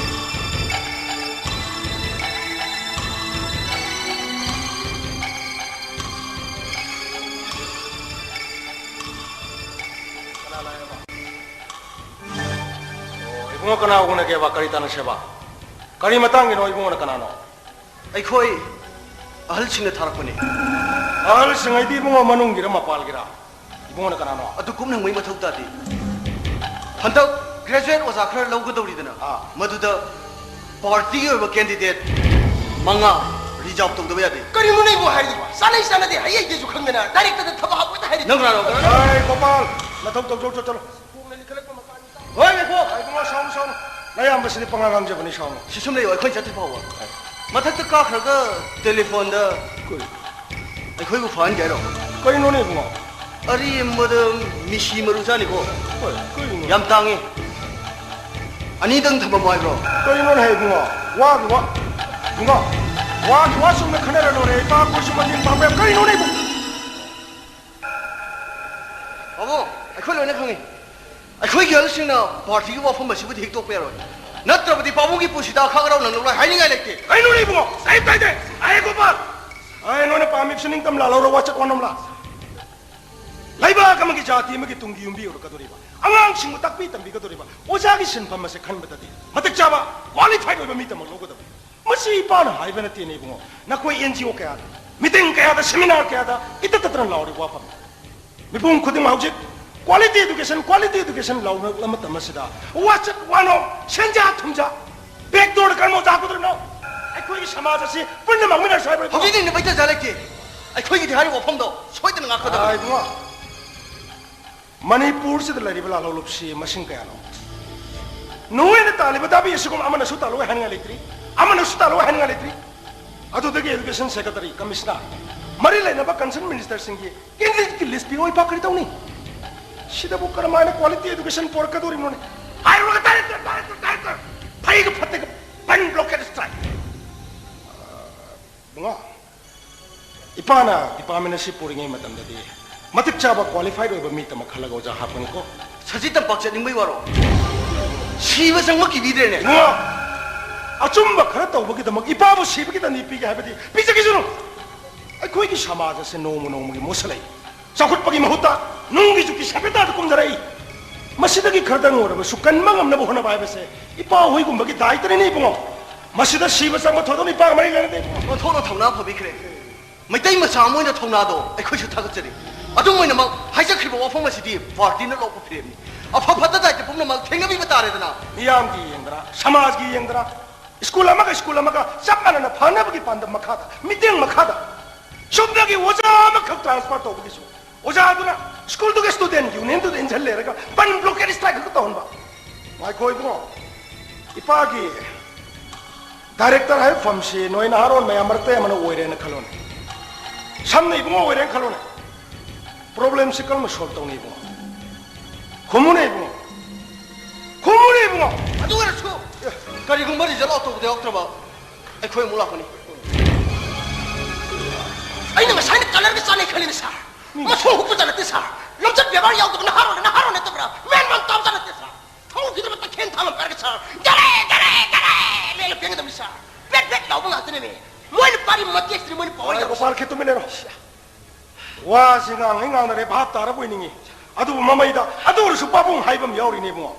ꯀꯅꯥ ꯂꯥꯛꯑꯦꯕ? ꯑꯣ, ꯏꯕꯨꯡꯉꯣ, ꯀꯅꯥ ꯎꯅꯒꯦꯕ? ꯀꯔꯤ ꯇꯥꯟꯅꯁꯦꯕ? ꯀꯔꯤ ꯃꯇꯥꯡꯒꯤꯅꯣ? ꯏꯕꯨꯡꯉꯣꯅ ꯀꯅꯥꯅꯣ? ꯑꯩꯈꯣꯏ ꯑꯍꯜꯁꯤꯡꯅ ꯊꯥꯔꯛꯄꯅꯤ꯫ ꯑꯍꯜꯁꯤꯡ ꯍꯥꯏꯗꯤ ꯏꯕꯨꯡꯉꯣ ꯃꯅꯨꯡꯒꯤꯔ ꯃꯄꯥꯜꯒꯤꯔ? ꯏꯕꯨꯡꯉꯣꯅ ꯀꯅꯥꯅꯣ? ꯑꯗꯨ ꯀꯨꯞꯅ ꯍꯪꯕꯒꯤ ꯃꯊꯧ ꯇꯥꯗꯦ꯫ ꯍꯟꯗꯛ ꯒ꯭ꯔꯦꯖꯨꯑꯦꯠ ꯑꯣꯖꯥ ꯈꯔ ꯂꯧꯒꯗꯧꯔꯤꯗꯅ, ꯑꯥ꯫ ꯃꯗꯨꯗ ꯄꯥꯔꯇꯤꯒꯤ ꯑꯣꯏꯕ ꯀꯦꯟꯗꯤꯗꯦꯠ ꯃꯉꯥ ꯔꯤꯖꯥꯔꯚ ꯇꯧꯗꯕ ꯌꯥꯗꯦ꯫ ꯀꯔꯤꯅꯣ ꯅꯪꯕꯨ ꯍꯥꯏꯔꯤꯕ? ꯆꯥꯅꯩ ꯆꯥꯅꯗꯦ ꯍꯩ ꯍꯩꯇꯦꯁꯨ ꯈꯪꯗꯅ ꯗꯥꯏꯔꯦꯛꯇꯔꯗ ꯊꯕꯛ ꯍꯥꯞꯄꯣꯏꯗ ꯍꯥꯏꯔꯤꯕ꯫ ꯅꯪ ꯀꯅꯥꯅꯣ? ꯑꯦ, ꯒꯣꯄꯥꯜ, ꯅꯊꯧ ꯇꯧꯖꯧ, ꯆꯠ-, ꯆꯠꯂꯣ꯫ ꯀꯣꯛꯅ ꯂꯤꯈꯠꯂꯛꯄ ꯃꯇꯥꯡ ꯍꯣꯏ, ꯉꯥꯏꯈꯣ꯫ ꯑꯩ ꯏꯕꯨꯡꯉꯣ, ꯁꯥꯎꯅꯨ, ꯁꯥꯎꯅꯨ꯫ ꯅꯌꯥꯝꯕꯁꯤꯗꯤ ꯄꯉꯥꯡ ꯉꯥꯡꯖꯕꯅꯤ, ꯁꯥꯎꯅꯨ꯫ ꯁꯤ ꯁꯨꯝ ꯂꯩꯌꯣ, ꯑꯩꯈꯣꯏ ꯆꯠꯇ꯭ꯔꯤ ꯐꯥꯎꯕ꯫ ꯃꯊꯛꯇ ꯀꯥꯈ꯭ꯔꯒ ꯇꯦꯂꯤꯐꯣꯟꯗ ꯀꯩ? ꯑꯩꯈꯣꯏꯕꯨ ꯐꯍꯟꯒꯦ ꯍꯥꯏꯔꯣ? ꯀꯩꯅꯣꯅꯦ ꯏꯕꯨꯡꯉꯣ? ꯑꯔꯦꯝꯕꯗ ꯃꯤꯁꯤ ꯃꯔꯨ ꯆꯥꯅꯤꯀꯣ꯫ ꯍꯣꯏ, ꯀꯩꯅꯣ? ꯌꯥꯝ ꯇꯥꯡꯉꯤ꯫ ꯑꯅꯤꯗꯪ ꯊꯝꯃꯝꯃꯣ ꯍꯥꯏꯕ꯭ꯔꯣ? ꯀꯩꯅꯣꯅꯦ ꯍꯦ ꯏꯕꯨꯡꯉꯣ? ꯋꯥꯒꯤ ꯋꯥ, ꯏꯕꯨꯡꯉꯣ, ꯋꯥꯒꯤ ꯋꯥ ꯆꯨꯝꯅ ꯈꯟꯅꯔ ꯂꯣꯏꯔꯦ꯫ ꯏꯄꯥ ꯑꯩꯈꯣꯏꯁꯨ ꯃꯇꯦꯡ ꯄꯥꯡꯕ ꯌꯥꯏ꯫ ꯀꯩꯅꯣꯅꯦ ꯏꯕꯨꯡꯉꯣ? ꯄꯥꯕꯨꯡ, ꯑꯩꯈꯣꯏ ꯂꯣꯏꯅ ꯈꯪꯉꯤ꯫ ꯑꯩꯈꯣꯏꯒꯤ ꯑꯍꯜꯁꯤꯡꯅ ꯄꯥꯔꯇꯤꯒꯤ ꯋꯥꯐꯝ ꯑꯁꯤꯕꯨꯗꯤ ꯍꯤꯛꯇꯣꯛꯄ ꯌꯥꯔꯣꯏ꯫ ꯅꯠꯇ꯭ꯔꯕꯗꯤ ꯄꯥꯕꯨꯡꯒꯤ ꯄꯨꯟꯁꯤꯗ ꯑꯈꯥꯛ ꯑꯔꯥꯎ ꯅꯪꯂꯔꯣꯏ ꯍꯥꯏꯅꯤꯡꯉꯥꯏ ꯂꯩꯇꯦ꯫ ꯀꯩꯅꯣꯅꯦ ꯏꯕꯨꯡꯉꯣ? ꯑꯩ ꯇꯥꯏꯗꯦ꯫ ꯑꯩ ꯒꯣꯄꯥꯜ! ꯑꯩ ꯅꯣꯏꯅ ꯄꯥꯝꯃꯤꯕꯁꯤ ꯅꯤꯡꯇꯝ ꯂꯥꯜꯍꯧꯔ ꯋꯥꯆꯠ ꯋꯥꯅꯣꯝꯂꯥ? ꯂꯩꯕꯥꯛ ꯑꯃꯒꯤ ꯖꯥꯇꯤ ꯑꯃꯒꯤ ꯇꯨꯡꯒꯤ ꯌꯨꯝꯕꯤ ꯑꯣꯏꯔꯛꯀꯗꯧꯔꯤꯕ, ꯑꯉꯥꯡꯁꯤꯡꯕꯨ ꯇꯥꯛꯄꯤ ꯇꯝꯕꯤꯒꯗꯧꯔꯤꯕ ꯑꯣꯖꯥꯒꯤ ꯁꯤꯟꯐꯝ ꯑꯁꯦ ꯈꯟꯕꯗꯗꯤ ꯃꯇꯤꯛ ꯆꯥꯕ, ꯀ꯭ꯋꯥꯂꯤꯐꯥꯏꯗ ꯑꯣꯏꯕ ꯃꯤ ꯇꯃꯛ ꯂꯧꯒꯗꯕꯅꯤ꯫ ꯃꯁꯤ ꯏꯄꯥꯅ ꯍꯥꯏꯕ ꯅꯠꯇꯦꯅꯦ ꯏꯕꯨꯡꯉꯣ꯫ ꯅꯈꯣꯏ ꯑꯦꯟ ꯖꯤ ꯑꯣ ꯀꯌꯥꯗ, ꯃꯤꯇꯤꯡ ꯀꯌꯥꯗ, ꯁꯦꯃꯤꯅꯥꯔ ꯀꯌꯥꯗ ꯏꯇꯠ ꯇꯠꯇꯅ ꯂꯥꯎꯔꯤꯕ ꯋꯥꯐꯝꯅꯤ꯫ ꯃꯤꯄꯨꯝ ꯈꯨꯗꯤꯡꯃꯛ ꯍꯧꯖꯤꯛ quality education, quality education ꯂꯥꯎꯅꯔꯛꯂꯕ ꯃꯇꯝ ꯑꯁꯤꯗ ꯋꯥꯆꯠ ꯋꯥꯅꯣ, ꯁꯦꯟꯖꯥ ꯊꯨꯝꯖꯥ, back door ꯗ ꯀꯔꯝꯕ ꯑꯣꯖꯥ ꯄꯨꯗꯣꯏꯅꯣ? ꯑꯩꯈꯣꯏꯒꯤ ꯁꯃꯥꯖ ꯑꯁꯤ ꯄꯨꯟꯅ ꯃꯥꯡꯃꯤꯟꯅꯔꯁꯤ ꯍꯥꯏꯕ꯭ꯔꯣ ꯏꯕꯨꯡꯉꯣ? ꯍꯧꯖꯤꯛꯇꯤ ꯅꯨꯃꯤꯠꯇ ꯂꯩꯇꯦ꯫ ꯑꯩꯈꯣꯏꯒꯤꯗꯤ ꯍꯥꯏꯔꯤꯕ ꯋꯥꯐꯝꯗꯣ ꯁꯣꯏꯗꯅ ꯉꯥꯛꯀꯗꯕꯅꯤ꯫ ꯑꯥ, ꯏꯕꯨꯡꯉꯣ꯫ ꯃꯅꯤꯄꯨꯔꯁꯤꯗ ꯂꯩꯔꯤꯕ ꯂꯥꯜꯍꯧꯂꯨꯞꯁꯤ ꯃꯁꯤꯡ ꯀꯌꯥꯅꯣ? ꯅꯣꯏꯅ ꯇꯥꯜꯂꯤꯕ ꯗꯥꯕꯤ ꯑꯁꯤꯒꯨꯝꯕ ꯑꯃꯅꯁꯨ ꯇꯥꯜꯂꯣꯏ ꯍꯥꯏꯅꯤꯡꯉꯥꯏ ꯂꯩꯇ꯭ꯔꯤ, ꯑꯃꯅꯁꯨ ꯇꯥꯜꯂꯣꯏ ꯍꯥꯏꯅꯤꯡꯉꯥꯏ ꯂꯩꯇ꯭ꯔꯤ꯫ ꯑꯗꯨꯗꯒꯤ education secretary, commissioner, ꯃꯔꯤ ꯂꯩꯅꯕ concern ministerꯁꯤꯡꯒꯤ candidate ꯀꯤ list ꯄꯤꯔꯛꯑꯣ, ꯏꯄꯥ ꯀꯔꯤ ꯇꯧꯅꯤ? ꯁꯤꯗꯕꯨ ꯀꯔꯝꯍꯥꯏꯅ quality education ꯄꯨꯔꯛꯀꯗꯧꯔꯤꯕꯅꯣꯅꯦ? ꯍꯥꯏꯔꯨꯔꯒ director, director, director, ꯐꯩꯒ ꯐꯠꯇꯦꯒ, pen blockade strike꯫ ꯕꯨꯡꯉꯣ, ꯏꯄꯥꯅ department ꯑꯁꯤ ꯄꯨꯔꯤꯉꯩ ꯃꯇꯝꯗꯗꯤ ꯃꯇꯤꯛ ꯆꯥꯕ qualified ꯑꯣꯏꯕ ꯃꯤ ꯇꯃꯛ ꯈꯜꯂꯒ ꯑꯣꯖꯥ ꯍꯥꯞꯄꯅꯤꯀꯣ꯫ ꯁꯖꯤꯠ ꯇꯝꯄꯥꯛ ꯆꯠꯅꯤꯡꯕꯩ ꯋꯥꯔꯣ? ꯁꯤꯕ ꯆꯪꯕ ꯀꯤꯕꯤꯗ꯭ꯔꯦꯅꯦ꯫ ꯏꯕꯨꯡꯉꯣ, ꯑꯆꯨꯝꯕ ꯈꯔ ꯇꯧꯕꯒꯤꯗꯃꯛ ꯏꯄꯥꯕꯨ ꯁꯤꯕꯒꯤ ꯗꯟꯗꯤ ꯄꯤꯒꯦ ꯍꯥꯏꯕꯗꯤ ꯄꯤꯖꯈꯤꯁꯅꯨ꯫ ꯑꯩꯈꯣꯏꯒꯤ ꯁꯃꯥꯖ ꯑꯁꯤ ꯅꯣꯡꯃ ꯅꯣꯡꯃꯒꯤ ꯃꯣꯠꯁꯜꯂꯛꯏ꯫ ꯆꯥꯎꯈꯠꯄꯒꯤ ꯃꯍꯨꯠꯇ ꯅꯨꯡꯒꯤ ꯖꯨꯛꯀꯤ ꯁꯦꯄꯦꯇꯥꯗ ꯀꯨꯝꯊꯔꯛꯏ꯫ ꯃꯁꯤꯗꯒꯤ ꯈꯔꯗꯪ ꯑꯣꯏꯔꯕꯁꯨ ꯀꯟꯕ ꯉꯝꯅꯕ ꯍꯣꯠꯅꯕ ꯍꯥꯏꯕꯁꯦ ꯏꯄꯥ ꯍꯣꯏꯒꯨꯝꯕꯒꯤ ꯗꯥꯏꯇꯅꯤꯅꯦ ꯏꯕꯨꯡꯉꯣ꯫ ꯃꯁꯤꯗ ꯁꯤꯕ ꯆꯪꯕ ꯊꯣꯏꯗꯣꯛꯅ ꯏꯄꯥꯒ ꯃꯔꯤ ꯂꯩꯅꯗꯦ ꯏꯕꯨꯡꯉꯣ꯫ ꯑꯣꯟꯊꯣꯛꯅ ꯊꯧꯅꯥ ꯐꯕꯤꯈ꯭ꯔꯦ꯫ ꯃꯩꯇꯩ ꯃꯆꯥ ꯑꯃ ꯑꯣꯏꯅ ꯊꯧꯅꯥꯗꯣ ꯑꯩꯈꯣꯏꯁꯨ ꯊꯥꯒꯠꯆꯔꯤ꯫ ꯑꯗꯨꯝ ꯑꯣꯏꯅꯃꯛ, ꯍꯥꯏꯖꯈ꯭ꯔꯤꯕ ꯋꯥꯐꯝ ꯑꯁꯤꯗꯤ ꯄꯥꯔꯇꯤꯅ ꯂꯧꯕ ꯐꯤꯔꯦꯞꯅꯤ꯫ ꯑꯐ ꯐꯠꯇ ꯗꯥꯏꯇ ꯄꯨꯝꯅꯃꯛ ꯊꯦꯡꯅꯕꯤꯕ ꯇꯥꯔꯦꯗꯅ꯫ ꯃꯤꯌꯥꯝꯒꯤ ꯌꯦꯡꯗꯅ, ꯁꯃꯥꯖꯒꯤ ꯌꯦꯡꯗꯅ, ꯁ꯭ꯀꯨꯜ ꯑꯃꯒ ꯁ꯭ꯀꯨꯜ ꯑꯃꯒ ꯆꯞ ꯃꯥꯟꯅꯅ ꯐꯅꯕꯒꯤ ꯄꯥꯟꯗꯝ ꯃꯈꯥꯗ, ꯃꯤꯠꯌꯦꯡ ꯃꯈꯥꯗ, ꯆꯨꯝꯅꯒꯤ ꯑꯣꯖꯥ ꯑꯃꯈꯛ transfer ꯇꯧꯕꯒꯤꯁꯨ ꯑꯣꯖꯥꯗꯨꯅ ꯁ꯭ꯀꯨꯜꯗꯨꯒꯤ student unionꯗꯨꯗ ꯏꯟꯁꯤꯜ ꯂꯩꯔꯒ pen blockade strike ꯈꯛꯇ ꯇꯧꯍꯟꯕ꯫ ꯉꯥꯏꯈꯣ ꯏꯕꯨꯡꯉꯣ, ꯏꯄꯥꯒꯤ director ꯍꯥꯏꯕ ꯐꯝꯁꯤ ꯅꯣꯏ ꯅꯍꯥꯔꯣꯟ ꯃꯌꯥꯝ ꯃꯔꯛꯇ ꯑꯃꯅ ꯑꯣꯏꯔꯦꯅ ꯈꯜꯂꯣꯅꯦ꯫ ꯁꯝꯅ ꯏꯕꯨꯡꯉꯣ ꯑꯣꯏꯔꯦꯅ ꯈꯜꯂꯣꯅꯦ꯫ Problemꯁꯤ ꯀꯔꯝꯅ solve ꯇꯧꯅꯤ ꯏꯕꯨꯡꯉꯣ? ꯈꯨꯝꯃꯨꯅꯦ ꯏꯕꯨꯡꯉꯣ꯫ ꯈꯨꯝꯃꯨꯅꯦ ꯏꯕꯨꯡꯉꯣ꯫ ꯑꯗꯨ ꯑꯣꯏꯔꯁꯨ, ꯑꯦ, ꯀꯔꯤꯒꯨꯝꯕ result out ꯇꯧꯕꯗ ꯌꯥꯎꯔꯛꯇ꯭ꯔꯕ, ꯑꯩꯈꯣꯏ ꯑꯃꯨꯛ ꯂꯥꯛꯀꯅꯤ꯫ ꯑꯩꯅ ꯉꯁꯥꯏꯅ colourꯒ ꯆꯥꯟꯅꯩ ꯈꯜꯂꯤꯅꯦ, sir꯫ ꯃꯁꯣꯡ ꯍꯨꯛꯄ ꯖꯥꯠ ꯅꯠꯇꯦ, sir꯫ ꯂꯝꯆꯠ ꯕꯦꯕꯥꯔ ꯌꯥꯎꯗꯕ ꯅꯍꯥꯔꯣꯟꯅ ꯅꯍꯥꯔꯣꯟ ꯅꯠꯇꯕ꯭ꯔꯥ? ꯃꯦꯟ ꯃꯥꯟ ꯇꯥꯕ ꯖꯥꯠ ꯅꯠꯇꯦ, sir꯫ ꯊꯧꯈꯤꯗꯕ ꯇꯈꯦꯟ ꯊꯥꯡ ꯑꯃ ꯄꯥꯏꯔꯒ, sir, ꯗꯔꯦ, ꯗꯔꯦ, ꯗꯔꯦ ꯂꯦꯡꯉ ꯄꯦꯡꯒꯗꯕꯅꯤ, sir꯫ ꯕꯦꯠ ꯕꯦꯠ ꯂꯥꯎꯕ ꯉꯥꯛꯇꯅꯦꯃꯤ꯫ ꯃꯣꯏꯅ ꯄꯥꯔꯤ ꯃꯇꯦꯛꯁꯤꯗꯤ ꯃꯣꯏꯅ ꯄꯥꯎ ꯍꯣꯏ, ꯂꯧꯁꯤ꯫ ꯒꯣꯄꯥꯜ, ꯈꯦꯠꯇꯨꯝ ꯂꯩꯔꯣ꯫ ꯋꯥꯁꯤ ꯉꯥꯡꯉꯤ ꯉꯥꯡꯅꯔꯦ ꯚꯥꯞ ꯇꯥꯔꯕꯣꯏ ꯅꯤꯡꯉꯤ꯫ ꯑꯗꯨꯕꯨ ꯃꯃꯩꯗ ꯑꯗꯨ ꯑꯣꯏꯔꯁꯨ ꯄꯥꯕꯨꯡ ꯍꯥꯏꯕ ꯑꯃ ꯌꯥꯎꯔꯤꯅꯦ ꯏꯕꯨꯡꯉꯣ꯫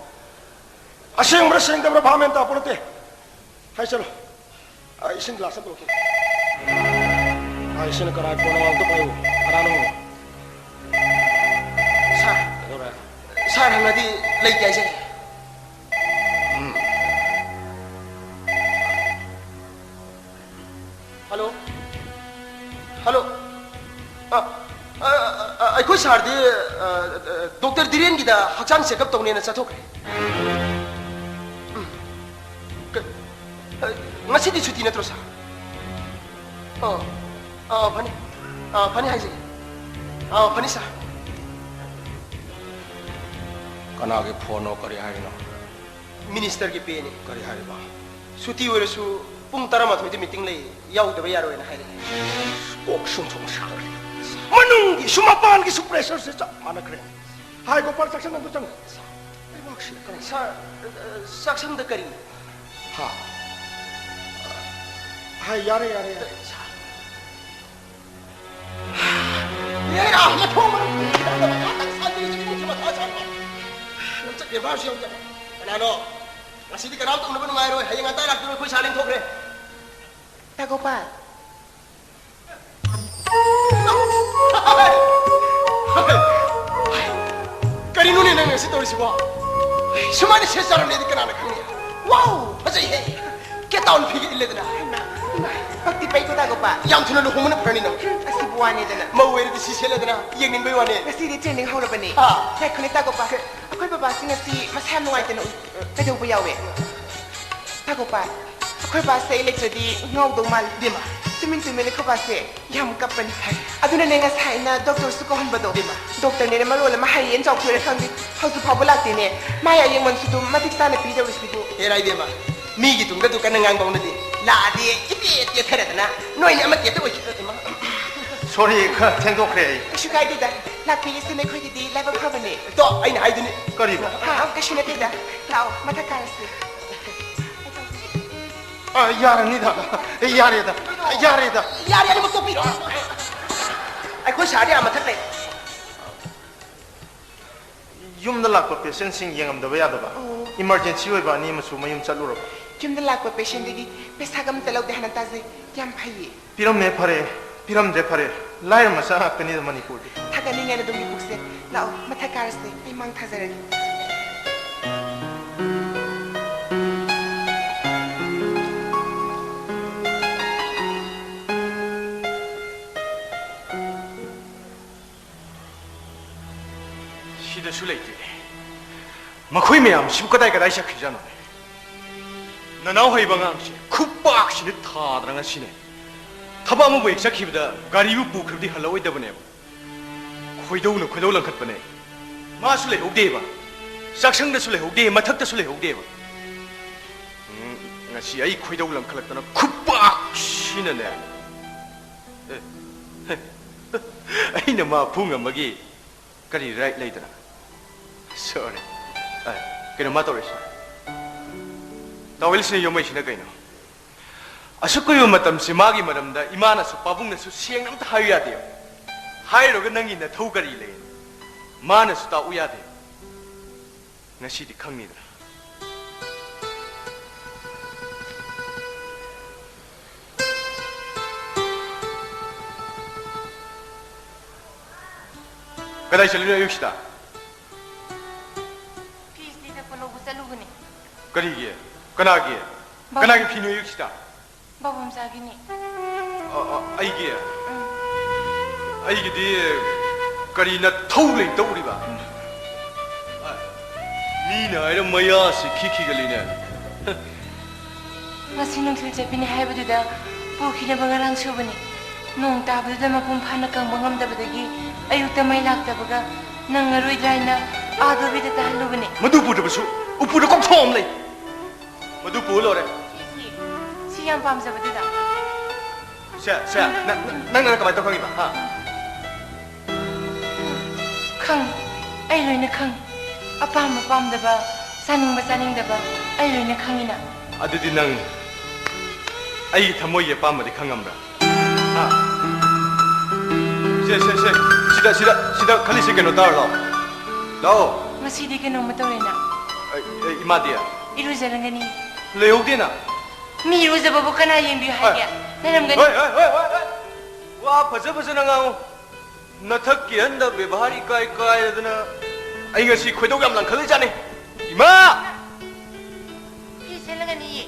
ꯑꯁꯦꯡꯕ꯭ꯔꯥ ꯁꯦꯡꯗꯕ꯭ꯔꯥ ꯚꯥꯞ ꯃꯦꯟ ꯇꯥꯄꯣ ꯅꯠꯇꯦ꯫ ꯍꯥꯏ ꯆꯠꯂꯣ꯫ ꯑ, ꯏꯁꯤꯡ ꯒ꯭ꯂꯥꯁ ꯑꯃ ꯄꯨꯔꯛꯀꯦ꯫ ꯑ, ꯏꯁꯤꯡ ꯀꯅꯥ ꯀꯣꯟꯅ ꯑꯝꯇ ꯄꯥꯏꯌꯨ꯫ ꯀꯅꯥꯅꯣ? Sir꯫ ꯀꯩꯗꯧꯔꯦ? Sir ꯍꯪꯉꯗꯤ ꯂꯩꯇꯦ ꯍꯥꯏꯖꯒꯦ꯫ ꯎꯝ꯫ Hello? Hello? ꯑ, ꯑ, ꯑ, ꯑ, ꯑꯩꯈꯣꯏ ꯁꯥꯔꯗꯤ, ꯑ, ꯑ, ꯗꯣꯛꯇꯔ ꯙꯤꯔꯦꯟꯒꯤꯗ ꯍꯛꯆꯥꯡ ꯆꯦꯛꯑꯞ ꯇꯧꯅꯦꯅ ꯆꯠꯊꯣꯛꯈ꯭ꯔꯦ꯫ ꯎꯝ꯫ ꯀ-, ꯑ, ꯉꯁꯤꯗꯤ ꯁꯨꯇꯤ ꯅꯠꯇ꯭ꯔꯣ, ꯁꯥꯔ? ꯑ, ꯑ, ꯐꯅꯤ꯫ ꯑ, ꯐꯅꯤ ꯍꯥꯏꯖꯒꯦ꯫ ꯑ, ꯐꯅꯤ, ꯁꯥꯔ꯫ ꯀꯅꯥꯒꯤ ꯐꯣꯟꯅꯣ? ꯀꯔꯤ ꯍꯥꯏꯔꯤꯅꯣ? ꯃꯤꯅꯤꯁꯇꯔꯒꯤ ꯄꯦꯅꯤ꯫ ꯀꯔꯤ ꯍꯥꯏꯔꯤꯕ? ꯁꯨꯇꯤ ꯑꯣꯏꯔꯁꯨ ꯄꯨꯡ ꯇꯔꯥꯃꯥꯊꯣꯏꯗ ꯃꯤꯇꯤꯡ ꯂꯩ, ꯌꯥꯎꯗꯕ ꯌꯥꯔꯣꯏꯅ ꯍꯥꯏꯔꯛꯑꯦ꯫ ꯀꯣꯛ ꯁꯨꯝ ꯁꯨꯝ ꯁꯥꯒꯠꯂꯦ꯫ ꯃꯅꯨꯡꯒꯤꯁꯨ ꯃꯄꯥꯟꯒꯤꯁꯨ ꯄ꯭ꯔꯦꯁꯔꯁꯦ ꯆꯞ ꯃꯥꯟꯅꯈ꯭ꯔꯦ꯫ ꯍꯥꯏ, ꯒꯣꯄꯥꯜ, ꯆꯥꯛꯁꯪ ꯑꯗꯨ ꯆꯪꯉꯨ꯫ ꯂꯩꯕꯥꯛꯁꯤꯗ ꯀꯔꯤ? ꯁꯥꯔ, ꯑ, ꯆꯥꯛꯁꯪꯗ ꯀꯔꯤ? ꯍꯥ? ꯍꯥꯏ, ꯌꯥꯔꯦ, ꯌꯥꯔꯦ, ꯌꯥꯔꯦ꯫ ꯁꯥꯔ꯫ ꯍꯦꯔꯥ, ꯃꯊꯣꯡ ꯃꯔꯝ ꯈꯪꯗꯕ ꯉꯥꯛꯇꯪ ꯁꯥꯟꯅꯔꯤꯁꯦ ꯏꯃꯨꯡꯁꯦ ꯃꯊꯥ ꯁꯥꯏꯀꯣ꯫ ꯂꯝꯆꯠ ꯕꯦꯕꯥꯔꯁꯨ ꯌꯥꯝ ꯆꯠꯂꯦ꯫ ꯀꯅꯥꯅꯣ? ꯉꯁꯤꯗꯤ ꯀꯅꯥꯝꯇ ꯎꯅꯕ ꯅꯨꯡꯉꯥꯏꯔꯣꯏ꯫ ꯍꯌꯦꯡ ꯉꯟꯇꯥ ꯂꯥꯛꯄꯤꯔꯣ, ꯑꯩꯈꯣꯏ ꯁꯥꯔ ꯂꯦꯡꯊꯣꯛꯈ꯭ꯔꯦ꯫ ꯇꯥ ꯒꯣꯄꯥꯜ꯫ ꯀꯔꯤꯅꯣꯅꯦ ꯅꯪꯅ ꯁꯤ ꯇꯧꯔꯤꯁꯤꯕꯣ? ꯁꯨꯃꯥꯏꯅ ꯁꯦꯠ ꯆꯥꯔꯝꯂꯦꯗꯤ ꯀꯅꯥꯅ ꯈꯪꯅꯤ? ꯋꯥꯎ! ꯐꯖꯩꯍꯦ! ꯀꯦꯇꯥꯎꯟ ꯐꯤꯒ ꯏꯜꯂꯦꯗꯅ꯫ ꯍꯩꯃꯥ, ꯍꯩꯃꯥ, ꯄꯛꯇꯤ ꯄꯩꯀꯣ ꯇꯥ ꯒꯣꯄꯥꯜ꯫ ꯌꯥꯝ ꯊꯨꯅ ꯂꯨꯍꯣꯡꯕꯅ ꯐꯔꯅꯤ ꯅꯪ꯫ ꯍꯨꯝ, ꯑꯁꯤꯕꯨ ꯋꯥꯅꯦꯗꯅ꯫ ꯃꯧ ꯑꯣꯏꯔꯗꯤ ꯁꯤ ꯁꯦꯠꯂꯦꯗꯅ, ꯌꯦꯡꯅꯤꯡꯕꯩ ꯋꯥꯅꯦ꯫ ꯉꯁꯤꯗꯤ ꯇ꯭ꯔꯦꯅꯤꯡ ꯍꯧꯔꯕꯅꯦ꯫ ꯑꯥ꯫ ꯉꯥꯏꯈꯣꯅꯦ ꯇꯥ ꯒꯣꯄꯥꯜ꯫ ꯑꯩꯈꯣꯏ ꯕꯕꯥꯁꯤ ꯉꯁꯤ ꯃꯁꯥ ꯌꯥꯝ ꯅꯨꯡꯉꯥꯏꯇꯅ ꯎꯏ꯫ ꯀꯩꯗꯧꯕ ꯌꯥꯎꯋꯦ? ꯇꯥ ꯒꯣꯄꯥꯜ, ꯑꯩꯈꯣꯏ ꯕꯥꯁꯦ ꯑꯩ ꯂꯩꯇ꯭ꯔꯗꯤ ꯉꯥꯎꯗꯧ ꯃꯥꯜꯂꯤ꯫ ꯏꯕꯦꯝꯃ꯫ ꯇꯨꯃꯤꯟ ꯇꯨꯃꯤꯟ ꯑꯩꯈꯣꯏ ꯕꯥꯁꯦ ꯌꯥꯝ ꯀꯞꯄꯅꯤ꯫ ꯍꯥꯏ꯫ ꯑꯗꯨꯅꯅꯦ ꯉꯁꯥꯏ ꯑꯩꯅ ꯗꯣꯛꯇꯔꯁꯨ ꯀꯧꯍꯟꯕꯗꯣ꯫ ꯏꯕꯦꯝꯃ꯫ ꯗꯣꯛꯇꯔꯅꯦꯅ ꯃꯔꯣꯜ ꯑꯃ ꯍꯩꯌꯦꯅ ꯆꯥꯎꯊꯣꯛꯑꯦ ꯈꯪꯗꯦ꯫ ꯍꯧꯖꯤꯛ ꯐꯥꯎꯕ ꯂꯥꯛꯇꯦꯅꯦ꯫ ꯃꯥ ꯑꯌꯦꯡꯃꯟꯁꯨ ꯑꯗꯨꯝ ꯃꯇꯤꯛ ꯆꯥꯅ ꯄꯤꯗꯧꯔꯤꯁꯤꯕꯨ꯫ ꯍꯦꯔꯥ ꯏꯕꯦꯝꯃ, ꯃꯤꯒꯤ ꯇꯨꯡꯗ ꯑꯗꯨ ꯀꯟꯅ ꯉꯥꯡꯕ ꯍꯧꯅꯗꯦ꯫ ꯂꯥꯛꯑꯗꯤ ꯏꯄꯦꯠ ꯄꯦꯠꯊꯔꯗꯅ ꯅꯣꯏꯅ ꯑꯃ ꯇꯦꯠꯇ ꯑꯣꯏꯈꯤꯗꯅ꯫ ꯏꯃꯥ꯫ ꯁꯣꯔꯤ, ꯈꯔ ꯊꯦꯡꯗꯣꯛꯈ꯭ꯔꯦ ꯑꯩ꯫ ꯀꯩꯁꯨ ꯀꯥꯏꯗꯦꯗ꯫ ꯂꯥꯛꯄꯤꯔꯤꯁꯤꯅ ꯑꯩꯈꯣꯏꯒꯤꯗꯤ ꯂꯥꯏꯕꯛ ꯐꯕꯅꯦ꯫ ꯇꯣ, ꯑꯩꯅ ꯍꯥꯏꯗꯨꯅꯤ꯫ ꯀꯔꯤꯕꯣ? ꯍꯥ? ꯀꯩꯁꯨ ꯅꯠꯇꯦꯗ꯫ ꯂꯥꯛꯑꯣ, ꯃꯊꯛ ꯀꯥꯔꯁꯤ꯫ ꯑ, ꯌꯥꯔꯅꯤꯗ꯫ ꯌꯥꯔꯦꯗ꯫ ꯌꯥꯔꯦꯗ꯫ ꯌꯥꯔꯦ, ꯑꯅꯤꯃꯛ ꯇꯣꯛꯄꯤꯔꯣ꯫ ꯑꯩꯈꯣꯏ ꯁꯥꯔꯗꯤ ꯑꯥ ꯃꯊꯛ ꯂꯩ꯫ ꯌꯨꯝꯗ ꯂꯥꯛꯄ ꯄꯦꯁꯦꯟꯁꯤꯡ ꯌꯦꯡꯉꯝꯗꯕ ꯌꯥꯗꯕ꯫ ꯑꯣ꯫ ꯏꯃꯔꯖꯦꯟꯁꯤ ꯑꯣꯏꯕ ꯑꯅꯤ ꯑꯃꯁꯨ ꯃꯌꯨꯝ ꯆꯠꯂꯨꯔꯕ꯫ ꯌꯨꯝꯗ ꯂꯥꯛꯄ ꯄꯦꯁꯦꯟꯗꯒꯤ ꯄꯩꯁꯥꯒ ꯑꯝꯇ ꯂꯧꯗꯦ ꯍꯥꯏꯅ ꯇꯥꯖꯩ꯫ ꯌꯥꯝ ꯐꯩꯌꯦ꯫ ꯄꯤꯔꯝꯃꯦ ꯐꯔꯦ, ꯄꯤꯔꯝꯗ꯭ꯔꯦ ꯐꯔꯦ꯫ ꯂꯥꯏꯔ ꯃꯆꯥ ꯉꯥꯛꯇꯅꯤꯗ ꯃꯅꯤꯄꯨꯔꯗꯤ꯫ ꯊꯥꯒꯠꯅꯤꯡꯉꯦ ꯅꯗꯣꯝꯒꯤ ꯄꯨꯛꯁꯦ꯫ ꯂꯥꯛꯑꯣ, ꯃꯊꯛ ꯀꯥꯔꯁꯦ꯫ ꯑꯩ ꯃꯥꯡ ꯊꯥꯖꯔꯒꯦ꯫ ꯁꯤꯗꯁꯨ ꯂꯩꯇꯦ꯫ ꯃꯈꯣꯏ ꯃꯌꯥꯝꯁꯤꯕꯨ ꯀꯗꯥꯏ ꯀꯗꯥꯏ ꯆꯠꯈ꯭ꯔꯤꯖꯥꯠꯅꯣꯅꯦ? ꯅꯅꯥꯎ ꯍꯩꯕ ꯑꯉꯥꯡꯁꯦ ꯈꯨꯄꯥꯛꯁꯤꯅ ꯊꯥꯗꯅ ꯉꯁꯤꯅꯦ꯫ ꯊꯕꯛ ꯑꯃꯕꯨ ꯍꯦꯛ ꯆꯠꯈꯤꯕꯗ ꯒꯥꯔꯤꯕꯨ ꯄꯨꯈ꯭ꯔꯕꯗꯤ ꯍꯜꯂꯛꯑꯣꯏꯗꯕꯅꯦꯕ꯫ ꯈꯣꯏꯗꯧꯅ ꯈꯣꯏꯗꯧ ꯂꯪꯈꯠꯄꯅꯦ꯫ ꯃꯥꯁꯨ ꯂꯩꯍꯧꯗꯦꯕ꯫ ꯆꯥꯛꯁꯪꯗꯁꯨ ꯂꯩꯍꯧꯗꯦ, ꯃꯊꯛꯇꯁꯨ ꯂꯩꯍꯧꯗꯦꯕ꯫ ꯎꯝ, ꯉꯁꯤ ꯑꯩ ꯈꯣꯏꯗꯧ ꯂꯪꯈꯠꯂꯛꯇꯅ ꯈꯨꯄꯥꯛꯁꯤꯅꯅꯦ꯫ ꯑꯦ, ꯑꯩꯅ ꯃꯥ ꯐꯨ ꯉꯝꯕꯒꯤ ꯀꯔꯤ ꯔꯥꯏꯠ ꯂꯩꯗꯅ? ꯁꯣꯔꯤ꯫ ꯑꯦ, ꯀꯩꯅꯣ ꯃꯥ ꯇꯧꯔꯤꯁꯦ? ꯇꯥꯋꯦꯜꯁꯤꯅ ꯌꯣꯝꯃꯛꯏꯁꯤꯅ ꯀꯩꯅꯣ? ꯑꯁꯨꯛ ꯀꯨꯏꯕ ꯃꯇꯝꯁꯤ ꯃꯥꯒꯤ ꯃꯔꯝꯗ ꯏꯃꯥꯅꯁꯨ ꯄꯥꯕꯨꯡꯅꯁꯨ ꯁꯦꯡꯅ ꯑꯝꯇ ꯍꯥꯏꯌꯨ ꯌꯥꯗꯦ꯫ ꯍꯥꯏꯔꯨꯔꯒ ꯅꯪꯒꯤ ꯅꯊꯧ ꯀꯔꯤ ꯂꯩ? ꯃꯥꯅꯁꯨ ꯇꯥꯛꯎ ꯌꯥꯗꯦ꯫ ꯉꯁꯤꯗꯤ ꯈꯪꯅꯤꯗꯅ꯫ ꯀꯗꯥꯏ ꯆꯠꯂꯤꯅꯣ ꯑꯌꯨꯛꯁꯤꯗ? ꯐꯤ ꯏꯁꯇ꯭ꯔꯤ ꯇꯛꯄ ꯂꯧꯕ ꯆꯠꯂꯨꯕꯅꯦ꯫ ꯀꯔꯤꯒꯤ? ꯀꯅꯥꯒꯤ? ꯕꯥꯕꯨ- ꯀꯅꯥꯒꯤ ꯐꯤꯅꯣ ꯑꯌꯨꯛꯁꯤꯗ? ꯕꯥꯕꯨꯝꯆꯥꯒꯤꯅꯤ꯫ ꯑ, ꯑ, ꯑꯩꯒꯤ? ꯎꯝ꯫ ꯑꯩꯒꯤꯗꯤ ꯀꯔꯤ ꯅꯊꯧ ꯂꯩ ꯇꯧꯔꯤꯕ? ꯎꯝ꯫ ꯑ, ꯃꯤꯅ ꯍꯥꯏꯔ ꯃꯌꯥꯁꯤ ꯈꯤꯛꯈꯤꯒꯜꯂꯤꯅꯦ꯫ ꯉꯁꯤ ꯅꯨꯡꯊꯤꯜ ꯆꯠꯄꯤꯅꯤ ꯍꯥꯏꯕꯗꯨꯗ ꯄꯨꯈꯤꯅꯕ ꯉꯔꯥꯡ ꯁꯨꯕꯅꯤ꯫ ꯅꯣꯡ ꯇꯥꯕꯗꯨꯗ ꯃꯄꯨꯡ ꯐꯥꯅ ꯀꯪꯕ ꯉꯝꯗꯕꯗꯒꯤ ꯑꯌꯨꯛꯇ ꯃꯩ ꯂꯥꯛꯇꯕꯒ ꯅꯪꯉꯔꯣꯏꯗ꯭ꯔꯥ ꯍꯥꯏꯅ ꯑꯥ ꯗꯣꯕꯤꯗ ꯇꯥꯍꯜꯂꯨꯕꯅꯤ꯫ ꯃꯗꯨ ꯄꯨꯗ꯭ꯔꯕꯁꯨ ꯎꯄꯨꯗ ꯀꯣꯛꯊꯣꯛ ꯑꯃ ꯂꯩ꯫ ꯃꯗꯨ ꯄꯨ ꯂꯣꯏꯔꯦ꯫ ꯁꯤ, ꯁꯤ, ꯁꯤ ꯌꯥꯝ ꯄꯥꯝꯖꯕꯗꯨꯗ꯫ ꯁꯦ, ꯁꯦ, ꯅ-, ꯅ-, ꯅꯪꯅ ꯀꯃꯥꯏꯅ ꯇꯧ ꯈꯪꯉꯤꯕ? ꯍꯥ? ꯈꯪ-, ꯑꯩ ꯂꯣꯏꯅ ꯈꯪ-, ꯑꯄꯥꯝꯕ ꯄꯥꯝꯗꯕ, ꯆꯥꯅꯤꯡꯕ ꯆꯥꯅꯤꯡꯗꯕ, ꯑꯩ ꯂꯣꯏꯅ ꯈꯪꯉꯤꯅ꯫ ꯑꯗꯨꯗꯤ ꯅꯪ ꯑꯩꯒꯤ ꯊꯃꯣꯏꯒꯤ ꯑꯄꯥꯝꯕꯗꯤ ꯈꯪꯉꯝꯕ꯭ꯔꯥ? ꯍꯥ? ꯁꯦ, ꯁꯦ, ꯁꯦ, ꯁꯤꯗ, ꯁꯤꯗ, ꯁꯤꯗ ꯈꯜꯂꯤꯁꯦ ꯀꯩꯅꯣ ꯇꯧꯔꯣ꯫ ꯂꯥꯛꯑꯣ꯫ ꯉꯁꯤꯗꯤ ꯀꯩꯅꯣꯝꯃ ꯇꯧꯔꯦꯅ꯫ ꯑꯩ, ꯑꯩ, ꯏꯃꯥꯗꯤ? ꯏꯔꯨꯖꯔꯝꯒꯅꯤ꯫ ꯂꯩꯍꯧꯗꯦꯅ꯫ ꯃꯤ ꯏꯔꯨꯖꯕꯕꯨ ꯀꯅꯥ ꯌꯦꯡꯕꯤꯌꯨ ꯍꯥꯏꯒꯦ? ꯍꯣꯏ꯫ ꯂꯩꯔꯝꯒꯅꯤ꯫ ꯍꯣꯏ, ꯍꯣꯏ, ꯍꯣꯏ, ꯍꯣꯏ, ꯍꯣꯏ꯫ ꯋꯥ ꯐꯖ ꯐꯖꯅ ꯉꯥꯡꯉꯨ꯫ ꯅꯊꯛꯀꯤ ꯑꯍꯟꯗ ꯕꯦꯕꯥꯔ ꯏꯀꯥꯏ ꯀꯥꯏꯔꯗꯅ ꯑꯩ ꯉꯁꯤ ꯈꯣꯏꯗꯧ ꯌꯥꯝ ꯂꯪꯈꯠꯂꯤꯖꯥꯠꯅꯤ꯫ ꯏꯃꯥ! ꯐꯤ ꯁꯦꯠꯂꯒꯅꯤꯌꯦ꯫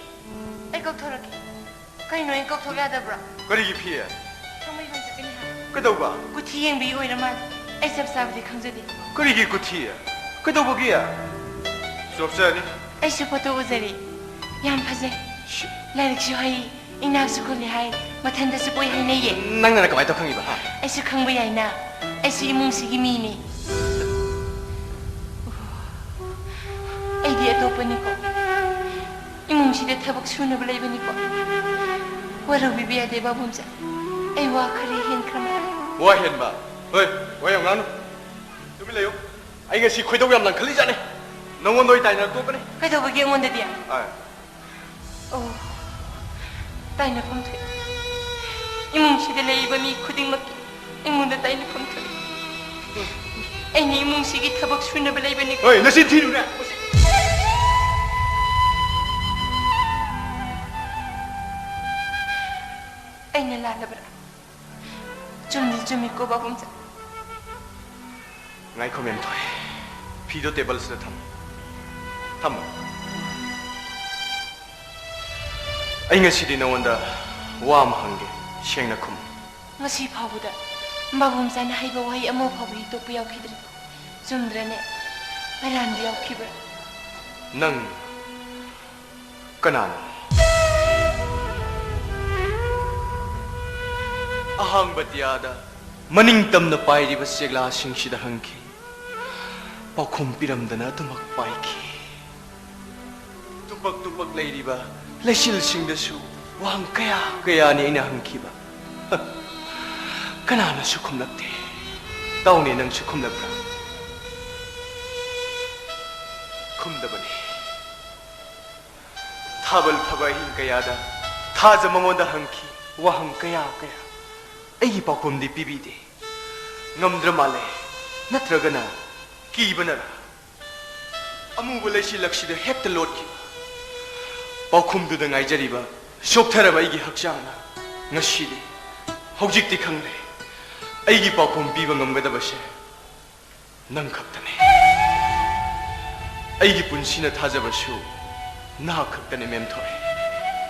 ꯑꯩ ꯀꯧꯊꯣꯔꯛꯀꯦ꯫ ꯀꯩꯅꯣ, ꯑꯩ ꯀꯧꯊꯣꯛ ꯌꯥꯗꯕ꯭ꯔꯣ? ꯀꯔꯤꯒꯤ ꯐꯤ? ꯊꯥꯡꯃꯩꯕꯟ ꯆꯠꯀꯅꯤ ꯍꯥꯏ꯫ ꯀꯩꯗꯧꯕ? ꯀꯨꯊꯤ ꯌꯦꯡꯕꯒꯤ ꯑꯣꯏꯔ ꯃꯥꯜꯂꯦ꯫ ꯑꯩ ꯆꯞ ꯆꯥꯕꯗꯤ ꯈꯪꯖꯗꯦ꯫ ꯀꯔꯤꯒꯤ ꯀꯨꯊꯤ? ꯀꯩꯗꯧꯕꯒꯤ? ꯆꯣꯞꯆꯅꯤ꯫ ꯑꯩꯁꯨ ꯐꯣꯇꯣ ꯎꯖꯔꯤ꯫ ꯌꯥꯝ ꯐꯖꯩ꯫ ꯁꯤ- ꯂꯥꯏꯔꯤꯛꯁꯨ ꯍꯩ, ꯏꯅꯥꯛꯁꯨ ꯈꯨꯜꯂꯤ ꯍꯥꯏ, ꯃꯊꯟꯗꯁꯨ ꯄꯣꯛꯏ ꯍꯥꯏꯅꯩꯌꯦ꯫ ꯅꯪꯅ ꯀꯃꯥꯏꯅ ꯇꯧ ꯈꯪꯉꯤꯕ, ꯍꯥ? ꯑꯩꯁꯨ ꯈꯪꯕ ꯌꯥꯏꯅ꯫ ꯑꯩꯁꯨ ꯏꯃꯨꯡꯁꯤꯒꯤ ꯃꯤꯅꯤ꯫ ꯑꯩꯗꯤ ꯑꯇꯣꯞꯄꯅꯤꯀꯣ꯫ ꯏꯃꯨꯡꯁꯤꯗ ꯊꯕꯛ ꯁꯨꯅꯕ ꯂꯩꯕꯅꯤꯀꯣ꯫ ꯋꯥꯔꯧꯕꯤꯕ ꯌꯥꯗꯦ, ꯕꯥꯕꯨꯝꯆꯥ꯫ ꯑꯩ ꯋꯥ ꯈꯔ ꯍꯦꯟꯈ꯭ꯔ ꯃꯥꯜꯂꯦ꯫ ꯋꯥ ꯍꯦꯟꯕ? ꯍꯣꯏ, ꯋꯥ ꯌꯥꯝ ꯉꯥꯡꯅꯨ꯫ ꯇꯨꯃꯤꯟ ꯂꯩꯌꯨ꯫ ꯑꯩ ꯉꯁꯤ ꯈꯣꯏꯗꯧ ꯌꯥꯝ ꯂꯪꯈꯠꯂꯤꯖꯥꯠꯅꯤ꯫ ꯅꯉꯣꯟꯗ ꯑꯣꯏ ꯇꯥꯏꯅꯔ ꯇꯣꯛꯀꯅꯤ꯫ ꯀꯩꯗꯧꯕꯒꯤ ꯑꯩꯉꯣꯟꯗꯗꯤ? ꯑꯥ꯫ ꯑꯣ, ꯇꯥꯏꯅꯐꯝ ꯊꯣꯛꯑꯦ꯫ ꯏꯃꯨꯡꯁꯤꯗ ꯂꯩꯔꯤꯕ ꯃꯤ ꯈꯨꯗꯤꯡꯃꯛꯀꯤ ꯑꯩꯉꯣꯟꯗ ꯇꯥꯏꯅꯐꯝ ꯊꯣꯛꯑꯦ꯫ ꯑꯩꯅ ꯏꯃꯨꯡꯁꯤꯒꯤ ꯊꯕꯛ ꯁꯨꯅꯕ ꯂꯩꯕꯅꯤ꯫ ꯍꯣꯏ, ꯅꯆꯤꯟ ꯊꯤꯅꯨꯅꯦ꯫ ꯑꯩꯅ ꯂꯥꯜꯂꯕ꯭ꯔꯥ? ꯆꯨꯝꯗꯤ ꯆꯨꯝꯃꯤꯀꯣ, ꯕꯥꯕꯨꯝꯆꯥ꯫ ꯉꯥꯏꯈꯣ, ꯃꯦꯝꯊꯣꯏ꯫ ꯐꯤꯗꯣ ꯇꯦꯕꯜꯁꯤꯗ ꯊꯝꯃꯨ꯫ ꯊꯝꯃꯨ꯫ ꯑꯩ ꯉꯁꯤꯗꯤ ꯅꯉꯣꯟꯗ ꯋꯥ ꯑꯃ ꯍꯪꯒꯦ, ꯁꯦꯡꯅ ꯈꯨꯝꯃꯨ꯫ ꯉꯁꯤ ꯐꯥꯎꯕꯗ ꯕꯥꯕꯨꯝꯆꯥꯅ ꯍꯥꯏꯕ ꯋꯥꯍꯩ ꯑꯃ ꯐꯥꯎꯕ ꯍꯤꯛꯇꯣꯛꯄ ꯌꯥꯎꯈꯤꯗ꯭ꯔꯤ꯫ ꯆꯨꯝꯗ꯭ꯔꯅꯦ? ꯑꯔꯥꯟꯕ ꯌꯥꯎꯈꯤꯕ꯭ꯔꯥ? ꯅꯪ ꯀꯅꯥꯅꯣ? ꯑꯍꯥꯡꯕ ꯇꯤꯌꯥꯗ ꯃꯅꯤꯡ ꯇꯝꯅ ꯄꯥꯏꯔꯤꯕ ꯆꯦꯛꯂꯥꯁꯤꯡꯁꯤꯗ ꯍꯪꯈꯤ꯫ ꯄꯥꯎꯈꯨꯝ ꯄꯤꯔꯝꯗꯅ ꯑꯗꯨꯃꯛ ꯄꯥꯏꯈꯤ꯫ ꯇꯨꯄꯛ ꯇꯨꯄꯛ ꯂꯩꯔꯤꯕ ꯂꯩꯆꯤꯜꯁꯤꯡꯗꯁꯨ ꯋꯥꯍꯪ ꯀꯌꯥ ꯀꯌꯥꯅꯤ ꯑꯩꯅ ꯍꯪꯈꯤꯕ꯫ ꯀꯅꯥꯅꯁꯨ ꯈꯨꯝꯂꯛꯇꯦ꯫ ꯇꯥꯎꯅꯦ, ꯅꯪꯁꯨ ꯈꯨꯝꯂꯛꯄ꯭ꯔꯥ? ꯈꯨꯝꯗꯕꯅꯤ꯫ ꯊꯥꯕꯜ ꯐꯕ ꯑꯍꯤꯡ ꯀꯌꯥꯗ ꯊꯥꯖ ꯃꯉꯣꯟꯗ ꯍꯪꯈꯤ ꯋꯥꯍꯪ ꯀꯌꯥ ꯀꯌꯥ꯫ ꯑꯩꯒꯤ ꯄꯥꯎꯈꯨꯝꯗꯤ ꯄꯤꯕꯤꯗꯦ꯫ ꯉꯝꯗ꯭ꯔ ꯃꯥꯜꯂꯦ, ꯅꯠꯇ꯭ꯔꯒꯅ ꯀꯤꯕꯅꯔ? ꯑꯃꯨꯕ ꯂꯩꯆꯤꯜꯂꯛꯁꯤꯗ ꯍꯦꯛꯇ ꯂꯣꯠꯈꯤꯕ ꯄꯥꯎꯈꯨꯝꯗꯨꯗ ꯉꯥꯏꯖꯔꯤꯕ ꯆꯣꯛꯊꯔꯕ ꯑꯩꯒꯤ ꯍꯛꯆꯥꯡꯅ ꯉꯁꯤꯗꯤ, ꯍꯧꯖꯤꯛꯇꯤ ꯈꯪꯂꯦ, ꯑꯩꯒꯤ ꯄꯥꯎꯈꯨꯝ ꯄꯤꯕ ꯉꯝꯒꯗꯕꯁꯦ ꯅꯪ ꯈꯛꯇꯅꯦ꯫ ꯑꯩꯒꯤ ꯄꯨꯟꯁꯤꯅ ꯊꯥꯖꯕꯁꯨ ꯅꯍꯥꯛ ꯈꯛꯇꯅꯦ, ꯃꯦꯝꯊꯣꯏ꯫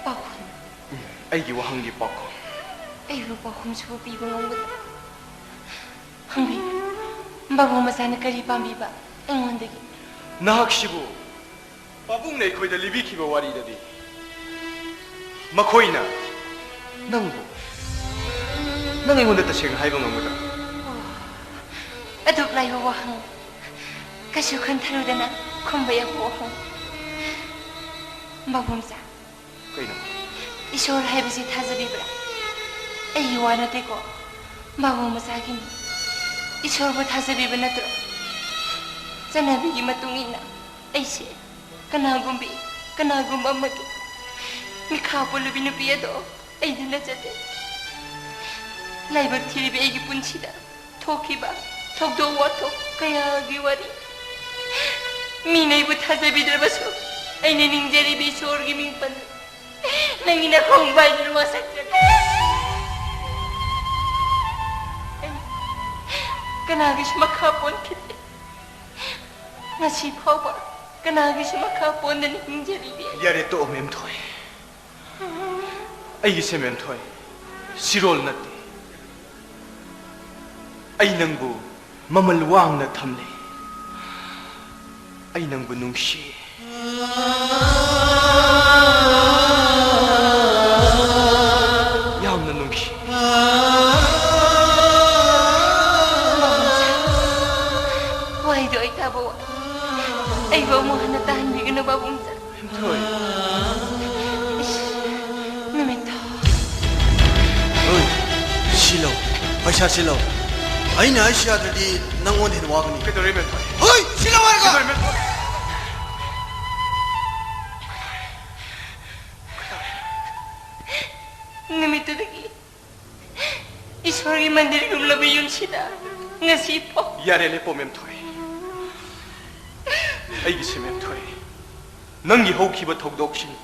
ꯄꯥꯎꯈꯨꯝ? ꯎꯝ, ꯑꯩꯒꯤ ꯋꯥꯍꯪꯒꯤ ꯄꯥꯎꯈꯨꯝ꯫ ꯑꯩꯕꯨ ꯄꯥꯎꯈꯨꯝꯁꯤꯕꯨ ꯄꯤꯕ ꯉꯝꯒꯗ꯭ꯔꯥ? ꯍꯪꯕꯤꯌꯨ꯫ ꯕꯥꯕꯨ ꯃꯆꯥꯅ ꯀꯔꯤ ꯄꯥꯝꯕꯤꯕ ꯑꯩꯉꯣꯟꯗꯒꯤ? ꯅꯍꯥꯛꯁꯤꯕꯨ ꯄꯥꯕꯨꯡꯅ ꯑꯩꯈꯣꯏꯗ ꯂꯤꯕꯤꯈꯤꯕ ꯋꯥꯔꯤꯗꯗꯤ ꯃꯈꯣꯏꯅ ꯅꯪꯕꯨ, ꯅꯪ ꯑꯩꯉꯣꯟꯗ ꯇꯁꯦꯡꯅ ꯍꯥꯏꯕ ꯉꯝꯒꯗ꯭ꯔꯥ? ꯑꯣ, ꯑꯗꯨꯛ ꯂꯥꯏꯕ ꯋꯥꯍꯪ, ꯀꯩꯁꯨ ꯈꯟꯊꯔꯨꯗꯅ ꯈꯨꯝꯕ ꯌꯥꯕ ꯋꯥꯍꯪ꯫ ꯕꯥꯕꯨ ꯃꯆꯥ, ꯀꯩꯅꯣ? ꯏꯁꯣꯔ ꯍꯥꯏꯕꯁꯤ ꯊꯥꯖꯕꯤꯕ꯭ꯔꯥ? ꯑꯩꯒꯤ ꯋꯥ ꯅꯠꯇꯦꯀꯣ, ꯕꯥꯕꯨ ꯃꯆꯥꯒꯤꯅꯤ꯫ ꯏꯁꯣꯔꯕꯨ ꯊꯥꯖꯕꯤꯕ ꯅꯠꯇ꯭ꯔꯣ? ꯆꯠꯅꯕꯤꯒꯤ ꯃꯇꯨꯡ ꯏꯟꯅ ꯑꯩꯁꯦ ꯀꯅꯥꯒꯨꯝꯕꯤ, ꯀꯅꯥꯒꯨꯝꯕ ꯑꯃꯒꯤ ꯃꯤꯈꯥ ꯄꯣꯜꯂꯕꯤ ꯅꯨꯄꯤ ꯑꯗꯣ ꯑꯩꯗꯤ ꯅꯠꯆꯗꯦ꯫ ꯂꯥꯏꯕꯛ ꯊꯤꯔꯤꯕ ꯑꯩꯒꯤ ꯄꯨꯟꯁꯤꯗ ꯊꯣꯛꯈꯤꯕ ꯊꯧꯗꯣꯛ ꯋꯥꯊꯣꯛ ꯀꯌꯥꯒꯤ ꯋꯥꯔꯤ꯫ ꯃꯤꯅ ꯑꯩꯕꯨ ꯊꯥꯖꯕꯤꯗ꯭ꯔꯕꯁꯨ ꯑꯩꯅ ꯅꯤꯡꯖꯔꯤꯕ ꯏꯁꯣꯔꯒꯤ ꯃꯤꯡ ꯄꯟꯗꯨꯅ ꯅꯪꯒꯤ ꯅꯈꯣꯡ ꯄꯥꯏꯗꯨꯅ ꯋꯥꯁꯛꯆꯔꯤ꯫ ꯑꯩ ꯀꯅꯥꯒꯤꯁꯨ ꯃꯈꯥ ꯄꯣꯟꯈꯤꯗꯦ꯫ ꯉꯁꯤ ꯐꯥꯎꯕ ꯀꯅꯥꯒꯤꯁꯨ ꯃꯈꯥ ꯄꯣꯟꯗꯅ ꯍꯤꯡꯖꯔꯤꯕꯤ꯫ ꯌꯥꯔꯦ, ꯇꯣꯛꯑꯣ, ꯃꯦꯝꯊꯣꯏ꯫ ꯑꯩꯒꯤꯁꯦ, ꯃꯦꯝꯊꯣꯏ, ꯁꯤꯔꯣꯜ ꯅꯠꯇꯦ꯫ ꯑꯩ ꯅꯪꯕꯨ ꯃꯃꯜ ꯋꯥꯡꯅ ꯊꯝꯂꯦ꯫ ꯑꯩ ꯅꯪꯕꯨ ꯅꯨꯡꯁꯤ꯫ ꯌꯥꯝꯅ ꯅꯨꯡꯁꯤ꯫ ꯋꯥꯍꯩꯗꯣ ꯑꯩ ꯇꯥꯕ ꯋꯥ-, ꯑꯩꯕꯨ ꯑꯃꯨꯛ ꯍꯟꯅ ꯇꯥꯍꯟꯕꯤꯒꯅꯨ, ꯕꯥꯕꯨꯡ꯫ ꯍꯣꯏ꯫ ꯏꯁ, ꯅꯨꯃꯤꯠꯇꯣ꯫ ꯍꯣꯏ, ꯁꯤꯂꯧ꯫ ꯄꯩꯁꯥ ꯁꯤꯂꯧ꯫ ꯑꯩꯅ ꯍꯥꯏꯁꯤ ꯌꯥꯗ꯭ꯔꯗꯤ ꯅꯪꯉꯣꯟꯗ ꯍꯦꯟꯅ ꯋꯥꯒꯅꯤ꯫ ꯀꯩꯗꯧꯔꯦ, ꯃꯦꯝꯊꯣꯏ? ꯍꯣꯏ, ꯁꯤꯂꯧ ꯍꯥꯏꯔꯒ! ꯀꯩꯗꯧꯔꯦ, ꯃꯦꯝꯊꯣꯏ? ꯅꯨꯃꯤꯠꯇꯨꯗꯒꯤ ꯏꯁꯣꯔꯒꯤ ꯃꯟꯗꯤꯔꯒꯨꯝꯂꯕ ꯌꯨꯝꯁꯤꯗ ꯉꯁꯤ ꯐꯥꯎ꯫ ꯌꯥꯔꯦ, ꯂꯦꯞꯄꯣ, ꯃꯦꯝꯊꯣꯏ꯫ ꯑꯩꯒꯤꯁꯦ, ꯃꯦꯝꯊꯣꯏ, ꯅꯪꯒꯤ ꯍꯧꯈꯤꯕ ꯊꯧꯗꯣꯛꯁꯤꯡ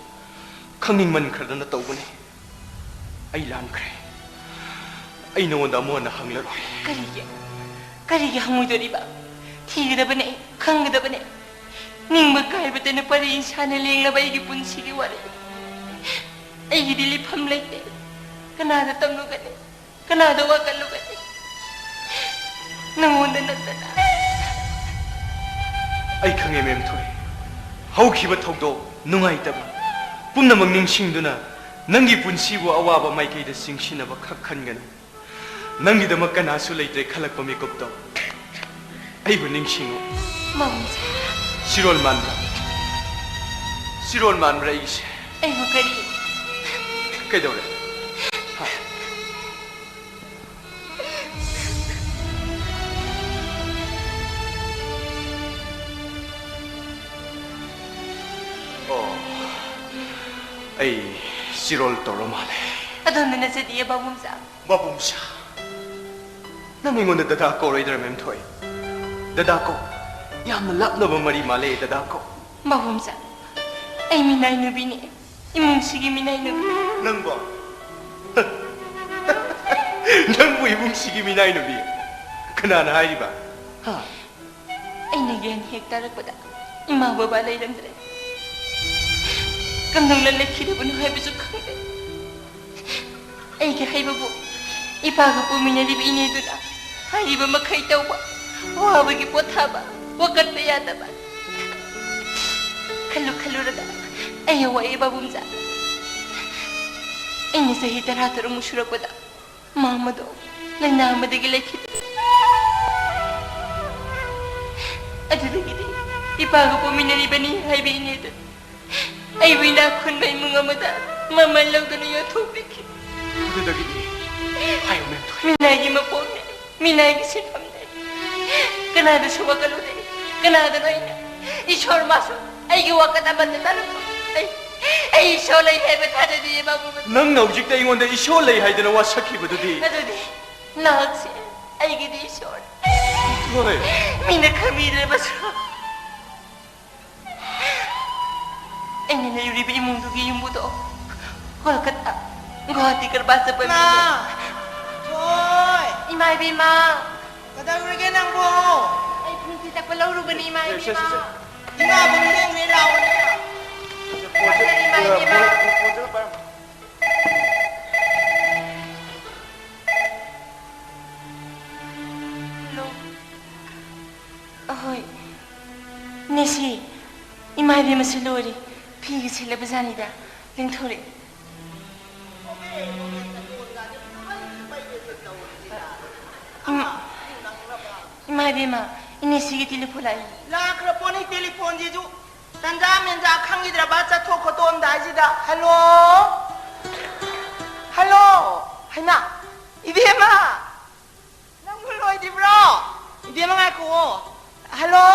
ꯈꯪꯅꯤꯡꯃꯟꯈ꯭ꯔꯗꯅ ꯇꯧꯕꯅꯤ꯫ ꯑꯩ ꯂꯥꯟꯈ꯭ꯔꯦ꯫ ꯑꯩ ꯅꯉꯣꯟꯗ ꯑꯃꯨꯛ ꯍꯟꯅ ꯍꯪꯂꯔꯣꯏ꯫ ꯀꯔꯤꯒꯤ? ꯀꯔꯤꯒꯤ ꯍꯪꯉꯣꯏꯗꯣꯔꯤꯕ? ꯊꯤꯒꯗꯕꯅꯦ, ꯈꯪꯒꯗꯕꯅꯦ꯫ ꯅꯤꯡꯕ ꯀꯥꯏꯕꯇꯅ ꯄꯔꯦꯡ ꯁꯥꯅ ꯂꯦꯡꯂꯕ ꯑꯩꯒꯤ ꯄꯨꯟꯁꯤꯒꯤ ꯋꯥꯔꯤ꯫ ꯑꯩꯒꯤꯗꯤ ꯂꯤꯐꯝ ꯂꯩꯇꯦ꯫ ꯀꯅꯥꯗ ꯇꯝꯂꯨꯒꯅꯤ? ꯀꯅꯥꯗ ꯋꯥꯀꯠꯂꯨꯒꯅꯤ? ꯅꯉꯣꯟꯗ ꯅꯠꯇꯅ꯫ ꯑꯩ ꯈꯪꯉꯦ, ꯃꯦꯝꯊꯣꯏ꯫ ꯍꯧꯈꯤꯕ ꯊꯧꯗꯣꯛ ꯅꯨꯡꯉꯥꯏꯇꯕ ꯄꯨꯝꯅꯃꯛ ꯅꯤꯡꯁꯤꯡꯗꯨꯅ ꯅꯪꯒꯤ ꯄꯨꯟꯁꯤꯕꯨ ꯑꯋꯥꯕ ꯃꯥꯏꯀꯩꯗ ꯆꯤꯡꯁꯤꯟꯅꯕ ꯈꯛ ꯈꯟꯒꯅꯨ꯫ ꯅꯪꯒꯤꯗꯃꯛ ꯀꯅꯥꯁꯨ ꯂꯩꯇ꯭ꯔꯦ ꯈꯜꯂꯛꯄ ꯃꯤꯀꯨꯞꯇꯣ ꯑꯩꯕꯨ ꯅꯤꯡꯁꯤꯡꯉꯨ꯫ ꯃꯥꯝꯖꯥ꯫ ꯁꯤꯔꯣꯜ ꯃꯥꯟꯕ꯫ ꯁꯤꯔꯣꯜ ꯃꯥꯟꯕ꯭ꯔꯥ ꯑꯩꯒꯤꯁꯦ? ꯑꯩꯕꯨ ꯀꯔꯤ? ꯀꯩꯗꯧꯔꯦ? ꯍꯥ? ꯑꯣ, ꯑꯩ ꯁꯤꯔꯣꯜ ꯇꯧꯔ ꯃꯥꯜꯂꯦ꯫ ꯑꯗꯣꯝꯗ ꯅꯠꯆꯗꯤꯌꯦ, ꯕꯥꯕꯨꯝꯆꯥ꯫ ꯕꯥꯕꯨꯝꯆꯥ? ꯅꯪ ꯑꯩꯉꯣꯟꯗ ꯗꯗꯥ ꯀꯧꯔꯣꯏꯗ꯭ꯔꯥ, ꯃꯦꯝꯊꯣꯏ? ꯗꯗꯥ ꯀꯧ꯫ ꯌꯥꯝꯅ ꯂꯥꯞꯅꯕ ꯃꯔꯤ ꯃꯥꯜꯂꯦ, ꯗꯗꯥ ꯀꯧ꯫ ꯕꯥꯕꯨꯝꯆꯥ, ꯑꯩ ꯃꯤꯅꯥꯏ ꯅꯨꯄꯤꯅꯦ꯫ ꯏꯃꯨꯡꯁꯤꯒꯤ ꯃꯤꯅꯥꯏ ꯅꯨꯄꯤ꯫ ꯅꯪꯕꯣ? ꯅꯪꯕꯨ ꯏꯃꯨꯡꯁꯤꯒꯤ ꯃꯤꯅꯥꯏ ꯅꯨꯄꯤ? ꯀꯅꯥꯅ ꯍꯥꯏꯔꯤꯕ? ꯍꯥ? ꯑꯩꯅ ꯒ꯭ꯌꯥꯟ ꯍꯦꯛ ꯇꯥꯔꯛꯄꯗ ꯏꯃꯥ ꯕꯕꯥ ꯂꯩꯔꯝꯗ꯭ꯔꯦ꯫ ꯀꯝꯗꯧꯅ ꯂꯩꯈꯤꯗꯕꯅꯣ ꯍꯥꯏꯕꯁꯨ ꯈꯪꯗꯦ꯫ ꯑꯩꯒꯤ ꯍꯩꯕꯕꯨ ꯏꯄꯥꯒ ꯄꯣꯛꯃꯤꯟꯅꯔꯤꯕ ꯏꯅꯦꯗꯨꯅ ꯍꯥꯏꯔꯤꯕ ꯃꯈꯩ ꯇꯧꯕ, ꯋꯥꯕꯒꯤ ꯄꯣꯊꯥꯕ, ꯋꯥꯀꯠꯄ ꯌꯥꯗꯕ꯫ ꯈꯜꯂꯨ ꯈꯜꯂꯨꯔꯒ ꯑꯩ ꯋꯥꯏ ꯕꯥꯕꯨꯝꯆꯥ꯫ ꯑꯩꯅ ꯆꯍꯤ ꯇꯔꯥ ꯇꯔꯨꯛꯃꯨꯛ ꯁꯨꯔꯛꯄꯗ ꯃꯥ ꯃꯗꯣ ꯂꯥꯏꯅꯥ ꯑꯃꯗꯒꯤ ꯂꯩꯈꯤꯗ꯭ꯔꯦ꯫ ꯑꯗꯨꯗꯒꯤꯗꯤ ꯏꯄꯥꯒ ꯄꯣꯛꯃꯤꯟꯅꯔꯤꯕꯅꯤ ꯍꯥꯏꯕ ꯏꯅꯦꯗꯨ ꯑꯩꯕꯨ ꯏꯅꯥꯛ ꯈꯨꯟꯕ ꯏꯃꯨꯡ ꯑꯃꯗ ꯃꯃꯜ ꯂꯧꯗꯅ ꯌꯣꯟꯊꯣꯛꯄꯤꯈꯤ꯫ ꯑꯗꯨꯗꯒꯤꯗꯤ ꯍꯥꯏꯌꯨ, ꯃꯦꯝꯊꯣꯏ꯫ ꯃꯤꯅꯥꯏꯒꯤ ꯃꯄꯣꯛꯅꯦ, ꯃꯤꯅꯥꯏꯒꯤ ꯁꯤꯟꯐꯝꯅꯦ꯫ ꯀꯅꯥꯗꯁꯨ ꯋꯥꯀꯠꯂꯨꯗꯦ, ꯀꯅꯥꯗꯅꯣ ꯑꯩꯅ꯫ ꯏꯁꯣꯔ ꯃꯥꯁꯨ ꯑꯩꯒꯤ ꯋꯥꯀꯠ ꯑꯃꯠꯇ ꯇꯥꯔꯛꯄ꯫ ꯑꯩ, ꯑꯩ ꯏꯁꯣꯔ ꯂꯩ ꯍꯥꯏꯕ ꯊꯥꯖꯗꯦ, ꯕꯥꯕꯨ꯫ ꯅꯪꯅ ꯍꯧꯖꯤꯛꯇ ꯑꯩꯉꯣꯟꯗ ꯏꯁꯣꯔ ꯂꯩ ꯍꯥꯏꯗꯅ ꯋꯥꯁꯛꯈꯤꯕꯗꯨꯗꯤ꯫ ꯑꯗꯨꯗꯤ ꯅꯍꯥꯛꯁꯦ ꯑꯩꯒꯤꯗꯤ ꯏꯁꯣꯔ꯫ ꯍꯣꯏ꯫ ꯃꯤꯅ ꯈꯪꯕꯤꯗ꯭ꯔꯕꯁꯨ꯫ ꯑꯩꯅ ꯂꯩꯔꯤꯕ ꯏꯃꯨꯡꯗꯨꯒꯤ ꯌꯨꯝꯕꯨꯗꯣ ꯀꯣꯜꯀꯇꯥ, ꯒꯨꯋꯥꯍꯥꯇꯤ ꯀꯔꯕꯥꯔ ꯆꯠꯄ ꯃꯤꯅꯦ꯫ ꯏꯃꯥ! ꯊꯣꯏ! ꯏꯃꯥ ꯏꯕꯦꯝꯃ! ꯀꯩꯗꯧꯔꯒꯦ ꯅꯪꯕꯣ? ꯑꯩ ꯐꯤ ꯇꯛꯄ ꯂꯧꯔꯨꯕꯅꯤ, ꯏꯃꯥ ꯁꯦ, ꯁꯦ, ꯁꯦ, ꯏꯕꯦꯝꯃ꯫ ꯁꯦ꯫ ꯏꯃꯥꯕꯨ ꯂꯦꯡꯂꯦ ꯂꯥꯎꯑꯣꯅꯦ꯫ ꯁꯦ, ꯐꯣꯟꯁꯦ, ꯏꯃꯥ ꯏꯕꯦꯝꯃ! ꯐꯣꯟ, ꯐꯣꯟꯁꯦ ꯄꯥꯏꯔꯝꯃꯣ꯫ ꯍꯜꯂꯣ, ꯑꯍꯣꯏ꯫ ꯅꯦꯁꯤ, ꯏꯃꯥ ꯏꯕꯦꯝꯃꯁꯨ ꯂꯣꯏꯔꯦ꯫ ꯐꯤꯒ ꯁꯦꯠꯂꯕ ꯖꯥꯠꯅꯤꯗ꯫ ꯂꯦꯡꯊꯣꯔꯛꯑꯦ꯫ ꯏꯃꯥ, ꯏꯃꯥ ꯏꯕꯦꯝꯃ, ꯏꯅꯦꯁꯤꯒꯤ ꯇꯦꯂꯤꯐꯣꯟ ꯂꯥꯛꯏ꯫ ꯂꯥꯛꯈ꯭ꯔ ꯄꯣꯠꯅꯤ ꯇꯦꯂꯤꯐꯣꯟꯁꯤꯁꯨ꯫ ꯇꯟꯖꯥ ꯃꯦꯟꯖꯥ ꯈꯪꯈꯤꯗ꯭ꯔꯕ ꯆꯠꯊꯣꯛ ꯈꯣꯠꯇꯣꯛꯑꯝꯗꯥꯏꯁꯤꯗ꯫ ꯍꯜꯂꯣ? ꯍꯜꯂꯣ? ꯍꯩꯃꯥ! ꯏꯕꯦꯝꯃ! ꯅꯪꯕꯨ ꯂꯣꯏꯗ꯭ꯔꯤꯕ꯭ꯔꯣ? ꯏꯕꯦꯝꯃ ꯉꯥꯏꯈꯨꯑꯣ꯫ ꯍꯜꯂꯣ?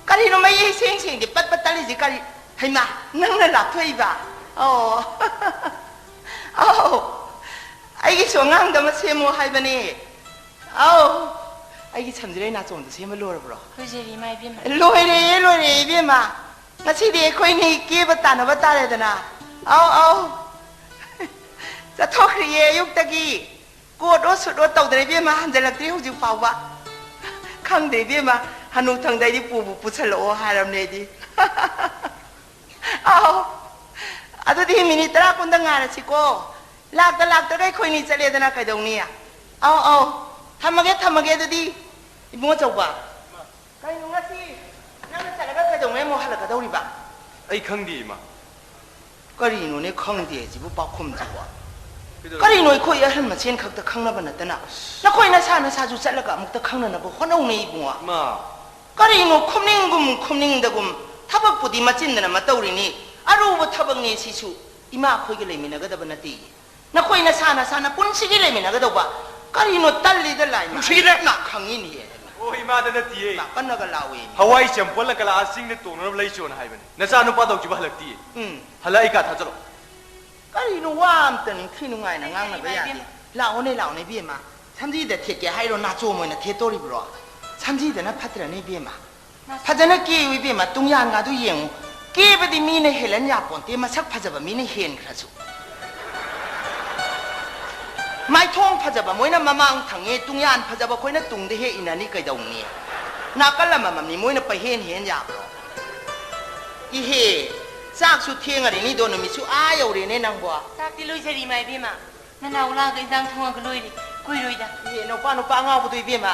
ꯀꯔꯤꯅꯣ ꯃꯌꯦꯛ ꯏꯁꯦꯡ ꯁꯦꯡꯗꯦ, ꯄꯠ ꯄꯠ ꯇꯠꯂꯤꯁꯤ ꯀꯔꯤ? ꯍꯩꯃꯥ, ꯅꯪꯅ ꯂꯥꯞꯊꯣꯛꯏꯕ? ꯑꯣ꯫ ꯑꯧ꯫ ꯑꯩꯒꯤꯁꯨ ꯑꯉꯥꯡꯗ ꯑꯃ ꯁꯦꯝꯃꯣ ꯍꯥꯏꯕꯅꯦ꯫ ꯑꯧ꯫ ꯑꯩꯒꯤ ꯁꯝꯖꯤꯔꯩ ꯅꯥꯆꯣꯝꯗꯣ ꯁꯦꯝꯕ ꯂꯣꯏꯔꯕ꯭ꯔꯣ? ꯂꯣꯏꯖꯔꯦ, ꯏꯃꯥ ꯏꯕꯦꯝꯃ꯫ ꯂꯣꯏꯔꯦ, ꯂꯣꯏꯔꯦ, ꯏꯕꯦꯝꯃ꯫ ꯉꯁꯤꯗꯤ ꯑꯩꯈꯣꯏꯅꯤ ꯀꯦꯕ ꯇꯥꯟꯅꯕ ꯇꯥꯔꯦꯗꯅ꯫ ꯑꯧ, ꯑꯧ꯫ ꯆꯠꯊꯣꯛꯈ꯭ꯔꯤꯌꯦ ꯑꯌꯨꯛꯇꯒꯤ꯫ ꯀꯣꯠ ꯑꯣ ꯁꯨꯠ ꯑꯣ ꯇꯧꯗ꯭ꯔꯦ ꯏꯕꯦꯝꯃ, ꯍꯟꯖꯤꯜꯂꯛꯇ꯭ꯔꯤ ꯍꯧꯖꯤꯛ ꯐꯥꯎꯕ꯫ ꯈꯪꯗꯦ ꯏꯕꯦꯝꯃ, ꯍꯅꯨ ꯊꯪꯗ ꯑꯩꯗꯤ ꯄꯨꯕꯨ ꯄꯨꯁꯜꯂꯛꯑꯣ ꯍꯥꯏꯔꯕꯅꯦ ꯑꯩꯗꯤ꯫ ꯑꯧ꯫ ꯑꯗꯨꯗꯤ ꯃꯤꯅꯤꯠ ꯇꯔꯥ ꯀꯨꯟꯗ ꯉꯥꯏꯔꯁꯤꯀꯣ꯫ ꯂꯥꯛꯇ ꯂꯥꯛꯇ꯭ꯔꯒ ꯑꯩꯈꯣꯏꯅꯤ ꯆꯠꯂꯦꯗꯅ ꯀꯩꯗꯧꯅꯤ? ꯑꯧ, ꯑꯧ꯫ ꯊꯝꯃꯒꯦ, ꯊꯝꯃꯒꯦ ꯑꯗꯨꯗꯤ, ꯏꯕꯨꯡ ꯑꯆꯧꯕ꯫ ꯀꯩꯅꯣ ꯉꯁꯤ ꯅꯪꯅ ꯆꯠꯂꯒ ꯀꯩꯗꯧꯉꯩ ꯑꯃꯨꯛ ꯍꯜꯂꯛꯀꯗꯧꯔꯤꯕ? ꯑꯩ ꯈꯪꯗꯦ, ꯏꯃꯥ꯫ ꯀꯔꯤꯅꯣꯅꯦ ꯈꯪꯗꯦ ꯁꯤꯕꯨ ꯄꯥꯎꯈꯨꯝꯁꯤꯕꯣ? ꯀꯩꯗꯧꯔꯒꯦ? ꯀꯔꯤꯅꯣ ꯑꯩꯈꯣꯏ ꯑꯍꯜ ꯃꯁꯦꯟ ꯈꯛꯇ ꯈꯪꯅꯕ ꯅꯠꯇꯅ? ꯅꯈꯣꯏ ꯅꯁꯥ ꯅꯁꯥꯁꯨ ꯆꯠꯂꯒ ꯑꯃꯨꯛꯇ ꯈꯪꯅꯅꯕ ꯍꯣꯠꯅꯧꯅꯦ ꯏꯕꯨꯡꯉꯣ꯫ ꯏꯃꯥ꯫ ꯀꯔꯤꯅꯣ ꯈꯨꯝꯅꯤꯡꯒꯨꯝ ꯈꯨꯝꯅꯤꯡꯗꯒꯨꯝ? ꯊꯕꯛꯄꯨꯗꯤ ꯃꯆꯤꯟꯗꯅ ꯃꯇꯧꯔꯤꯅꯤ꯫ ꯑꯔꯨꯕ ꯊꯕꯛꯅꯦ ꯁꯤꯁꯨ꯫ ꯏꯃꯥ ꯑꯩꯈꯣꯏꯒ ꯂꯩꯃꯤꯟꯅꯒꯗꯕ ꯅꯠꯇꯦ꯫ ꯅꯈꯣꯏ ꯅꯁꯥ ꯅꯁꯥꯅ ꯄꯨꯟꯁꯤꯒꯤ ꯂꯩꯃꯤꯟꯅꯒꯗꯧꯕ꯫ ꯀꯔꯤꯅꯣ ꯇꯜꯂꯤꯗ ꯂꯥꯏꯃ? ꯅꯨꯡꯁꯤꯒꯤꯗꯦ꯫ ꯑꯩ ꯈꯪꯉꯤꯅꯦꯍꯦ꯫ ꯑꯣ, ꯏꯃꯥꯗ ꯅꯠꯇꯤꯌꯦ꯫ ꯅꯥꯀꯟꯅꯒ ꯂꯥꯎꯋꯦ꯫ ꯍꯋꯥꯏ ꯆꯦꯝꯄꯣꯠ ꯂꯪꯀꯂꯥ ꯆꯤꯡꯗ ꯇꯣꯡꯅꯅꯕ ꯂꯩꯆꯣꯅ ꯍꯥꯏꯕꯅꯦ꯫ ꯅꯆꯥ ꯅꯨꯄꯥꯗꯣ ꯍꯧꯖꯤꯛꯐꯥꯎ ꯍꯜꯂꯛꯇꯤꯌꯦ꯫ ꯎꯝ꯫ ꯍꯜꯂꯛꯑ ꯑꯩ ꯀꯥ ꯊꯥꯖꯜꯂꯣ꯫ ꯀꯔꯤꯅꯣ ꯋꯥ ꯑꯝꯇ ꯅꯤꯡꯊꯤ ꯅꯨꯡꯉꯥꯏꯅ ꯉꯥꯡꯅꯕ ꯌꯥꯗꯦ꯫ ꯂꯥꯛꯑꯣꯅꯦ, ꯂꯥꯛꯑꯣꯅꯦ ꯏꯕꯦꯝꯃ꯫ ꯁꯝꯖꯤꯗ ꯊꯦꯠꯀꯦ ꯍꯥꯏꯔꯣ? ꯅꯥꯆꯣꯝ ꯑꯣꯏꯅ ꯊꯦꯠꯇꯣꯔꯤꯕ꯭ꯔꯣ? ꯁꯝꯖꯤꯗꯅ ꯐꯠꯇ꯭ꯔꯅꯦ ꯏꯕꯦꯝꯃ? ꯐꯖꯅ ꯀꯦꯌꯨ ꯏꯕꯦꯝꯃ, ꯇꯨꯡꯌꯥꯟꯒꯗꯨ ꯌꯦꯡꯉꯨ꯫ ꯀꯦꯕꯗꯤ ꯃꯤꯅ ꯍꯦꯜꯍꯟ ꯌꯥꯄꯣꯟꯇꯦ, ꯃꯁꯛ ꯐꯖꯕ ꯃꯤꯅ ꯍꯦꯟꯈ꯭ꯔꯁꯨ꯫ ꯃꯥꯏꯊꯣꯡ ꯐꯖꯕ ꯃꯣꯏꯅ ꯃꯃꯥꯡ ꯊꯪꯉꯦ, ꯇꯨꯡꯌꯥꯟ ꯐꯖꯕ ꯑꯩꯈꯣꯏꯅ ꯇꯨꯡꯗ ꯍꯦꯛ ꯏꯟꯅꯅꯤ ꯀꯩꯗꯧꯅꯤ? ꯅꯥꯀꯜ ꯑꯃꯃꯝꯅꯤ ꯃꯣꯏꯅ ꯄꯩꯍꯦꯟ ꯍꯦꯟ ꯌꯥꯕ꯭ꯔꯣ? ꯏꯍꯦ, ꯆꯥꯛꯁꯨ ꯊꯦꯡꯉꯔꯦꯅꯤꯗꯣ, ꯅꯨꯃꯤꯠꯁꯨ ꯑꯥ ꯌꯧꯔꯦꯅꯦ ꯅꯪꯕꯣ꯫ ꯆꯥꯛꯇꯤ ꯂꯣꯏꯖꯔꯤ, ꯏꯃꯥ ꯏꯕꯦꯝꯃ꯫ ꯅꯅꯥꯎ ꯂꯥꯛꯑꯒ ꯏꯟꯖꯥꯡ ꯊꯣꯡꯉꯒ ꯂꯣꯏꯔꯦ, ꯀꯨꯏꯔꯣꯏꯗ꯫ ꯏꯍꯦ, ꯅꯨꯄꯥ, ꯅꯨꯄꯥ ꯑꯉꯥꯎꯕꯗꯣ ꯏꯕꯦꯝꯃ,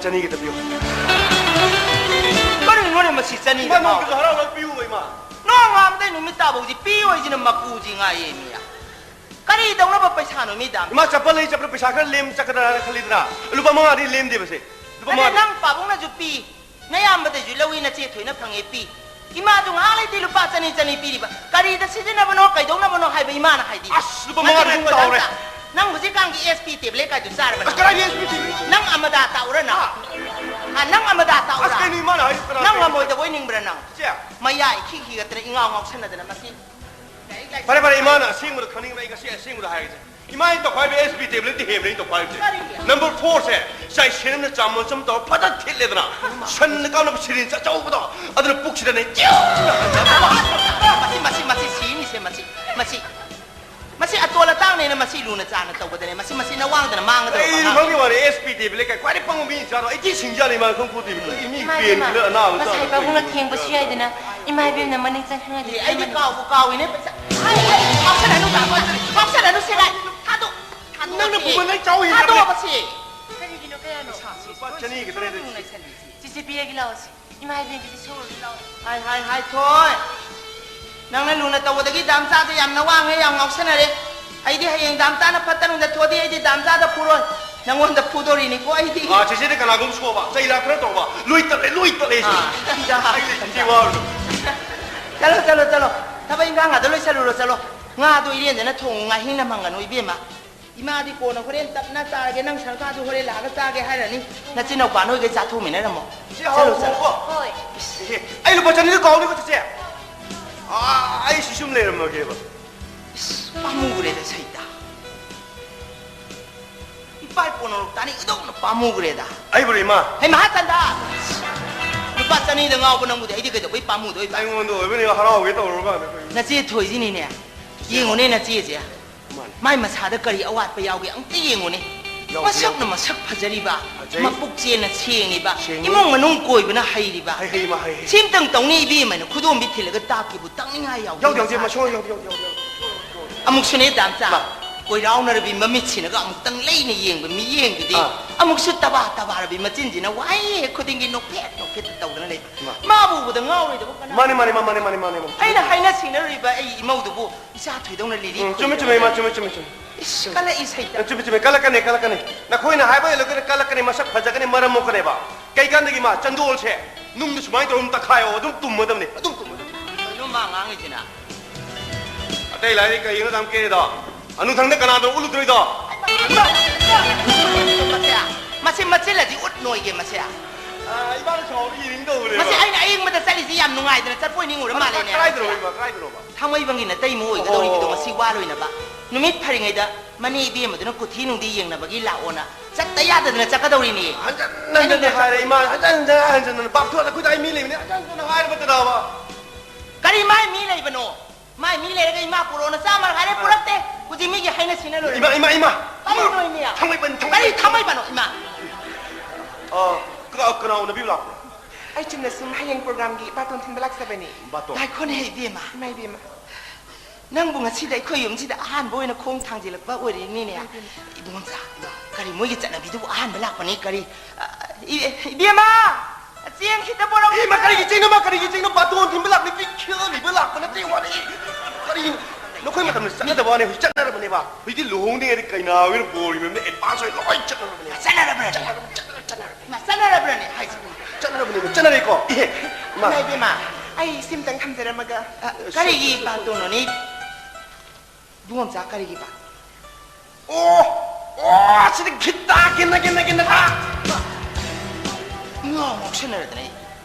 ꯆꯅꯤ ꯈꯛꯇ ꯄꯤꯌꯨ꯫ ꯀꯔꯤꯅꯣꯅꯦ ꯃꯁꯤ ꯆꯅꯤꯗ ꯏꯃꯥ, ꯅꯣꯡꯃꯇꯁꯨ ꯍꯔꯥꯎꯅ ꯄꯤꯌꯨꯕ, ꯏꯃꯥ꯫ ꯅꯣꯡꯉꯥꯟꯕꯗꯩ ꯅꯨꯃꯤꯠ ꯇꯥꯐꯧꯁꯤ ꯄꯤꯌꯣꯏꯁꯤꯅ ꯃꯀꯨꯁꯤ ꯉꯥꯏꯌꯦ ꯃꯤ꯫ ꯀꯔꯤ ꯇꯧꯅꯕ ꯄꯩꯁꯥꯅꯣ ꯃꯤꯗ? ꯏꯃꯥ, ꯆꯄꯜ ꯂꯩ ꯆꯠꯄꯗ ꯄꯩꯁꯥ ꯈꯔ ꯂꯦꯝ ꯆꯠꯀꯗ꯭ꯔꯥ ꯍꯥꯏꯅ ꯈꯜꯂꯤꯗꯅ꯫ ꯂꯨꯄꯥ ꯃꯉꯥꯗꯤ ꯂꯦꯝꯗꯦꯕꯁꯦ꯫ ꯂꯨꯄꯥ ꯅꯠꯇꯦ, ꯃꯉꯥ꯫ ꯅꯪ ꯄꯥꯕꯨꯡꯅꯁꯨ ꯄꯤ, ꯅꯌꯥꯝꯕꯗꯩꯁꯨ ꯂꯧꯏ, ꯅꯆꯦ ꯊꯣꯏꯅ ꯐꯪꯉꯦ ꯄꯤ꯫ ꯏꯃꯥꯗꯨ ꯉꯥꯏꯍꯥꯛ ꯂꯩꯇꯦ ꯂꯨꯄꯥ ꯆꯅꯤ ꯆꯅꯤ ꯄꯤꯔꯤꯕ꯫ ꯀꯔꯤꯗ ꯁꯤꯖꯤꯟꯅꯕꯅꯣ, ꯀꯩꯗꯧꯅꯕꯅꯣ ꯍꯥꯏꯕ ꯏꯃꯥꯅ ꯍꯥꯏꯗꯤ꯫ ꯑꯁ, ꯂꯨꯄꯥ ꯃꯉꯥꯗꯤ ꯅꯠꯇꯦ, ꯁꯨꯝ ꯇꯥꯍꯧꯔꯦ꯫ ꯅꯪ ꯍꯧꯖꯤꯛꯀꯥꯟꯒꯤ S P tablet ꯀꯥꯏꯗꯨ ꯆꯥꯔꯕ ꯑꯁ, ꯅꯪ? ꯀꯗꯥꯏꯗ S P tablet? ꯅꯪ ꯑꯃꯗꯥ ꯇꯥꯛꯎꯔ ꯅꯪ? ꯍꯥ? ꯑ, ꯅꯪ ꯑꯃꯗꯥ ꯇꯥꯛꯎꯔ? ꯑꯁ, ꯀꯩꯅꯣ ꯏꯃꯥꯅ ꯍꯥꯏꯔꯤꯁꯦ? ꯀꯅꯥ ꯅꯪ ꯀꯩꯅꯣ? ꯉꯝꯃꯣꯏꯗꯕ ꯑꯣꯏꯅꯤꯡꯕ꯭ꯔꯥ ꯅꯪ? ꯆꯦ꯫ ꯃꯌꯥ ꯏꯈꯤ ꯈꯤꯒꯠꯇꯅ ꯏꯉꯥꯎ ꯉꯥꯎꯁꯟꯅꯗꯅ ꯃꯁꯤ꯫ ꯐꯔꯦ, ꯐꯔꯦ, ꯏꯃꯥꯅ ꯑꯁꯦꯡꯕꯗꯣ ꯈꯪꯅꯤꯡꯕ, ꯑꯩ ꯉꯁꯤ ꯑꯁꯦꯡꯕꯗꯣ ꯍꯥꯏꯔꯒꯦ꯫ ꯏꯃꯥ, ꯑꯩꯅ ꯇꯧꯈꯥꯏꯕ S P tablet ꯇꯤ ꯍꯦꯟꯕꯅꯦ ꯑꯩꯅ ꯇꯧꯈꯥꯏꯕꯁꯦ꯫ ꯀꯔꯤꯒꯤ? Number four ꯁꯦ, ꯆꯥꯏꯁꯦꯟ ꯑꯃꯅ ꯆꯥꯃꯁ ꯑꯃ ꯇꯧꯔ ꯐꯖꯅ ꯊꯤꯠꯂꯦꯗꯅ, ꯁꯟꯅ ꯀꯥꯞꯅꯕ syringe ꯑꯆꯧꯕꯗꯣ, ꯑꯗꯨꯅ ꯄꯨꯛꯁꯤꯗꯅꯦ, ꯇ꯭ꯌꯨ! ꯃꯁꯤ, ꯃꯁꯤ, ꯃꯁꯤ ꯁꯤꯅꯤꯁꯦ, ꯃꯁꯤ, ꯃꯁꯤ, ꯃꯁꯤ ꯑꯇꯣꯜ ꯑꯇꯥꯡꯅꯦꯅ ꯃꯁꯤ ꯂꯨꯅ ꯆꯥꯅ ꯇꯧꯒꯗꯅꯦ, ꯃꯁꯤ, ꯃꯁꯤ ꯅꯋꯥꯡꯗꯅ ꯃꯥꯡꯒꯗꯕ ꯑꯩ ꯑꯉꯥꯡ꯫ ꯈꯪꯗꯦ ꯋꯥꯅꯤ, S P tablet ꯀꯥꯏ ꯈ꯭ꯋꯥꯏꯗꯩ ꯄꯪꯕ ꯃꯤ ꯆꯥꯔꯣ, ꯑꯩ ꯊꯤ ꯁꯤꯡꯖꯥꯅꯤ ꯃꯥ ꯈꯪꯄꯣꯠꯇꯦ꯫ ꯃꯤ ꯏꯃꯥ ꯄꯦꯟ ꯏꯕꯦꯝꯃ, ꯈꯤꯜꯂ ꯑꯅꯥꯕ ꯉꯁꯥꯏ ꯆꯥꯔꯣ꯫ ꯄꯥꯕꯨꯡꯅ ꯊꯦꯡꯕꯁꯨ ꯌꯥꯏꯗꯅ, ꯏꯃꯥ ꯏꯕꯦꯝꯅ ꯃꯅꯤꯡ ꯆꯪꯍꯟꯒꯗꯤ ꯑꯦ, ꯑꯩꯗꯤ ꯀꯥꯎꯕꯨ ꯀꯥꯎꯏꯅꯦ ꯄꯩꯁꯥ꯫ ꯑꯩ, ꯑꯩ, ꯀꯥꯎꯁꯜꯂꯅꯨ, ꯀꯥꯎꯁꯜꯂꯅꯨ, ꯀꯥꯎꯁꯜꯂꯅꯨ, ꯁꯦꯒꯥꯏ꯫ ꯊꯥꯗꯣꯛ, ꯊꯥꯗꯣꯛꯑꯣ ꯅꯪꯅ ꯁꯤ꯫ ꯄꯨꯕ ꯅꯪ ꯆꯥꯎ ꯍꯦꯟꯖꯕꯅꯦ꯫ ꯊꯥꯗꯣꯛꯑꯣꯕ ꯁꯤ꯫ ꯀꯔꯤꯒꯤꯅꯣ, ꯀꯌꯥꯅꯣ? ꯂꯨꯄꯥ ꯆꯅꯤ ꯈꯛꯇꯅꯦ ꯑꯗꯨ꯫ ꯆꯤꯆꯦ ꯄꯤꯔꯒꯦ ꯂꯥꯛꯑꯣ ꯁꯤ꯫ ꯏꯃꯥ ꯏꯕꯦꯟꯒꯤꯁꯤ ꯁꯨꯔꯨꯅꯨ ꯂꯥꯎ꯫ ꯍꯥꯏ, ꯍꯥꯏ, ꯍꯥꯏ, ꯊꯣꯏ꯫ ꯅꯪꯅ ꯂꯨꯅ ꯇꯧꯕꯗꯒꯤ ꯗꯥꯝꯆꯥꯁꯦ ꯌꯥꯝ ꯅꯋꯥꯡꯉꯦ, ꯌꯥꯝ ꯉꯥꯎꯁꯟꯅꯔꯦ꯫ ꯑꯩꯗꯤ ꯍꯌꯦꯡ ꯗꯥꯝꯆꯥꯅ ꯐꯠꯇꯅꯨꯡꯗ ꯊꯣꯛꯑꯗꯤ ꯑꯩꯗꯤ ꯗꯥꯝꯆꯥꯗ ꯐꯨꯔꯣꯏ꯫ ꯅꯪꯉꯣꯟꯗ ꯐꯨꯗꯣꯔꯤꯅꯤꯀꯣ ꯑꯩꯗꯤ꯫ ꯑꯥ, ꯆꯦꯆꯦꯗꯤ ꯀꯅꯥꯒꯨꯝ ꯁꯣꯛꯑꯕ? ꯆꯩ ꯂꯥꯛ ꯈꯔ ꯇꯧꯕ? ꯂꯣꯏ ꯇꯠꯂꯦ, ꯂꯣꯏ ꯇꯠꯂꯦ ꯑꯩꯁꯦ꯫ ꯑꯥ, ꯁꯤꯗ꯫ ꯑꯩ ꯂꯩ, ꯆꯦꯆꯦ ꯋꯥꯔꯨꯅꯨ꯫ ꯆꯠꯂꯣ, ꯆꯠꯂꯣ, ꯆꯠꯂꯣ꯫ ꯊꯕꯛ ꯏꯪꯈꯥꯡ ꯑꯗꯨ ꯂꯣꯏꯁꯜꯂꯨꯔꯣ, ꯆꯠꯂꯣ꯫ ꯉꯥꯗꯣ ꯏꯔꯦꯟꯖꯅ ꯊꯣꯡꯉꯨ, ꯉꯥꯍꯤꯡꯅ ꯃꯪꯒꯅꯨ, ꯏꯕꯦꯝꯃ꯫ ꯏꯃꯥꯗꯤ ꯀꯣꯟꯅ ꯍꯣꯔꯦꯟ ꯇꯞꯅ ꯆꯥꯔꯒꯦ, ꯅꯪ ꯁꯔꯀꯥꯔꯗꯨ ꯍꯣꯔꯦꯟ ꯂꯥꯛꯑꯒ ꯆꯥꯒꯦ ꯍꯥꯏꯔꯅꯤ꯫ ꯅꯆꯤꯟ ꯅꯧꯄꯥ ꯅꯣꯏꯒꯩ ꯆꯥꯊꯣꯛꯃꯤꯟꯅꯔꯝꯃꯣ꯫ ꯏꯆꯦ, ꯆꯠꯂꯣ, ꯆꯠꯂꯣ꯫ ꯍꯥꯎꯀꯣ? ꯍꯣꯏ꯫ ꯏꯆꯦ, ꯑꯩ ꯂꯨꯄꯥ ꯆꯅꯤꯗꯣ ꯀꯥꯎꯅꯤꯀꯣ, ꯆꯦꯆꯦ꯫ ꯑꯥ, ꯑꯩ ꯁꯤ ꯁꯨꯝ ꯂꯩꯔꯝꯃꯒꯦꯕ꯫ ꯏꯁ, ꯄꯥꯝꯃꯨꯈ꯭ꯔꯦꯗ ꯁꯩꯇ꯫ ꯏꯄꯥ ꯏꯄꯨꯅ ꯇꯥꯅꯤꯡꯒꯗꯧꯅ ꯄꯥꯝꯃꯨꯈ꯭ꯔꯦꯗ꯫ ꯑꯩꯕꯨꯔꯣ, ꯏꯃꯥ? ꯍꯩ, ꯃꯍꯥꯆꯟꯗ! ꯂꯨꯄꯥ ꯆꯅꯤꯗ ꯉꯥꯎꯕ ꯅꯪꯕꯨꯗꯤ ꯑꯩꯗꯤ ꯀꯩꯗꯧꯕꯩ ꯄꯥꯝꯃꯨꯗꯣꯏꯕ? ꯑꯩꯉꯣꯟꯗ ꯑꯣꯏꯕꯅꯤ ꯍꯔꯥꯎꯒꯦ ꯇꯧꯔꯀꯥꯟꯗ ꯀꯩꯅꯣ? ꯅꯆꯦ ꯊꯣꯏꯁꯤꯅꯤꯅꯦ꯫ ꯌꯦꯡꯉꯨꯅꯦ ꯅꯆꯦꯁꯦ꯫ ꯃꯥꯅꯦ꯫ ꯃꯥꯏ ꯃꯁꯥꯗ ꯀꯔꯤ ꯑꯋꯥꯠꯄ ꯌꯥꯎꯒꯦ ꯑꯝꯇ ꯌꯦꯡꯉꯨꯅꯦ꯫ ꯌꯥꯎꯗꯦ, ꯃꯁꯛꯅ ꯌꯥꯎꯗꯦ꯫ ꯃꯁꯛ ꯐꯖꯔꯤꯕ, ꯐꯖꯩ꯫ ꯃꯄꯨꯛ ꯆꯦꯟꯅ ꯁꯦꯡꯉꯤꯕ, ꯁꯦꯡꯉꯤ꯫ ꯏꯃꯨꯡ ꯃꯅꯨꯡ ꯀꯣꯏꯕꯅ ꯍꯩꯔꯤꯕ꯫ ꯍꯩ, ꯍꯩ, ꯃꯥ, ꯍꯩ, ꯍꯩ꯫ ꯁꯤꯝꯇꯪ ꯇꯧꯅꯤ ꯏꯕꯦꯝꯃꯅ ꯈꯨꯗꯣꯝꯕꯤ ꯊꯤꯜꯂꯒ ꯇꯥꯛꯀꯦꯕꯨ ꯇꯥꯛꯅꯤꯡꯉꯥꯏ ꯌꯥꯎꯗꯦ ꯌꯥꯎꯗꯦ, ꯌꯥꯎꯗꯦ, ꯃꯁꯥꯁꯦ꯫ ꯃꯁꯣꯏ ꯌꯥꯎꯗꯦ, ꯌꯥꯎꯗꯦ, ꯌꯥꯎꯗꯦ, ꯌꯥꯎꯗꯦ꯫ ꯑꯃꯨꯛꯁꯨꯅꯦ ꯗꯥꯝꯆꯥ, ꯃꯥ꯫ ꯀꯣꯏꯔꯥꯎꯅꯔꯕꯤ ꯃꯃꯤꯠꯁꯤꯅꯒ ꯑꯃꯨꯛꯇꯪ ꯂꯩꯅ ꯌꯦꯡꯕ ꯃꯤꯠꯌꯦꯡꯗꯨꯗꯤ, ꯑꯥ꯫ ꯑꯃꯨꯛꯁꯨ ꯇꯕꯥ ꯇꯕꯥꯔꯕꯤ ꯃꯆꯤꯟꯁꯤꯅ ꯋꯥꯍꯩ ꯍꯦꯛ ꯈꯨꯗꯤꯡꯒꯤ ꯅꯣꯛꯐꯦꯠ ꯅꯣꯛꯐꯦꯠꯇ ꯇꯧꯗꯅ ꯂꯩꯕ꯫ ꯃꯥ꯫ ꯃꯥꯕꯨ ꯎꯕꯗ ꯉꯥꯎꯔꯣꯏꯗꯕ ꯀꯅꯥ? ꯃꯥꯅꯦ, ꯃꯥꯅꯦ, ꯃꯥ, ꯃꯥꯅꯦ, ꯃꯥꯅꯦ, ꯃꯥꯅꯦ, ꯃꯥꯅꯦ꯫ ꯑꯩꯅ ꯍꯥꯏꯅ ꯁꯤꯡꯅꯔꯨꯔꯤꯕ ꯑꯩ ꯏꯃꯧꯗꯨꯕꯨ ꯏꯆꯥ ꯊꯣꯏꯗꯧꯅ ꯂꯤꯔꯤ ꯎꯝ, ꯆꯨꯝꯃꯦ, ꯆꯨꯝꯃꯦ, ꯏꯃꯥ, ꯈꯣꯏꯔꯤꯕꯅꯤ꯫ ꯆꯨꯝꯃꯦ, ꯆꯨꯝꯃꯦ, ꯆꯨꯝꯃꯦ꯫ ꯏꯁ, ꯀꯜꯂꯛꯏ ꯁꯩꯇ꯫ ꯆꯨꯝꯃꯦ, ꯆꯨꯝꯃꯦ, ꯀꯜꯂꯛꯀꯅꯤ, ꯀꯜꯂꯛꯀꯅꯤ꯫ ꯅꯈꯣꯏꯅ ꯍꯥꯏꯕ ꯏꯜꯂꯒꯅ ꯀꯜꯂꯛꯀꯅꯤ, ꯃꯁꯛ ꯐꯖꯒꯅꯤ, ꯃꯔꯝ ꯃꯣꯛꯀꯅꯦꯕ꯫ ꯀꯩꯀꯥꯟꯗꯒꯤ ꯃꯥ ꯆꯟꯗꯣꯜꯁꯦ ꯅꯨꯡꯗ ꯁꯨꯃꯥꯏꯅ ꯇꯧꯔ ꯑꯗꯨꯝ ꯇꯛꯈꯥꯏꯌꯣ, ꯑꯗꯨꯝ ꯇꯨꯝꯃꯗꯕꯅꯤ, ꯑꯗꯨꯝ ꯇꯨꯝꯃꯗꯕꯅꯤ꯫ ꯀꯩꯅꯣ ꯃꯥ ꯉꯥꯡꯉꯤꯁꯤꯅ? ꯑꯇꯩ ꯂꯥꯏꯔꯤ ꯀꯩꯒꯤꯅꯣ ꯑꯗꯨꯝ ꯀꯦꯔꯤꯗꯣ? ꯑꯅꯨꯊꯪꯗ ꯀꯅꯥꯗꯅꯣ ꯎꯠꯂꯨꯗꯣꯏꯗꯣ? ꯃꯁꯦ, ꯃꯁꯤ ꯃꯆꯤꯜꯂꯗꯤ ꯎꯠ ꯅꯣꯏꯒꯦ ꯃꯁꯦ꯫ ꯑꯥ, ꯏꯃꯥꯅ ꯁꯥꯎꯕ ꯌꯦꯡꯅꯤꯡꯗꯧꯕꯅꯦꯕ꯫ ꯃꯁꯤ ꯑꯩꯅ ꯑꯌꯤꯡꯕꯗ ꯆꯠꯂꯤꯁꯤ ꯌꯥꯝ ꯅꯨꯡꯉꯥꯏꯗꯅ ꯆꯠꯄꯣꯏ ꯅꯤꯡꯉꯨꯔ ꯑꯗꯨ ꯃꯥꯜꯂꯦꯅꯦ꯫ ꯀꯗꯥꯏꯗꯅꯣ ꯏꯃꯥ, ꯀꯗꯥꯏꯗꯅꯣꯕ? ꯊꯥꯡꯃꯩꯕꯟꯒꯤ ꯅꯇꯩꯃ ꯑꯣꯏꯒꯗꯧꯔꯤꯕꯗꯣ ꯑꯣ꯫ ꯉꯁꯤ ꯋꯥ ꯂꯣꯏꯅꯕ꯫ ꯅꯨꯃꯤꯠ ꯐꯔꯤꯉꯩꯗ ꯃꯅꯦ ꯏꯕꯦꯝꯃꯗꯨꯅ ꯀꯨꯊꯤ ꯅꯨꯡꯗꯤ ꯌꯦꯡꯅꯕꯒꯤ ꯂꯥꯛꯑꯣꯅ ꯆꯠꯇ ꯌꯥꯗꯗꯅ ꯆꯠꯀꯗꯧꯔꯤꯅꯦ꯫ ꯍꯟꯖꯟ ꯍꯟꯖꯟꯅ ꯍꯥꯏꯔꯦ ꯏꯃꯥ, ꯍꯟꯖꯟ ꯍꯟꯖꯟ ꯍꯟꯖꯟꯅ ꯕꯥꯞ ꯊꯣꯛꯑ ꯑꯩꯈꯣꯏꯗ ꯑꯩ ꯃꯤ ꯂꯩꯕꯅꯦ, ꯍꯟꯖꯟ ꯍꯟꯖꯟꯅ ꯍꯥꯏꯔꯕ ꯀꯩꯗꯧꯕ? ꯀꯔꯤ ꯃꯥꯏ ꯃꯤ ꯂꯩꯕꯅꯣ? ꯃꯥꯏ ꯃꯤ ꯂꯩꯔꯒ ꯏꯃꯥ ꯄꯨꯔꯛꯑꯣꯅ ꯆꯥꯝꯃ ꯍꯥꯏꯔꯦ, ꯄꯨꯔꯛꯇꯦ꯫ ꯍꯧꯖꯤꯛ ꯃꯤꯒꯤ ꯍꯥꯏꯅ ꯁꯤꯡꯅ ꯂꯣꯏꯔꯦ꯫ ꯏꯃꯥ, ꯏꯃꯥ, ꯏꯃꯥ! ꯀꯔꯤꯅꯣ ꯏꯃꯥ? ꯊꯥꯡꯃꯩꯕꯟ, ꯊꯥꯡꯃꯩꯕꯟ꯫ ꯀꯔꯤ ꯊꯥꯡꯃꯩꯕꯟꯅꯣ, ꯏꯃꯥ? ꯑ, ꯀꯅꯥ, ꯀꯅꯥ ꯎꯅꯕꯤꯕ ꯂꯥꯛꯄ꯭ꯔꯣ? ꯑꯩ ꯆꯨꯝꯅ ꯁꯨꯝ ꯍꯌꯦꯡ ꯄ꯭ꯔꯣꯒ꯭ꯔꯥꯝꯒꯤ ꯕꯥꯇꯣꯟ ꯊꯤꯟꯕ ꯂꯥꯛꯆꯕꯅꯤ꯫ ꯕꯥꯇꯣꯟ? ꯉꯥꯏꯈꯣꯅꯦ, ꯏꯕꯦꯝꯃ꯫ ꯏꯃꯥ ꯏꯕꯦꯝꯃ꯫ ꯅꯪꯕꯨ ꯉꯁꯤꯗ ꯑꯩꯈꯣꯏ ꯌꯨꯝꯁꯤꯗ ꯑꯍꯥꯟꯕ ꯑꯣꯏꯅ ꯈꯣꯡ ꯊꯥꯡꯖꯤꯜꯂꯛꯄ ꯑꯣꯏꯔꯤꯅꯤꯅꯦ꯫ ꯏꯃꯥ ꯏꯕꯦꯝꯃ꯫ ꯏꯕꯨꯡꯉꯣꯝꯆꯥ, ꯀꯔꯤ ꯃꯣꯏꯒꯤ ꯆꯠꯅꯕꯤꯗꯨꯕꯨ ꯑꯍꯥꯟꯕ ꯂꯥꯛꯄꯅꯤ? ꯀꯔꯤ, ꯑ, ꯏ-, ꯏꯕꯦꯝꯃ! ꯆꯦꯡ ꯈꯤꯇ ꯄꯣꯔꯛꯎ꯫ ꯏꯃꯥ, ꯀꯔꯤꯒꯤ ꯆꯦꯡꯅꯣ? ꯃꯥ, ꯀꯔꯤꯒꯤ ꯆꯦꯡꯅꯣ? ꯕꯥꯇꯣꯟ ꯊꯤꯟꯕ ꯂꯥꯛꯄ ꯅꯠꯇꯦ, ꯋꯥꯔꯤ꯫ ꯀꯔꯤꯅꯣ? ꯅꯈꯣꯏ ꯃꯇꯝꯗ ꯆꯠꯅꯗꯕ ꯋꯥꯅꯤ, ꯍꯧꯖꯤꯛ ꯆꯠꯅꯔꯕꯅꯦꯕ꯫ ꯍꯧꯖꯤꯛꯇꯤ ꯂꯨꯍꯣꯡꯗ꯭ꯔꯤꯉꯩꯗ ꯀꯩꯅꯥ ꯑꯣꯏꯅ ꯕꯣꯔꯒꯤ ꯃꯌꯨꯝꯗ advance ꯑꯣꯏꯅ ꯂꯣꯏ ꯆꯠꯅꯔꯕꯅꯦ꯫ ꯆꯠꯅꯔꯕ꯭ꯔꯥ? ꯆꯠꯅꯔꯕꯅꯦ꯫ ꯆꯠꯅꯔꯕ꯭ꯔꯥ? ꯆꯠꯅꯔꯕꯅꯦ꯫ ꯏꯃꯥ, ꯆꯠꯅꯔꯕ꯭ꯔꯅꯦ? ꯍꯥꯏꯁꯦ꯫ ꯆꯠꯅꯔꯕꯅꯦꯕ, ꯆꯠꯅꯔꯦꯀꯣ? ꯏꯍꯦ, ꯏꯃꯥ꯫ ꯏꯃꯥ ꯏꯕꯦꯝꯃ, ꯑꯩ ꯁꯤꯝꯇꯪ ꯊꯝꯖꯔꯝꯃꯒ꯫ ꯑ, ꯀꯔꯤꯒꯤ ꯕꯥꯇꯣꯟꯅꯣꯅꯦ? ꯏꯕꯨꯡꯉꯣꯝꯆꯥ, ꯀꯔꯤꯒꯤ ꯕꯥꯇꯣꯟ? ꯑꯣ, ꯑꯣ, ꯁꯤꯗꯤ ꯈꯤꯠꯇ, ꯈꯤꯠꯅ, ꯈꯤꯠꯅ, ꯈꯤꯠꯅ, ꯈꯤꯠꯅ꯫ ꯉꯥꯎ ꯉꯥꯎꯁꯟꯅꯔꯗꯅ ꯑꯩ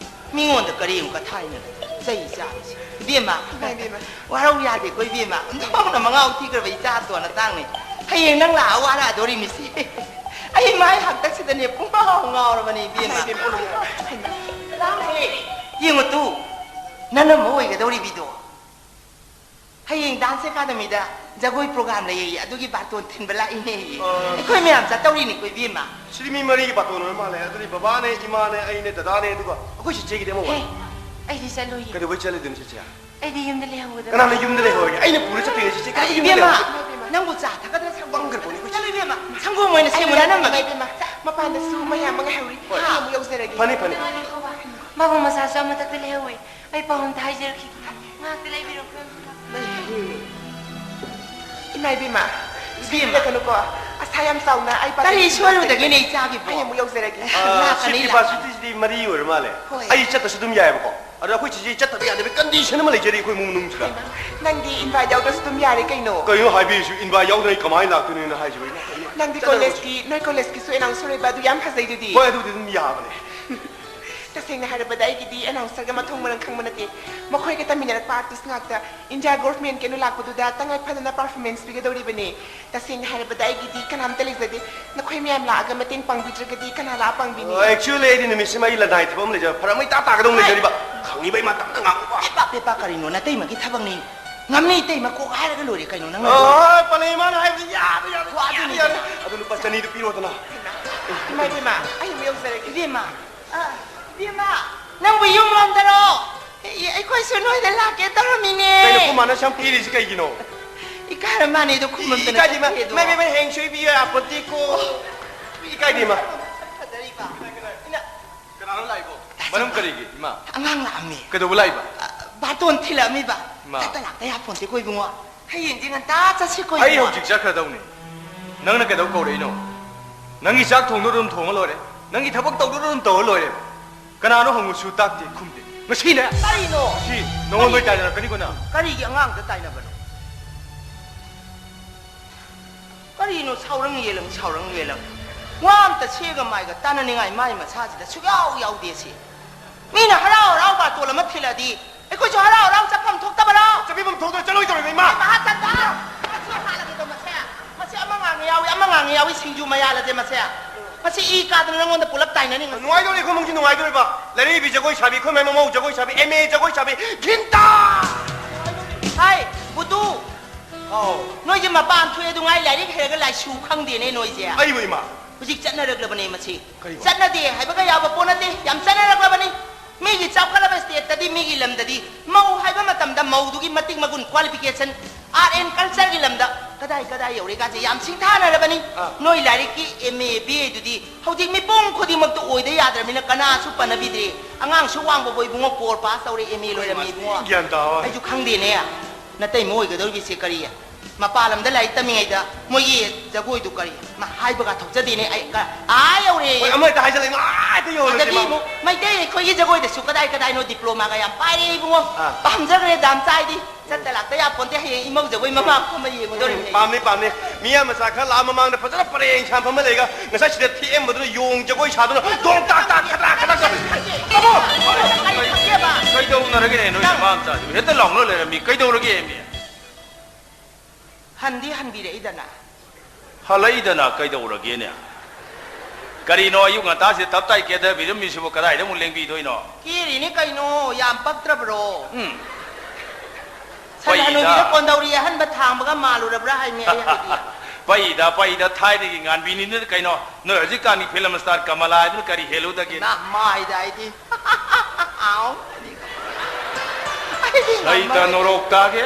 ꯃꯤꯉꯣꯟꯗ ꯀꯔꯤ ꯑꯃꯨꯛꯀ ꯊꯥꯏꯅꯣ? ꯆꯩ ꯆꯥꯕꯁꯤ꯫ ꯏꯕꯦꯝꯃ, ꯏꯃꯥ, ꯏꯕꯦꯝꯃ꯫ ꯋꯥꯔꯧ ꯌꯥꯗꯦꯀꯣ ꯏꯕꯦꯝꯃ꯫ ꯑꯣꯟꯊꯣꯛꯅ ꯃꯉꯥꯎ ꯊꯤꯈ꯭ꯔꯕ ꯏꯆꯥ ꯑꯇꯣꯟ ꯑꯇꯥꯡꯅꯤ꯫ ꯍꯌꯦꯡ ꯅꯪ ꯂꯥꯛꯑ ꯋꯥꯔꯛꯑꯗꯣꯔꯤꯃꯤꯁꯤ꯫ ꯑꯩ ꯃꯥꯏ ꯍꯥꯛꯇꯛꯁꯤꯗꯅꯦ ꯄꯨꯡꯉꯥꯎ ꯉꯥꯎꯔꯕꯅꯦ ꯏꯕꯦꯝꯃ꯫ ꯏꯃꯥ, ꯏꯕꯦꯝꯃ, ꯏꯃꯥ꯫ ꯂꯥꯡꯅꯦ꯫ ꯌꯦꯡꯉꯨ ꯇꯨ, ꯅꯅꯝꯃ ꯑꯣꯏꯒꯗꯧꯔꯤꯕꯤꯗꯣ꯫ ꯍꯌꯦꯡ dance academyꯗ ꯖꯒꯣꯏ program ꯂꯩꯌꯦ, ꯑꯗꯨꯒꯤ ꯕꯥꯇꯣꯟ ꯊꯤꯟꯕ ꯂꯥꯛꯏꯅꯦ꯫ ꯑ꯫ ꯑꯩꯈꯣꯏ ꯃꯌꯥꯝ ꯆꯠꯇꯧꯔꯤꯅꯤꯀꯣ ꯏꯕꯦꯝꯃ꯫ ꯁꯤꯗꯤ ꯃꯤ ꯃꯔꯤꯒꯤ ꯕꯥꯇꯣꯟ ꯑꯣꯏꯔ ꯃꯥꯜꯂꯦ꯫ ꯑꯗꯨꯗꯤ ꯕꯕꯥꯅꯦ, ꯏꯃꯥꯅꯦ, ꯑꯩꯅꯦ, ꯗꯗꯥꯅꯦ, ꯑꯗꯨꯒ ꯑꯩꯈꯣꯏ ꯆꯤꯆꯦꯒꯤꯗꯤ ꯑꯃ ꯍꯦ, ꯋꯥꯠꯂꯤ꯫ ꯑꯩꯗꯤ ꯆꯠꯂꯣꯏꯌꯦ꯫ ꯀꯩꯗꯧꯕꯩ ꯆꯠꯂꯣꯏꯗꯣꯏꯅꯣ ꯆꯤꯆꯦ? ꯑꯩꯗꯤ ꯌꯨꯝꯗ ꯂꯩꯍꯧꯒꯗꯕ꯫ ꯀꯅꯥꯅ ꯌꯨꯝꯗ ꯂꯩꯍꯧꯔꯒꯦ? ꯑꯩꯅ ꯄꯨꯔ ꯆꯠꯇꯣꯏꯅꯦ ꯆꯤꯆꯦ꯫ ꯀꯅꯥꯅ ꯌꯨꯝꯗ ꯏꯕꯦꯝꯃ, ꯂꯩꯍꯧꯔꯒꯦ? ꯅꯪꯕꯨ ꯆꯥ ꯊꯛꯀꯗ꯭ꯔꯥ ꯁꯪꯒꯣꯝ ꯄꯪꯈ꯭ꯔ ꯄꯣꯠꯅꯤ ꯑꯩꯈꯣꯏ ꯆꯠꯂꯨ ꯏꯕꯦꯝꯃ, ꯁꯪꯒꯣꯝ ꯑꯣꯏꯅ ꯁꯦꯝꯃꯨ ꯅꯅꯝꯃꯒꯤ꯫ ꯏꯃꯥ ꯏꯕꯦꯝꯃ, ꯃꯄꯥꯟꯗꯁꯨ ꯃꯌꯥꯝ ꯑꯃ ꯉꯥꯏꯍꯧꯔꯤ꯫ ꯍꯣꯏ꯫ ꯑꯩ ꯑꯃꯨꯛ ꯌꯧꯖꯔꯒꯦ꯫ ꯐꯅꯤ, ꯐꯅꯤ꯫ ꯃꯥꯕꯨ ꯃꯆꯥꯁꯨ ꯑꯃꯊꯛꯇ ꯂꯩꯍꯧꯋꯦ꯫ ꯑꯩ ꯄꯥꯎ ꯑꯝꯇ ꯍꯥꯏꯖꯔꯛꯈꯤꯒꯦ꯫ ꯉꯥꯏꯍꯥꯛꯇ ꯂꯩꯕꯤꯔꯣ꯫ ꯏꯃꯥ ꯏꯕꯦꯝꯃ, ꯏꯕꯦꯝꯃ꯫ ꯁꯣꯏꯔꯨꯔꯛꯀꯅꯨꯀꯣ꯫ ꯑꯁꯥ ꯌꯥꯝ ꯆꯥꯎꯅ ꯑꯩ ꯄꯥꯖꯔꯤ꯫ ꯀꯔꯤ ꯁꯣꯏꯔꯨꯗꯒꯦꯅꯦ ꯏꯆꯥꯒꯤꯕꯣ? ꯑꯩ ꯑꯃꯨꯛ ꯌꯧꯖꯔꯒꯦ꯫ ꯑ, ꯂꯥꯛꯀꯅꯤ, seat ꯂꯥꯛꯀꯅꯤ꯫ Capacity ꯁꯤꯗꯤ ꯃꯔꯤ ꯑꯣꯏꯔ ꯃꯥꯜꯂꯦ꯫ ꯍꯣꯏ꯫ ꯑꯩ ꯆꯠꯇꯁꯨ ꯑꯗꯨꯝ ꯌꯥꯏꯑꯕꯀꯣ꯫ ꯑꯗꯣ ꯑꯩꯈꯣꯏ ꯆꯤꯆꯦ ꯆꯠꯇꯕ ꯌꯥꯗꯕꯒꯤ condition ꯑꯃ ꯂꯩꯖꯔꯤ ꯑꯩꯈꯣꯏ ꯏꯃꯨꯡ ꯃꯅꯨꯡꯁꯤꯗ꯫ ꯍꯩꯃꯥ, ꯅꯪꯗꯤ invite ꯌꯥꯎꯗ꯭ꯔꯁꯨ ꯑꯗꯨꯝ ꯌꯥꯔꯦ ꯀꯩꯅꯣ꯫ ꯀꯩꯅꯣ ꯍꯥꯏꯕꯤꯔꯤꯁꯤ? Invite ꯌꯥꯎꯗꯅ ꯑꯩ ꯀꯃꯥꯏꯅ ꯂꯥꯛꯇꯣꯏꯅꯣ ꯍꯥꯏꯁꯤꯕꯣ? ꯅꯪꯗꯤ ꯆꯠꯂꯔꯣꯏꯁꯤ꯫ Collegeꯀꯤ, ꯅꯣꯏ collegeꯀꯤꯁꯨ announcer ꯑꯣꯏꯕ ꯑꯗꯨ ꯌꯥꯝ ꯐꯖꯩꯗꯨꯗꯤ꯫ ꯍꯣꯏ, ꯑꯗꯨꯕꯨꯗꯤ ꯑꯗꯨꯝ ꯌꯥꯕꯅꯦ꯫ ꯇꯁꯦꯡꯅ ꯍꯥꯏꯔꯕꯗ ꯑꯩꯒꯤꯗꯤ announcerꯒ ꯃꯊꯣꯡ ꯃꯔꯝ ꯈꯪꯕ ꯅꯠꯇꯦ꯫ ꯃꯈꯣꯏꯒ ꯇꯝꯃꯤꯟꯅꯔꯛꯄ artist ꯉꯥꯛꯇ꯫ India governmentꯀꯤ ꯑꯣꯏꯅ ꯂꯥꯛꯄꯗꯨꯗ ꯇꯉꯥꯏ ꯐꯗꯅ performance ꯄꯤꯒꯗꯧꯔꯤꯕꯅꯤ꯫ ꯇꯁꯦꯡꯅ ꯍꯥꯏꯔꯕꯗ ꯑꯩꯒꯤꯗꯤ ꯀꯅꯥꯝꯇ ꯂꯩꯖꯗꯦ꯫ ꯅꯈꯣꯏ ꯃꯌꯥꯝ ꯂꯥꯛꯑꯒ ꯃꯇꯦꯡ ꯄꯥꯡꯕꯤꯗ꯭ꯔꯒꯗꯤ ꯀꯅꯥ ꯂꯥꯛꯑ ꯄꯥꯡꯕꯤꯅꯤ? ꯑꯣ, actually ꯑꯩꯗꯤ ꯅꯨꯃꯤꯠꯁꯤꯃ ꯑꯩ ꯂꯅꯥꯏ ꯊꯕꯛ ꯑꯃ ꯂꯩꯖꯕ, ꯐꯔꯛ ꯑꯃ ꯏꯇꯥ ꯇꯥꯒꯗꯧꯅ ꯍꯥꯏ꯫ ꯂꯩꯖꯔꯤꯕ꯫ ꯈꯪꯉꯤꯕ ꯏꯃꯥ ꯇꯞꯅ ꯉꯥꯡꯉꯨꯕ꯫ ꯄꯦꯄꯥ, ꯄꯦꯄꯥ, ꯀꯔꯤꯅꯣ? ꯅꯇꯩꯃꯒꯤ ꯊꯕꯛꯅꯤ꯫ ꯉꯝꯅꯤ ꯏꯇꯩꯃ ꯀꯣꯛ ꯍꯥꯏꯔꯒ ꯂꯣꯏꯔꯦ ꯀꯩꯅꯣ ꯅꯪꯅ꯫ ꯑꯣ, ꯄꯂꯦ ꯏꯃꯥꯅ ꯍꯥꯏꯕꯗꯤ ꯌꯥꯔꯦ, ꯌꯥꯔꯦ, ꯍꯣ, ꯌꯥꯔꯦ, ꯑꯗꯨꯅꯤ꯫ ꯌꯥꯔꯦ꯫ ꯑꯗꯨ ꯂꯨꯄꯥ ꯆꯅꯤꯗꯨ ꯄꯤꯔꯣꯗꯅ꯫ ꯏꯃꯥ, ꯏꯃꯥ, ꯑꯩ ꯑꯃꯨꯛ ꯌꯧꯖꯔꯒꯦ꯫ ꯏꯕꯦꯝꯃ, ꯑ, ꯏꯕꯦꯝꯃ, ꯅꯪꯕꯨ ꯌꯨꯝ ꯂꯣꯝꯗꯔꯣ? ꯑꯦ, ꯑꯩꯈꯣꯏꯁꯨ ꯅꯣꯏꯗ ꯂꯥꯛꯀꯦ ꯇꯧꯔꯝꯃꯤꯅꯦ꯫ ꯀꯩꯅꯣ, ꯈꯣꯏ ꯃꯥꯅ ꯁꯨꯝ ꯄꯤꯔꯤꯁꯤ ꯀꯩꯒꯤꯅꯣ? ꯏꯀꯥꯏꯔ ꯃꯥꯅꯦ ꯑꯗꯣ ꯈꯨꯝꯃꯝꯗꯅ ꯏꯀꯥꯏꯗꯦ, ꯏꯃꯥ, ꯆꯠꯈ꯭ꯔꯦꯗꯣ꯫ ꯏꯃꯥ, ꯏꯃꯥ, ꯍꯌꯦꯡ ꯁꯣꯏꯕꯤꯌꯣ ꯌꯥꯄꯣꯠꯇꯦꯀꯣ꯫ ꯏꯀꯥꯏꯗꯦ, ꯏꯃꯥ꯫ ꯐꯖꯔꯤꯕ꯫ ꯀꯅꯥꯅꯣ ꯂꯥꯛꯏꯕꯣ? ꯃꯔꯝ ꯀꯔꯤꯒꯤ, ꯏꯃꯥ? ꯑꯉꯥꯡ ꯂꯥꯛꯑꯝꯃꯦ꯫ ꯀꯩꯗꯧꯕ ꯂꯥꯛꯏꯕ? ꯑ, ꯕꯥꯔꯇꯣꯟ ꯊꯤꯜꯂꯛꯑꯝꯃꯤꯕ꯫ ꯏꯃꯥ꯫ ꯆꯠꯇ ꯂꯥꯛꯇ ꯌꯥꯄꯣꯟꯇꯦꯀꯣ ꯏꯕꯨꯡꯉꯣ꯫ ꯍꯌꯦꯡꯗꯤ ꯉꯟꯇꯥ ꯆꯠꯁꯤꯀꯣ ꯑꯩ ꯏꯕꯨꯡꯉꯣ꯫ ꯍꯧꯖꯤꯛ ꯆꯠꯈ꯭ꯔꯗꯧꯅꯤ꯫ ꯅꯪꯅ ꯀꯩꯗꯧ ꯀꯧꯔꯛꯏꯅꯣ? ꯅꯪꯒꯤ ꯆꯥꯛ ꯊꯣꯡꯗꯣ ꯑꯗꯨꯝ ꯊꯣꯡꯉ ꯂꯣꯏꯔꯦ꯫ ꯅꯪꯒꯤ ꯊꯕꯛ ꯇꯧꯗꯣ ꯑꯗꯨꯝ ꯇꯧꯔ ꯂꯣꯏꯔꯦ꯫ ꯀꯅꯥꯅꯣ ꯍꯪꯉꯨꯁꯨ ꯇꯥꯛꯇꯦ, ꯈꯨꯝꯗꯦ꯫ ꯉꯁꯤꯅꯦ꯫ ꯀꯔꯤꯅꯣ? ꯉꯁꯤ ꯅꯉꯣꯟꯗ ꯀꯔꯤ? ꯇꯥꯏꯅꯔꯛꯀꯅꯤꯀꯣ ꯅꯪ꯫ ꯀꯔꯤꯒꯤ ꯑꯉꯥꯡꯗ ꯇꯥꯏꯅꯕꯅꯣ? ꯀꯔꯤꯅꯣ ꯁꯥꯎꯔꯪ ꯌꯦꯜꯂꯪ, ꯁꯥꯎꯔꯪ ꯌꯦꯜꯂꯪ? ꯋꯥ ꯑꯝꯇ ꯁꯦꯒ ꯃꯥꯏꯒ ꯇꯥꯅꯅꯤꯡꯉꯥꯏ ꯃꯥꯏ ꯃꯁꯥꯁꯤꯗ ꯁꯨꯛꯌꯥꯎ ꯌꯥꯎꯗꯦ ꯁꯤ꯫ ꯃꯤꯅ ꯍꯔꯥꯎ ꯍꯔꯥꯎ ꯕꯥꯇꯣꯟ ꯑꯃ ꯊꯤꯜꯂꯛꯑꯗꯤ ꯑꯩꯈꯣꯏꯁꯨ ꯍꯔꯥꯎ ꯍꯔꯥꯎ ꯆꯠꯐꯝ ꯊꯣꯛꯇꯕꯔꯣ? ꯆꯠꯐꯝ ꯊꯣꯛꯇꯅ ꯆꯠꯂꯣꯏꯗꯧꯔꯤꯕ ꯏꯃꯥ꯫ ꯃꯍꯥ ꯆꯟꯗ! ꯃꯁꯤ ꯍꯥꯠꯂꯒꯦꯗꯣ ꯃꯁꯦ꯫ ꯃꯁꯤ ꯑꯃ ꯉꯥꯡꯉꯦ ꯌꯥꯎꯏ, ꯑꯃ ꯉꯥꯡꯉꯦ ꯌꯥꯎꯏ, ꯁꯤꯡꯖꯨ ꯃꯌꯥꯜ ꯑꯁꯦ ꯃꯁꯦ꯫ ꯃꯁꯤ ꯏ ꯀꯥꯗꯅ ꯅꯪꯉꯣꯟꯗ ꯄꯨꯂꯞ ꯇꯥꯏꯅꯅꯤꯡꯉꯤ꯫ ꯅꯨꯡꯉꯥꯏꯗꯧꯔꯤ, ꯑꯩꯈꯣꯏ ꯏꯃꯨꯡꯁꯤ ꯅꯨꯡꯉꯥꯏꯗꯧꯔꯤꯕ꯫ ꯂꯩꯔꯤꯕꯤ ꯖꯒꯣꯏ ꯁꯥꯕꯤ, ꯑꯩꯈꯣꯏ ꯃꯥꯏ ꯃꯃꯧ ꯖꯒꯣꯏ ꯁꯥꯕꯤ, ꯑꯦꯝ ꯑꯦ ꯖꯒꯣꯏ ꯁꯥꯕꯤ, ꯒꯤꯟꯇꯥ! ꯍꯥꯏ, ꯕꯨꯗꯨ! ꯍꯥꯎ꯫ ꯅꯣꯏꯁꯦ ꯃꯄꯥꯟ ꯊꯣꯛꯑꯦ ꯑꯗꯨ ꯉꯥꯏ ꯂꯥꯏꯔꯤꯛ ꯍꯩꯔꯒ ꯂꯥꯏꯁꯨ ꯈꯪꯗꯦꯅꯦ ꯅꯣꯏꯁꯦ꯫ ꯑꯩꯕꯨ ꯏꯃꯥ? ꯍꯧꯖꯤꯛ ꯆꯠꯅꯔꯛꯂꯕꯅꯦ ꯃꯁꯤ꯫ ꯀꯔꯤꯕꯣ? ꯆꯠꯅꯗꯦ ꯍꯥꯏꯕꯒ ꯌꯥꯕ ꯄꯣꯠ ꯅꯠꯇꯦ, ꯌꯥꯝ ꯆꯠꯅꯔꯛꯂꯕꯅꯤ꯫ ꯃꯤꯒꯤ ꯆꯥꯎꯈꯠꯂꯕ stateꯇꯗꯤ, ꯃꯤꯒꯤ ꯂꯝꯗꯗꯤ ꯃꯧ ꯍꯥꯏꯕ ꯃꯇꯝꯗ ꯃꯧꯗꯨꯒꯤ ꯃꯇꯤꯛ ꯃꯒꯨꯟ, qualification, art and cultureꯒꯤ ꯂꯝꯗ ꯀꯗꯥꯏ ꯀꯗꯥꯏ ꯌꯧꯔꯦꯒꯥꯁꯦ ꯌꯥꯝ ꯁꯤꯡꯊꯥꯅꯔꯕꯅꯤ꯫ ꯑꯥ꯫ ꯅꯣꯏ ꯂꯥꯏꯔꯤꯛꯀꯤ ꯑꯦꯝ ꯑꯦ, ꯕꯤ ꯑꯦꯗꯨꯗꯤ ꯍꯧꯖꯤꯛ ꯃꯤꯄꯨꯝ ꯈꯨꯗꯤꯡꯃꯛꯇ ꯑꯣꯏꯗ ꯌꯥꯗ꯭ꯔꯕꯅꯤꯅ ꯀꯅꯥꯁꯨ ꯄꯟꯅꯕꯤꯗ꯭ꯔꯦ꯫ ꯑꯉꯥꯡꯁꯨ ꯋꯥꯡꯕꯕꯨ ꯏꯕꯨꯡꯉꯣ ꯀꯣꯔ ꯄꯥꯁ ꯇꯧꯔꯦ, ꯑꯦꯝ ꯑꯦ ꯂꯣꯏꯔꯝꯃꯤ ꯏꯕꯨꯡꯉꯣ꯫ ꯒ꯭ꯌꯥꯟ ꯇꯥꯎ꯫ ꯑꯩꯁꯨ ꯈꯪꯗꯦꯅꯦ꯫ ꯅꯇꯩꯃ ꯑꯣꯏꯒꯗꯧꯔꯤꯕꯁꯦ ꯀꯔꯤ? ꯃꯄꯥꯟ ꯂꯝꯗ ꯂꯥꯏꯔꯤꯛ ꯇꯝꯃꯤꯉꯩꯗ ꯃꯣꯏꯒꯤ ꯖꯒꯣꯏꯗꯨ ꯀꯔꯤ? ꯃꯥ ꯍꯥꯏꯕꯒ ꯊꯣꯛꯆꯗꯦꯅꯦ꯫ ꯑꯩ ꯀ-, ꯑꯥ ꯌꯧꯔꯦ꯫ ꯍꯣꯏ, ꯑꯃ ꯍꯦꯛꯇ ꯍꯥꯏꯖꯜꯂꯦ, ꯏꯃꯥ, ꯑꯥ ꯍꯦꯛꯇ ꯌꯧꯍꯜꯂꯁꯤ, ꯑꯗꯒꯤ ꯏꯃꯥ꯫ ꯑꯃꯨꯛ ꯃꯩꯇꯩ ꯑꯩꯈꯣꯏꯒꯤ ꯖꯒꯣꯏꯗꯁꯨ ꯀꯗꯥꯏ ꯀꯗꯥꯏꯅꯣ ꯗꯤꯄ꯭ꯂꯣꯃꯥꯒ ꯌꯥꯝ ꯄꯥꯏꯔꯦ ꯏꯕꯨꯡꯉꯣ꯫ ꯑꯥ꯫ ꯄꯥꯝꯖꯈ꯭ꯔꯦ ꯗꯥꯝꯆꯥ ꯑꯩꯗꯤ꯫ ꯆꯠꯇ ꯂꯥꯛꯇ ꯌꯥꯄꯣꯟꯇꯦ, ꯍꯌꯦꯡ ꯏꯃꯧ ꯖꯒꯣꯏ ꯃꯃꯥ ꯐꯝꯃ ꯌꯦꯡꯉꯨꯗꯧꯔꯤꯕꯅꯦ ꯑꯩꯗꯤ꯫ ꯄꯥꯝꯅꯤ, ꯄꯥꯝꯅꯤ꯫ ꯃꯤꯌꯥꯝ ꯃꯆꯥ ꯈꯔ ꯂꯥꯛꯑ ꯃꯃꯥꯡꯗ ꯐꯖꯅ ꯄꯔꯦꯡ ꯁꯥꯟ ꯐꯝꯃ ꯂꯩꯒ ꯉꯁꯥꯏ ꯁꯤꯗ ꯊꯦꯛꯑꯝꯕꯗꯨꯅ ꯌꯣꯡ ꯖꯒꯣꯏ ꯁꯥꯗꯨꯅ ꯗꯣꯡ ꯇꯥꯛ ꯇꯥꯛ ꯈꯗ꯭ꯔꯥꯛ ꯈꯗ꯭ꯔꯥꯛ ꯇꯧꯔꯤ꯫ ꯑꯕꯣ! ꯀꯔꯤ ꯈꯪꯒꯦꯕ? ꯀꯩꯗꯧꯅꯔꯒꯦꯅꯦ ꯅꯣꯏ ꯅꯃꯥ ꯃꯆꯥꯁꯤꯕꯨ? ꯍꯦꯛꯇ ꯂꯥꯎꯅ ꯂꯩꯔꯝꯃꯤ꯫ ꯀꯩꯗꯧꯔꯒꯦꯃꯤ? ꯍꯟꯗꯤ ꯍꯟꯕꯤꯔꯛꯏꯗꯅ꯫ ꯍꯜꯂꯛꯏꯗꯅ ꯀꯩꯗꯧꯔꯒꯦꯅꯦ? ꯀꯔꯤꯅꯣ ꯑꯌꯨꯛ ꯉꯟꯇꯥꯁꯤꯗ ꯇꯞ ꯇꯥꯏ ꯀꯦꯊꯕꯤꯔꯝꯃꯤꯁꯤꯕꯨ ꯀꯗꯥꯏꯗ ꯑꯃꯨꯛ ꯂꯦꯡꯕꯤꯗꯣꯏꯅꯣ? ꯀꯦꯔꯤꯅꯤ ꯀꯩꯅꯣ, ꯌꯥꯝ ꯄꯛꯇ꯭ꯔꯕ꯭ꯔꯣ? ꯎꯝ꯫ ꯁꯟ ꯍꯅꯨꯕꯤꯗ ꯄꯩꯗ꯫ ꯀꯣꯟꯗꯧꯔꯤ ꯑꯍꯟꯕ ꯊꯥꯡꯕꯒ ꯃꯥꯜꯂꯨꯔꯕ꯭ꯔꯥ ꯍꯥꯏꯃꯤ ꯑꯩ ꯍꯥꯏꯗꯤ꯫ ꯄꯩꯗ, ꯄꯩꯗ ꯊꯥꯏꯅꯒꯤ ꯉꯥꯟꯕꯤꯅꯤꯅ ꯀꯩꯅꯣ? ꯅꯣꯏ ꯍꯧꯖꯤꯛꯀꯥꯟꯒꯤ ꯐꯤꯂꯝ ꯁ꯭ꯇꯥꯔ ꯀꯃꯂꯥ ꯍꯥꯏꯗꯨꯅ ꯀꯔꯤ ꯍꯦꯜꯂꯨꯗꯒꯦ? ꯏꯃꯥ, ꯃꯥꯏꯗ ꯑꯩꯗꯤ꯫ ꯑꯩꯗꯤ ꯁꯩꯇ ꯉꯝꯃꯔꯣꯏ꯫ ꯅꯣꯔꯣꯛ ꯇꯥꯒꯦ꯫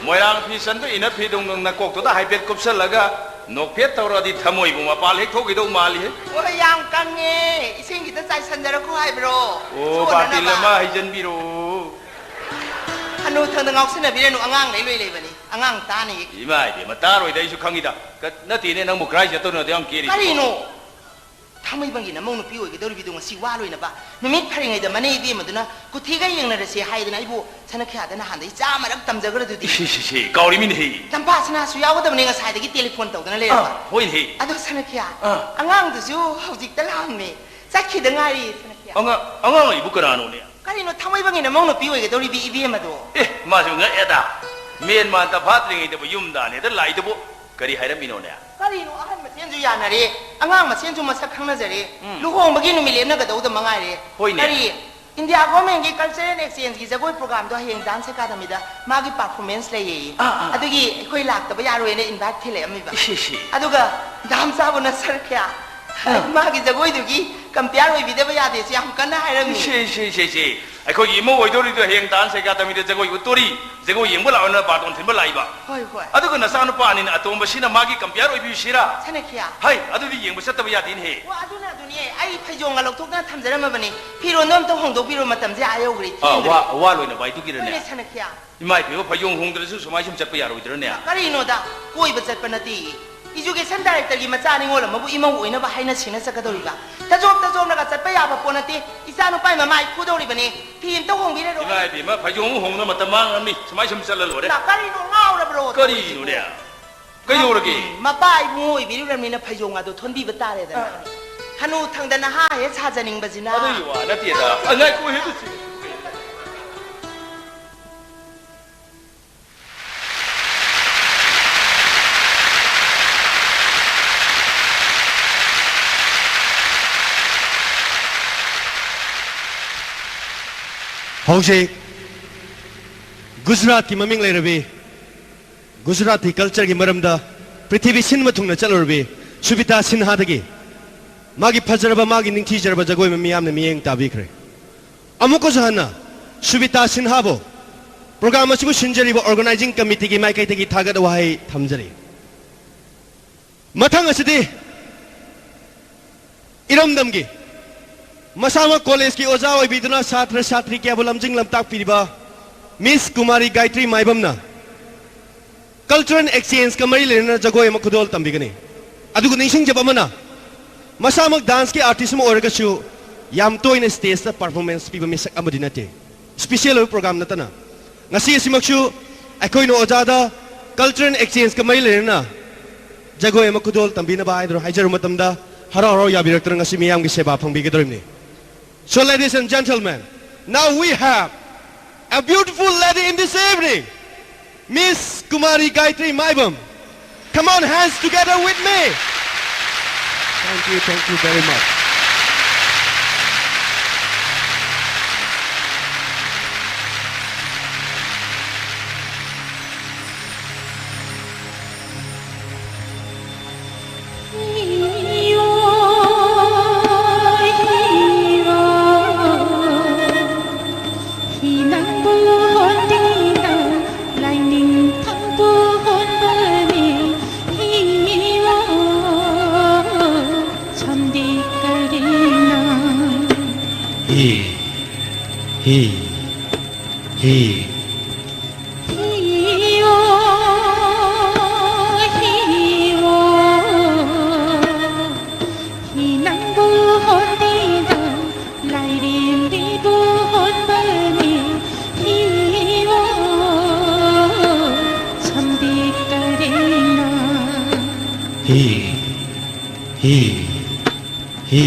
ꯃꯣꯏꯔꯥꯡ ꯐꯤ ꯆꯟꯗꯣ ꯏꯅ ꯐꯤꯗꯣꯡ ꯅꯀꯣꯛꯇꯨꯗ ꯍꯥꯏꯐꯦꯠ ꯀꯨꯞꯁꯜꯂꯒ ꯅꯣꯛꯐꯦꯠ ꯇꯧꯔꯗꯤ ꯊꯃꯣꯏꯕꯨ ꯃꯄꯥꯜ ꯍꯦꯛ ꯊꯣꯛꯈꯤꯗꯧ ꯃꯥꯜꯂꯤꯍꯦ꯫ ꯍꯣꯏ, ꯌꯥꯝ ꯀꯪꯉꯦ, ꯏꯁꯤꯡ ꯈꯤꯇ ꯆꯥꯏꯁꯟꯖꯔꯛꯈꯣ ꯍꯥꯏꯕ꯭ꯔꯣ? ꯑꯣ, ꯁꯣꯔꯅꯅꯕ꯫ ꯕꯥꯔꯇꯤꯟ ꯑꯃ ꯍꯩꯖꯟꯕꯤꯔꯣ꯫ ꯍꯅꯨꯊꯪꯗ ꯉꯥꯎꯁꯤꯟꯅꯕꯤꯔꯅꯨ, ꯑꯉꯥꯡ ꯂꯩ ꯂꯣꯏ ꯂꯩꯕꯅꯤ, ꯑꯉꯥꯡ ꯇꯥꯅꯤ꯫ ꯏꯃꯥ ꯏꯕꯦꯝꯃ, ꯇꯥꯔꯣꯏꯗ, ꯑꯩꯁꯨ ꯈꯪꯉꯤꯗ꯫ ꯀ-, ꯅꯠꯇꯦꯅꯦ, ꯅꯪꯕꯨ ꯀꯔꯥꯏ ꯆꯠꯇꯧꯅꯣ ꯑꯗꯨ ꯌꯥꯝ ꯀꯦꯔꯤꯁꯤꯕꯣ? ꯀꯔꯤꯅꯣ? ꯊꯥꯡꯃꯩꯕꯪꯒꯤ ꯅꯃꯧ ꯅꯨꯄꯤ ꯑꯣꯏꯒꯗꯧꯔꯤꯕꯤꯗꯣ ꯉꯁꯤ ꯋꯥ ꯂꯣꯏꯅꯕ ꯅꯨꯃꯤꯠ ꯐꯔꯤꯉꯩꯗ ꯃꯅꯦ ꯏꯕꯦꯝꯃꯗꯨꯅ ꯀꯨꯊꯤꯒ ꯌꯦꯡꯅꯔꯁꯦ ꯍꯥꯏꯗꯅ ꯑꯩꯕꯨ ꯁꯅꯈ꯭ꯌꯥꯗ ꯅꯍꯥꯟꯗꯩ ꯆꯥꯝꯃꯔꯛ ꯇꯝꯖꯈ꯭ꯔꯗꯨꯗꯤ꯫ ꯏꯁ, ꯏꯁ, ꯏꯁ, ꯀꯥꯎꯔꯤꯃꯤꯅꯦꯍꯦ꯫ ꯂꯝꯐꯥ ꯁꯅꯥꯁꯨ ꯌꯥꯎꯒꯗꯕꯅꯦ, ꯉꯁꯥꯏꯗꯒꯤ ꯇꯦꯂꯤꯐꯣꯟ ꯇꯧꯗꯅ ꯂꯩꯔꯕ꯫ ꯑꯥ, ꯍꯣꯏꯅꯦꯍꯦ꯫ ꯑꯗꯣ ꯁꯅꯈ꯭ꯌꯥ, ꯑꯥ꯫ ꯑꯉꯥꯡꯗꯨꯁꯨ ꯍꯧꯖꯤꯛꯇ ꯂꯥꯛꯑꯝꯃꯦ, ꯆꯠꯈꯤꯗ ꯉꯥꯏꯔꯤ ꯁꯅꯈ꯭ꯌꯥ꯫ ꯑꯉꯥꯡ, ꯑꯉꯥꯡ ꯑꯩꯕꯨ ꯀꯅꯥꯅꯣꯅꯦ? ꯀꯔꯤꯅꯣ, ꯊꯥꯡꯃꯩꯕꯪꯒꯤ ꯅꯃꯧ ꯅꯨꯄꯤ ꯑꯣꯏꯒꯗꯧꯔꯤꯕꯤ ꯏꯕꯦꯝꯃꯗꯣ? ꯑꯦ, ꯃꯥꯁꯨ ꯉꯛꯑꯦꯗ꯫ ꯃꯦꯟ ꯃꯥꯟ ꯇꯥꯐꯥꯠꯇ꯭ꯔꯤꯉꯩꯗꯕꯨ ꯌꯨꯝꯗ ꯍꯥꯟꯅ ꯍꯦꯛꯇ ꯂꯥꯛꯏꯗꯨꯕꯨ ꯀꯔꯤ ꯍꯥꯏꯔꯝꯃꯤꯅꯣꯅꯦ? ꯀꯔꯤꯅꯣ, ꯑꯍꯟ ꯃꯁꯦꯟꯁꯨ ꯌꯥꯅꯔꯦ, ꯑꯉꯥꯡ ꯃꯁꯦꯟꯁꯨ ꯃꯁꯛ ꯈꯪꯅꯖꯔꯦ, ꯎꯝ꯫ ꯂꯨꯍꯣꯡꯕꯒꯤ ꯅꯨꯃꯤꯠ ꯂꯦꯞꯅꯒꯗꯧꯗ ꯃꯉꯥꯏꯔꯦ꯫ ꯍꯣꯏꯅꯦ꯫ ꯀꯔꯤ, ꯏꯟꯗꯤꯌꯥ ꯒꯣꯔꯃꯦꯟꯒꯤ ꯀꯜꯆꯔꯦꯜ ꯑꯦꯛꯁꯆꯦꯟꯖꯀꯤ ꯖꯒꯣꯏ ꯄ꯭ꯔꯣꯒ꯭ꯔꯥꯝꯗꯣ ꯍꯌꯦꯡ ꯗꯥꯟꯁ ꯑꯦꯀꯥꯗꯃꯤꯗ ꯃꯥꯒꯤ ꯄꯔꯐꯣꯔꯃꯦꯟꯁ ꯂꯩꯌꯦ꯫ ꯑꯥ, ꯑꯥ꯫ ꯑꯗꯨꯒꯤ ꯑꯩꯈꯣꯏ ꯂꯥꯛꯇꯕ ꯌꯥꯔꯣꯏꯅ ꯏꯟꯚꯥꯏꯠ ꯊꯤꯜꯂꯛꯑꯝꯃꯤꯕ꯫ ꯏꯁ, ꯏꯁ, ꯏꯁ꯫ ꯑꯗꯨꯒ ꯗꯥꯝꯆꯥꯕꯨꯅ ꯁꯔꯈ꯭ꯌꯥ, ꯑꯥ꯫ ꯃꯥꯒꯤ ꯖꯒꯣꯏꯗꯨꯒꯤ ꯀꯝꯄꯤꯌꯥꯔ ꯑꯣꯏꯕꯤꯗꯕ ꯌꯥꯗꯦꯁꯦ ꯌꯥꯝ ꯀꯟꯅ ꯍꯥꯏꯔꯝꯃꯤ꯫ ꯏꯁ, ꯏꯁ, ꯏꯁ, ꯏꯁ꯫ ꯑꯩꯈꯣꯏꯒꯤ ꯏꯃꯧ ꯑꯣꯏꯗꯧꯔꯤꯗꯣ ꯍꯌꯦꯡ ꯗꯥꯟꯁ ꯑꯦꯀꯥꯗꯃꯤꯗ ꯖꯒꯣꯏ ꯎꯠꯇꯣꯔꯤ, ꯖꯒꯣꯏ ꯌꯦꯡꯕ ꯂꯥꯛꯑꯣꯅ ꯕꯥꯔꯇꯣꯟ ꯊꯤꯟꯕ ꯂꯥꯛꯏꯕ꯫ ꯍꯣꯏ, ꯍꯣꯏ꯫ ꯑꯗꯨꯒ ꯅꯆꯥꯅꯨꯄꯥ ꯑꯅꯤꯅ ꯑꯇꯣꯝꯕꯁꯤꯅ ꯃꯥꯒꯤ ꯀꯝꯄꯤꯌꯥꯔ ꯑꯣꯏꯕꯤꯌꯨꯁꯤꯔꯥ? ꯁꯅꯈꯤꯌꯥ꯫ ꯍꯩ, ꯑꯗꯨꯗꯤ ꯌꯦꯡꯕ ꯆꯠꯇꯕ ꯌꯥꯗꯦꯅꯦꯍꯦ꯫ ꯑꯣ, ꯑꯗꯨꯅ ꯑꯗꯨꯅꯦ, ꯑꯩ ꯐꯩꯖꯣꯝꯒ ꯂꯧꯊꯣꯛꯇꯅ ꯊꯝꯖꯔꯝꯃꯕꯅꯤ꯫ ꯐꯤꯔꯣꯟꯗꯣ ꯑꯝꯇ ꯍꯣꯡꯗꯣꯛꯄꯤꯔꯣ, ꯃꯇꯝꯁꯦ ꯑꯥ ꯌꯧꯈ꯭ꯔꯦ, ꯑꯥ, ꯊꯦꯡꯈ꯭ꯔꯦ꯫ ꯋꯥ, ꯋꯥ ꯂꯣꯏꯅ ꯕꯥꯏꯗꯨꯒꯤꯔꯅꯦ? ꯍꯣꯏꯅꯦ, ꯁꯅꯈꯤꯌꯥ꯫ ꯏꯃꯥ ꯏꯕꯦꯝꯃ, ꯐꯩꯖꯣꯝ ꯍꯣꯡꯗ꯭ꯔꯁꯨ ꯁꯨꯃꯥꯏ ꯁꯨꯝ ꯆꯠꯄ ꯌꯥꯔꯣꯏꯗ꯭ꯔꯅꯦ? ꯀꯔꯤꯅꯣꯗ, ꯀꯣꯏꯕ ꯆꯠꯄ ꯅꯠꯇꯦ꯫ ꯏꯖꯨꯀꯦꯁꯟ ꯗꯥꯏꯔꯦꯛꯇꯔꯒꯤ ꯃꯆꯥ ꯅꯤꯉꯣꯜ ꯑꯃꯕꯨ ꯏꯃꯧ ꯑꯣꯏꯅꯕ ꯍꯥꯏꯅ ꯁꯤꯡꯅ ꯆꯠꯀꯗꯧꯔꯤꯕ? ꯇꯖꯣꯞ ꯇꯖꯣꯞꯅꯒ ꯆꯠꯄ ꯌꯥꯕ ꯄꯣꯠ ꯅꯠꯇꯦ꯫ ꯏꯆꯥ ꯅꯨꯄꯥ ꯃꯃꯥꯏ ꯐꯨꯗꯧꯔꯤꯕꯅꯤ꯫ ꯐꯤ ꯑꯝꯇ ꯍꯣꯡꯕꯤꯔꯔꯣ? ꯏꯃꯥ ꯏꯕꯦꯝꯃ, ꯐꯩꯖꯣꯝ ꯑꯃꯨꯛ ꯍꯣꯡꯅ ꯃꯇꯝ ꯃꯥꯡꯉꯝꯅꯤ꯫ ꯁꯨꯃꯥꯏ ꯁꯨꯝ ꯆꯠꯂ ꯂꯣꯏꯔꯦ꯫ ꯏꯃꯥ, ꯀꯔꯤꯅꯣ ꯉꯥꯎꯔꯕ꯭ꯔꯣ ꯀꯔꯤꯅꯣꯅꯦ? ꯇꯧꯔꯤꯁꯤꯕꯣ? ꯀꯩꯗꯧꯔꯒꯦ? ꯃꯄꯥ ꯏꯕꯨꯡꯉꯣ ꯑꯣꯏꯕꯤꯔꯨꯔꯕꯅꯤꯅ ꯐꯩꯖꯣꯝꯒꯗꯣ ꯊꯣꯟꯕꯤꯕ ꯇꯥꯔꯦꯗꯅ꯫ ꯑꯥ꯫ ꯍꯅꯨ ꯊꯪꯗ ꯅꯍꯥ ꯍꯦꯛ ꯁꯥꯖꯅꯤꯡꯕꯁꯤꯅ꯫ ꯑꯗꯨꯒꯤ ꯋꯥ ꯅꯠꯇꯦꯗ꯫ ꯑ, ꯉꯥꯏꯈꯣ, ꯍꯦ, ꯑꯗꯨ ꯁꯤ-, ꯍꯧꯖꯤꯛ ꯒꯨꯖꯔꯥꯠꯀꯤ ꯃꯃꯤꯡ ꯂꯩꯔꯕꯤ, ꯒꯨꯖꯔꯥꯠꯀꯤ ꯀꯜꯆꯔꯒꯤ ꯃꯔꯝꯗ ꯄ꯭ꯔꯤꯊꯤꯕꯤ ꯁꯤꯟꯕ ꯊꯨꯡꯅ ꯆꯠꯂꯨꯔꯕꯤ ꯁꯨꯕꯤꯇꯥ ꯁꯤꯟꯍꯥꯗꯒꯤ ꯃꯥꯒꯤ ꯐꯖꯔꯕ, ꯃꯥꯒꯤ ꯅꯤꯡꯊꯤꯖꯔꯕ ꯖꯒꯣꯏ ꯑꯃ ꯃꯤꯌꯥꯝꯅ ꯃꯤꯠꯌꯦꯡ ꯇꯥꯕꯤꯈ꯭ꯔꯦ꯫ ꯑꯃꯨꯛꯀꯁꯨ ꯍꯟꯅ ꯁꯨꯕꯤꯇꯥ ꯁꯤꯟꯍꯥꯕꯨ ꯄ꯭ꯔꯣꯒ꯭ꯔꯥꯝ ꯑꯁꯤꯕꯨ ꯁꯤꯟꯖꯔꯤꯕ ꯑꯣꯔꯒꯅꯥꯏꯖꯤꯡ ꯀꯃꯤꯇꯤꯒꯤ ꯃꯥꯏꯀꯩꯗꯒꯤ ꯊꯥꯒꯠ ꯋꯥꯍꯩ ꯊꯝꯖꯔꯤ꯫ ꯃꯊꯪ ꯑꯁꯤꯗꯤ ꯏꯔꯝꯗꯝꯒꯤ ꯃꯁꯥꯃꯛ ꯀꯣꯂꯦꯖꯀꯤ ꯑꯣꯖꯥ ꯑꯣꯏꯕꯤꯗꯨꯅ ꯁꯥꯇ꯭ꯔ ꯁꯥꯇ꯭ꯔꯤ ꯀꯌꯥꯕꯨ ꯂꯝꯖꯤꯡ ꯂꯝꯇꯥꯛꯄꯤꯔꯤꯕ ꯃꯤꯁ ꯀꯨꯃꯥꯔꯤ ꯒꯥꯌꯇ꯭ꯔꯤ ꯃꯥꯏꯕꯝꯅ ꯀꯜꯆꯔꯦꯜ ꯑꯦꯛꯁꯆꯦꯟꯖꯀ ꯃꯔꯤ ꯂꯩꯅꯅ ꯖꯒꯣꯏ ꯑꯃ ꯈꯨꯗꯣꯜ ꯇꯝꯕꯤꯒꯅꯤ꯫ ꯑꯗꯨꯒ ꯅꯤꯡꯁꯤꯡꯖꯕ ꯑꯃꯅ, ꯃꯁꯥꯃꯛ ꯗꯥꯟꯁꯀꯤ ꯑꯥꯔꯇꯤꯁ ꯑꯃ ꯑꯣꯏꯔꯒꯁꯨ ꯌꯥꯝ ꯇꯣꯏꯅ ꯁ꯭ꯇꯦꯖꯇ ꯄꯔꯐꯣꯔꯃꯦꯟꯁ ꯄꯤꯕ ꯃꯤꯁꯛ ꯑꯃꯗꯤ ꯅꯠꯇꯦ꯫ ꯁ꯭ꯄꯤꯁꯦꯜ ꯑꯣꯏꯕ ꯄ꯭ꯔꯣꯒ꯭ꯔꯥꯝ ꯅꯠꯇꯅ꯫ ꯉꯁꯤ ꯑꯁꯤꯃꯛꯁꯨ ꯑꯩꯈꯣꯏꯅ ꯑꯣꯖꯥꯗ ꯀꯜꯆꯔꯦꯜ ꯑꯦꯛꯁꯆꯦꯟꯖꯀ ꯃꯔꯤ ꯂꯩꯅꯅ ꯖꯒꯣꯏ ꯑꯃ ꯈꯨꯗꯣꯜ ꯇꯝꯕꯤꯅꯕ ꯍꯥꯏꯗꯨꯅ ꯍꯥꯏꯖꯔꯨꯕ ꯃꯇꯝꯗ, ꯍꯔꯥꯎ ꯍꯔꯥꯎ ꯌꯥꯕꯤꯔꯛꯇꯨꯅ ꯉꯁꯤ ꯃꯤꯌꯥꯝꯒꯤ ꯁꯦꯕꯥ ꯐꯪꯕꯤꯒꯗꯧꯔꯤꯕꯅꯤ꯫ So, ladies and gentlemen, now we have a beautiful lady in this evening, Miss Kumari Gayatri Maibam. Come on, hands together with me. Thank you, thank you very much. Hi, hi, hi. Hi-o, hi-o, hi nangbu hon dida, lairim dibu hon bani, hi-o, chamdi karina. Hi, hi, hi.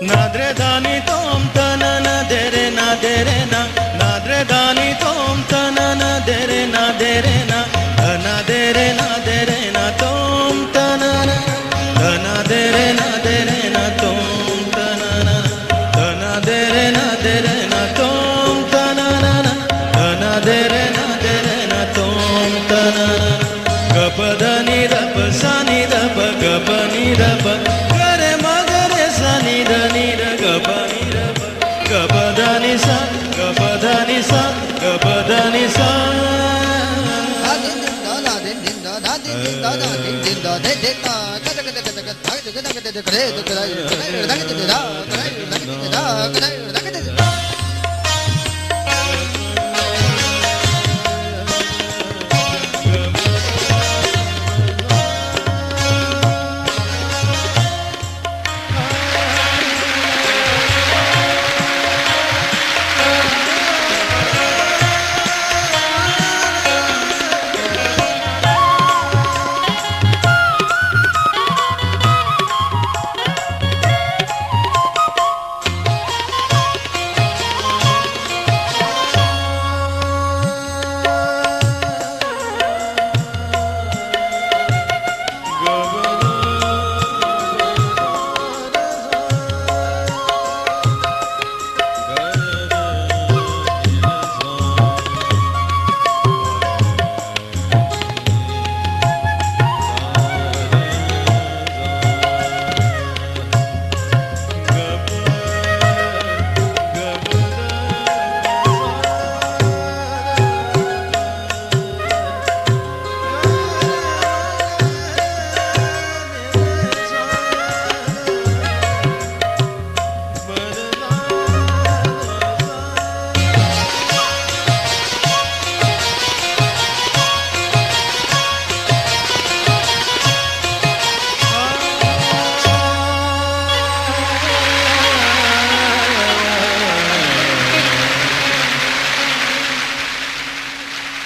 Nadre dani tom tanana dere na dere na. Nadre dani tom tanana dere na dere na. Ana dere na dere na tom tanana. Ana dere na dere na tom tanana. Ana dere na dere na tom tanana. Ana dere na dere na tom tanana. Gapada ni dapa sani dapa gapa ni dapa gare magare sani dani da gapa ni dapa gapada ni sa gapada ni sa gapada ni sa.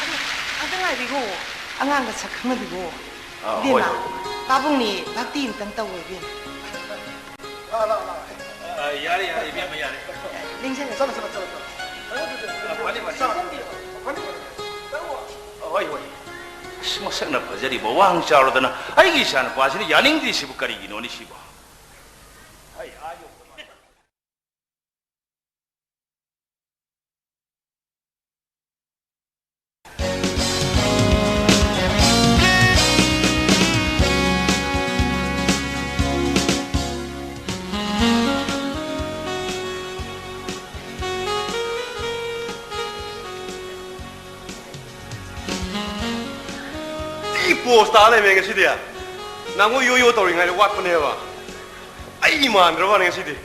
ꯑꯗꯨ, ꯑꯝꯇ ꯉꯥꯏꯕꯤꯈꯣ꯫ ꯑꯉꯥꯡꯒ ꯁꯛ ꯈꯪꯅꯕꯤꯈꯣ꯫ ꯑꯥ, ꯏꯕꯦꯝꯃ, ꯍꯣꯏ꯫ ꯄꯥꯕꯨꯡꯅꯤ ꯚꯛꯇꯤ ꯑꯝꯇꯪ ꯇꯧꯋꯣ, ꯏꯕꯦꯝꯃ꯫ ꯂꯥꯛꯑꯣ, ꯂꯥꯛꯑꯣ, ꯂꯥꯛꯑꯣ꯫ ꯌꯥꯔꯦ, ꯌꯥꯔꯦ, ꯏꯕꯦꯝꯃ, ꯌꯥꯔꯦ꯫ ꯅꯤꯡꯁꯤꯡꯉꯦ꯫ ꯆꯠꯂꯣ, ꯆꯠꯂꯣ, ꯆꯠꯂꯣ, ꯆꯠꯂꯣ꯫ ꯑ, ꯐꯅꯤ, ꯐꯅꯤ꯫ ꯆꯠꯂꯣ꯫ ꯐꯅꯤ, ꯐꯅꯤ꯫ ꯆꯠꯂꯣ꯫ ꯑ, ꯍꯣꯏ, ꯍꯣꯏ꯫ ꯑꯁ, ꯃꯁꯛꯅ ꯐꯖꯔꯤꯕ, ꯋꯥꯡ ꯆꯥꯎꯔꯗꯅ ꯑꯩꯒꯤ ꯏꯆꯥꯅꯨꯄꯥꯁꯤꯅ ꯌꯥꯅꯤꯡꯗ꯭ꯔꯤꯁꯤꯕꯨ ꯀꯔꯤꯒꯤꯅꯣꯅꯦ ꯁꯤꯕꯣ? ꯍꯩ, ꯑꯥ ꯌꯧ- ꯊꯤ ꯄꯣꯁ ꯇꯥ ꯂꯩꯔꯝꯃꯦ ꯉꯁꯤꯗꯤ꯫ ꯅꯍꯥꯟꯉꯣꯏ ꯌꯣ ꯌꯣ ꯇꯧꯔꯤꯉꯩꯗ ꯋꯥꯠꯄꯅꯦꯕ꯫ ꯑꯩ ꯃꯥꯟꯗ꯭ꯔꯕꯅꯦ ꯉꯁꯤꯗꯤ꯫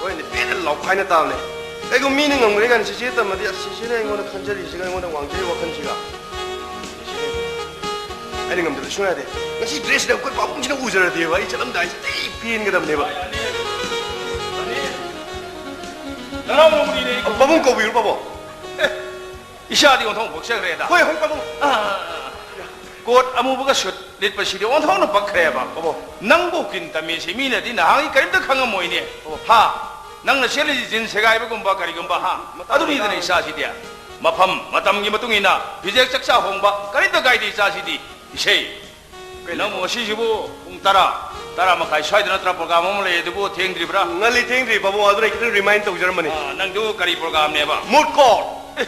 ꯍꯣꯏꯅꯦ, ꯄꯦꯟꯅ ꯂꯥꯎꯈꯥꯏꯅ ꯇꯥꯕꯅꯦ꯫ ꯀꯩꯒꯨꯝꯕ ꯃꯤꯅ ꯉꯝꯒꯅꯤ ꯀꯥꯏꯅ ꯁꯤꯁꯦ ꯇꯝꯃꯗꯤ, ꯑꯁ, ꯁꯤꯁꯦꯅ ꯑꯩꯉꯣꯟꯗ ꯈꯟꯖꯔꯤꯁꯤꯒ, ꯑꯩꯉꯣꯟꯗ ꯋꯥꯡꯖꯔꯤꯕ ꯋꯥꯈꯜꯁꯤꯒ꯫ ꯑꯩꯅ ꯉꯝꯗꯕꯗꯤ ꯁꯨꯡꯌꯥ ꯌꯥꯗꯦ꯫ ꯉꯁꯤ ꯗ꯭ꯔꯦꯁꯁꯤꯗ ꯑꯩꯈꯣꯏ ꯄꯥꯕꯨꯡꯁꯤꯅ ꯎꯖꯔꯗꯤꯕ, ꯑꯩ ꯆꯠꯂꯝꯗꯥꯏꯁꯤꯗ ꯑꯩ ꯄꯦꯟꯒꯗꯕꯅꯦꯕ꯫ ꯅꯅꯥꯎ ꯅꯣꯡꯃꯅꯤꯅꯦ ꯑꯩ ꯄꯥꯕꯨꯡ ꯀꯧꯕꯤꯌꯨ, ꯄꯥꯕꯨꯡ꯫ ꯑꯦ, ꯏꯁꯥꯗꯤ ꯑꯣꯟꯊꯣꯛ ꯄꯣꯛꯆꯈ꯭ꯔꯦꯗ꯫ ꯍꯣꯏ, ꯍꯣꯏ, ꯄꯥꯕꯨꯡ꯫ ꯑ, ꯀꯣꯠ ꯑꯃꯨꯕꯒ ꯁꯨꯠ ꯂꯤꯠꯄꯁꯤꯗꯤ ꯑꯣꯟꯊꯣꯛꯅ ꯄꯛꯈ꯭ꯔꯦꯕ꯫ ꯄꯥꯕꯨꯡ꯫ ꯅꯪꯕꯨ ꯀꯤꯟ ꯇꯝꯃꯤꯁꯤ ꯃꯤꯅꯗꯤ ꯅꯍꯥꯟꯒꯤ ꯀꯔꯤꯝꯇ ꯈꯪꯉꯝꯃꯣꯏꯅꯦ꯫ ꯄꯥꯕꯨꯡ꯫ ꯍꯥ? ꯅꯪꯅ ꯁꯦꯠꯂꯤꯁꯤ ꯖꯤꯟꯁ ꯁꯦꯒꯥꯏꯕꯒꯨꯝꯕ ꯀꯔꯤꯒꯨꯝꯕ, ꯍꯥ? ꯃꯇꯥꯡ ꯑꯗꯨꯅꯤꯗꯅ ꯃꯇꯥꯡ꯫ ꯏꯆꯥꯁꯤꯗꯤ꯫ ꯃꯐꯝ, ꯃꯇꯝꯒꯤ ꯃꯇꯨꯡ ꯏꯟꯅ ꯐꯤꯖꯦꯛ ꯆꯛꯆꯥ ꯍꯣꯡꯕ ꯀꯔꯤꯝꯇ ꯀꯥꯏꯗꯦ ꯏꯆꯥꯁꯤꯗꯤ꯫ ꯏꯁꯩ꯫ ꯀꯩꯅꯣ? ꯅꯪꯕꯨ ꯉꯁꯤꯁꯤꯕꯨ ꯄꯨꯡ ꯇꯔꯥ, ꯇꯔꯥ ꯃꯈꯥꯏ ꯁ꯭ꯋꯥꯏꯗ ꯅꯠꯇ꯭ꯔꯥ program ꯑꯃ ꯂꯩ, ꯑꯗꯨꯕꯨ ꯊꯦꯡꯗ꯭ꯔꯤꯕ꯭ꯔꯥ? ꯉꯜꯂꯤ, ꯊꯦꯡꯗ꯭ꯔꯤ, ꯄꯥꯕꯨꯡ, ꯑꯗꯨꯅ ꯑꯩ ꯈꯤꯇꯪ remind ꯇꯧꯖꯔꯝꯕꯅꯤ꯫ ꯑꯥ, ꯅꯪꯗꯨ ꯀꯔꯤ programꯅꯦꯕ? Moot court꯫ ꯑꯦ,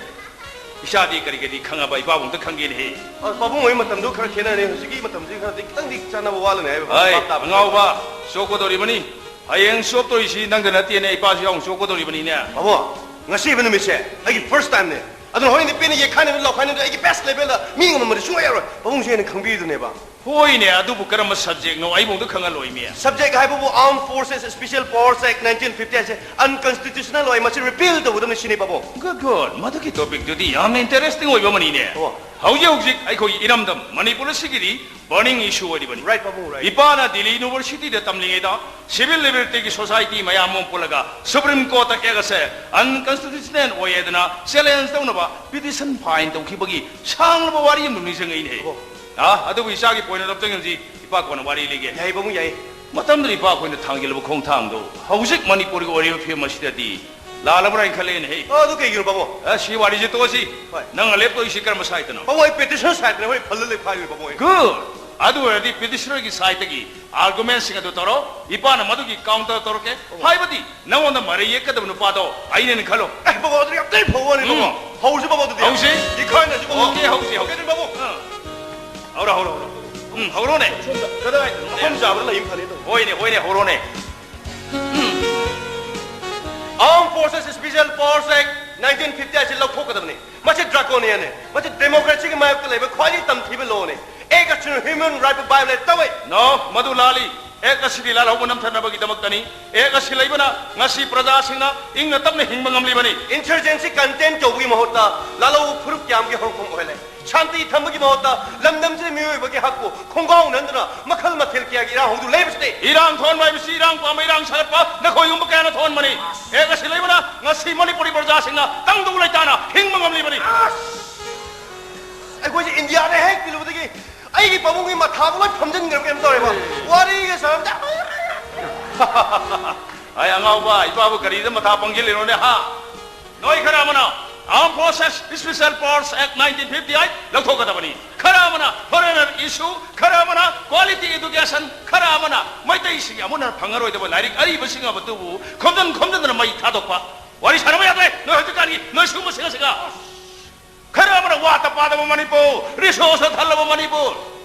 ꯏꯆꯥꯗꯤ ꯀꯔꯤ ꯀꯔꯤ ꯈꯪꯉꯕ? ꯏꯄꯥꯕꯨꯡꯗ ꯈꯪꯒꯦꯅꯦꯍꯦ꯫ ꯑ, ꯄꯥꯕꯨꯡ ꯍꯣꯏ ꯃꯇꯝꯗꯨ ꯈꯔ ꯈꯦꯠꯅꯔꯦ, ꯍꯧꯖꯤꯛꯀꯤ ꯃꯇꯝꯁꯤꯗꯤ ꯈꯔꯗꯤ ꯈꯤꯇꯪꯗꯤ ꯆꯥꯟꯅꯕ ꯋꯥꯠꯂꯅꯤ ꯍꯥꯏꯕ ꯍꯥꯏ, ꯚꯥꯞ ꯇꯥꯕ꯫ ꯑꯉꯥꯎꯕ, ꯆꯣꯞꯀꯗꯧꯔꯤꯕꯅꯤ꯫ ꯍꯌꯦꯡ ꯆꯣꯞꯇꯣꯏꯁꯤ ꯅꯪꯗ ꯅꯠꯇꯦꯅꯦ, ꯏꯄꯥꯁꯨ ꯌꯥꯎꯅ ꯆꯣꯞꯀꯗꯧꯔꯤꯕꯅꯤꯅꯦ꯫ ꯄꯥꯕꯨꯡ, ꯉꯁꯤꯕ ꯅꯨꯃꯤꯠꯁꯦ ꯑꯩꯒꯤ first timeꯅꯦ꯫ ꯑꯗꯨꯅ ꯍꯣꯔꯦꯟꯗꯤ ꯄꯦꯟꯅ ꯌꯦꯛꯈꯥꯏꯅꯕ ꯂꯥꯎꯈꯥꯏꯅꯕꯗ ꯑꯩꯒꯤ best levelꯗ ꯃꯤ ꯉꯝꯃꯝꯕꯗꯤ ꯁꯨꯡꯌꯥ ꯌꯥꯔꯣꯏ꯫ ꯄꯥꯕꯨꯡꯁꯨ ꯍꯦꯟꯅ ꯈꯪꯕꯤꯗꯨꯅꯦꯕ꯫ ꯍꯣꯏꯅꯦ, ꯑꯗꯨꯕꯨ ꯀꯔꯝꯕ subjectꯅꯣ? ꯑꯩꯕꯨ ꯑꯝꯇ ꯈꯪꯍꯜꯂꯣꯏꯃꯤ꯫ Subject ꯍꯥꯏꯕꯕꯨ Armed Forces Special Powers Act nineteen fifty ꯍꯥꯏꯁꯦ unconstitutional ꯑꯣꯏ, ꯃꯁꯤ repeal ꯇꯧꯒꯗꯕꯅꯤ ꯁꯤꯅꯤ, ꯄꯥꯕꯨꯡ꯫ Good, good. ꯃꯗꯨꯒꯤ topicꯇꯨꯗꯤ ꯌꯥꯝꯅ interesting ꯑꯣꯏꯕ ꯑꯃꯅꯤꯅꯦ꯫ ꯑꯣ꯫ ꯍꯧꯖꯤꯛ ꯍꯧꯖꯤꯛ ꯑꯩꯈꯣꯏꯒꯤ ꯏꯔꯝꯗꯝ ꯃꯅꯤꯄꯨꯔ ꯑꯁꯤꯒꯤꯗꯤ burning issue ꯑꯣꯏꯔꯤꯕꯅꯤ꯫ Right, ꯄꯥꯕꯨꯡ, right. ꯏꯄꯥꯅ ꯗꯤꯜꯂꯤ Universityꯗ ꯇꯝꯂꯤꯉꯩꯗ civil liberty ꯒꯤ society ꯃꯌꯥꯝ ꯑꯃ ꯄꯨꯜꯂꯒ Supreme Courtꯇ case ꯑꯁꯦ unconstitutional ꯑꯣꯏ ꯍꯥꯏꯗꯅ challenge ꯇꯧꯅꯕ petition file ꯇꯧꯈꯤꯕꯒꯤ ꯁꯥꯡꯂꯕ ꯋꯥꯔꯤ ꯑꯃ ꯅꯤꯡꯁꯤꯡꯉꯛꯏꯅꯦ꯫ ꯑꯣ꯫ ꯑꯥ, ꯑꯗꯨꯕꯨ ꯏꯆꯥꯒꯤ point of view ꯏꯄꯥ ꯀꯣꯟꯅ ꯋꯥꯔꯤ ꯂꯤꯒꯦ꯫ ꯌꯥꯏ, ꯄꯥꯕꯨꯡ, ꯌꯥꯏ꯫ ꯃꯇꯝꯗꯨꯗ ꯏꯄꯥ ꯑꯩꯈꯣꯏꯅ ꯊꯥꯡꯖꯤꯜꯂꯕ ꯈꯣꯡꯊꯥꯡꯗꯣ ꯍꯧꯖꯤꯛ ꯃꯅꯤꯄꯨꯔꯒꯤ ꯑꯣꯏꯔꯤꯕ ꯐꯤꯕꯝ ꯑꯁꯤꯗꯗꯤ ꯂꯥꯜꯂꯕ꯭ꯔꯥ ꯍꯥꯏꯅ ꯈꯜꯂꯦꯅꯦ ꯍꯦ꯫ ꯑ, ꯑꯗꯨ ꯀꯩꯒꯤꯅꯣ ꯄꯥꯕꯨꯡ? ꯑ, ꯁꯤ ꯋꯥꯔꯤꯁꯦ ꯇꯣꯛꯑꯁꯤ꯫ ꯍꯣꯏ꯫ ꯅꯪꯅ ꯂꯦꯞꯇꯣꯏꯁꯤ ꯀꯔꯝꯕ ꯁꯥꯏꯠꯇꯅꯣ? ꯄꯥꯕꯨꯡ, ꯑꯩ ꯄꯦꯇꯤꯁꯅꯔ ꯁꯥꯏꯠꯇꯅꯦ, ꯍꯣꯏ, ꯐꯜꯂ ꯂꯩ ꯐꯥꯏꯜ ꯄꯥꯕꯨꯡ ꯑꯩ꯫ Good. ꯑꯗꯨ ꯑꯣꯏꯔꯗꯤ ꯄꯦꯇꯤꯁꯅꯔꯒꯤ ꯁꯥꯏꯠꯇꯒꯤ ꯑꯥꯔꯒꯨꯃꯦꯟꯁꯤꯡ ꯑꯗꯨ ꯇꯧꯔꯣ, ꯏꯄꯥꯅ ꯃꯗꯨꯒꯤ ꯀꯥꯎꯟꯇꯔ ꯇꯧꯔꯛꯀꯦ꯫ ꯑꯣ꯫ ꯍꯥꯏꯕꯗꯤ ꯅꯉꯣꯟꯗ ꯃꯔꯩ ꯌꯦꯠꯀꯗꯕ ꯅꯨꯄꯥꯗꯣ ꯑꯩꯅꯦꯅ ꯈꯜꯂꯣ꯫ ꯑꯦ, ꯕꯥꯕꯨꯡ, ꯑꯗꯨꯗꯤ ꯌꯥꯝ ꯊꯤ ꯐꯕ ꯋꯥꯅꯤ, ꯎꯝ꯫ ꯕꯥꯕꯨꯡ꯫ ꯍꯧꯁꯤ, ꯕꯥꯕꯨꯡ, ꯑꯗꯨꯗꯤ꯫ ꯍꯧꯁꯤ꯫ ꯏꯈꯥꯏꯅꯁꯤ, ꯕꯥꯕꯨꯡ꯫ ꯑꯣꯀꯦ, ꯍꯧꯁꯤ, ꯍꯧꯁꯤ꯫ ꯀꯩꯅꯣ, ꯕꯥꯕꯨꯡ? ꯑꯥ꯫ ꯍꯧꯔꯣ, ꯍꯧꯔꯣ, ꯍꯧꯔꯣ꯫ ꯎꯝ, ꯍꯧꯔꯣꯅꯦ꯫ ꯁꯣꯝꯗ, ꯀꯗꯥꯏꯗꯅꯣ? ꯃꯐꯝ ꯆꯥꯕꯗ ꯂꯩ ꯐꯅꯤ, ꯇꯧ꯫ ꯍꯣꯏꯅꯦ, ꯍꯣꯏꯅꯦ, ꯍꯧꯔꯣꯅꯦ꯫ Armed Forces Special Powers Act nineteen fifty ꯑꯁꯤ ꯂꯧꯊꯣꯛꯀꯗꯕꯅꯤ꯫ ꯃꯁꯤ draconian ꯅꯤ꯫ ꯃꯁꯤ democracy ꯒꯤ ꯃꯥꯌꯣꯛꯇ ꯂꯩꯕ ꯈ꯭ꯋꯥꯏꯗꯒꯤ ꯇꯝꯊꯤꯕ law ꯅꯤ꯫ Act ꯑꯁꯤꯅ human right ꯄꯨ violate ꯇꯧꯏ꯫ No, ꯃꯗꯨ ꯂꯥꯜꯂꯤ꯫ Act ꯑꯁꯤꯗꯤ ꯂꯥꯜꯍꯧꯕ ꯅꯝꯊꯅꯕꯒꯤꯗꯃꯛꯇꯅꯤ꯫ Act ꯑꯁꯤ ꯂꯩꯕꯅ ꯉꯁꯤ ꯄ꯭ꯔꯖꯥꯁꯤꯡꯅ ꯏꯪꯅ ꯇꯞꯅ ꯍꯤꯡꯕ ꯉꯝꯂꯤꯕꯅꯤ꯫ Insurgency contain ꯇꯧꯕꯒꯤ ꯃꯍꯨꯠꯇ ꯂꯥꯜꯍꯧꯕ ꯐꯨꯔꯨꯞ ꯀꯌꯥꯝꯒꯤ ꯍꯧꯔꯛꯐꯝ ꯑꯣꯏꯍꯜꯂꯦ꯫ ꯁꯥꯟꯇꯤ ꯊꯝꯕꯒꯤ ꯃꯍꯨꯠꯇ ꯂꯝꯗꯝꯁꯤꯗ ꯃꯤꯑꯣꯏꯕꯒꯤ ꯍꯛꯄꯨ ꯈꯣꯡꯒꯥꯎ ꯅꯟꯗꯨꯅ ꯃꯈꯜ ꯃꯊꯦꯜ ꯀꯌꯥꯒꯤ ꯏꯔꯥꯡ ꯍꯧꯗꯨꯅ ꯂꯩꯕꯁꯤꯗꯤ꯫ ꯏꯔꯥꯡ ꯊꯣꯛꯍꯟꯕ ꯍꯥꯏꯕꯁꯤ ꯏꯔꯥꯡ ꯄꯥꯝꯕ, ꯏꯔꯥꯡ ꯁꯥꯒꯠꯄ ꯅꯈꯣꯏꯒꯨꯝꯕ ꯀꯌꯥꯅ ꯊꯣꯛꯍꯟꯕꯅꯤ꯫ Act ꯑꯁꯤ ꯂꯩꯕꯅ ꯉꯁꯤ ꯃꯅꯤꯄꯨꯔꯤ ꯄ꯭ꯔꯖꯥꯁꯤꯡꯅ ꯇꯪꯗꯨ ꯂꯩꯇꯥꯅ ꯍꯤꯡꯕ ꯉꯝꯂꯤꯕꯅꯤ꯫ ꯑꯩꯈꯣꯏꯁꯦ ꯏꯟꯗꯤꯌꯥꯗ ꯍꯦꯛ ꯇꯤꯜꯂꯨꯕꯗꯒꯤ ꯑꯩꯒꯤ ꯄꯥꯕꯨꯡꯒꯤ ꯃꯊꯥꯕꯨ ꯂꯣꯏ ꯐꯝꯖꯤꯟꯈ꯭ꯔꯕ ꯀꯩꯅꯣꯝ ꯇꯧꯔꯦꯕ꯫ ꯋꯥꯔꯤꯒ ꯁꯥꯟꯅꯕꯗ ꯑꯩ ꯑꯉꯥꯎꯕ, ꯏꯄꯥꯕꯨ ꯀꯔꯤꯗ ꯃꯊꯥ ꯄꯪꯁꯤꯜꯂꯤꯅꯣꯅꯦ, ꯍꯥ? ꯅꯣꯏ ꯈꯔ ꯑꯃꯅ Armed Forces Special Powers Act nineteen fifty eight ꯂꯧꯊꯣꯛꯀꯗꯕꯅꯤ, ꯈꯔ ꯑꯃꯅ foreigner issue, ꯈꯔ ꯑꯃꯅ quality education, ꯈꯔ ꯑꯃꯅ ꯃꯩꯇꯩꯁꯤꯡꯒꯤ ꯑꯃꯨꯟꯅ ꯐꯪꯉꯔꯣꯏꯗꯕ ꯂꯥꯏꯔꯤꯛ ꯑꯔꯤꯕꯁꯤꯡ ꯑꯗꯨꯕꯨ ꯈꯣꯝꯖꯤꯟ ꯈꯣꯝꯖꯤꯟꯗꯅ ꯃꯩ ꯊꯥꯗꯣꯛꯄ꯫ ꯋꯥꯔꯤ ꯁꯥꯟꯅꯕ ꯌꯥꯗ꯭ꯔꯦ ꯅꯣꯏ ꯍꯧꯖꯤꯛꯀꯥꯟꯒꯤ, ꯅꯣꯏ ꯁꯤꯒꯨꯝꯕ ꯁꯤꯡ ꯑꯁꯤꯒ꯫ ꯈꯔ ꯑꯃꯅ ꯋꯥꯠꯇ ꯄꯥꯗꯕ ꯃꯅꯤꯄꯨꯔ, resource ꯊꯜꯂꯕ ꯃꯅꯤꯄꯨꯔ꯫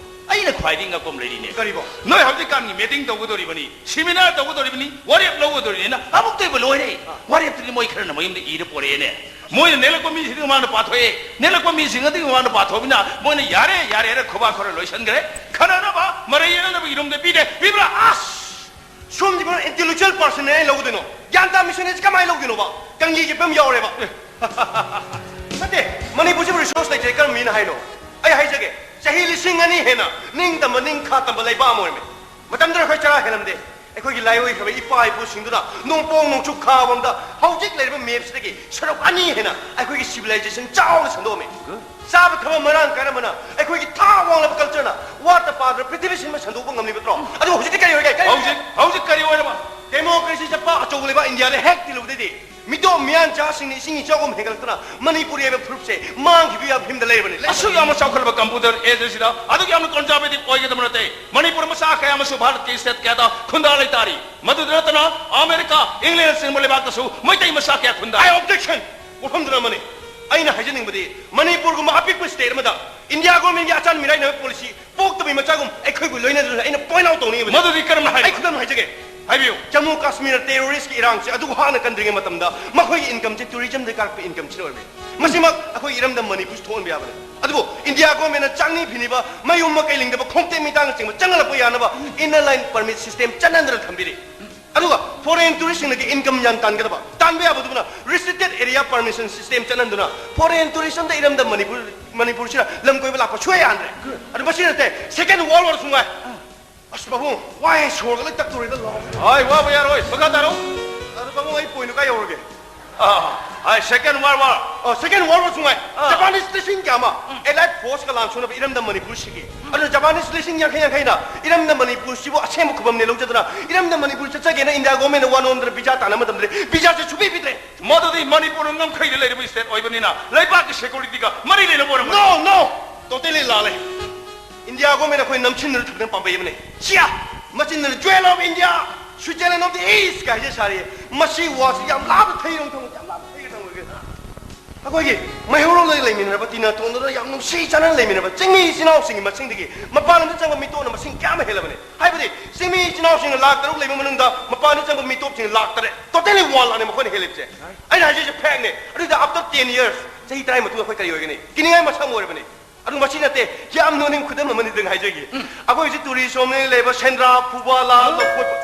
ꯑꯩꯅ ꯈ꯭ꯋꯥꯏꯗꯒꯤ ꯉꯛꯄ ꯑꯃ ꯂꯩꯔꯤꯅꯦ꯫ ꯀꯔꯤꯕꯣ? ꯅꯣꯏ ꯍꯧꯖꯤꯛꯀꯥꯟꯒꯤ meeting ꯇꯧꯒꯗꯧꯔꯤꯕꯅꯤ, seminar ꯇꯧꯒꯗꯧꯔꯤꯕꯅꯤ, ꯋꯥꯔꯦꯞ ꯂꯧꯒꯗꯧꯔꯤꯕꯅꯤꯅ ꯑꯃꯨꯛꯇ ꯑꯣꯏꯕ ꯂꯣꯏꯔꯦ꯫ ꯑꯥ꯫ ꯋꯥꯔꯦꯞꯇꯨꯗꯤ ꯃꯣꯏ ꯈꯔꯅ ꯃꯌꯨꯝꯗ ꯏꯔ ꯄꯣꯔꯛꯑꯦꯅꯦ꯫ ꯃꯣꯏꯅ ꯅꯦꯛꯂꯛꯄ ꯃꯤꯁꯤꯡꯗꯨꯒꯤ ꯃꯃꯥꯡꯗ ꯄꯥꯊꯣꯛꯑꯦ, ꯅꯦꯛꯂꯛꯄ ꯃꯤꯁꯤꯡ ꯑꯗꯨꯒꯤ ꯃꯃꯥꯡꯗ ꯄꯥꯊꯣꯛꯑꯃꯤꯅ ꯃꯣꯏꯅ ꯌꯥꯔꯦ, ꯌꯥꯔꯦ ꯍꯥꯏꯔ ꯈꯨꯕꯥꯛ ꯈꯔ ꯂꯣꯏꯁꯟꯈ꯭ꯔꯦ꯫ ꯈꯟꯅꯅꯕ, ꯃꯔꯩ ꯌꯦꯠꯅꯅꯕꯒꯤ ꯔꯨꯝꯗ ꯄꯤꯔꯦ, ꯄꯤꯕ꯭ꯔꯥ? ꯑꯁ! ꯁꯣꯝꯁꯤꯕꯨ intellectual person ꯅꯦ ꯑꯩ ꯂꯧꯗꯣꯏꯅꯣ? ꯒ꯭ꯌꯥꯟ ꯇꯥ mission ꯁꯤ ꯀꯃꯥꯏꯅ ꯂꯧꯗꯣꯏꯅꯣꯕ? ꯀꯪꯂꯤ ꯆꯠꯄ ꯑꯃ ꯌꯥꯎꯔꯦꯕ꯫ ꯅꯠꯇꯦ, ꯃꯅꯤꯄꯨꯔꯁꯤꯕꯨ resource ꯂꯩꯇ꯭ꯔꯦ ꯀꯔꯝꯕ ꯃꯤꯅ ꯍꯥꯏꯅꯣ? ꯑꯩ ꯍꯥꯏꯖꯒꯦ, ꯆꯍꯤ ꯂꯤꯁꯤꯡ ꯑꯅꯤ ꯍꯦꯟꯅ ꯅꯤꯡ ꯇꯝꯕ, ꯅꯤꯡ ꯈꯥ ꯇꯝꯕ ꯂꯩꯕꯥꯛ ꯑꯃ ꯑꯣꯏꯔꯝꯃꯦ꯫ ꯃꯇꯝꯗꯨꯗ ꯑꯩꯈꯣꯏ ꯆꯔꯥ ꯍꯦꯜꯂꯝꯗꯦ꯫ ꯑꯩꯈꯣꯏꯒꯤ ꯂꯥꯏꯑꯣꯏꯈ꯭ꯔꯕ ꯏꯄꯥ ꯏꯄꯨꯁꯤꯡꯗꯨꯅ ꯅꯣꯡꯄꯣꯛ ꯅꯣꯡꯆꯨꯞ ꯈꯥ ꯂꯣꯝꯗ ꯍꯧꯖꯤꯛ ꯂꯩꯔꯤꯕ map ꯁꯤꯗꯒꯤ ꯁꯔꯨꯛ ꯑꯅꯤ ꯍꯦꯟꯅ ꯑꯩꯈꯣꯏꯒꯤ civilization ꯆꯥꯎꯅ ꯁꯟꯗꯣꯛꯑꯝꯃꯦ꯫ ꯆꯥꯕ ꯊꯛꯄ ꯃꯔꯥꯡ ꯀꯥꯏꯔꯝꯕꯅ ꯑꯩꯈꯣꯏꯒꯤ ꯊꯥꯛ ꯋꯥꯡꯂꯕ ꯀꯜꯆꯔꯅ ꯋꯥꯠꯇ ꯄꯥꯗꯅ ꯄ꯭ꯔꯤꯊꯤꯕꯤ ꯁꯤꯟꯕ ꯁꯟꯗꯣꯛꯄ ꯉꯝꯂꯤꯕ ꯅꯠꯇ꯭ꯔꯣ? ꯑꯗꯨꯕꯨ ꯍꯧꯖꯤꯛꯇꯤ ꯀꯔꯤ ꯑꯣꯏꯔꯒꯦ? ꯀꯔꯤ ꯑꯣꯏꯔꯒꯦ? ꯍꯧꯖꯤꯛ ꯍꯧꯖꯤꯛ ꯀꯔꯤ ꯑꯣꯏꯔꯕ? ꯗꯦꯃꯣꯀ꯭ꯔꯦꯁꯤ ꯆꯠꯄ ꯑꯆꯧꯕ ꯂꯩꯕꯥꯛ ꯏꯟꯗꯤꯌꯥꯗ ꯍꯦꯛ ꯇꯤꯜꯂꯨꯕꯗꯩꯗꯤ ꯃꯤꯇꯣꯞ ꯃꯤꯌꯥꯟꯆꯥꯁꯤꯡꯅ ꯏꯁꯤꯡ ꯏꯆꯥꯎꯒꯨꯝ ꯍꯦꯟꯒꯠꯂꯛꯇꯨꯅ ꯃꯅꯤꯄꯨꯔ ꯍꯥꯏꯕ ꯐꯨꯔꯨꯞꯁꯦ ꯃꯥꯡꯈꯤꯕ ꯌꯥꯕ ꯐꯤꯕꯝꯗ ꯂꯩꯔꯕꯅꯤ꯫ ꯑꯁꯨꯛ ꯌꯥꯝꯅ ꯆꯥꯎꯈꯠꯂꯕ ꯀꯝꯄ꯭ꯌꯨꯇꯔ ꯑꯦꯖ ꯑꯁꯤꯗ ꯑꯗꯨꯛ ꯌꯥꯝꯅ ꯀꯣꯟꯖꯥꯔꯕꯦꯇꯤꯕ ꯑꯣꯏꯒꯗꯕ ꯅꯠꯇꯦ꯫ ꯃꯅꯤꯄꯨꯔ ꯃꯆꯥ ꯀꯌꯥ ꯑꯃꯁꯨ ꯚꯥꯔꯠꯀꯤ ꯁ꯭ꯇꯦꯠ ꯀꯌꯥꯗ ꯈꯨꯟꯗꯥ ꯂꯩꯇꯥꯔꯤ꯫ ꯃꯗꯨꯗ ꯅꯠꯇꯅ ꯑꯃꯦꯔꯤꯀꯥ, ꯏꯪꯂꯦꯟꯗ ꯆꯤꯡꯕ ꯂꯩꯕꯥꯛꯇꯁꯨ ꯃꯩꯇꯩ ꯃꯆꯥ ꯀꯌꯥ ꯈꯨꯟꯗꯥ ꯑꯥꯏ ꯑꯣꯕꯖꯦꯛꯁꯟ! ꯋꯥꯐꯝꯗꯨꯅ ꯑꯃꯅꯤ꯫ ꯑꯩꯅ ꯍꯥꯏꯖꯅꯤꯡꯕꯗꯤ ꯃꯅꯤꯄꯨꯔꯒꯨꯝꯕ ꯑꯄꯤꯛꯄ ꯁ꯭ꯇꯦꯠ ꯑꯃꯗ ꯏꯟꯗꯤꯌꯥ ꯒꯣꯔꯃꯦꯟꯒꯤ ꯑꯆꯥꯟ ꯃꯤꯔꯥꯏꯅꯕ ꯄꯣꯂꯤꯁꯤ ꯄꯣꯛꯇꯕꯤ ꯃꯆꯥꯒꯨꯝ ꯑꯩꯈꯣꯏꯕꯨ ꯂꯣꯏꯅꯗꯨꯅ ꯑꯩꯅ ꯄꯣꯏꯟ ꯑꯥꯎꯠ ꯇꯧꯅꯤꯡꯉꯤꯕꯅꯤ꯫ ꯃꯗꯨꯗꯤ ꯀꯔꯝꯅ ꯑꯩ ꯍꯥꯏꯔꯤꯕ? ꯈꯨꯗꯝ ꯍꯥꯏꯖꯒꯦ꯫ ꯍꯥꯏꯕꯤꯌꯨ꯫ ꯖꯝꯃꯨ ꯀꯥꯁꯃꯤꯔ ꯇꯦꯔꯣꯔꯤꯁꯀꯤ ꯏꯔꯥꯡꯁꯦ ꯑꯗꯨꯛ ꯍꯥꯟꯅ ꯀꯟꯗ꯭ꯔꯤꯉꯩ ꯃꯇꯝꯗ ꯃꯈꯣꯏꯒꯤ ꯏꯟꯀꯝꯁꯦ ꯇꯨꯔꯤꯖꯝꯗꯒꯤ ꯀꯥꯔꯛꯄ ꯏꯟꯀꯝꯁꯤꯅ ꯑꯣꯏꯔꯝꯃꯤ꯫ ꯃꯁꯤꯃꯛ ꯑꯩꯈꯣꯏ ꯏꯔꯝꯗꯝ ꯃꯅꯤꯄꯨꯔꯁꯤ ꯊꯣꯛꯍꯟꯕ ꯌꯥꯕꯅꯤ꯫ ꯑꯗꯨꯕꯨ ꯏꯟꯗꯤꯌꯥ ꯒꯣꯔꯃꯦꯟꯅ ꯆꯥꯛꯅꯤ ꯐꯤꯅꯤꯕ, ꯃꯌꯨꯝ ꯃꯀꯩ ꯂꯤꯡꯗꯕ, ꯈꯣꯡꯇꯦꯛ ꯃꯤꯇꯥꯡꯅꯆꯤꯡꯕ ꯆꯪꯍꯜꯂꯛꯄ ꯌꯥꯅꯕ ꯏꯟꯅꯔ ꯂꯥꯏꯟ ꯄꯔꯃꯤꯠ ꯁꯤꯁꯇꯦꯝ ꯆꯠꯅꯍꯟꯗꯅ ꯊꯝꯕꯤꯔꯤ꯫ ꯑꯗꯨꯒ ꯐꯣꯔꯦꯟ ꯇꯨꯔꯤꯁꯁꯤꯡꯗꯒꯤ ꯏꯟꯀꯝ ꯌꯥꯝ ꯇꯥꯟꯒꯗꯕ, ꯇꯥꯟꯕ ꯌꯥꯕꯗꯨꯅ ꯔꯤꯁꯇ꯭ꯔꯤꯛꯇꯦꯗ ꯑꯦꯔꯤꯌꯥ ꯄꯔꯃꯤꯁꯟ ꯁꯤꯁꯇꯦꯝ ꯆꯠꯅꯍꯟꯗꯨꯅ ꯐꯣꯔꯦꯟ ꯇꯨꯔꯤꯁ ꯑꯝꯇ ꯏꯔꯝꯗꯝ ꯃꯅꯤꯄꯨꯔ, ꯃꯅꯤꯄꯨꯔꯁꯤꯗ ꯂꯝ ꯀꯣꯏꯕ ꯂꯥꯛꯄ ꯁꯨꯡꯌꯥ ꯌꯥꯍꯟꯗ꯭ꯔꯦ꯫ ꯑꯗꯨ ꯃꯁꯤ ꯅꯠꯇꯦ, ꯁꯦꯀꯦꯟ ꯋꯥꯔꯜ ꯋꯥꯔꯁꯨ ꯉꯥꯏ꯫ ꯑꯁ ꯄꯥꯕꯨꯡ, ꯋꯥꯍꯦ, ꯁꯣꯔꯒ ꯂꯣꯏ ꯇꯠꯇꯣꯔꯦꯗ, ꯂꯥꯎ꯫ ꯍꯣꯏ, ꯋꯥꯕ ꯌꯥꯔꯣꯏ, ꯃꯈꯥ ꯇꯥꯔꯣ꯫ ꯑꯗꯨ ꯄꯥꯕꯨꯡ, ꯑꯩ ꯄꯣꯏꯟꯗꯨ ꯀꯥꯏ ꯌꯧꯔꯒꯦ? ꯑꯥ, ꯍꯥꯏ, ꯁꯦꯀꯦꯟ ꯋꯥꯔꯜ ꯋꯥꯔ꯫ ꯑꯣ, ꯁꯦꯀꯦꯟ ꯋꯥꯔꯜ ꯋꯥꯔꯁꯨ ꯉꯥꯏ꯫ ꯑꯥ꯫ ꯖꯄꯥꯅꯤꯁ ꯂꯤꯁꯤꯡ ꯀꯌꯥ ꯑꯃ ꯑꯦꯂꯥꯏꯠ ꯐꯣꯔꯁꯀ ꯂꯥꯟ ꯁꯣꯛꯅꯕ ꯏꯔꯝꯗꯝ ꯃꯅꯤꯄꯨꯔ ꯁꯤꯈꯤ꯫ ꯑꯗꯨꯅ ꯖꯄꯥꯅꯤꯁ ꯂꯤꯁꯤꯡ ꯌꯥꯡꯈꯩ ꯌꯥꯡꯈꯩꯅ ꯏꯔꯝꯗꯝ ꯃꯅꯤꯄꯨꯔꯁꯤꯕꯨ ꯑꯁꯦꯡꯕ ꯈꯨꯕꯝꯅꯦ ꯂꯧꯖꯗꯨꯅ ꯏꯔꯝꯗꯝ ꯃꯅꯤꯄꯨꯔ ꯆꯠꯆꯒꯦꯅ ꯏꯟꯗꯤꯌꯥ ꯒꯣꯔꯃꯦꯟꯅ ꯋꯥ ꯅꯣꯝꯗꯅ ꯚꯤꯖꯥ ꯇꯥꯟꯅꯕ ꯃꯇꯝꯗꯗꯤ ꯚꯤꯖꯥꯁꯦ ꯁꯨꯄꯤ ꯄꯤꯗ꯭ꯔꯦ꯫ ꯃꯗꯨꯗꯤ ꯃꯅꯤꯄꯨꯔ ꯉꯝꯈꯩꯗ ꯂꯩꯔꯤꯕ ꯁ꯭ꯇꯦꯠ ꯑꯣꯏꯕꯅꯤꯅ ꯂꯩꯕꯥꯛꯀꯤ ꯁꯦꯀ꯭ꯌꯨꯔꯤꯇꯤꯒ ꯃꯔꯤ ꯂꯩꯅꯕ ꯑꯣꯏꯔꯝꯒꯅꯤ꯫ No, no! Totally ꯂꯥꯜꯂꯦ꯫ ꯏꯟꯗꯤꯌꯥ ꯒꯣꯔꯃꯦꯟ ꯑꯩꯈꯣꯏ ꯅꯝꯁꯤꯟꯗꯨꯅ ꯊꯝꯗꯅ ꯄꯥꯝꯕꯩ ꯑꯃꯅꯤ꯫ ꯁꯤꯌꯥ! ꯃꯆꯤꯟꯗꯨꯅ Jewel of India, Switzerland of the East ꯀꯥꯏꯁꯦ ꯁꯥꯔꯤ꯫ ꯃꯁꯤ ꯋꯥꯁꯤ ꯌꯥꯝ ꯂꯥꯞꯅ ꯊꯩꯔꯣꯡ ꯊꯝꯃꯨ, ꯌꯥꯝ ꯂꯥꯞꯅ ꯊꯩꯔꯣꯡ ꯊꯝꯃꯨ꯫ ꯑꯩꯈꯣꯏꯒꯤ ꯃꯩꯍꯧꯔꯣꯟꯗꯒꯤ ꯂꯩꯃꯤꯟꯅꯔꯕ, ꯇꯤꯟꯅ ꯇꯣꯟꯗꯨꯅ ꯌꯥꯝ ꯅꯨꯡꯁꯤ ꯆꯥꯟꯅꯅ ꯂꯩꯃꯤꯟꯅꯕ ꯆꯤꯡꯃꯤ ꯏꯆꯤꯟ ꯏꯅꯥꯎꯁꯤꯡꯒꯤ ꯃꯁꯤꯡꯗꯒꯤ ꯃꯄꯥꯟ ꯂꯝꯗ ꯆꯪꯕ ꯃꯤꯇꯣꯞꯅ ꯃꯁꯤꯡ ꯀꯌꯥ ꯑꯃ ꯍꯦꯜꯂꯕꯅꯤ꯫ ꯍꯥꯏꯕꯗꯤ ꯆꯤꯡꯃꯤ ꯏꯆꯤꯟ ꯏꯅꯥꯎꯁꯤꯡꯅ ꯂꯥꯛ ꯇꯔꯨꯛ ꯂꯩꯕ ꯃꯅꯨꯡꯗ ꯃꯄꯥꯟꯗ ꯆꯪꯕ ꯃꯤꯇꯣꯞꯁꯤꯡꯅ ꯂꯥꯛ ꯇꯔꯦꯠ, totally ꯋꯥꯟ ꯂꯥꯛꯅꯤ ꯃꯈꯣꯏꯅ ꯍꯦꯜꯂꯤꯕꯁꯦ꯫ ꯑꯩꯅ ꯍꯥꯏꯖꯔꯤꯁꯦ ꯐꯦꯛꯅꯦ꯫ ꯑꯗꯨꯗ after ten years, ꯆꯍꯤ ꯇꯔꯥꯒꯤ ꯃꯇꯨꯡꯗ ꯑꯩꯈꯣꯏ ꯀꯔꯤ ꯑꯣꯏꯒꯅꯤ? ꯀꯤꯅꯤꯡꯉꯥꯏ ꯃꯁꯛ ꯑꯃ ꯑꯣꯏꯔꯕꯅꯤ꯫ ꯑꯗꯨ ꯃꯁꯤ ꯅꯠꯇꯦ, ꯌꯥꯝ ꯅꯣꯛꯅꯤꯡ ꯈꯨꯗꯝ ꯑꯃꯅꯤꯗꯪ ꯍꯥꯏꯖꯒꯦ꯫ ꯑꯩꯈꯣꯏ ꯍꯧꯖꯤꯛ ꯇꯨꯔꯤꯁ ꯍꯣꯝꯅ ꯂꯩꯕ ꯁꯦꯟꯗ꯭ꯔꯥ, ꯐꯨꯕꯥꯂꯥ, ꯂꯧꯀꯣꯠꯄ꯫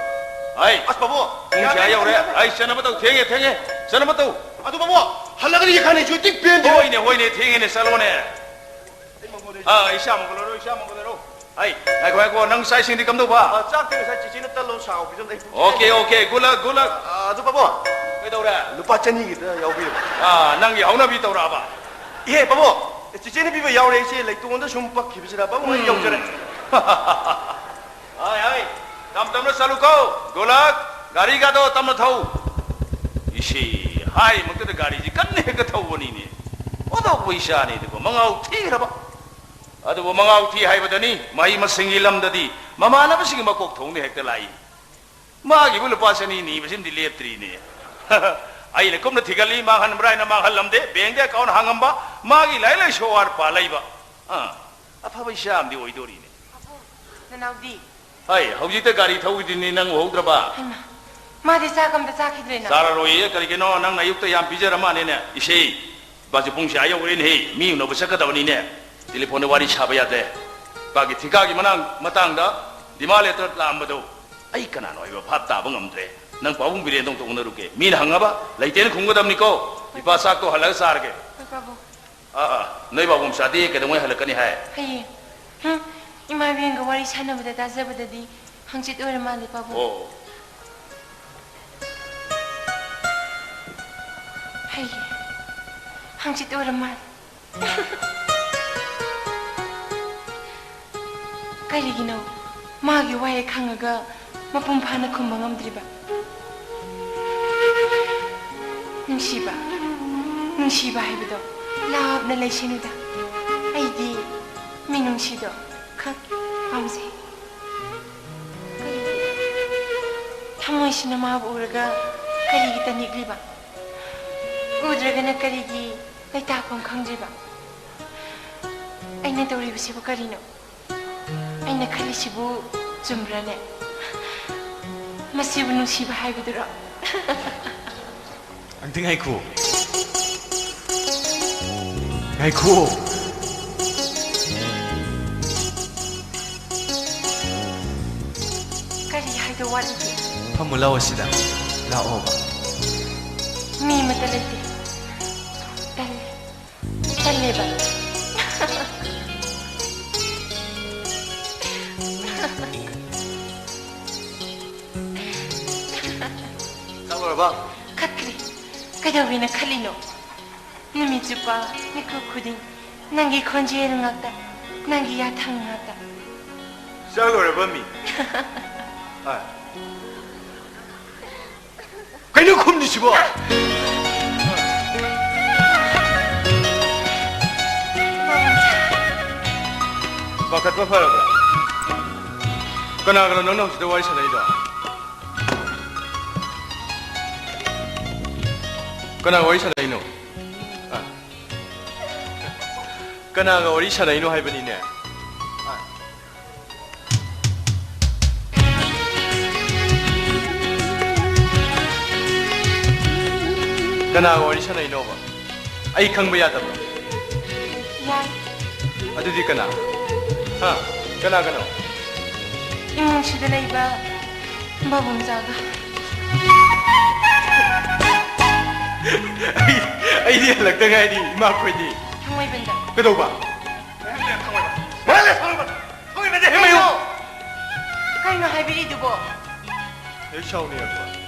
ꯑꯩ ꯑꯁ ꯕꯥꯕꯨ, ꯄꯨꯡꯁꯦ ꯑꯥ ꯌꯧꯔꯦ꯫ ꯑꯩ ꯆꯠꯅꯕ ꯇꯧ, ꯊꯦꯡꯉꯦ, ꯊꯦꯡꯉꯦ꯫ ꯆꯠꯅꯕ ꯇꯧ꯫ ꯑꯗꯨ ꯕꯥꯕꯨ, ꯍꯜꯂꯒꯗꯤ ꯌꯦꯈꯥꯅꯤ ꯍꯧꯖꯤꯛꯇꯤ ꯄꯦꯟꯗꯦ꯫ ꯍꯣꯏꯅꯦ, ꯍꯣꯏꯅꯦ, ꯊꯦꯡꯉꯦꯅꯦ, ꯆꯠꯂꯣꯅꯦ꯫ ꯑꯥ, ꯏꯁꯥ ꯑꯃꯨꯛ ꯂꯧꯔꯣ, ꯏꯁꯥ ꯑꯃꯨꯛ ꯂꯧꯔꯣ꯫ ꯑꯩ, ꯉꯥꯏꯈꯣ, ꯉꯥꯏꯈꯣ, ꯅꯪ ꯆꯥꯛ ꯏꯁꯤꯡꯗꯤ ꯀꯝꯗꯧꯕ? ꯑ, ꯆꯥꯛꯇꯤ ꯉꯁꯥꯏ ꯆꯤꯆꯦꯅ ꯇꯟ ꯂꯧ ꯁꯥꯎ ꯄꯤꯖꯝꯗ ꯑꯩ ꯄꯨꯛ Okay, okay, good luck, good luck꯫ ꯑ, ꯑꯗꯨ ꯕꯥꯕꯨ, ꯀꯩꯗꯧꯔꯦ? ꯂꯨꯄꯥ ꯆꯅꯤꯒꯤꯗ ꯌꯥꯎꯕꯤꯌꯨ꯫ ꯑꯥ, ꯅꯪꯒꯤ ꯍꯧꯅꯕꯤ ꯇꯧꯔꯛꯑꯕ? ꯏꯍꯦ ꯕꯥꯕꯨ, ꯆꯤꯆꯦꯅ ꯄꯤꯕ ꯌꯥꯎꯔꯦ, ꯏꯆꯦ꯫ ꯂꯩꯇꯣꯟꯗ ꯁꯨꯝ ꯄꯛꯈꯤꯕꯁꯤꯗ ꯄꯪꯂꯩ ꯌꯧꯖꯔꯦ꯫ ꯍꯥꯏ, ꯍꯥꯏ꯫ ꯇꯝ ꯇꯝꯅ ꯆꯠꯂꯨꯀꯣ꯫ ꯒꯣꯂꯛ, ꯒꯥꯔꯤꯒꯗꯣ ꯇꯝꯅ ꯊꯧ꯫ ꯏꯁꯦ, ꯍꯥꯏꯔꯤꯃꯛꯇꯗ ꯒꯥꯔꯤꯁꯤ ꯀꯟꯅ ꯍꯦꯛꯇ ꯊꯧꯕꯅꯤꯅꯦ꯫ ꯑꯣꯟꯊꯣꯛꯄ ꯏꯆꯥꯅꯤ ꯑꯗꯨꯕꯨ, ꯃꯉꯥꯎ ꯊꯤꯈ꯭ꯔꯕ꯫ ꯑꯗꯨꯕꯨ ꯃꯉꯥꯎ ꯊꯤ ꯍꯥꯏꯕꯗꯅꯤ, ꯃꯍꯩ ꯃꯁꯤꯡꯒꯤ ꯂꯝꯗꯗꯤ ꯃꯃꯥꯟꯅꯕꯁꯤꯡꯒꯤ ꯃꯀꯣꯛ ꯊꯣꯡꯗ ꯍꯦꯛꯇ ꯂꯥꯛꯏ꯫ ꯃꯥꯒꯤꯕꯨ ꯂꯨꯄꯥ ꯆꯅꯤ ꯅꯤꯕꯁꯤꯃꯗꯤ ꯂꯦꯞꯇ꯭ꯔꯤꯅꯦ꯫ ꯑꯩꯅ ꯀꯨꯞꯅ ꯊꯤꯒꯠꯂꯤ, ꯃꯥꯡꯍꯟꯕ꯭ꯔꯥ ꯍꯥꯏꯅ ꯃꯥꯡꯍꯜꯂꯝꯗꯦ꯫ ꯕꯦꯡꯗ ꯑꯦꯀꯥꯎꯟ ꯍꯥꯡꯉꯝꯕ, ꯃꯥꯒꯤ ꯂꯥꯏꯔꯤꯛ ꯂꯥꯏꯁꯨ ꯑꯋꯥꯠ ꯑꯄꯥ ꯂꯩꯕ꯫ ꯑꯥ, ꯑꯐꯕ ꯏꯆꯥ ꯑꯃꯗꯤ ꯑꯣꯏꯗꯣꯔꯤꯅꯦ꯫ ꯄꯥꯕꯨꯡ, ꯅꯅꯥꯎꯗꯤ? ꯍꯩ, ꯍꯧꯖꯤꯛꯇ ꯒꯥꯔꯤ ꯊꯧꯈꯤꯗꯨꯅꯤ, ꯅꯪ ꯎꯍꯧꯗ꯭ꯔꯕ? ꯍꯩꯃꯥ, ꯃꯥꯗꯤ ꯆꯥꯛ ꯑꯝꯇ ꯆꯥꯈꯤꯗ꯭ꯔꯦꯅ? ꯆꯥꯔꯔꯣꯏꯌꯦ, ꯀꯔꯤꯒꯤꯅꯣ? ꯅꯪ ꯅꯌꯨꯛꯇ ꯌꯥꯝ ꯄꯤꯖꯔ ꯃꯥꯅꯦꯅꯦ꯫ ꯏꯁꯦ, ꯏꯄꯥꯁꯨ ꯄꯨꯡꯁꯦ ꯑꯥ ꯌꯧꯈ꯭ꯔꯦꯅꯦꯍꯦ, ꯃꯤ ꯎꯅꯕ ꯆꯠꯀꯗꯕꯅꯤꯅꯦ꯫ ꯇꯦꯂꯤꯐꯣꯟꯗ ꯋꯥꯔꯤ ꯁꯥꯕ ꯌꯥꯗ꯭ꯔꯦ꯫ ꯏꯄꯥꯒꯤ ꯊꯤꯀꯥꯒꯤ ꯃꯅꯥꯡ-, ꯃꯇꯥꯡꯗ ꯗꯤꯃꯥꯟ ꯂꯦꯇꯔ ꯂꯥꯛꯑꯝꯕꯗꯣ ꯑꯩ ꯀꯅꯥꯅꯣ ꯍꯥꯏꯕ ꯚꯥꯞ ꯇꯥꯕ ꯉꯝꯗ꯭ꯔꯦ꯫ ꯅꯪ ꯄꯥꯕꯨꯡ ꯕꯤꯔꯦꯟꯗꯣ ꯑꯝꯇ ꯎꯅꯔꯨꯒꯦ꯫ ꯃꯤꯅ ꯍꯪꯉꯕ ꯂꯩꯇꯦꯅ ꯈꯨꯝꯒꯗꯕꯅꯤꯀꯣ꯫ ꯏꯄꯥ ꯆꯥꯛꯇꯣ ꯍꯜꯂꯒ ꯆꯥꯔꯒꯦ꯫ ꯍꯣꯏ, ꯄꯥꯕꯨꯡ꯫ ꯑꯥ, ꯑꯥ, ꯅꯣꯏ ꯄꯥꯕꯨꯡ ꯆꯥꯗꯦ, ꯀꯩꯗꯧꯉꯩ ꯍꯜꯂꯛꯀꯅꯤ ꯍꯥꯏ? ꯍꯌꯦꯡ꯫ ꯍꯨꯝ, ꯏꯃꯥ ꯏꯕꯦꯟꯒ ꯋꯥꯔꯤ ꯁꯥꯟꯅꯕꯗ ꯇꯥꯖꯕꯗꯗꯤ ꯍꯪꯆꯤꯠ ꯑꯣꯏꯔ ꯃꯥꯜꯂꯦ, ꯄꯥꯕꯨꯡ꯫ ꯑꯣ꯫ ꯍꯌꯦꯡ꯫ ꯍꯪꯆꯤꯠ ꯑꯣꯏꯔ ꯃꯥꯜꯂꯦ꯫ ꯀꯔꯤꯒꯤꯅꯣ ꯃꯥꯒꯤ ꯋꯥꯍꯩ ꯈꯪꯉꯒ ꯃꯄꯨꯡ ꯐꯥꯅ ꯈꯨꯝꯕ ꯉꯝꯗ꯭ꯔꯤꯕ? ꯅꯨꯡꯁꯤꯕ, ꯅꯨꯡꯁꯤꯕ ꯍꯥꯏꯕꯗꯣ ꯂꯥꯞꯅ ꯂꯩꯁꯅꯨꯗ꯫ ꯑꯩꯗꯤ ꯃꯤꯅꯨꯡꯁꯤꯗꯣ ꯈꯛ ꯄꯥꯝꯖꯩ꯫ ꯀꯔꯤꯒꯤ? ꯊꯃꯣꯏꯁꯤꯅ ꯃꯥꯕꯨ ꯎꯔꯒ ꯀꯔꯤꯒꯤ ꯇꯅꯤꯛꯂꯤꯕ? ꯎꯗ꯭ꯔꯒꯅ ꯀꯔꯤꯒꯤ ꯂꯩꯇꯥꯐꯝ ꯈꯪꯗ꯭ꯔꯤꯕ? ꯑꯩꯅ ꯇꯧꯔꯤꯕꯁꯤꯕꯨ ꯀꯔꯤꯅꯣ? ꯑꯩꯅ ꯈꯜꯂꯤꯁꯤꯕꯨ ꯆꯨꯝꯕ꯭ꯔꯅꯦ? ꯃꯁꯤꯕꯨ ꯅꯨꯡꯁꯤꯕ ꯍꯥꯏꯕꯗꯨꯔꯣ? ꯑꯝꯇ ꯉꯥꯏꯈꯣ꯫ ꯉꯥꯏꯈꯣ꯫ ꯀꯔꯤ ꯍꯥꯏꯗꯧ ꯋꯥꯠꯂꯤꯒꯦ? ꯐꯝꯃꯨ ꯂꯥꯛꯑꯣ ꯁꯤꯗ꯫ ꯂꯥꯛꯑꯣꯕ꯫ ꯃꯤ ꯑꯃꯠꯇ ꯂꯩꯇꯦ꯫ ꯇꯜꯂꯦ꯫ ꯇꯜꯂꯦꯕ꯫ ꯆꯥꯛ ꯂꯣꯏꯔꯕ? ꯈꯠꯈ꯭ꯔꯦ꯫ ꯀꯩꯗꯧꯒꯦꯅ ꯈꯜꯂꯤꯅꯣ? ꯅꯨꯃꯤꯠ ꯆꯨꯞꯄ ꯃꯤꯀꯨꯞ ꯈꯨꯗꯤꯡ ꯅꯪꯒꯤ ꯈꯣꯟꯖꯦꯜ ꯉꯥꯛꯇ, ꯅꯪꯒꯤ ꯌꯥꯊꯪ ꯉꯥꯛꯇ꯫ ꯆꯥꯛ ꯂꯣꯏꯔꯕ ꯃꯤ? ꯑꯥ꯫ ꯀꯩꯅꯣ ꯈꯨꯝꯗ꯭ꯔꯤꯁꯤꯕꯣ? ꯄꯥꯈꯠꯄ ꯐꯔꯕ꯭ꯔꯥ? ꯀꯅꯥꯒꯅꯣ ꯅꯪꯅ ꯍꯧꯖꯤꯛꯇ ꯋꯥꯔꯤ ꯁꯥꯟꯅꯩꯗꯣ? ꯀꯅꯥ ꯋꯥꯔꯤ ꯁꯥꯟꯅꯩꯅꯣ? ꯑꯥ꯫ ꯀꯅꯥꯒ ꯋꯥꯔꯤ ꯁꯥꯟꯅꯩꯅꯣ ꯍꯥꯏꯕꯅꯤꯅꯦ? ꯑꯥ꯫ ꯀꯅꯥꯒ ꯋꯥꯔꯤ ꯁꯥꯟꯅꯩꯅꯣꯕ? ꯑꯩ ꯈꯪꯕ ꯌꯥꯗꯕ꯭ꯔꯣ? ꯌꯥꯏ꯫ ꯑꯗꯨꯗꯤ ꯀꯅꯥ? ꯍꯥ? ꯀꯅꯥ ꯀꯅꯥ? ꯏꯃꯨꯡꯁꯤꯗ ꯂꯩꯕ ꯕꯥꯕꯨꯝꯆꯥꯒ꯫ ꯑꯩ, ꯑꯩꯗꯤ ꯍꯜꯂꯛꯇ ꯉꯥꯏꯔꯤ, ꯏꯃꯥ ꯈꯣꯏꯗꯤ꯫ ꯊꯥꯡꯃꯩꯕꯟꯗ꯫ ꯀꯩꯗꯧꯕ? ꯊꯥꯡꯃꯩꯕꯟꯗ꯫ ꯊꯥꯡꯃꯩꯕꯟꯗ꯫ ꯊꯥꯡꯃꯩꯕꯟꯗ꯫ ꯀꯩꯅꯣ? ꯀꯩꯅꯣ ꯍꯥꯏꯕꯤꯔꯤꯗꯨꯕꯣ? ꯍꯦꯛ ꯁꯥꯎꯅꯤꯡꯉꯛꯄ꯫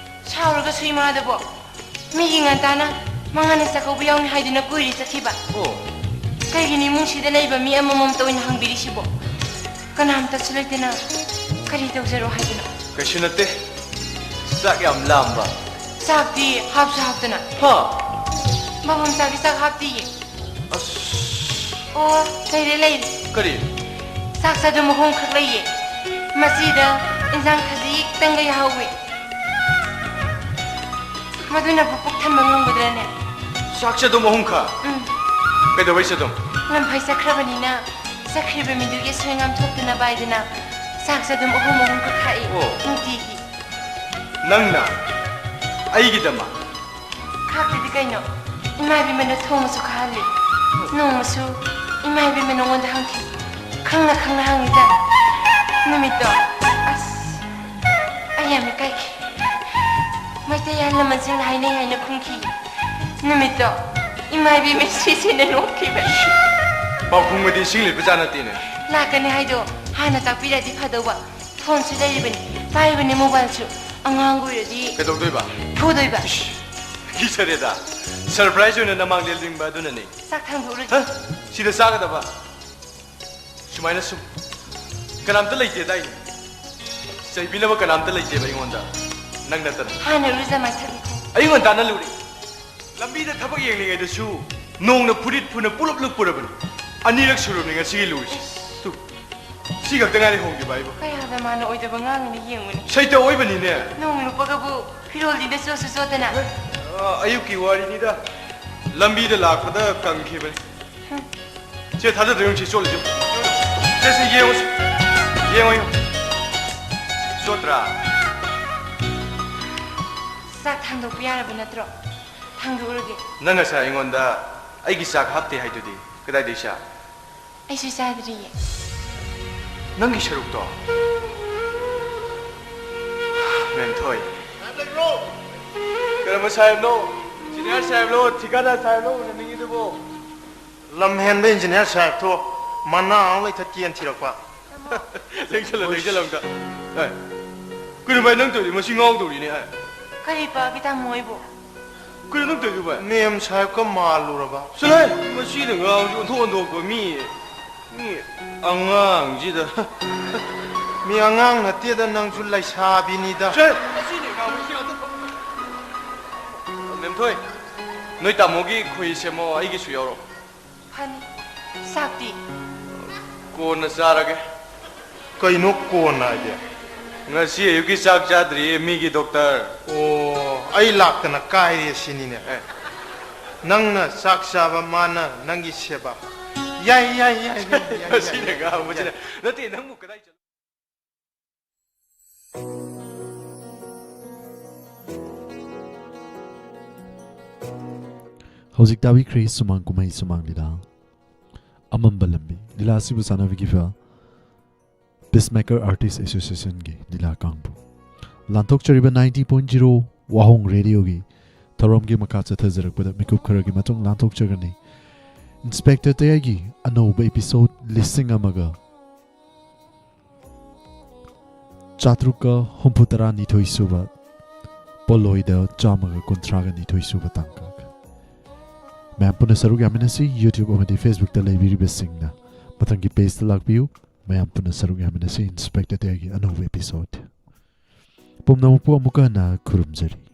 ꯁꯥꯎꯔꯒꯁꯨ ꯏꯃꯥꯗꯕꯣ꯫ ꯃꯤꯒꯤ ꯉꯟꯇꯥꯅ ꯃꯉꯥꯅ ꯆꯥꯛꯀꯧꯕ ꯌꯥꯎꯅꯤ ꯍꯥꯏꯗꯨꯅ ꯀꯣꯏꯔꯤ ꯆꯠꯈꯤꯕ꯫ ꯑꯣ꯫ ꯀꯩꯒꯤꯅꯣ ꯏꯃꯨꯡꯁꯤꯗ ꯂꯩꯕ ꯃꯤ ꯑꯃꯃꯝꯇ ꯑꯣꯏꯅ ꯍꯪꯕꯤꯔꯤꯁꯤꯕꯣ? ꯀꯅꯥꯝꯇꯁꯨ ꯂꯩꯇꯅ ꯀꯔꯤ ꯇꯧꯖꯔꯣ ꯍꯥꯏꯕꯅꯣ? ꯀꯩꯁꯨ ꯅꯠꯇꯦ꯫ ꯆꯥꯛ ꯌꯥꯝ ꯂꯥꯝꯕ꯫ ꯆꯥꯛꯇꯤ ꯍꯥꯞꯁꯨ ꯍꯥꯞꯇꯅ꯫ ꯍꯥ? ꯕꯥꯕꯨꯝꯆꯥꯒꯤ ꯆꯥꯛ ꯍꯥꯞꯇꯤꯌꯦ꯫ ꯑꯁ꯫ ꯑꯣ, ꯂꯩꯔꯦ, ꯂꯩꯔꯦ꯫ ꯀꯔꯤ? ꯆꯥꯛ ꯆꯥꯗꯨꯝ ꯑꯍꯨꯝꯈꯛ ꯂꯩꯌꯦ꯫ ꯃꯆꯤꯗ ꯏꯟꯖꯥꯡ ꯈꯖꯤꯛꯇꯪꯒ ꯌꯥꯍꯧꯋꯤ꯫ ꯃꯗꯨꯅꯕꯨ ꯄꯨꯛ ꯊꯟꯕ ꯉꯝꯒꯗ꯭ꯔꯅꯦ? ꯆꯥꯛ ꯆꯥꯗꯨꯝ ꯑꯍꯨꯝꯈꯛ? ꯎꯝ꯫ ꯀꯩꯗꯧꯕꯩ ꯆꯥꯗꯨꯝ? ꯂꯝꯐꯩ ꯆꯠꯈ꯭ꯔꯕꯅꯤꯅ, ꯆꯠꯈ꯭ꯔꯤꯕ ꯃꯤꯗꯨꯒꯤ ꯑꯁꯣꯏ ꯑꯉꯥꯝ ꯊꯣꯛꯇꯅꯕ ꯍꯥꯏꯗꯅ, ꯆꯥꯛ ꯆꯥꯗꯨꯝ ꯑꯍꯨꯝ ꯑꯍꯨꯝꯈꯛ ꯈꯥꯛꯏ, ꯑꯣ꯫ ꯅꯨꯡꯇꯤꯒꯤ꯫ ꯅꯪꯅ ꯑꯩꯒꯤꯗꯃꯛ? ꯈꯥꯛꯇꯗꯤ ꯀꯩꯅꯣ? ꯏꯃꯥ ꯏꯕꯦꯝꯃꯅ ꯊꯣꯡꯕꯁꯨ ꯈꯥꯛꯍꯜꯂꯤ꯫ ꯅꯣꯡꯃꯁꯨ ꯏꯃꯥ ꯏꯕꯦꯝꯃ ꯅꯉꯣꯟꯗ ꯍꯪꯈꯤ꯫ ꯈꯪꯅ ꯈꯪꯅ ꯍꯪꯉꯤꯖꯥꯠꯅꯤ꯫ ꯅꯨꯃꯤꯠꯇꯣ, ꯑꯁ, ꯑꯩ ꯌꯥꯝ ꯏꯀꯥꯏꯈꯤ꯫ ꯃꯩꯇꯩ ꯑꯍꯜ ꯂꯃꯟꯁꯤꯡꯅ ꯍꯥꯏꯅꯩ ꯍꯥꯏꯅ ꯈꯨꯝꯈꯤ꯫ ꯅꯨꯃꯤꯠꯇꯣ ꯏꯃꯥ ꯏꯕꯦꯝꯃ ꯁꯤꯁꯤꯅ ꯅꯣꯛꯈꯤꯕꯅꯤ꯫ ꯄꯥꯎꯈꯨꯝꯒꯗꯤ ꯏꯁꯤꯡ ꯂꯤꯠꯄ ꯖꯥꯠ ꯅꯠꯇꯦꯅꯦ꯫ ꯂꯥꯛꯀꯅꯤ ꯍꯥꯏꯗꯣ ꯍꯥꯟꯅ ꯇꯥꯛꯄꯤꯔꯗꯤ ꯐꯗꯧꯕ꯫ ꯐꯣꯟꯁꯨ ꯂꯩꯔꯤꯕꯅꯤ, ꯄꯥꯏꯔꯤꯕꯅꯤ ꯃꯣꯕꯥꯏꯜꯁꯨ꯫ ꯑꯉꯥꯡ ꯑꯣꯏꯔꯗꯤ ꯀꯩꯗꯧꯗꯣꯏꯕ? ꯐꯨꯗꯣꯏꯕ꯫ ꯏꯁ, ꯀꯤꯖꯔꯦꯗ꯫ ꯁꯔꯄ꯭ꯔꯥꯏꯖ ꯑꯣꯏꯅ ꯅꯃꯥꯡ ꯂꯦꯟꯅꯤꯡꯕ ꯑꯗꯨꯅꯅꯦ꯫ ꯆꯥꯛ ꯊꯥꯡꯗꯣꯛꯎꯔꯒꯦ꯫ ꯍ? ꯁꯤꯗ ꯆꯥꯒꯗꯕ ꯁꯨꯃꯥꯏꯅ ꯁꯨꯝ ꯀꯅꯥꯝꯇ ꯂꯩꯇꯦꯗꯥꯏꯅꯦ? ꯆꯩꯕꯤꯅꯕ ꯀꯅꯥꯝꯇ ꯂꯩꯇꯦꯕ ꯑꯩꯉꯣꯟꯗ, ꯅꯪ ꯅꯠꯇꯅ꯫ ꯍꯥꯟꯅ ꯏꯔꯨꯖ ꯃꯥꯏꯊꯕꯤꯈꯣ꯫ ꯑꯌꯨꯛ ꯉꯟꯇꯥꯅ ꯂꯨꯔꯦ꯫ ꯂꯝꯕꯤꯗ ꯊꯕꯛ ꯌꯦꯡꯂꯤꯉꯩꯗꯁꯨ ꯅꯣꯡꯅ ꯐꯨꯔꯤꯠ ꯐꯨꯅ ꯄꯨꯂꯞ ꯂꯨꯞꯄꯨꯔꯕꯅꯤ꯫ ꯑꯅꯤꯔꯛ ꯁꯨꯔꯕꯅꯤ ꯉꯁꯤꯒꯤ ꯂꯨꯔꯤꯁꯦ꯫ ꯇꯨ, ꯁꯤ ꯈꯛꯇ ꯉꯥꯏꯔꯦ ꯍꯣꯡꯈꯤꯕ ꯍꯥꯏꯕꯨ꯫ ꯀꯌꯥꯗ ꯃꯥꯅ ꯑꯣꯏꯗꯕ ꯉꯥꯡꯉꯤꯅ ꯌꯦꯡꯉꯨꯅꯦ꯫ ꯁꯩꯇ ꯑꯣꯏꯕꯅꯤꯅꯦ꯫ ꯅꯣꯡ ꯂꯨꯞꯄꯒꯕꯨ ꯐꯤꯔꯣꯜꯗꯤꯅ ꯆꯣꯠꯁꯨ ꯆꯣꯠꯇꯅ꯫ ꯑ, ꯑꯌꯨꯛꯀꯤ ꯋꯥꯔꯤꯅꯤꯗ꯫ ꯂꯝꯕꯤꯗ ꯂꯥꯛꯄꯗ ꯀꯪꯈꯤꯕꯅꯤ꯫ ꯁꯦ, ꯊꯥꯖꯗ꯭ꯔ ꯌꯦꯡꯉꯨ, ꯁꯤ ꯆꯣꯠꯂꯤꯁꯦ꯫ ꯁꯦ, ꯁꯦ, ꯌꯦꯡꯉꯨ, ꯁꯦ꯫ ꯌꯦꯡꯉꯣ, ꯌꯦꯡꯉꯣ꯫ ꯆꯣꯠꯇ꯭ꯔꯥ? ꯆꯥꯛ ꯊꯥꯡꯗꯣꯛꯄ ꯌꯥꯔꯕ ꯅꯠꯇ꯭ꯔꯣ? ꯊꯥꯡꯗꯣꯛꯎꯔꯒꯦ꯫ ꯅꯪ ꯉꯁꯥꯏ ꯑꯩꯉꯣꯟꯗ ꯑꯩꯒꯤ ꯆꯥꯛ ꯍꯥꯞꯇꯦ ꯍꯥꯏꯗꯨꯗꯤ ꯀꯗꯥꯏꯗꯩ ꯆꯥ? ꯑꯩꯁꯨ ꯆꯥꯗ꯭ꯔꯤꯌꯦ꯫ ꯅꯪꯒꯤ ꯁꯔꯨꯛꯇꯣ? ꯃꯦꯝꯊꯣꯏ꯫ ꯀꯔꯝꯕ ꯁꯥꯍꯦꯕꯅꯣ? ꯏꯟꯖꯤꯅꯤꯌꯥꯔ ꯁꯥꯍꯦꯕꯂꯣ, ꯊꯤꯀꯥꯗꯥꯔ ꯁꯥꯍꯦꯕꯂꯣ ꯎꯅꯅꯤꯡꯉꯤꯗꯨꯕꯣ? ꯂꯝ ꯍꯦꯟꯕ ꯏꯟꯖꯤꯅꯤꯌꯥꯔ ꯁꯥꯍꯦꯕꯇꯣ ꯃꯅꯥ ꯑꯃ ꯂꯩꯊꯠꯀꯦꯅ ꯊꯤꯔꯛꯄ꯫ ꯂꯦꯡꯁꯜꯂꯣ, ꯂꯦꯡꯁꯜꯂꯣ ꯑꯝꯇ꯫ ꯑꯦ, ꯀꯩꯅꯣ ꯚꯥꯏ, ꯅꯪ ꯇꯧꯔꯤꯗꯣ ꯃꯁꯤ ꯉꯥꯎꯗꯧꯔꯤꯅꯦ, ꯑꯦ꯫ ꯀꯔꯤ ꯄꯥꯒꯦ ꯇꯥꯃꯣ ꯑꯩꯕꯨ? ꯀꯩꯅꯣ ꯅꯪ ꯇꯧꯔꯤꯗꯣ ꯚꯥꯏ? ꯃꯦꯝ ꯁꯥꯍꯦꯕꯀ ꯃꯥꯜꯂꯨꯔꯕ꯫ ꯆꯠꯂꯣꯍꯦ, ꯃꯁꯤꯅ ꯉꯥꯡꯕꯁꯤ ꯑꯣꯟꯊꯣꯛ ꯑꯣꯟꯊꯣꯛꯄ ꯃꯤ, ꯃꯤ ꯑꯉꯥꯡꯁꯤꯗ꯫ ꯃꯤ ꯑꯉꯥꯡ ꯅꯠꯇꯦꯗ, ꯅꯪꯁꯨ ꯂꯩꯁꯥꯕꯤꯅꯤꯗ꯫ ꯆꯠꯂꯣꯍꯦ, ꯃꯁꯤꯅ ꯉꯥꯡꯕꯁꯤ ꯑꯣꯟꯊꯣꯛ-, ꯃꯦꯝꯊꯣꯏ, ꯅꯣꯏ ꯇꯥꯃꯣꯒꯤ ꯈꯣꯏꯍꯤ ꯁꯦꯝꯃꯣ, ꯑꯩꯒꯤꯁꯨ ꯌꯥꯎꯔꯣ꯫ ꯐꯅꯤ꯫ ꯆꯥꯛꯇꯤ? ꯀꯣꯟꯅ ꯆꯥꯔꯒꯦ꯫ ꯀꯩꯅꯣ ꯀꯣꯟꯅ ꯍꯥꯏꯗꯤ? ꯉꯁꯤ ꯑꯌꯨꯛꯀꯤ ꯆꯥꯛ ꯆꯥꯗ꯭ꯔꯤꯌꯦ, ꯃꯤꯒꯤ ꯗꯣꯛꯇꯔ꯫ ꯑꯣ, ꯑꯩ ꯂꯥꯛꯇꯅ ꯀꯥꯏꯔꯦ ꯁꯤꯅꯤꯅꯦ꯫ ꯑꯦ꯫ ꯅꯪꯅ ꯆꯥꯛ ꯆꯥꯕ, ꯃꯥꯅ ꯅꯪꯒꯤ ꯁꯦꯕꯥ꯫ ꯌꯥꯏ, ꯌꯥꯏ, ꯌꯥꯏ, ꯌꯥꯏ, ꯌꯥꯏ, ꯃꯁꯤꯅ ꯌꯥꯏ, ꯉꯥꯡꯕꯁꯤꯅ꯫ ꯌꯥꯏ꯫ ꯅꯠꯇꯦ, ꯅꯪꯕꯨ ꯀꯗꯥꯏ ꯆꯠꯂꯨ- ꯍꯧꯖꯤꯛ ꯇꯥꯕꯤꯈ꯭ꯔꯦ ꯁꯨꯃꯥꯡ ꯀꯨꯝꯍꯩ ꯁꯨꯃꯥꯡ ꯂꯤꯂꯥ ꯑꯃꯝꯕ ꯂꯝꯕꯤ꯫ ꯂꯤꯂꯥ ꯑꯁꯤꯕꯨ ꯁꯥꯟꯅꯕꯤꯈꯤꯕ Peacemaker Artist Associationꯒꯤ ꯂꯤꯂꯥ ꯀꯥꯡꯕꯨ꯫ ꯂꯥꯟꯊꯣꯛꯆꯔꯤꯕ ninety point zero ꯋꯥꯍꯣꯡ ꯔꯦꯗꯤꯑꯣꯒꯤ ꯊꯧꯔꯝꯒꯤ ꯃꯈꯥ ꯆꯠꯊꯖꯔꯛꯄꯗ ꯃꯤꯀꯨꯞ ꯈꯔꯒꯤ ꯃꯇꯨꯡ ꯂꯥꯟꯊꯣꯛꯆꯒꯅꯤ꯫ ꯏꯟꯁꯄꯦꯛꯇꯔ ꯇꯌꯥꯏꯒꯤ ꯑꯅꯧꯕ episode ꯂꯤꯁꯤꯡ ꯑꯃꯒ ꯆꯥꯇ꯭ꯔꯨꯛꯀ ꯍꯨꯝꯐꯨꯇꯔꯥ ꯅꯤꯊꯣꯏ ꯁꯨꯕ, ꯄꯣꯂꯣꯏꯗ ꯆꯥꯝꯃꯒ ꯀꯨꯟꯊ꯭ꯔꯥꯒ ꯅꯤꯊꯣꯏ ꯁꯨꯕ ꯇꯥꯡꯀꯛ꯫ ꯃꯌꯥꯝ ꯄꯨꯟꯅ ꯁꯔꯨꯛ ꯌꯥꯃꯤꯟꯅꯁꯤ꯫ YouTube ꯑꯃꯗꯤ Facebook ꯇ ꯂꯩꯕꯤꯔꯤꯕꯁꯤꯡꯅ ꯃꯊꯪꯒꯤ page ꯇ ꯂꯥꯛꯄꯤꯌꯨ꯫ ꯃꯌꯥꯝ ꯄꯨꯟꯅ ꯁꯔꯨꯛ ꯌꯥꯃꯤꯟꯅꯁꯤ Inspector Day ꯒꯤ ꯑꯅꯧꯕ episode꯫ ꯄꯨꯝꯅꯃꯛꯄꯨ ꯑꯃꯨꯛꯀ ꯍꯟꯅ ꯈꯨꯔꯨꯝꯖꯔꯤ꯫